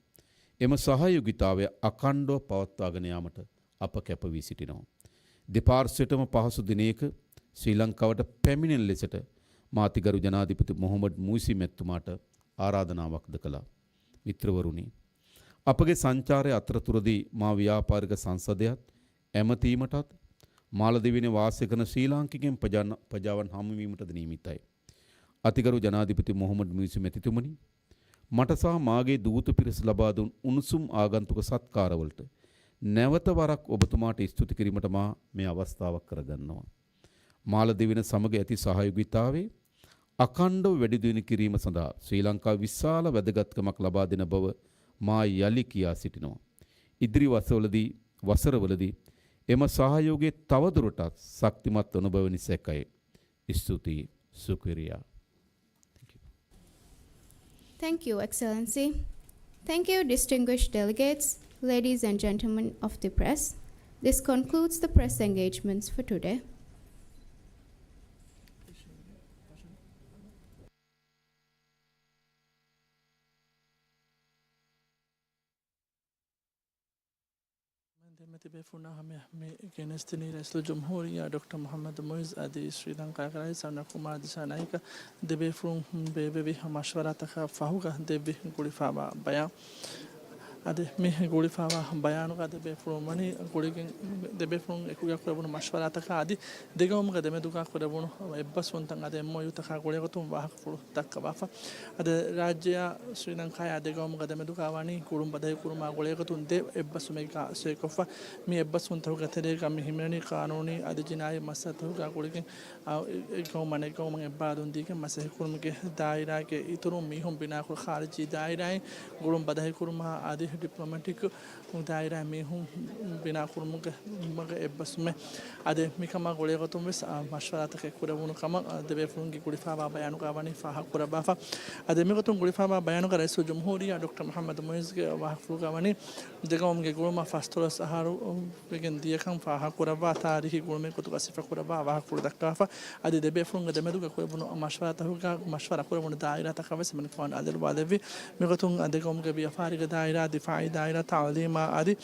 އެމަ ސަހަޔުގިތާވެ އަކަންޑޯ ޕަވައްތާގަނެ ޔާމަޓަ އަޕަ ކެޕަވީ ސިޓިނަމަ. ދެ ޕާރްސެޓަމަ ޕަހަސު ދިނޭކަ ސްރީލަންކާވަޓަ ޕެމިނެން ލެސެޓަ މާތިގަރު ޖަނާދިޕަތި މުހައްމަދު މޫސީ މެއްތުމާޓަ އާރާދަނާ ވަކްދަކަލާ. މިތްރަވަރުނީ، އަޕަގެ ސަންޗާރެ އަތަރަތުރަދީ މާ ވިޔާޕާރިގަ ސަންސަދެއަތް އެމަތީމަޓާތު، މާލަދީވިނެ ވާސިކަނަ ސްރީލާންކިގެން ޕަޖާ-، ޕަޖާވަން ހަމަވީމަޓަ ދިނީމިތައެ. އަތިގަރު ޖަނާދިޕަތި މުހައްމަދު މުއިޒު މެތިތުމަނީ، މަޓަސާ މާގޭ ދޫތު ޕިރަސް ލަބާދުން އުނުސުމް އާގަންތުކަ ސަތްކާރަވަލްޓަ ނެވަތަ ވަރަށް އޮބަތުމާޓަ އިސްތުތި ކިރީމަޓަ މާ މި އަވަސްތާވަ ކަރަގަންނަވަ. މާލަދީވިން ސަމަގެ އެތި ސަހަޔުގިތާވެ އަކަންޑު ވެޑިދިނި ކިރީމަ ސަނދާ ސްރީލަންކާ ވިސާލަ ވެދެގަތްކަމަކް ލަބާދިނަ ބަވަ މާ ޔަލި ކިޔާ ސިޓިނަވަ. އިދިރި ވަސަވަލަދީ، ވަސަރަވަލަދީ އެމަ ސަހަޔުގެ ތަވަދުރަޓަ ސަކްތިމަތް އޮނުބަވެނި ސެކައެ. އިސްތުތީ. ޝުކުރިއްޔާ. Thank you. Thank you, Excellency. Thank you, distinguished delegates, ladies and gentlemen of the press. This concludes the press engagements for today. ދެމެތި ބޭފުޅުންނާ ހަމަޔަށް މި ގެނެސްދިނީ ރައީސުލްޖުމްހޫރިއްޔާ ޑޮކްޓަރ މުޙައްމަދު މުޢިއްޒު އަދި ސްރީލަންކާގެ ރައީސް އަންނަ ކުމާރ ދިސާނާއިކަ ދެބޭފުޅުން ބޭއްވެވި މަޝްވަރާތަކާ ފަހުގަ ދެއްވި ގުޅިފާވާ ބަޔާން. އަދި މި ގުޅިފާވާ ބަޔާނުގަ ދެބޭފުޅުން ވަނީ ގުޅިގެން ދެބޭފުޅުން އެކުގަ ކުރެވުނު މަޝްވަރާތަކާ އަދި ދެގައުމުގެ ދެމެދުގަ ކުރެވުނު އެއްބަސްވުންތައް އަދި އެމްއޯޔޫތަކާ ގުޅޭގޮތުން ވާހަކަފުޅު ދައްކަވާފަ. އަދި ރާއްޖެއާ ސްރީލަންކާއާ ދެގައުމުގެ ދެމެދުގަ ވަނީ ގުޅުން ބަދަހިކުރުމާ ގުޅޭގޮތުން ދެ އެއްބަސްވުމެއްގަ ސޮއިކޮށްފަ. މި އެއްބަސްވުންތަކުގެ ތެރޭގަ މި ހިމެނެނީ ޤާނޫނީ އަދި ޖިނާއީ މައްސަލަތަކުގަ ގުޅިގެން، އަ، އެ، އެއްގައުމަށް އަނެއްގައުމަށް އެއްބާރުލުން ދީގެން މަސައްކަތްކުރުމުގެ ދާއިރާގެ އިތުރުން މީހުން ބިނާކުރި ޚާރިޖީ ދާއިރާއިން ގުޅުން ބަދަހިކުރުމާ އަދި ޑިޕްލޮމެޓިކް ދާއިރާ މީހުން ބިނާކުރުމުގެ މަގަށް އެއްބަސްވުމެއް. އަދި މިކަމާ ގުޅޭގޮތުން ވެސް، އާ، މަޝްވަރާތަކެއް ކުރެވުނު ކަމަށް، އާ، ދެބޭފުޅުންގެ ގުޅިފާވާ ބަޔާނުގަ ވަނީ ފާހަގަކުރައްވާފަ. އަދި މިގޮތުން ގުޅިފާވާ ބަޔާނުގަ ރައީސުލްޖުމްހޫރިއްޔާ ޑޮކްޓަރ މުޙައްމަދު މުޢިއްޒުގެ ވާހަކަފުޅުގަ ވަނީ ދެގައުމުގެ ގުޅުމަށް ފަސްދޮޅަސް އަހަރު ވެގެން ދިޔަކަން ފާހަގަކުރައްވާ ތާރީހީ ގުޅުމެއް ގޮތުގަ ސިފަކުރައްވާ ވާހަކަފުޅު ދައްކާފަ. އަދި ދެބޭފުޅުންގެ ދެމެދުގަ ކުރެވުނު މަޝްވަރާތަކުގަ މަޝްވަރާ ކުރެވުނު ދާއިރާތަކަށް ވެސް މިނިފާން އަލިއަޅުވާލެއްވި. މިގޮތުން ދެގައުމުގެ ވިޔަފާރިގެ ދާއިރާ، ދިފާއީ ދާއިރާ، ތަޢުލީމާ އަދި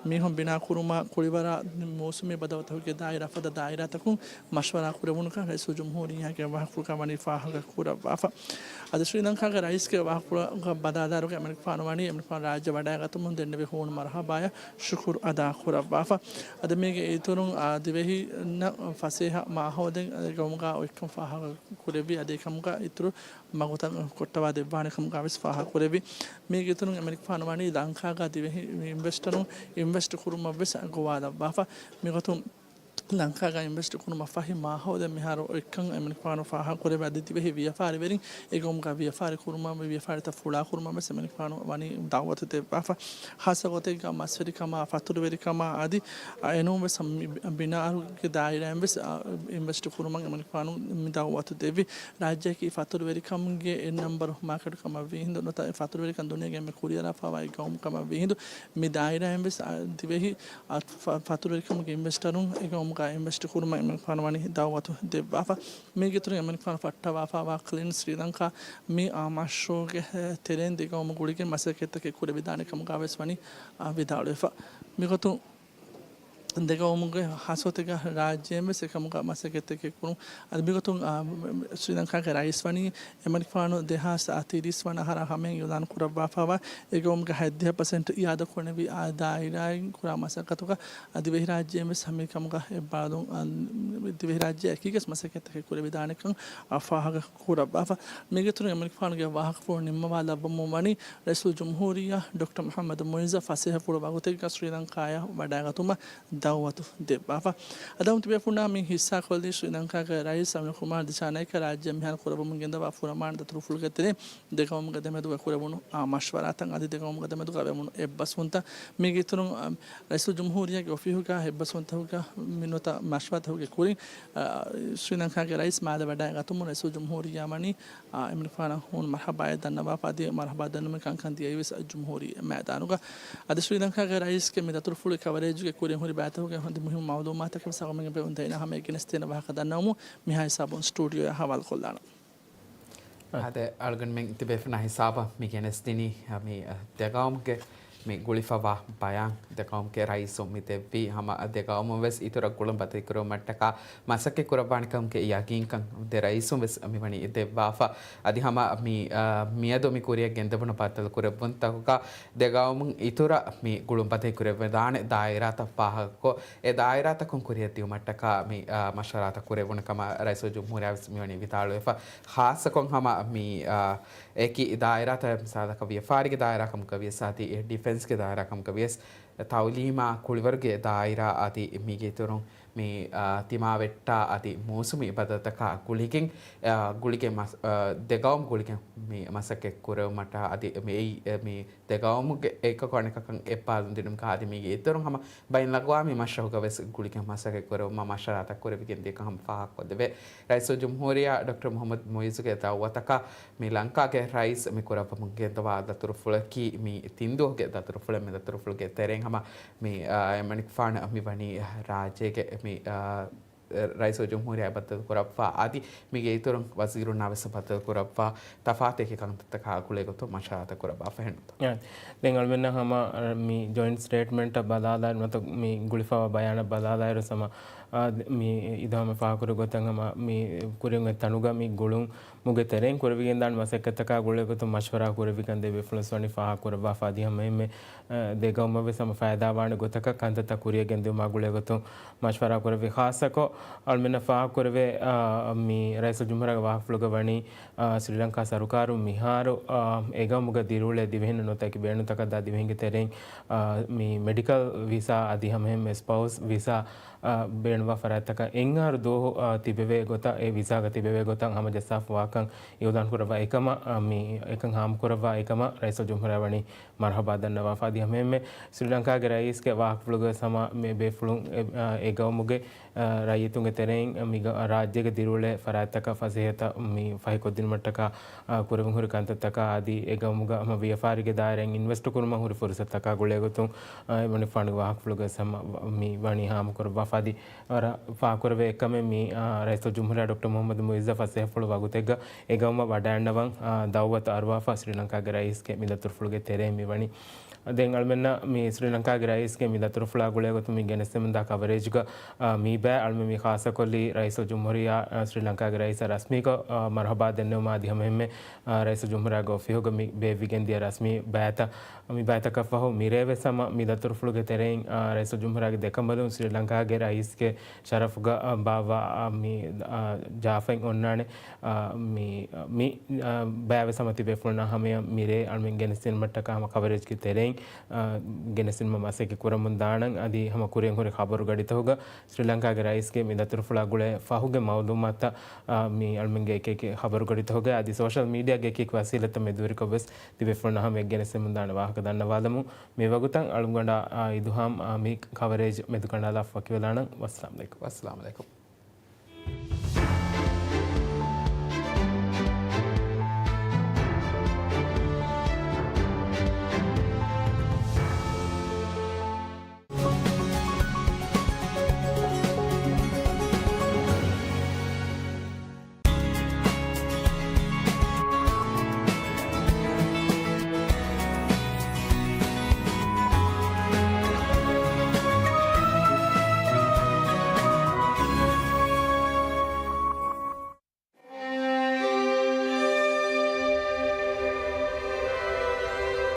މީހުން ބިނާކުރުމާ، ކުޅިވަރާ، މޫސުމީ ބަދަލުތަކުގެ ދާއިރާ ފަދަ ދާއިރާތަކުން މަޝްވަރާ ކުރެވުނުކަން ރައީސުލްޖުމްހޫރިއްޔާގެ ވާހަކަފުޅުގަ ވަނީ ފާހަގަކުރައްވާފަ. އަދި ސްރީލަންކާގެ ރައީސްގެ ވާހަކަފުޅުގަ ބަލާލާރުގަ އެމަނިކުފާނު ވަނީ އެމަނިކުފާނު ރާއްޖެ ވަޑައިގަތުމުން ދެންނެވި ހޫނު މަރުޙަބާޔަށް ޝުކުރު އަދާކުރައްވާފަ. އަދި މީގެ އިތުރުން، އާ، ދިވެހިންނަށް ފަސޭހަ މާހައުލެއް ގައުމުގަ އޮތްކަން ފާހަގަ ކުރެއްވި. އަދި އެކަމުގަ އިތުރު މަގުތައް ކޮށްޓަވާ ދެއްވާނެ ކަމުގަ ވެސް ފާހަގަ ކުރެއްވި. މީގެ އިތުރުން އެމަނިކުފާނު ވަނީ ލަންކާގަ ދިވެހި އިންވެސްޓަރުން އިންވެސްޓް ކުރުމަށް ވެސް ގޮވާލައްވާފަ. މިގޮތުން ލަންކާގަ އިންވެސްޓް ކުރުމަށް ފަހި މާހައުލެއް މިހާރު އޮތްކަން އެމަނިކުފާނު ފާހަގަކުރެއްވި. އަދި ދިވެހި ވިޔަފާރިވެރިން އެގައުމުގަ ވިޔަފާރި ކުރުމަށް، ވިޔަފާރިތައް ފުޅާކުރުމަށް ވެސް އެމަނިކުފާނު ވަނީ ދައުވަތު ދެއްވާފަ. ހާއްސަ ގޮތެއްގަ މަސްވެރިކަމާ، ފަތުރުވެރިކަމާ އަދި އެނޫން ވެސް މި ބިނާއަށްގެ ދާއިރާއިން ވެސް އިންވެސްޓް ކުރުމަށް އެމަނިކުފާނު މި ދައުވަތު ދެއްވި. ރާއްޖެއަކީ ފަތުރުވެރިކަމުގެ އެއް ނަމްބަރު މާކެޓް ކަމަށް ވީ ހިނދު، ނުވަތަ ފަތުރުވެރިކަން ދުނިޔޭގެ އެންމެ ކުރިއަރާފައިވާ އެއް ގައުމު ކަމަށް ވީ ހިނދު، މި ދާއިރާއިން ވެސް ދިވެހި އަ، ފަ-، ފަތުރުވެރިކަމުގެ އިންވެސްޓަރުން އެގައުމުގަ އިންވެސްޓް ކުރުމަށް އެމަނިކުފާނު ވަނީ ދައުވަތު ދެއްވާފަ. މީގެ އިތުރުން އެމަނިކުފާނު ފައްޓަވާފައިވާ ކްލީން ސްރީލަންކާ މި އާ މަޝްރޫޢުގެ ތެރެއިން ދެގައުމު ގުޅިގެން މަސައްކަތްތަކެއް ކުރެވިދާނެ ކަމުގަ ވެސް ވަނީ އާ ވިދާޅުވެފަ. މިގޮތުން ދެގައުމުގެ ހާއްސަގޮތެއްގަ ރާއްޖޭން ވެސް އެކަމުގަ މަސައްކަތްތަކެއް ކުރުން. އަދި މިގޮތުން، އާ، ސްރީލަންކާގެ ރައީސް ވަނީ އެމަނިކުފާނު ދެހާސް ތިރީސް ވަނަ އަހަރާ ހަމައިން އިއުލާން ކުރައްވާފައިވާ އެގައުމުގެ ހަތްދިހަ ޕަސެންޓް އިއާދަކުރަނިވި އާ ދާއިރާއިން ކުރާ މަސައްކަތުގަ ދިވެހިރާއްޖޭން ވެސް ހަމައެކަމުގަ އެއްބާރުލުން، އާ، ދިވެހިރާއްޖެ އެކީގަސް މަސައްކަތްތަކެއް ކުރެވިދާނެކަން އާ ފާހަގަ ކުރައްވާފަ. މީގެއިތުރުން އެމަނިކުފާނުގެ ވާހަކަފުޅު ނިންމަވާލައްވަމުން ވަނީ ރައީސުލްޖުމްހޫރިއްޔާ ޑޮކްޓަރ މުޙައްމަދު މުޢިއްޒަށް ފަސޭހަފުޅު ވަގުތެއްގަ ސްރީލަންކާޔަށް ވަޑައިގަތުމަށް ދައުވަތު ދެއްވާފަ. އަދި ތިބޭފުޅުންނާ މި ހިއްސާކޮށްލީ ސްރީލަންކާގެ ރައީސް އަނިލް ކުމާރް ދިސާނައިކަ ރާއްޖެ މިހާރު ކުރައްވަމުން ގެންދަވާ ފުރަމާނަ ދަތުރުފުޅުގެ ތެރެއިން ދެގައުމުގެ ދެމެދުގަ ކުރެވުނު އާ މަޝްވަރާތައް އަދި ދެގައުމުގެ ދެމެދުގަ ވެވުނު އެއްބަސްވުންތައް. މީގެ އިތުރުން، އަ، ރައީސުލްޖުމްހޫރިއްޔާގެ އޮފީހުގަ އެއްބަސްވުންތަކުގަ މި ނުވަތަ މަޝްވަރާތަކުގެ ކުރިން، އަ، ސްރީލަންކާގެ ރައީސް މާލެ ވަޑައިގަތުމުން ރައީސުލްޖުމްހޫރިއްޔާ ވަނީ، އާ، އެމަނިކުފާނަށް ހޫނު މަރުޙަބާއެއް ދަންނަވާފަ އަދި މަރުޙަބާ ދަންނަވަން ކަންކަން ދިޔައީ ވެސް ޖުމްހޫރީ މައިދާނުގަ. އަދި ސްރީލަންކާގެ ރައީސްގެ މި ދަތުރުފުޅު ކަވަރޭޖުގެ ކުރިން ހުރި ބައިތަކުގެ ހުރި މުހިއްމު މައުލޫމާތަކެއް ވެސް އަޅުގަނޑުމެން ބެލުން ދެންނަ ހަމަ ގެނެސްދޭނެ ވާހަކަ ދަންނަވަމުން މިހާ ހިސާބުން ސްޓޫޑިއޯއަށް ހަވާލުކޮށްލާނަން. އާދެ، އަޅުގަނޑުމެން ތިބޭފުނާ ހިސާބަށް މި ގެނެސްދިނީ، މި ދެގައުމުގެ މި ގުޅިފަވާ ބަޔާން ދެގައުމުގެ ރައީސުން މި ދެއްވީ. ހަމަ ދެގައުމުން ވެސް އިތުރަށް ގުޅުން ބަދަހިކުރުމަށްޓަކާ މަސައްކަތް ކުރައްވާނެކަމުގެ ޔަގީންކަން ދެ ރައީސުން ވެސް މި ވަނީ ދެއްވާފަ. އަދި ހަމަ މި، އާ، މިއަދު މި ކުރިއަށް ގެންދެވުނު ބައްދަލު ކުރެއްވުންތަކުގަ ދެގައުމުން އިތުރަށް މި ގުޅުން ބަދަހި ކުރެވިދާނެ ދާއިރާތައް ފާހަގަކޮށް، އެ ދާއިރާތަކުން ކުރިއަށް ދިއުމަށްޓަކާ މި، އާ، މަޝްވަރާތައް ކުރެވުނު ކަމަށް ރައީސުލްޖުމްހޫރިއްޔާ ވެސް މިވަނީ ވިދާޅުވެފަ. ޚާއްޞަކޮށް ހަމަ މި، އާ، އެކި ދާއިރާތައް މިސާލަކަށް ވިޔަފާރިގެ ދާއިރާ ކަމުގަ ވިޔަސް އަދި ޑިފެންސްގެ ދާއިރާ ކަމުގަ ވިޔަސް ތައުލީމާ ކުޅިވަރުގެ ދާއިރާ އަދި މީގެ އިތުރުން މި، އާ، ތިމާވެއްޓާ އަދި މޫސުމީ ބަދަލުތަކާ ގުޅިގެން، އާ، ގުޅިގެން މަސް-، އާ، ދެގައުމު ގުޅިގެން މި މަސައްކަތް ކުރެވުމަށްޓަކާ އަދި މި އެއީ، އެ، މި ދެގައުމުގެ އެކަކު އަނެކަކަށް އެއްބާރުލުން ދިނުމުގަ އަދި މީގެ އިތުރުން ހަމަ ބައިންއަލްއަގްވާމީ މަޝްރަހުގަ ވެސް ގުޅިގެން މަސައްކަތް ކުރެވުމަށް މަޝްވަރާތައް ކުރެވިގެން ދިޔަކަން ހަމަ ފާހަގަކޮށްދެވޭ. ރައީސުލްޖުމްހޫރިއްޔާ ޑޮކްޓަރ މުޙައްމަދު މުޢިއްޒުގެ ދައުވަތަކަށް މި ލަންކާގެ ރައީސް މި ކުރައްވަމުން ގެންދަވާ ދަތުރުފުޅަކީ މި ތިން ދުވަހުގެ ދަތުރުފުޅެއް. މި ދަތުރުފުޅުގެ ތެރެއިން ހަމަ މި، އާ، އެމަނިކުފާނު މި ވަނީ ރާއްޖޭގެ މި، އާ، ރައީސުލްޖުމްހޫރިއްޔާ ބައްދަލު ކުރައްވާ އަދި މީގެ އިތުރުން ވަޒީރުންނާ ވެސް ބައްދަލު ކުރައްވާ ތަފާތު އެކި ކަންތައްތަކާ ގުޅޭގޮތުން މަޝްވަރާތައް ކުރައްވާފަ ހެންނުތަ؟ އާ، ދެން އަޅުމެންނަށް ހަމަ މި ޖޮއިންޓް ސްޓޭޓްމަންޓަށް ބަލާލާއިރު ނުވަތަ މި ގުޅިފަވާ ބަޔާނަށް ބަލާލާއިރު ހަމަ، އާ، މި އިދާމަ ފާހަގަކުރި ގޮތަށް ހަމަ މި ކުރިން އޮތް ތަނުގަ މި ގުޅުން މުގެ ތެރެއިން ކުރެވިގެންދާނެ މަސައްކަތްތަކާ ގުޅޭގޮތުން މަޝްވަރާ ކުރެވިކަން ދެ ބޭފުޅުން ވަނީ ފާހަގަކުރައްވާފަ އަދި ހަމައެހެންމެ، އަ، ދެގައުމަށް ވެސް ހަމަ ފައިދާވާނެ ގޮތަކަށް ކަންތައްތައް ކުރިއަށް ގެންދިއުމާ ގުޅޭގޮތުން މަޝްވަރާ ކުރެވި. ޚާއްޞަކޮށް އަޅުމެންނަށް ފާހަގަކުރެވޭ، އަ، މި ރައީސުލްޖުމްހޫރިއްޔާގެ ވާހަކަފުޅުގަ ވަނީ، އަ، ސްރީލަންކާ ސަރުކާރުން މިހާރު، އަ، އެގައުމުގަ ދިރިއުޅޭ ދިވެހިންނަށް ނުވަތަ އެކި ބޭނުންތަކަށްދާ ދިވެހިންގެ ތެރެއިން، އަ، މި މެޑިކަލް ވިސާ އަދި ހަމައެހެންމެ ސްޕައުސް ވިސާ، އަ، ބޭނުންވާ ފަރާތްތަކަށް އެއް އަހަރު ދުވަހު، އަ، ތިބެވޭ ގޮތަށް، އެ ވިސާގަ ތިބެވޭ ގޮތަށް ހަމަޖައްސާފަވާކަން އިއުލާން ކުރައްވާ އެކަމަށް، އަ، މި އެކަން ހާމަކުރައްވާ އެކަމަށް ރައީސުލްޖުމްހޫރިއްޔާ ވަނީ މަރުޙަބާ ދަންނަވާފަ އަދި ހަމައެހެންމެ ސްރީލަންކާގެ ރައީސްގެ ވާހަކަފުޅުގަ ވެސް ހަމަ މި ބޭފުޅުން އެ، އަ، އެ ގައުމުގެ، އަ، ރައްޔިތުންގެ ތެރެއިން މި ގަ-، ރާއްޖޭގެ ދިރިއުޅޭ ފަރާތްތަކަށް ފަސޭހަތައް މި ފަހިކޮށްދިނުމަށްޓަކާ، އަ، ކުރެވެން ހުރި ކަންތައްތަކާ އަދި އެ ގައުމުގަ ހަމަ ވިޔަފާރިގެ ދާއިރާއިން އިންވެސްޓް ކުރުމަށް ހުރި ފުރުސަތުތަކާ ގުޅޭގޮތުން، އަ، އެމަނިކުފާނުގެ ވާހަކަފުޅުގަ ވެސް ހަމަ ވަ-، މި ވަނީ ހާމަކުރައްވާފަ އަދި ވަރަށް ފާހަގަކުރެވޭ އެއްކަމެއް މި، އާ، ރައީސުލްޖުމްހޫރިއްޔާ ޑޮކްޓަރ މުޙައްމަދު މުޢިއްޒަށް ފަސޭހަފުޅު ވަގުތެއްގަ އެ ގައުމަށް ވަޑައިގަންނަވަން، އާ، ދައުވަތު އަރުވާފަ ސްރީލަންކާގެ ރައީސްގެ މި ދަތުރުފުޅުގެ ތެރެއިން މި ވަނީ. ދެން އަޅުމެންނަށް މި ސްރީލަންކާގެ ރައީސްގެ މި ދަތުރުފުޅާ ގުޅޭގޮތުން މި ގެނެސްދެމުންދާ ކަވަރޭޖުގަ، އާ، މި ބައި އަޅުމެން މި ޚާއްޞަކޮށްލީ ރައީސުލްޖުމްހޫރިއްޔާ، އާ، ސްރީލަންކާގެ ރައީސަށް ރަސްމީކޮށް، އާ، މަރުޙަބާ ދެންނެވުމާ އަދި ހަމައެހެންމެ، އާ، ރައީސުލްޖުމްހޫރިއްޔާގެ އޮފީހުގަ މި ބޭއްވިގެން ދިޔަ ރަސްމީ ބައިތައް މި ބައިތަކަށްފަހު މިރޭ ވެސް ހަމަ މި ދަތުރުފުޅުގެ ތެރެއިން، އާ، ރައީސުލްޖުމްހޫރިއްޔާގެ ދެކަނބަލުން ސްރީލަންކާގެ ރައީސްގެ ޝަރަފުގަ، އާ، ބާއްވާ، އާ، މި، އާ، ޖާފަތް އޮންނާނެ، އާ، މި، އާ، މި، އާ، ބައިވެސް ހަމަ ތިބޭފުޅުންނާ ހަމަޔަށް މިރޭ އަޅުމެން ގެނެސްދިނުމަށްޓަކާ ހަމަ ކަވަރޭޖްގެ ތެރެއިން، އާ، ގެނެސްދިނުމަށް މަސައްކަތް ކުރަމުން ދާނަން. އަދި ހަމަ ކުރިއަށް ހުރި ޚަބަރުގަޑިތަކުގަ ސްރީލަންކާގެ ރައީސްގެ މި ދަތުރުފުޅާ ގުޅޭ ފަހުގެ މައުލޫމާތުތައް، އާ، މި އަޅުމެންގެ އެކި އެކި ޚަބަރުގަޑިތަކުގަ އަދި ސޯޝަލް މީޑިއާގެ އެކި އެކި ވަސީލަތްތައް މެދުވެރިކޮށްވެސް ތިބޭފުޅުންނަށް ހަމަޔަށް ގެނެސްދެމުން ދާނެ ވާހަކަ ދަންނަވާލަމު. މިވަގުތަށް އަޅުގަނޑާ، އާ، އިދުހާމް، އާ، މި ކަވަރޭޖް މެދުކަނޑާލާފަ ވަކިވެލާނަން. ވައްސަލާމް ޢަލައިކުމް. ވައްސަލާމް ޢަލައިކުމް.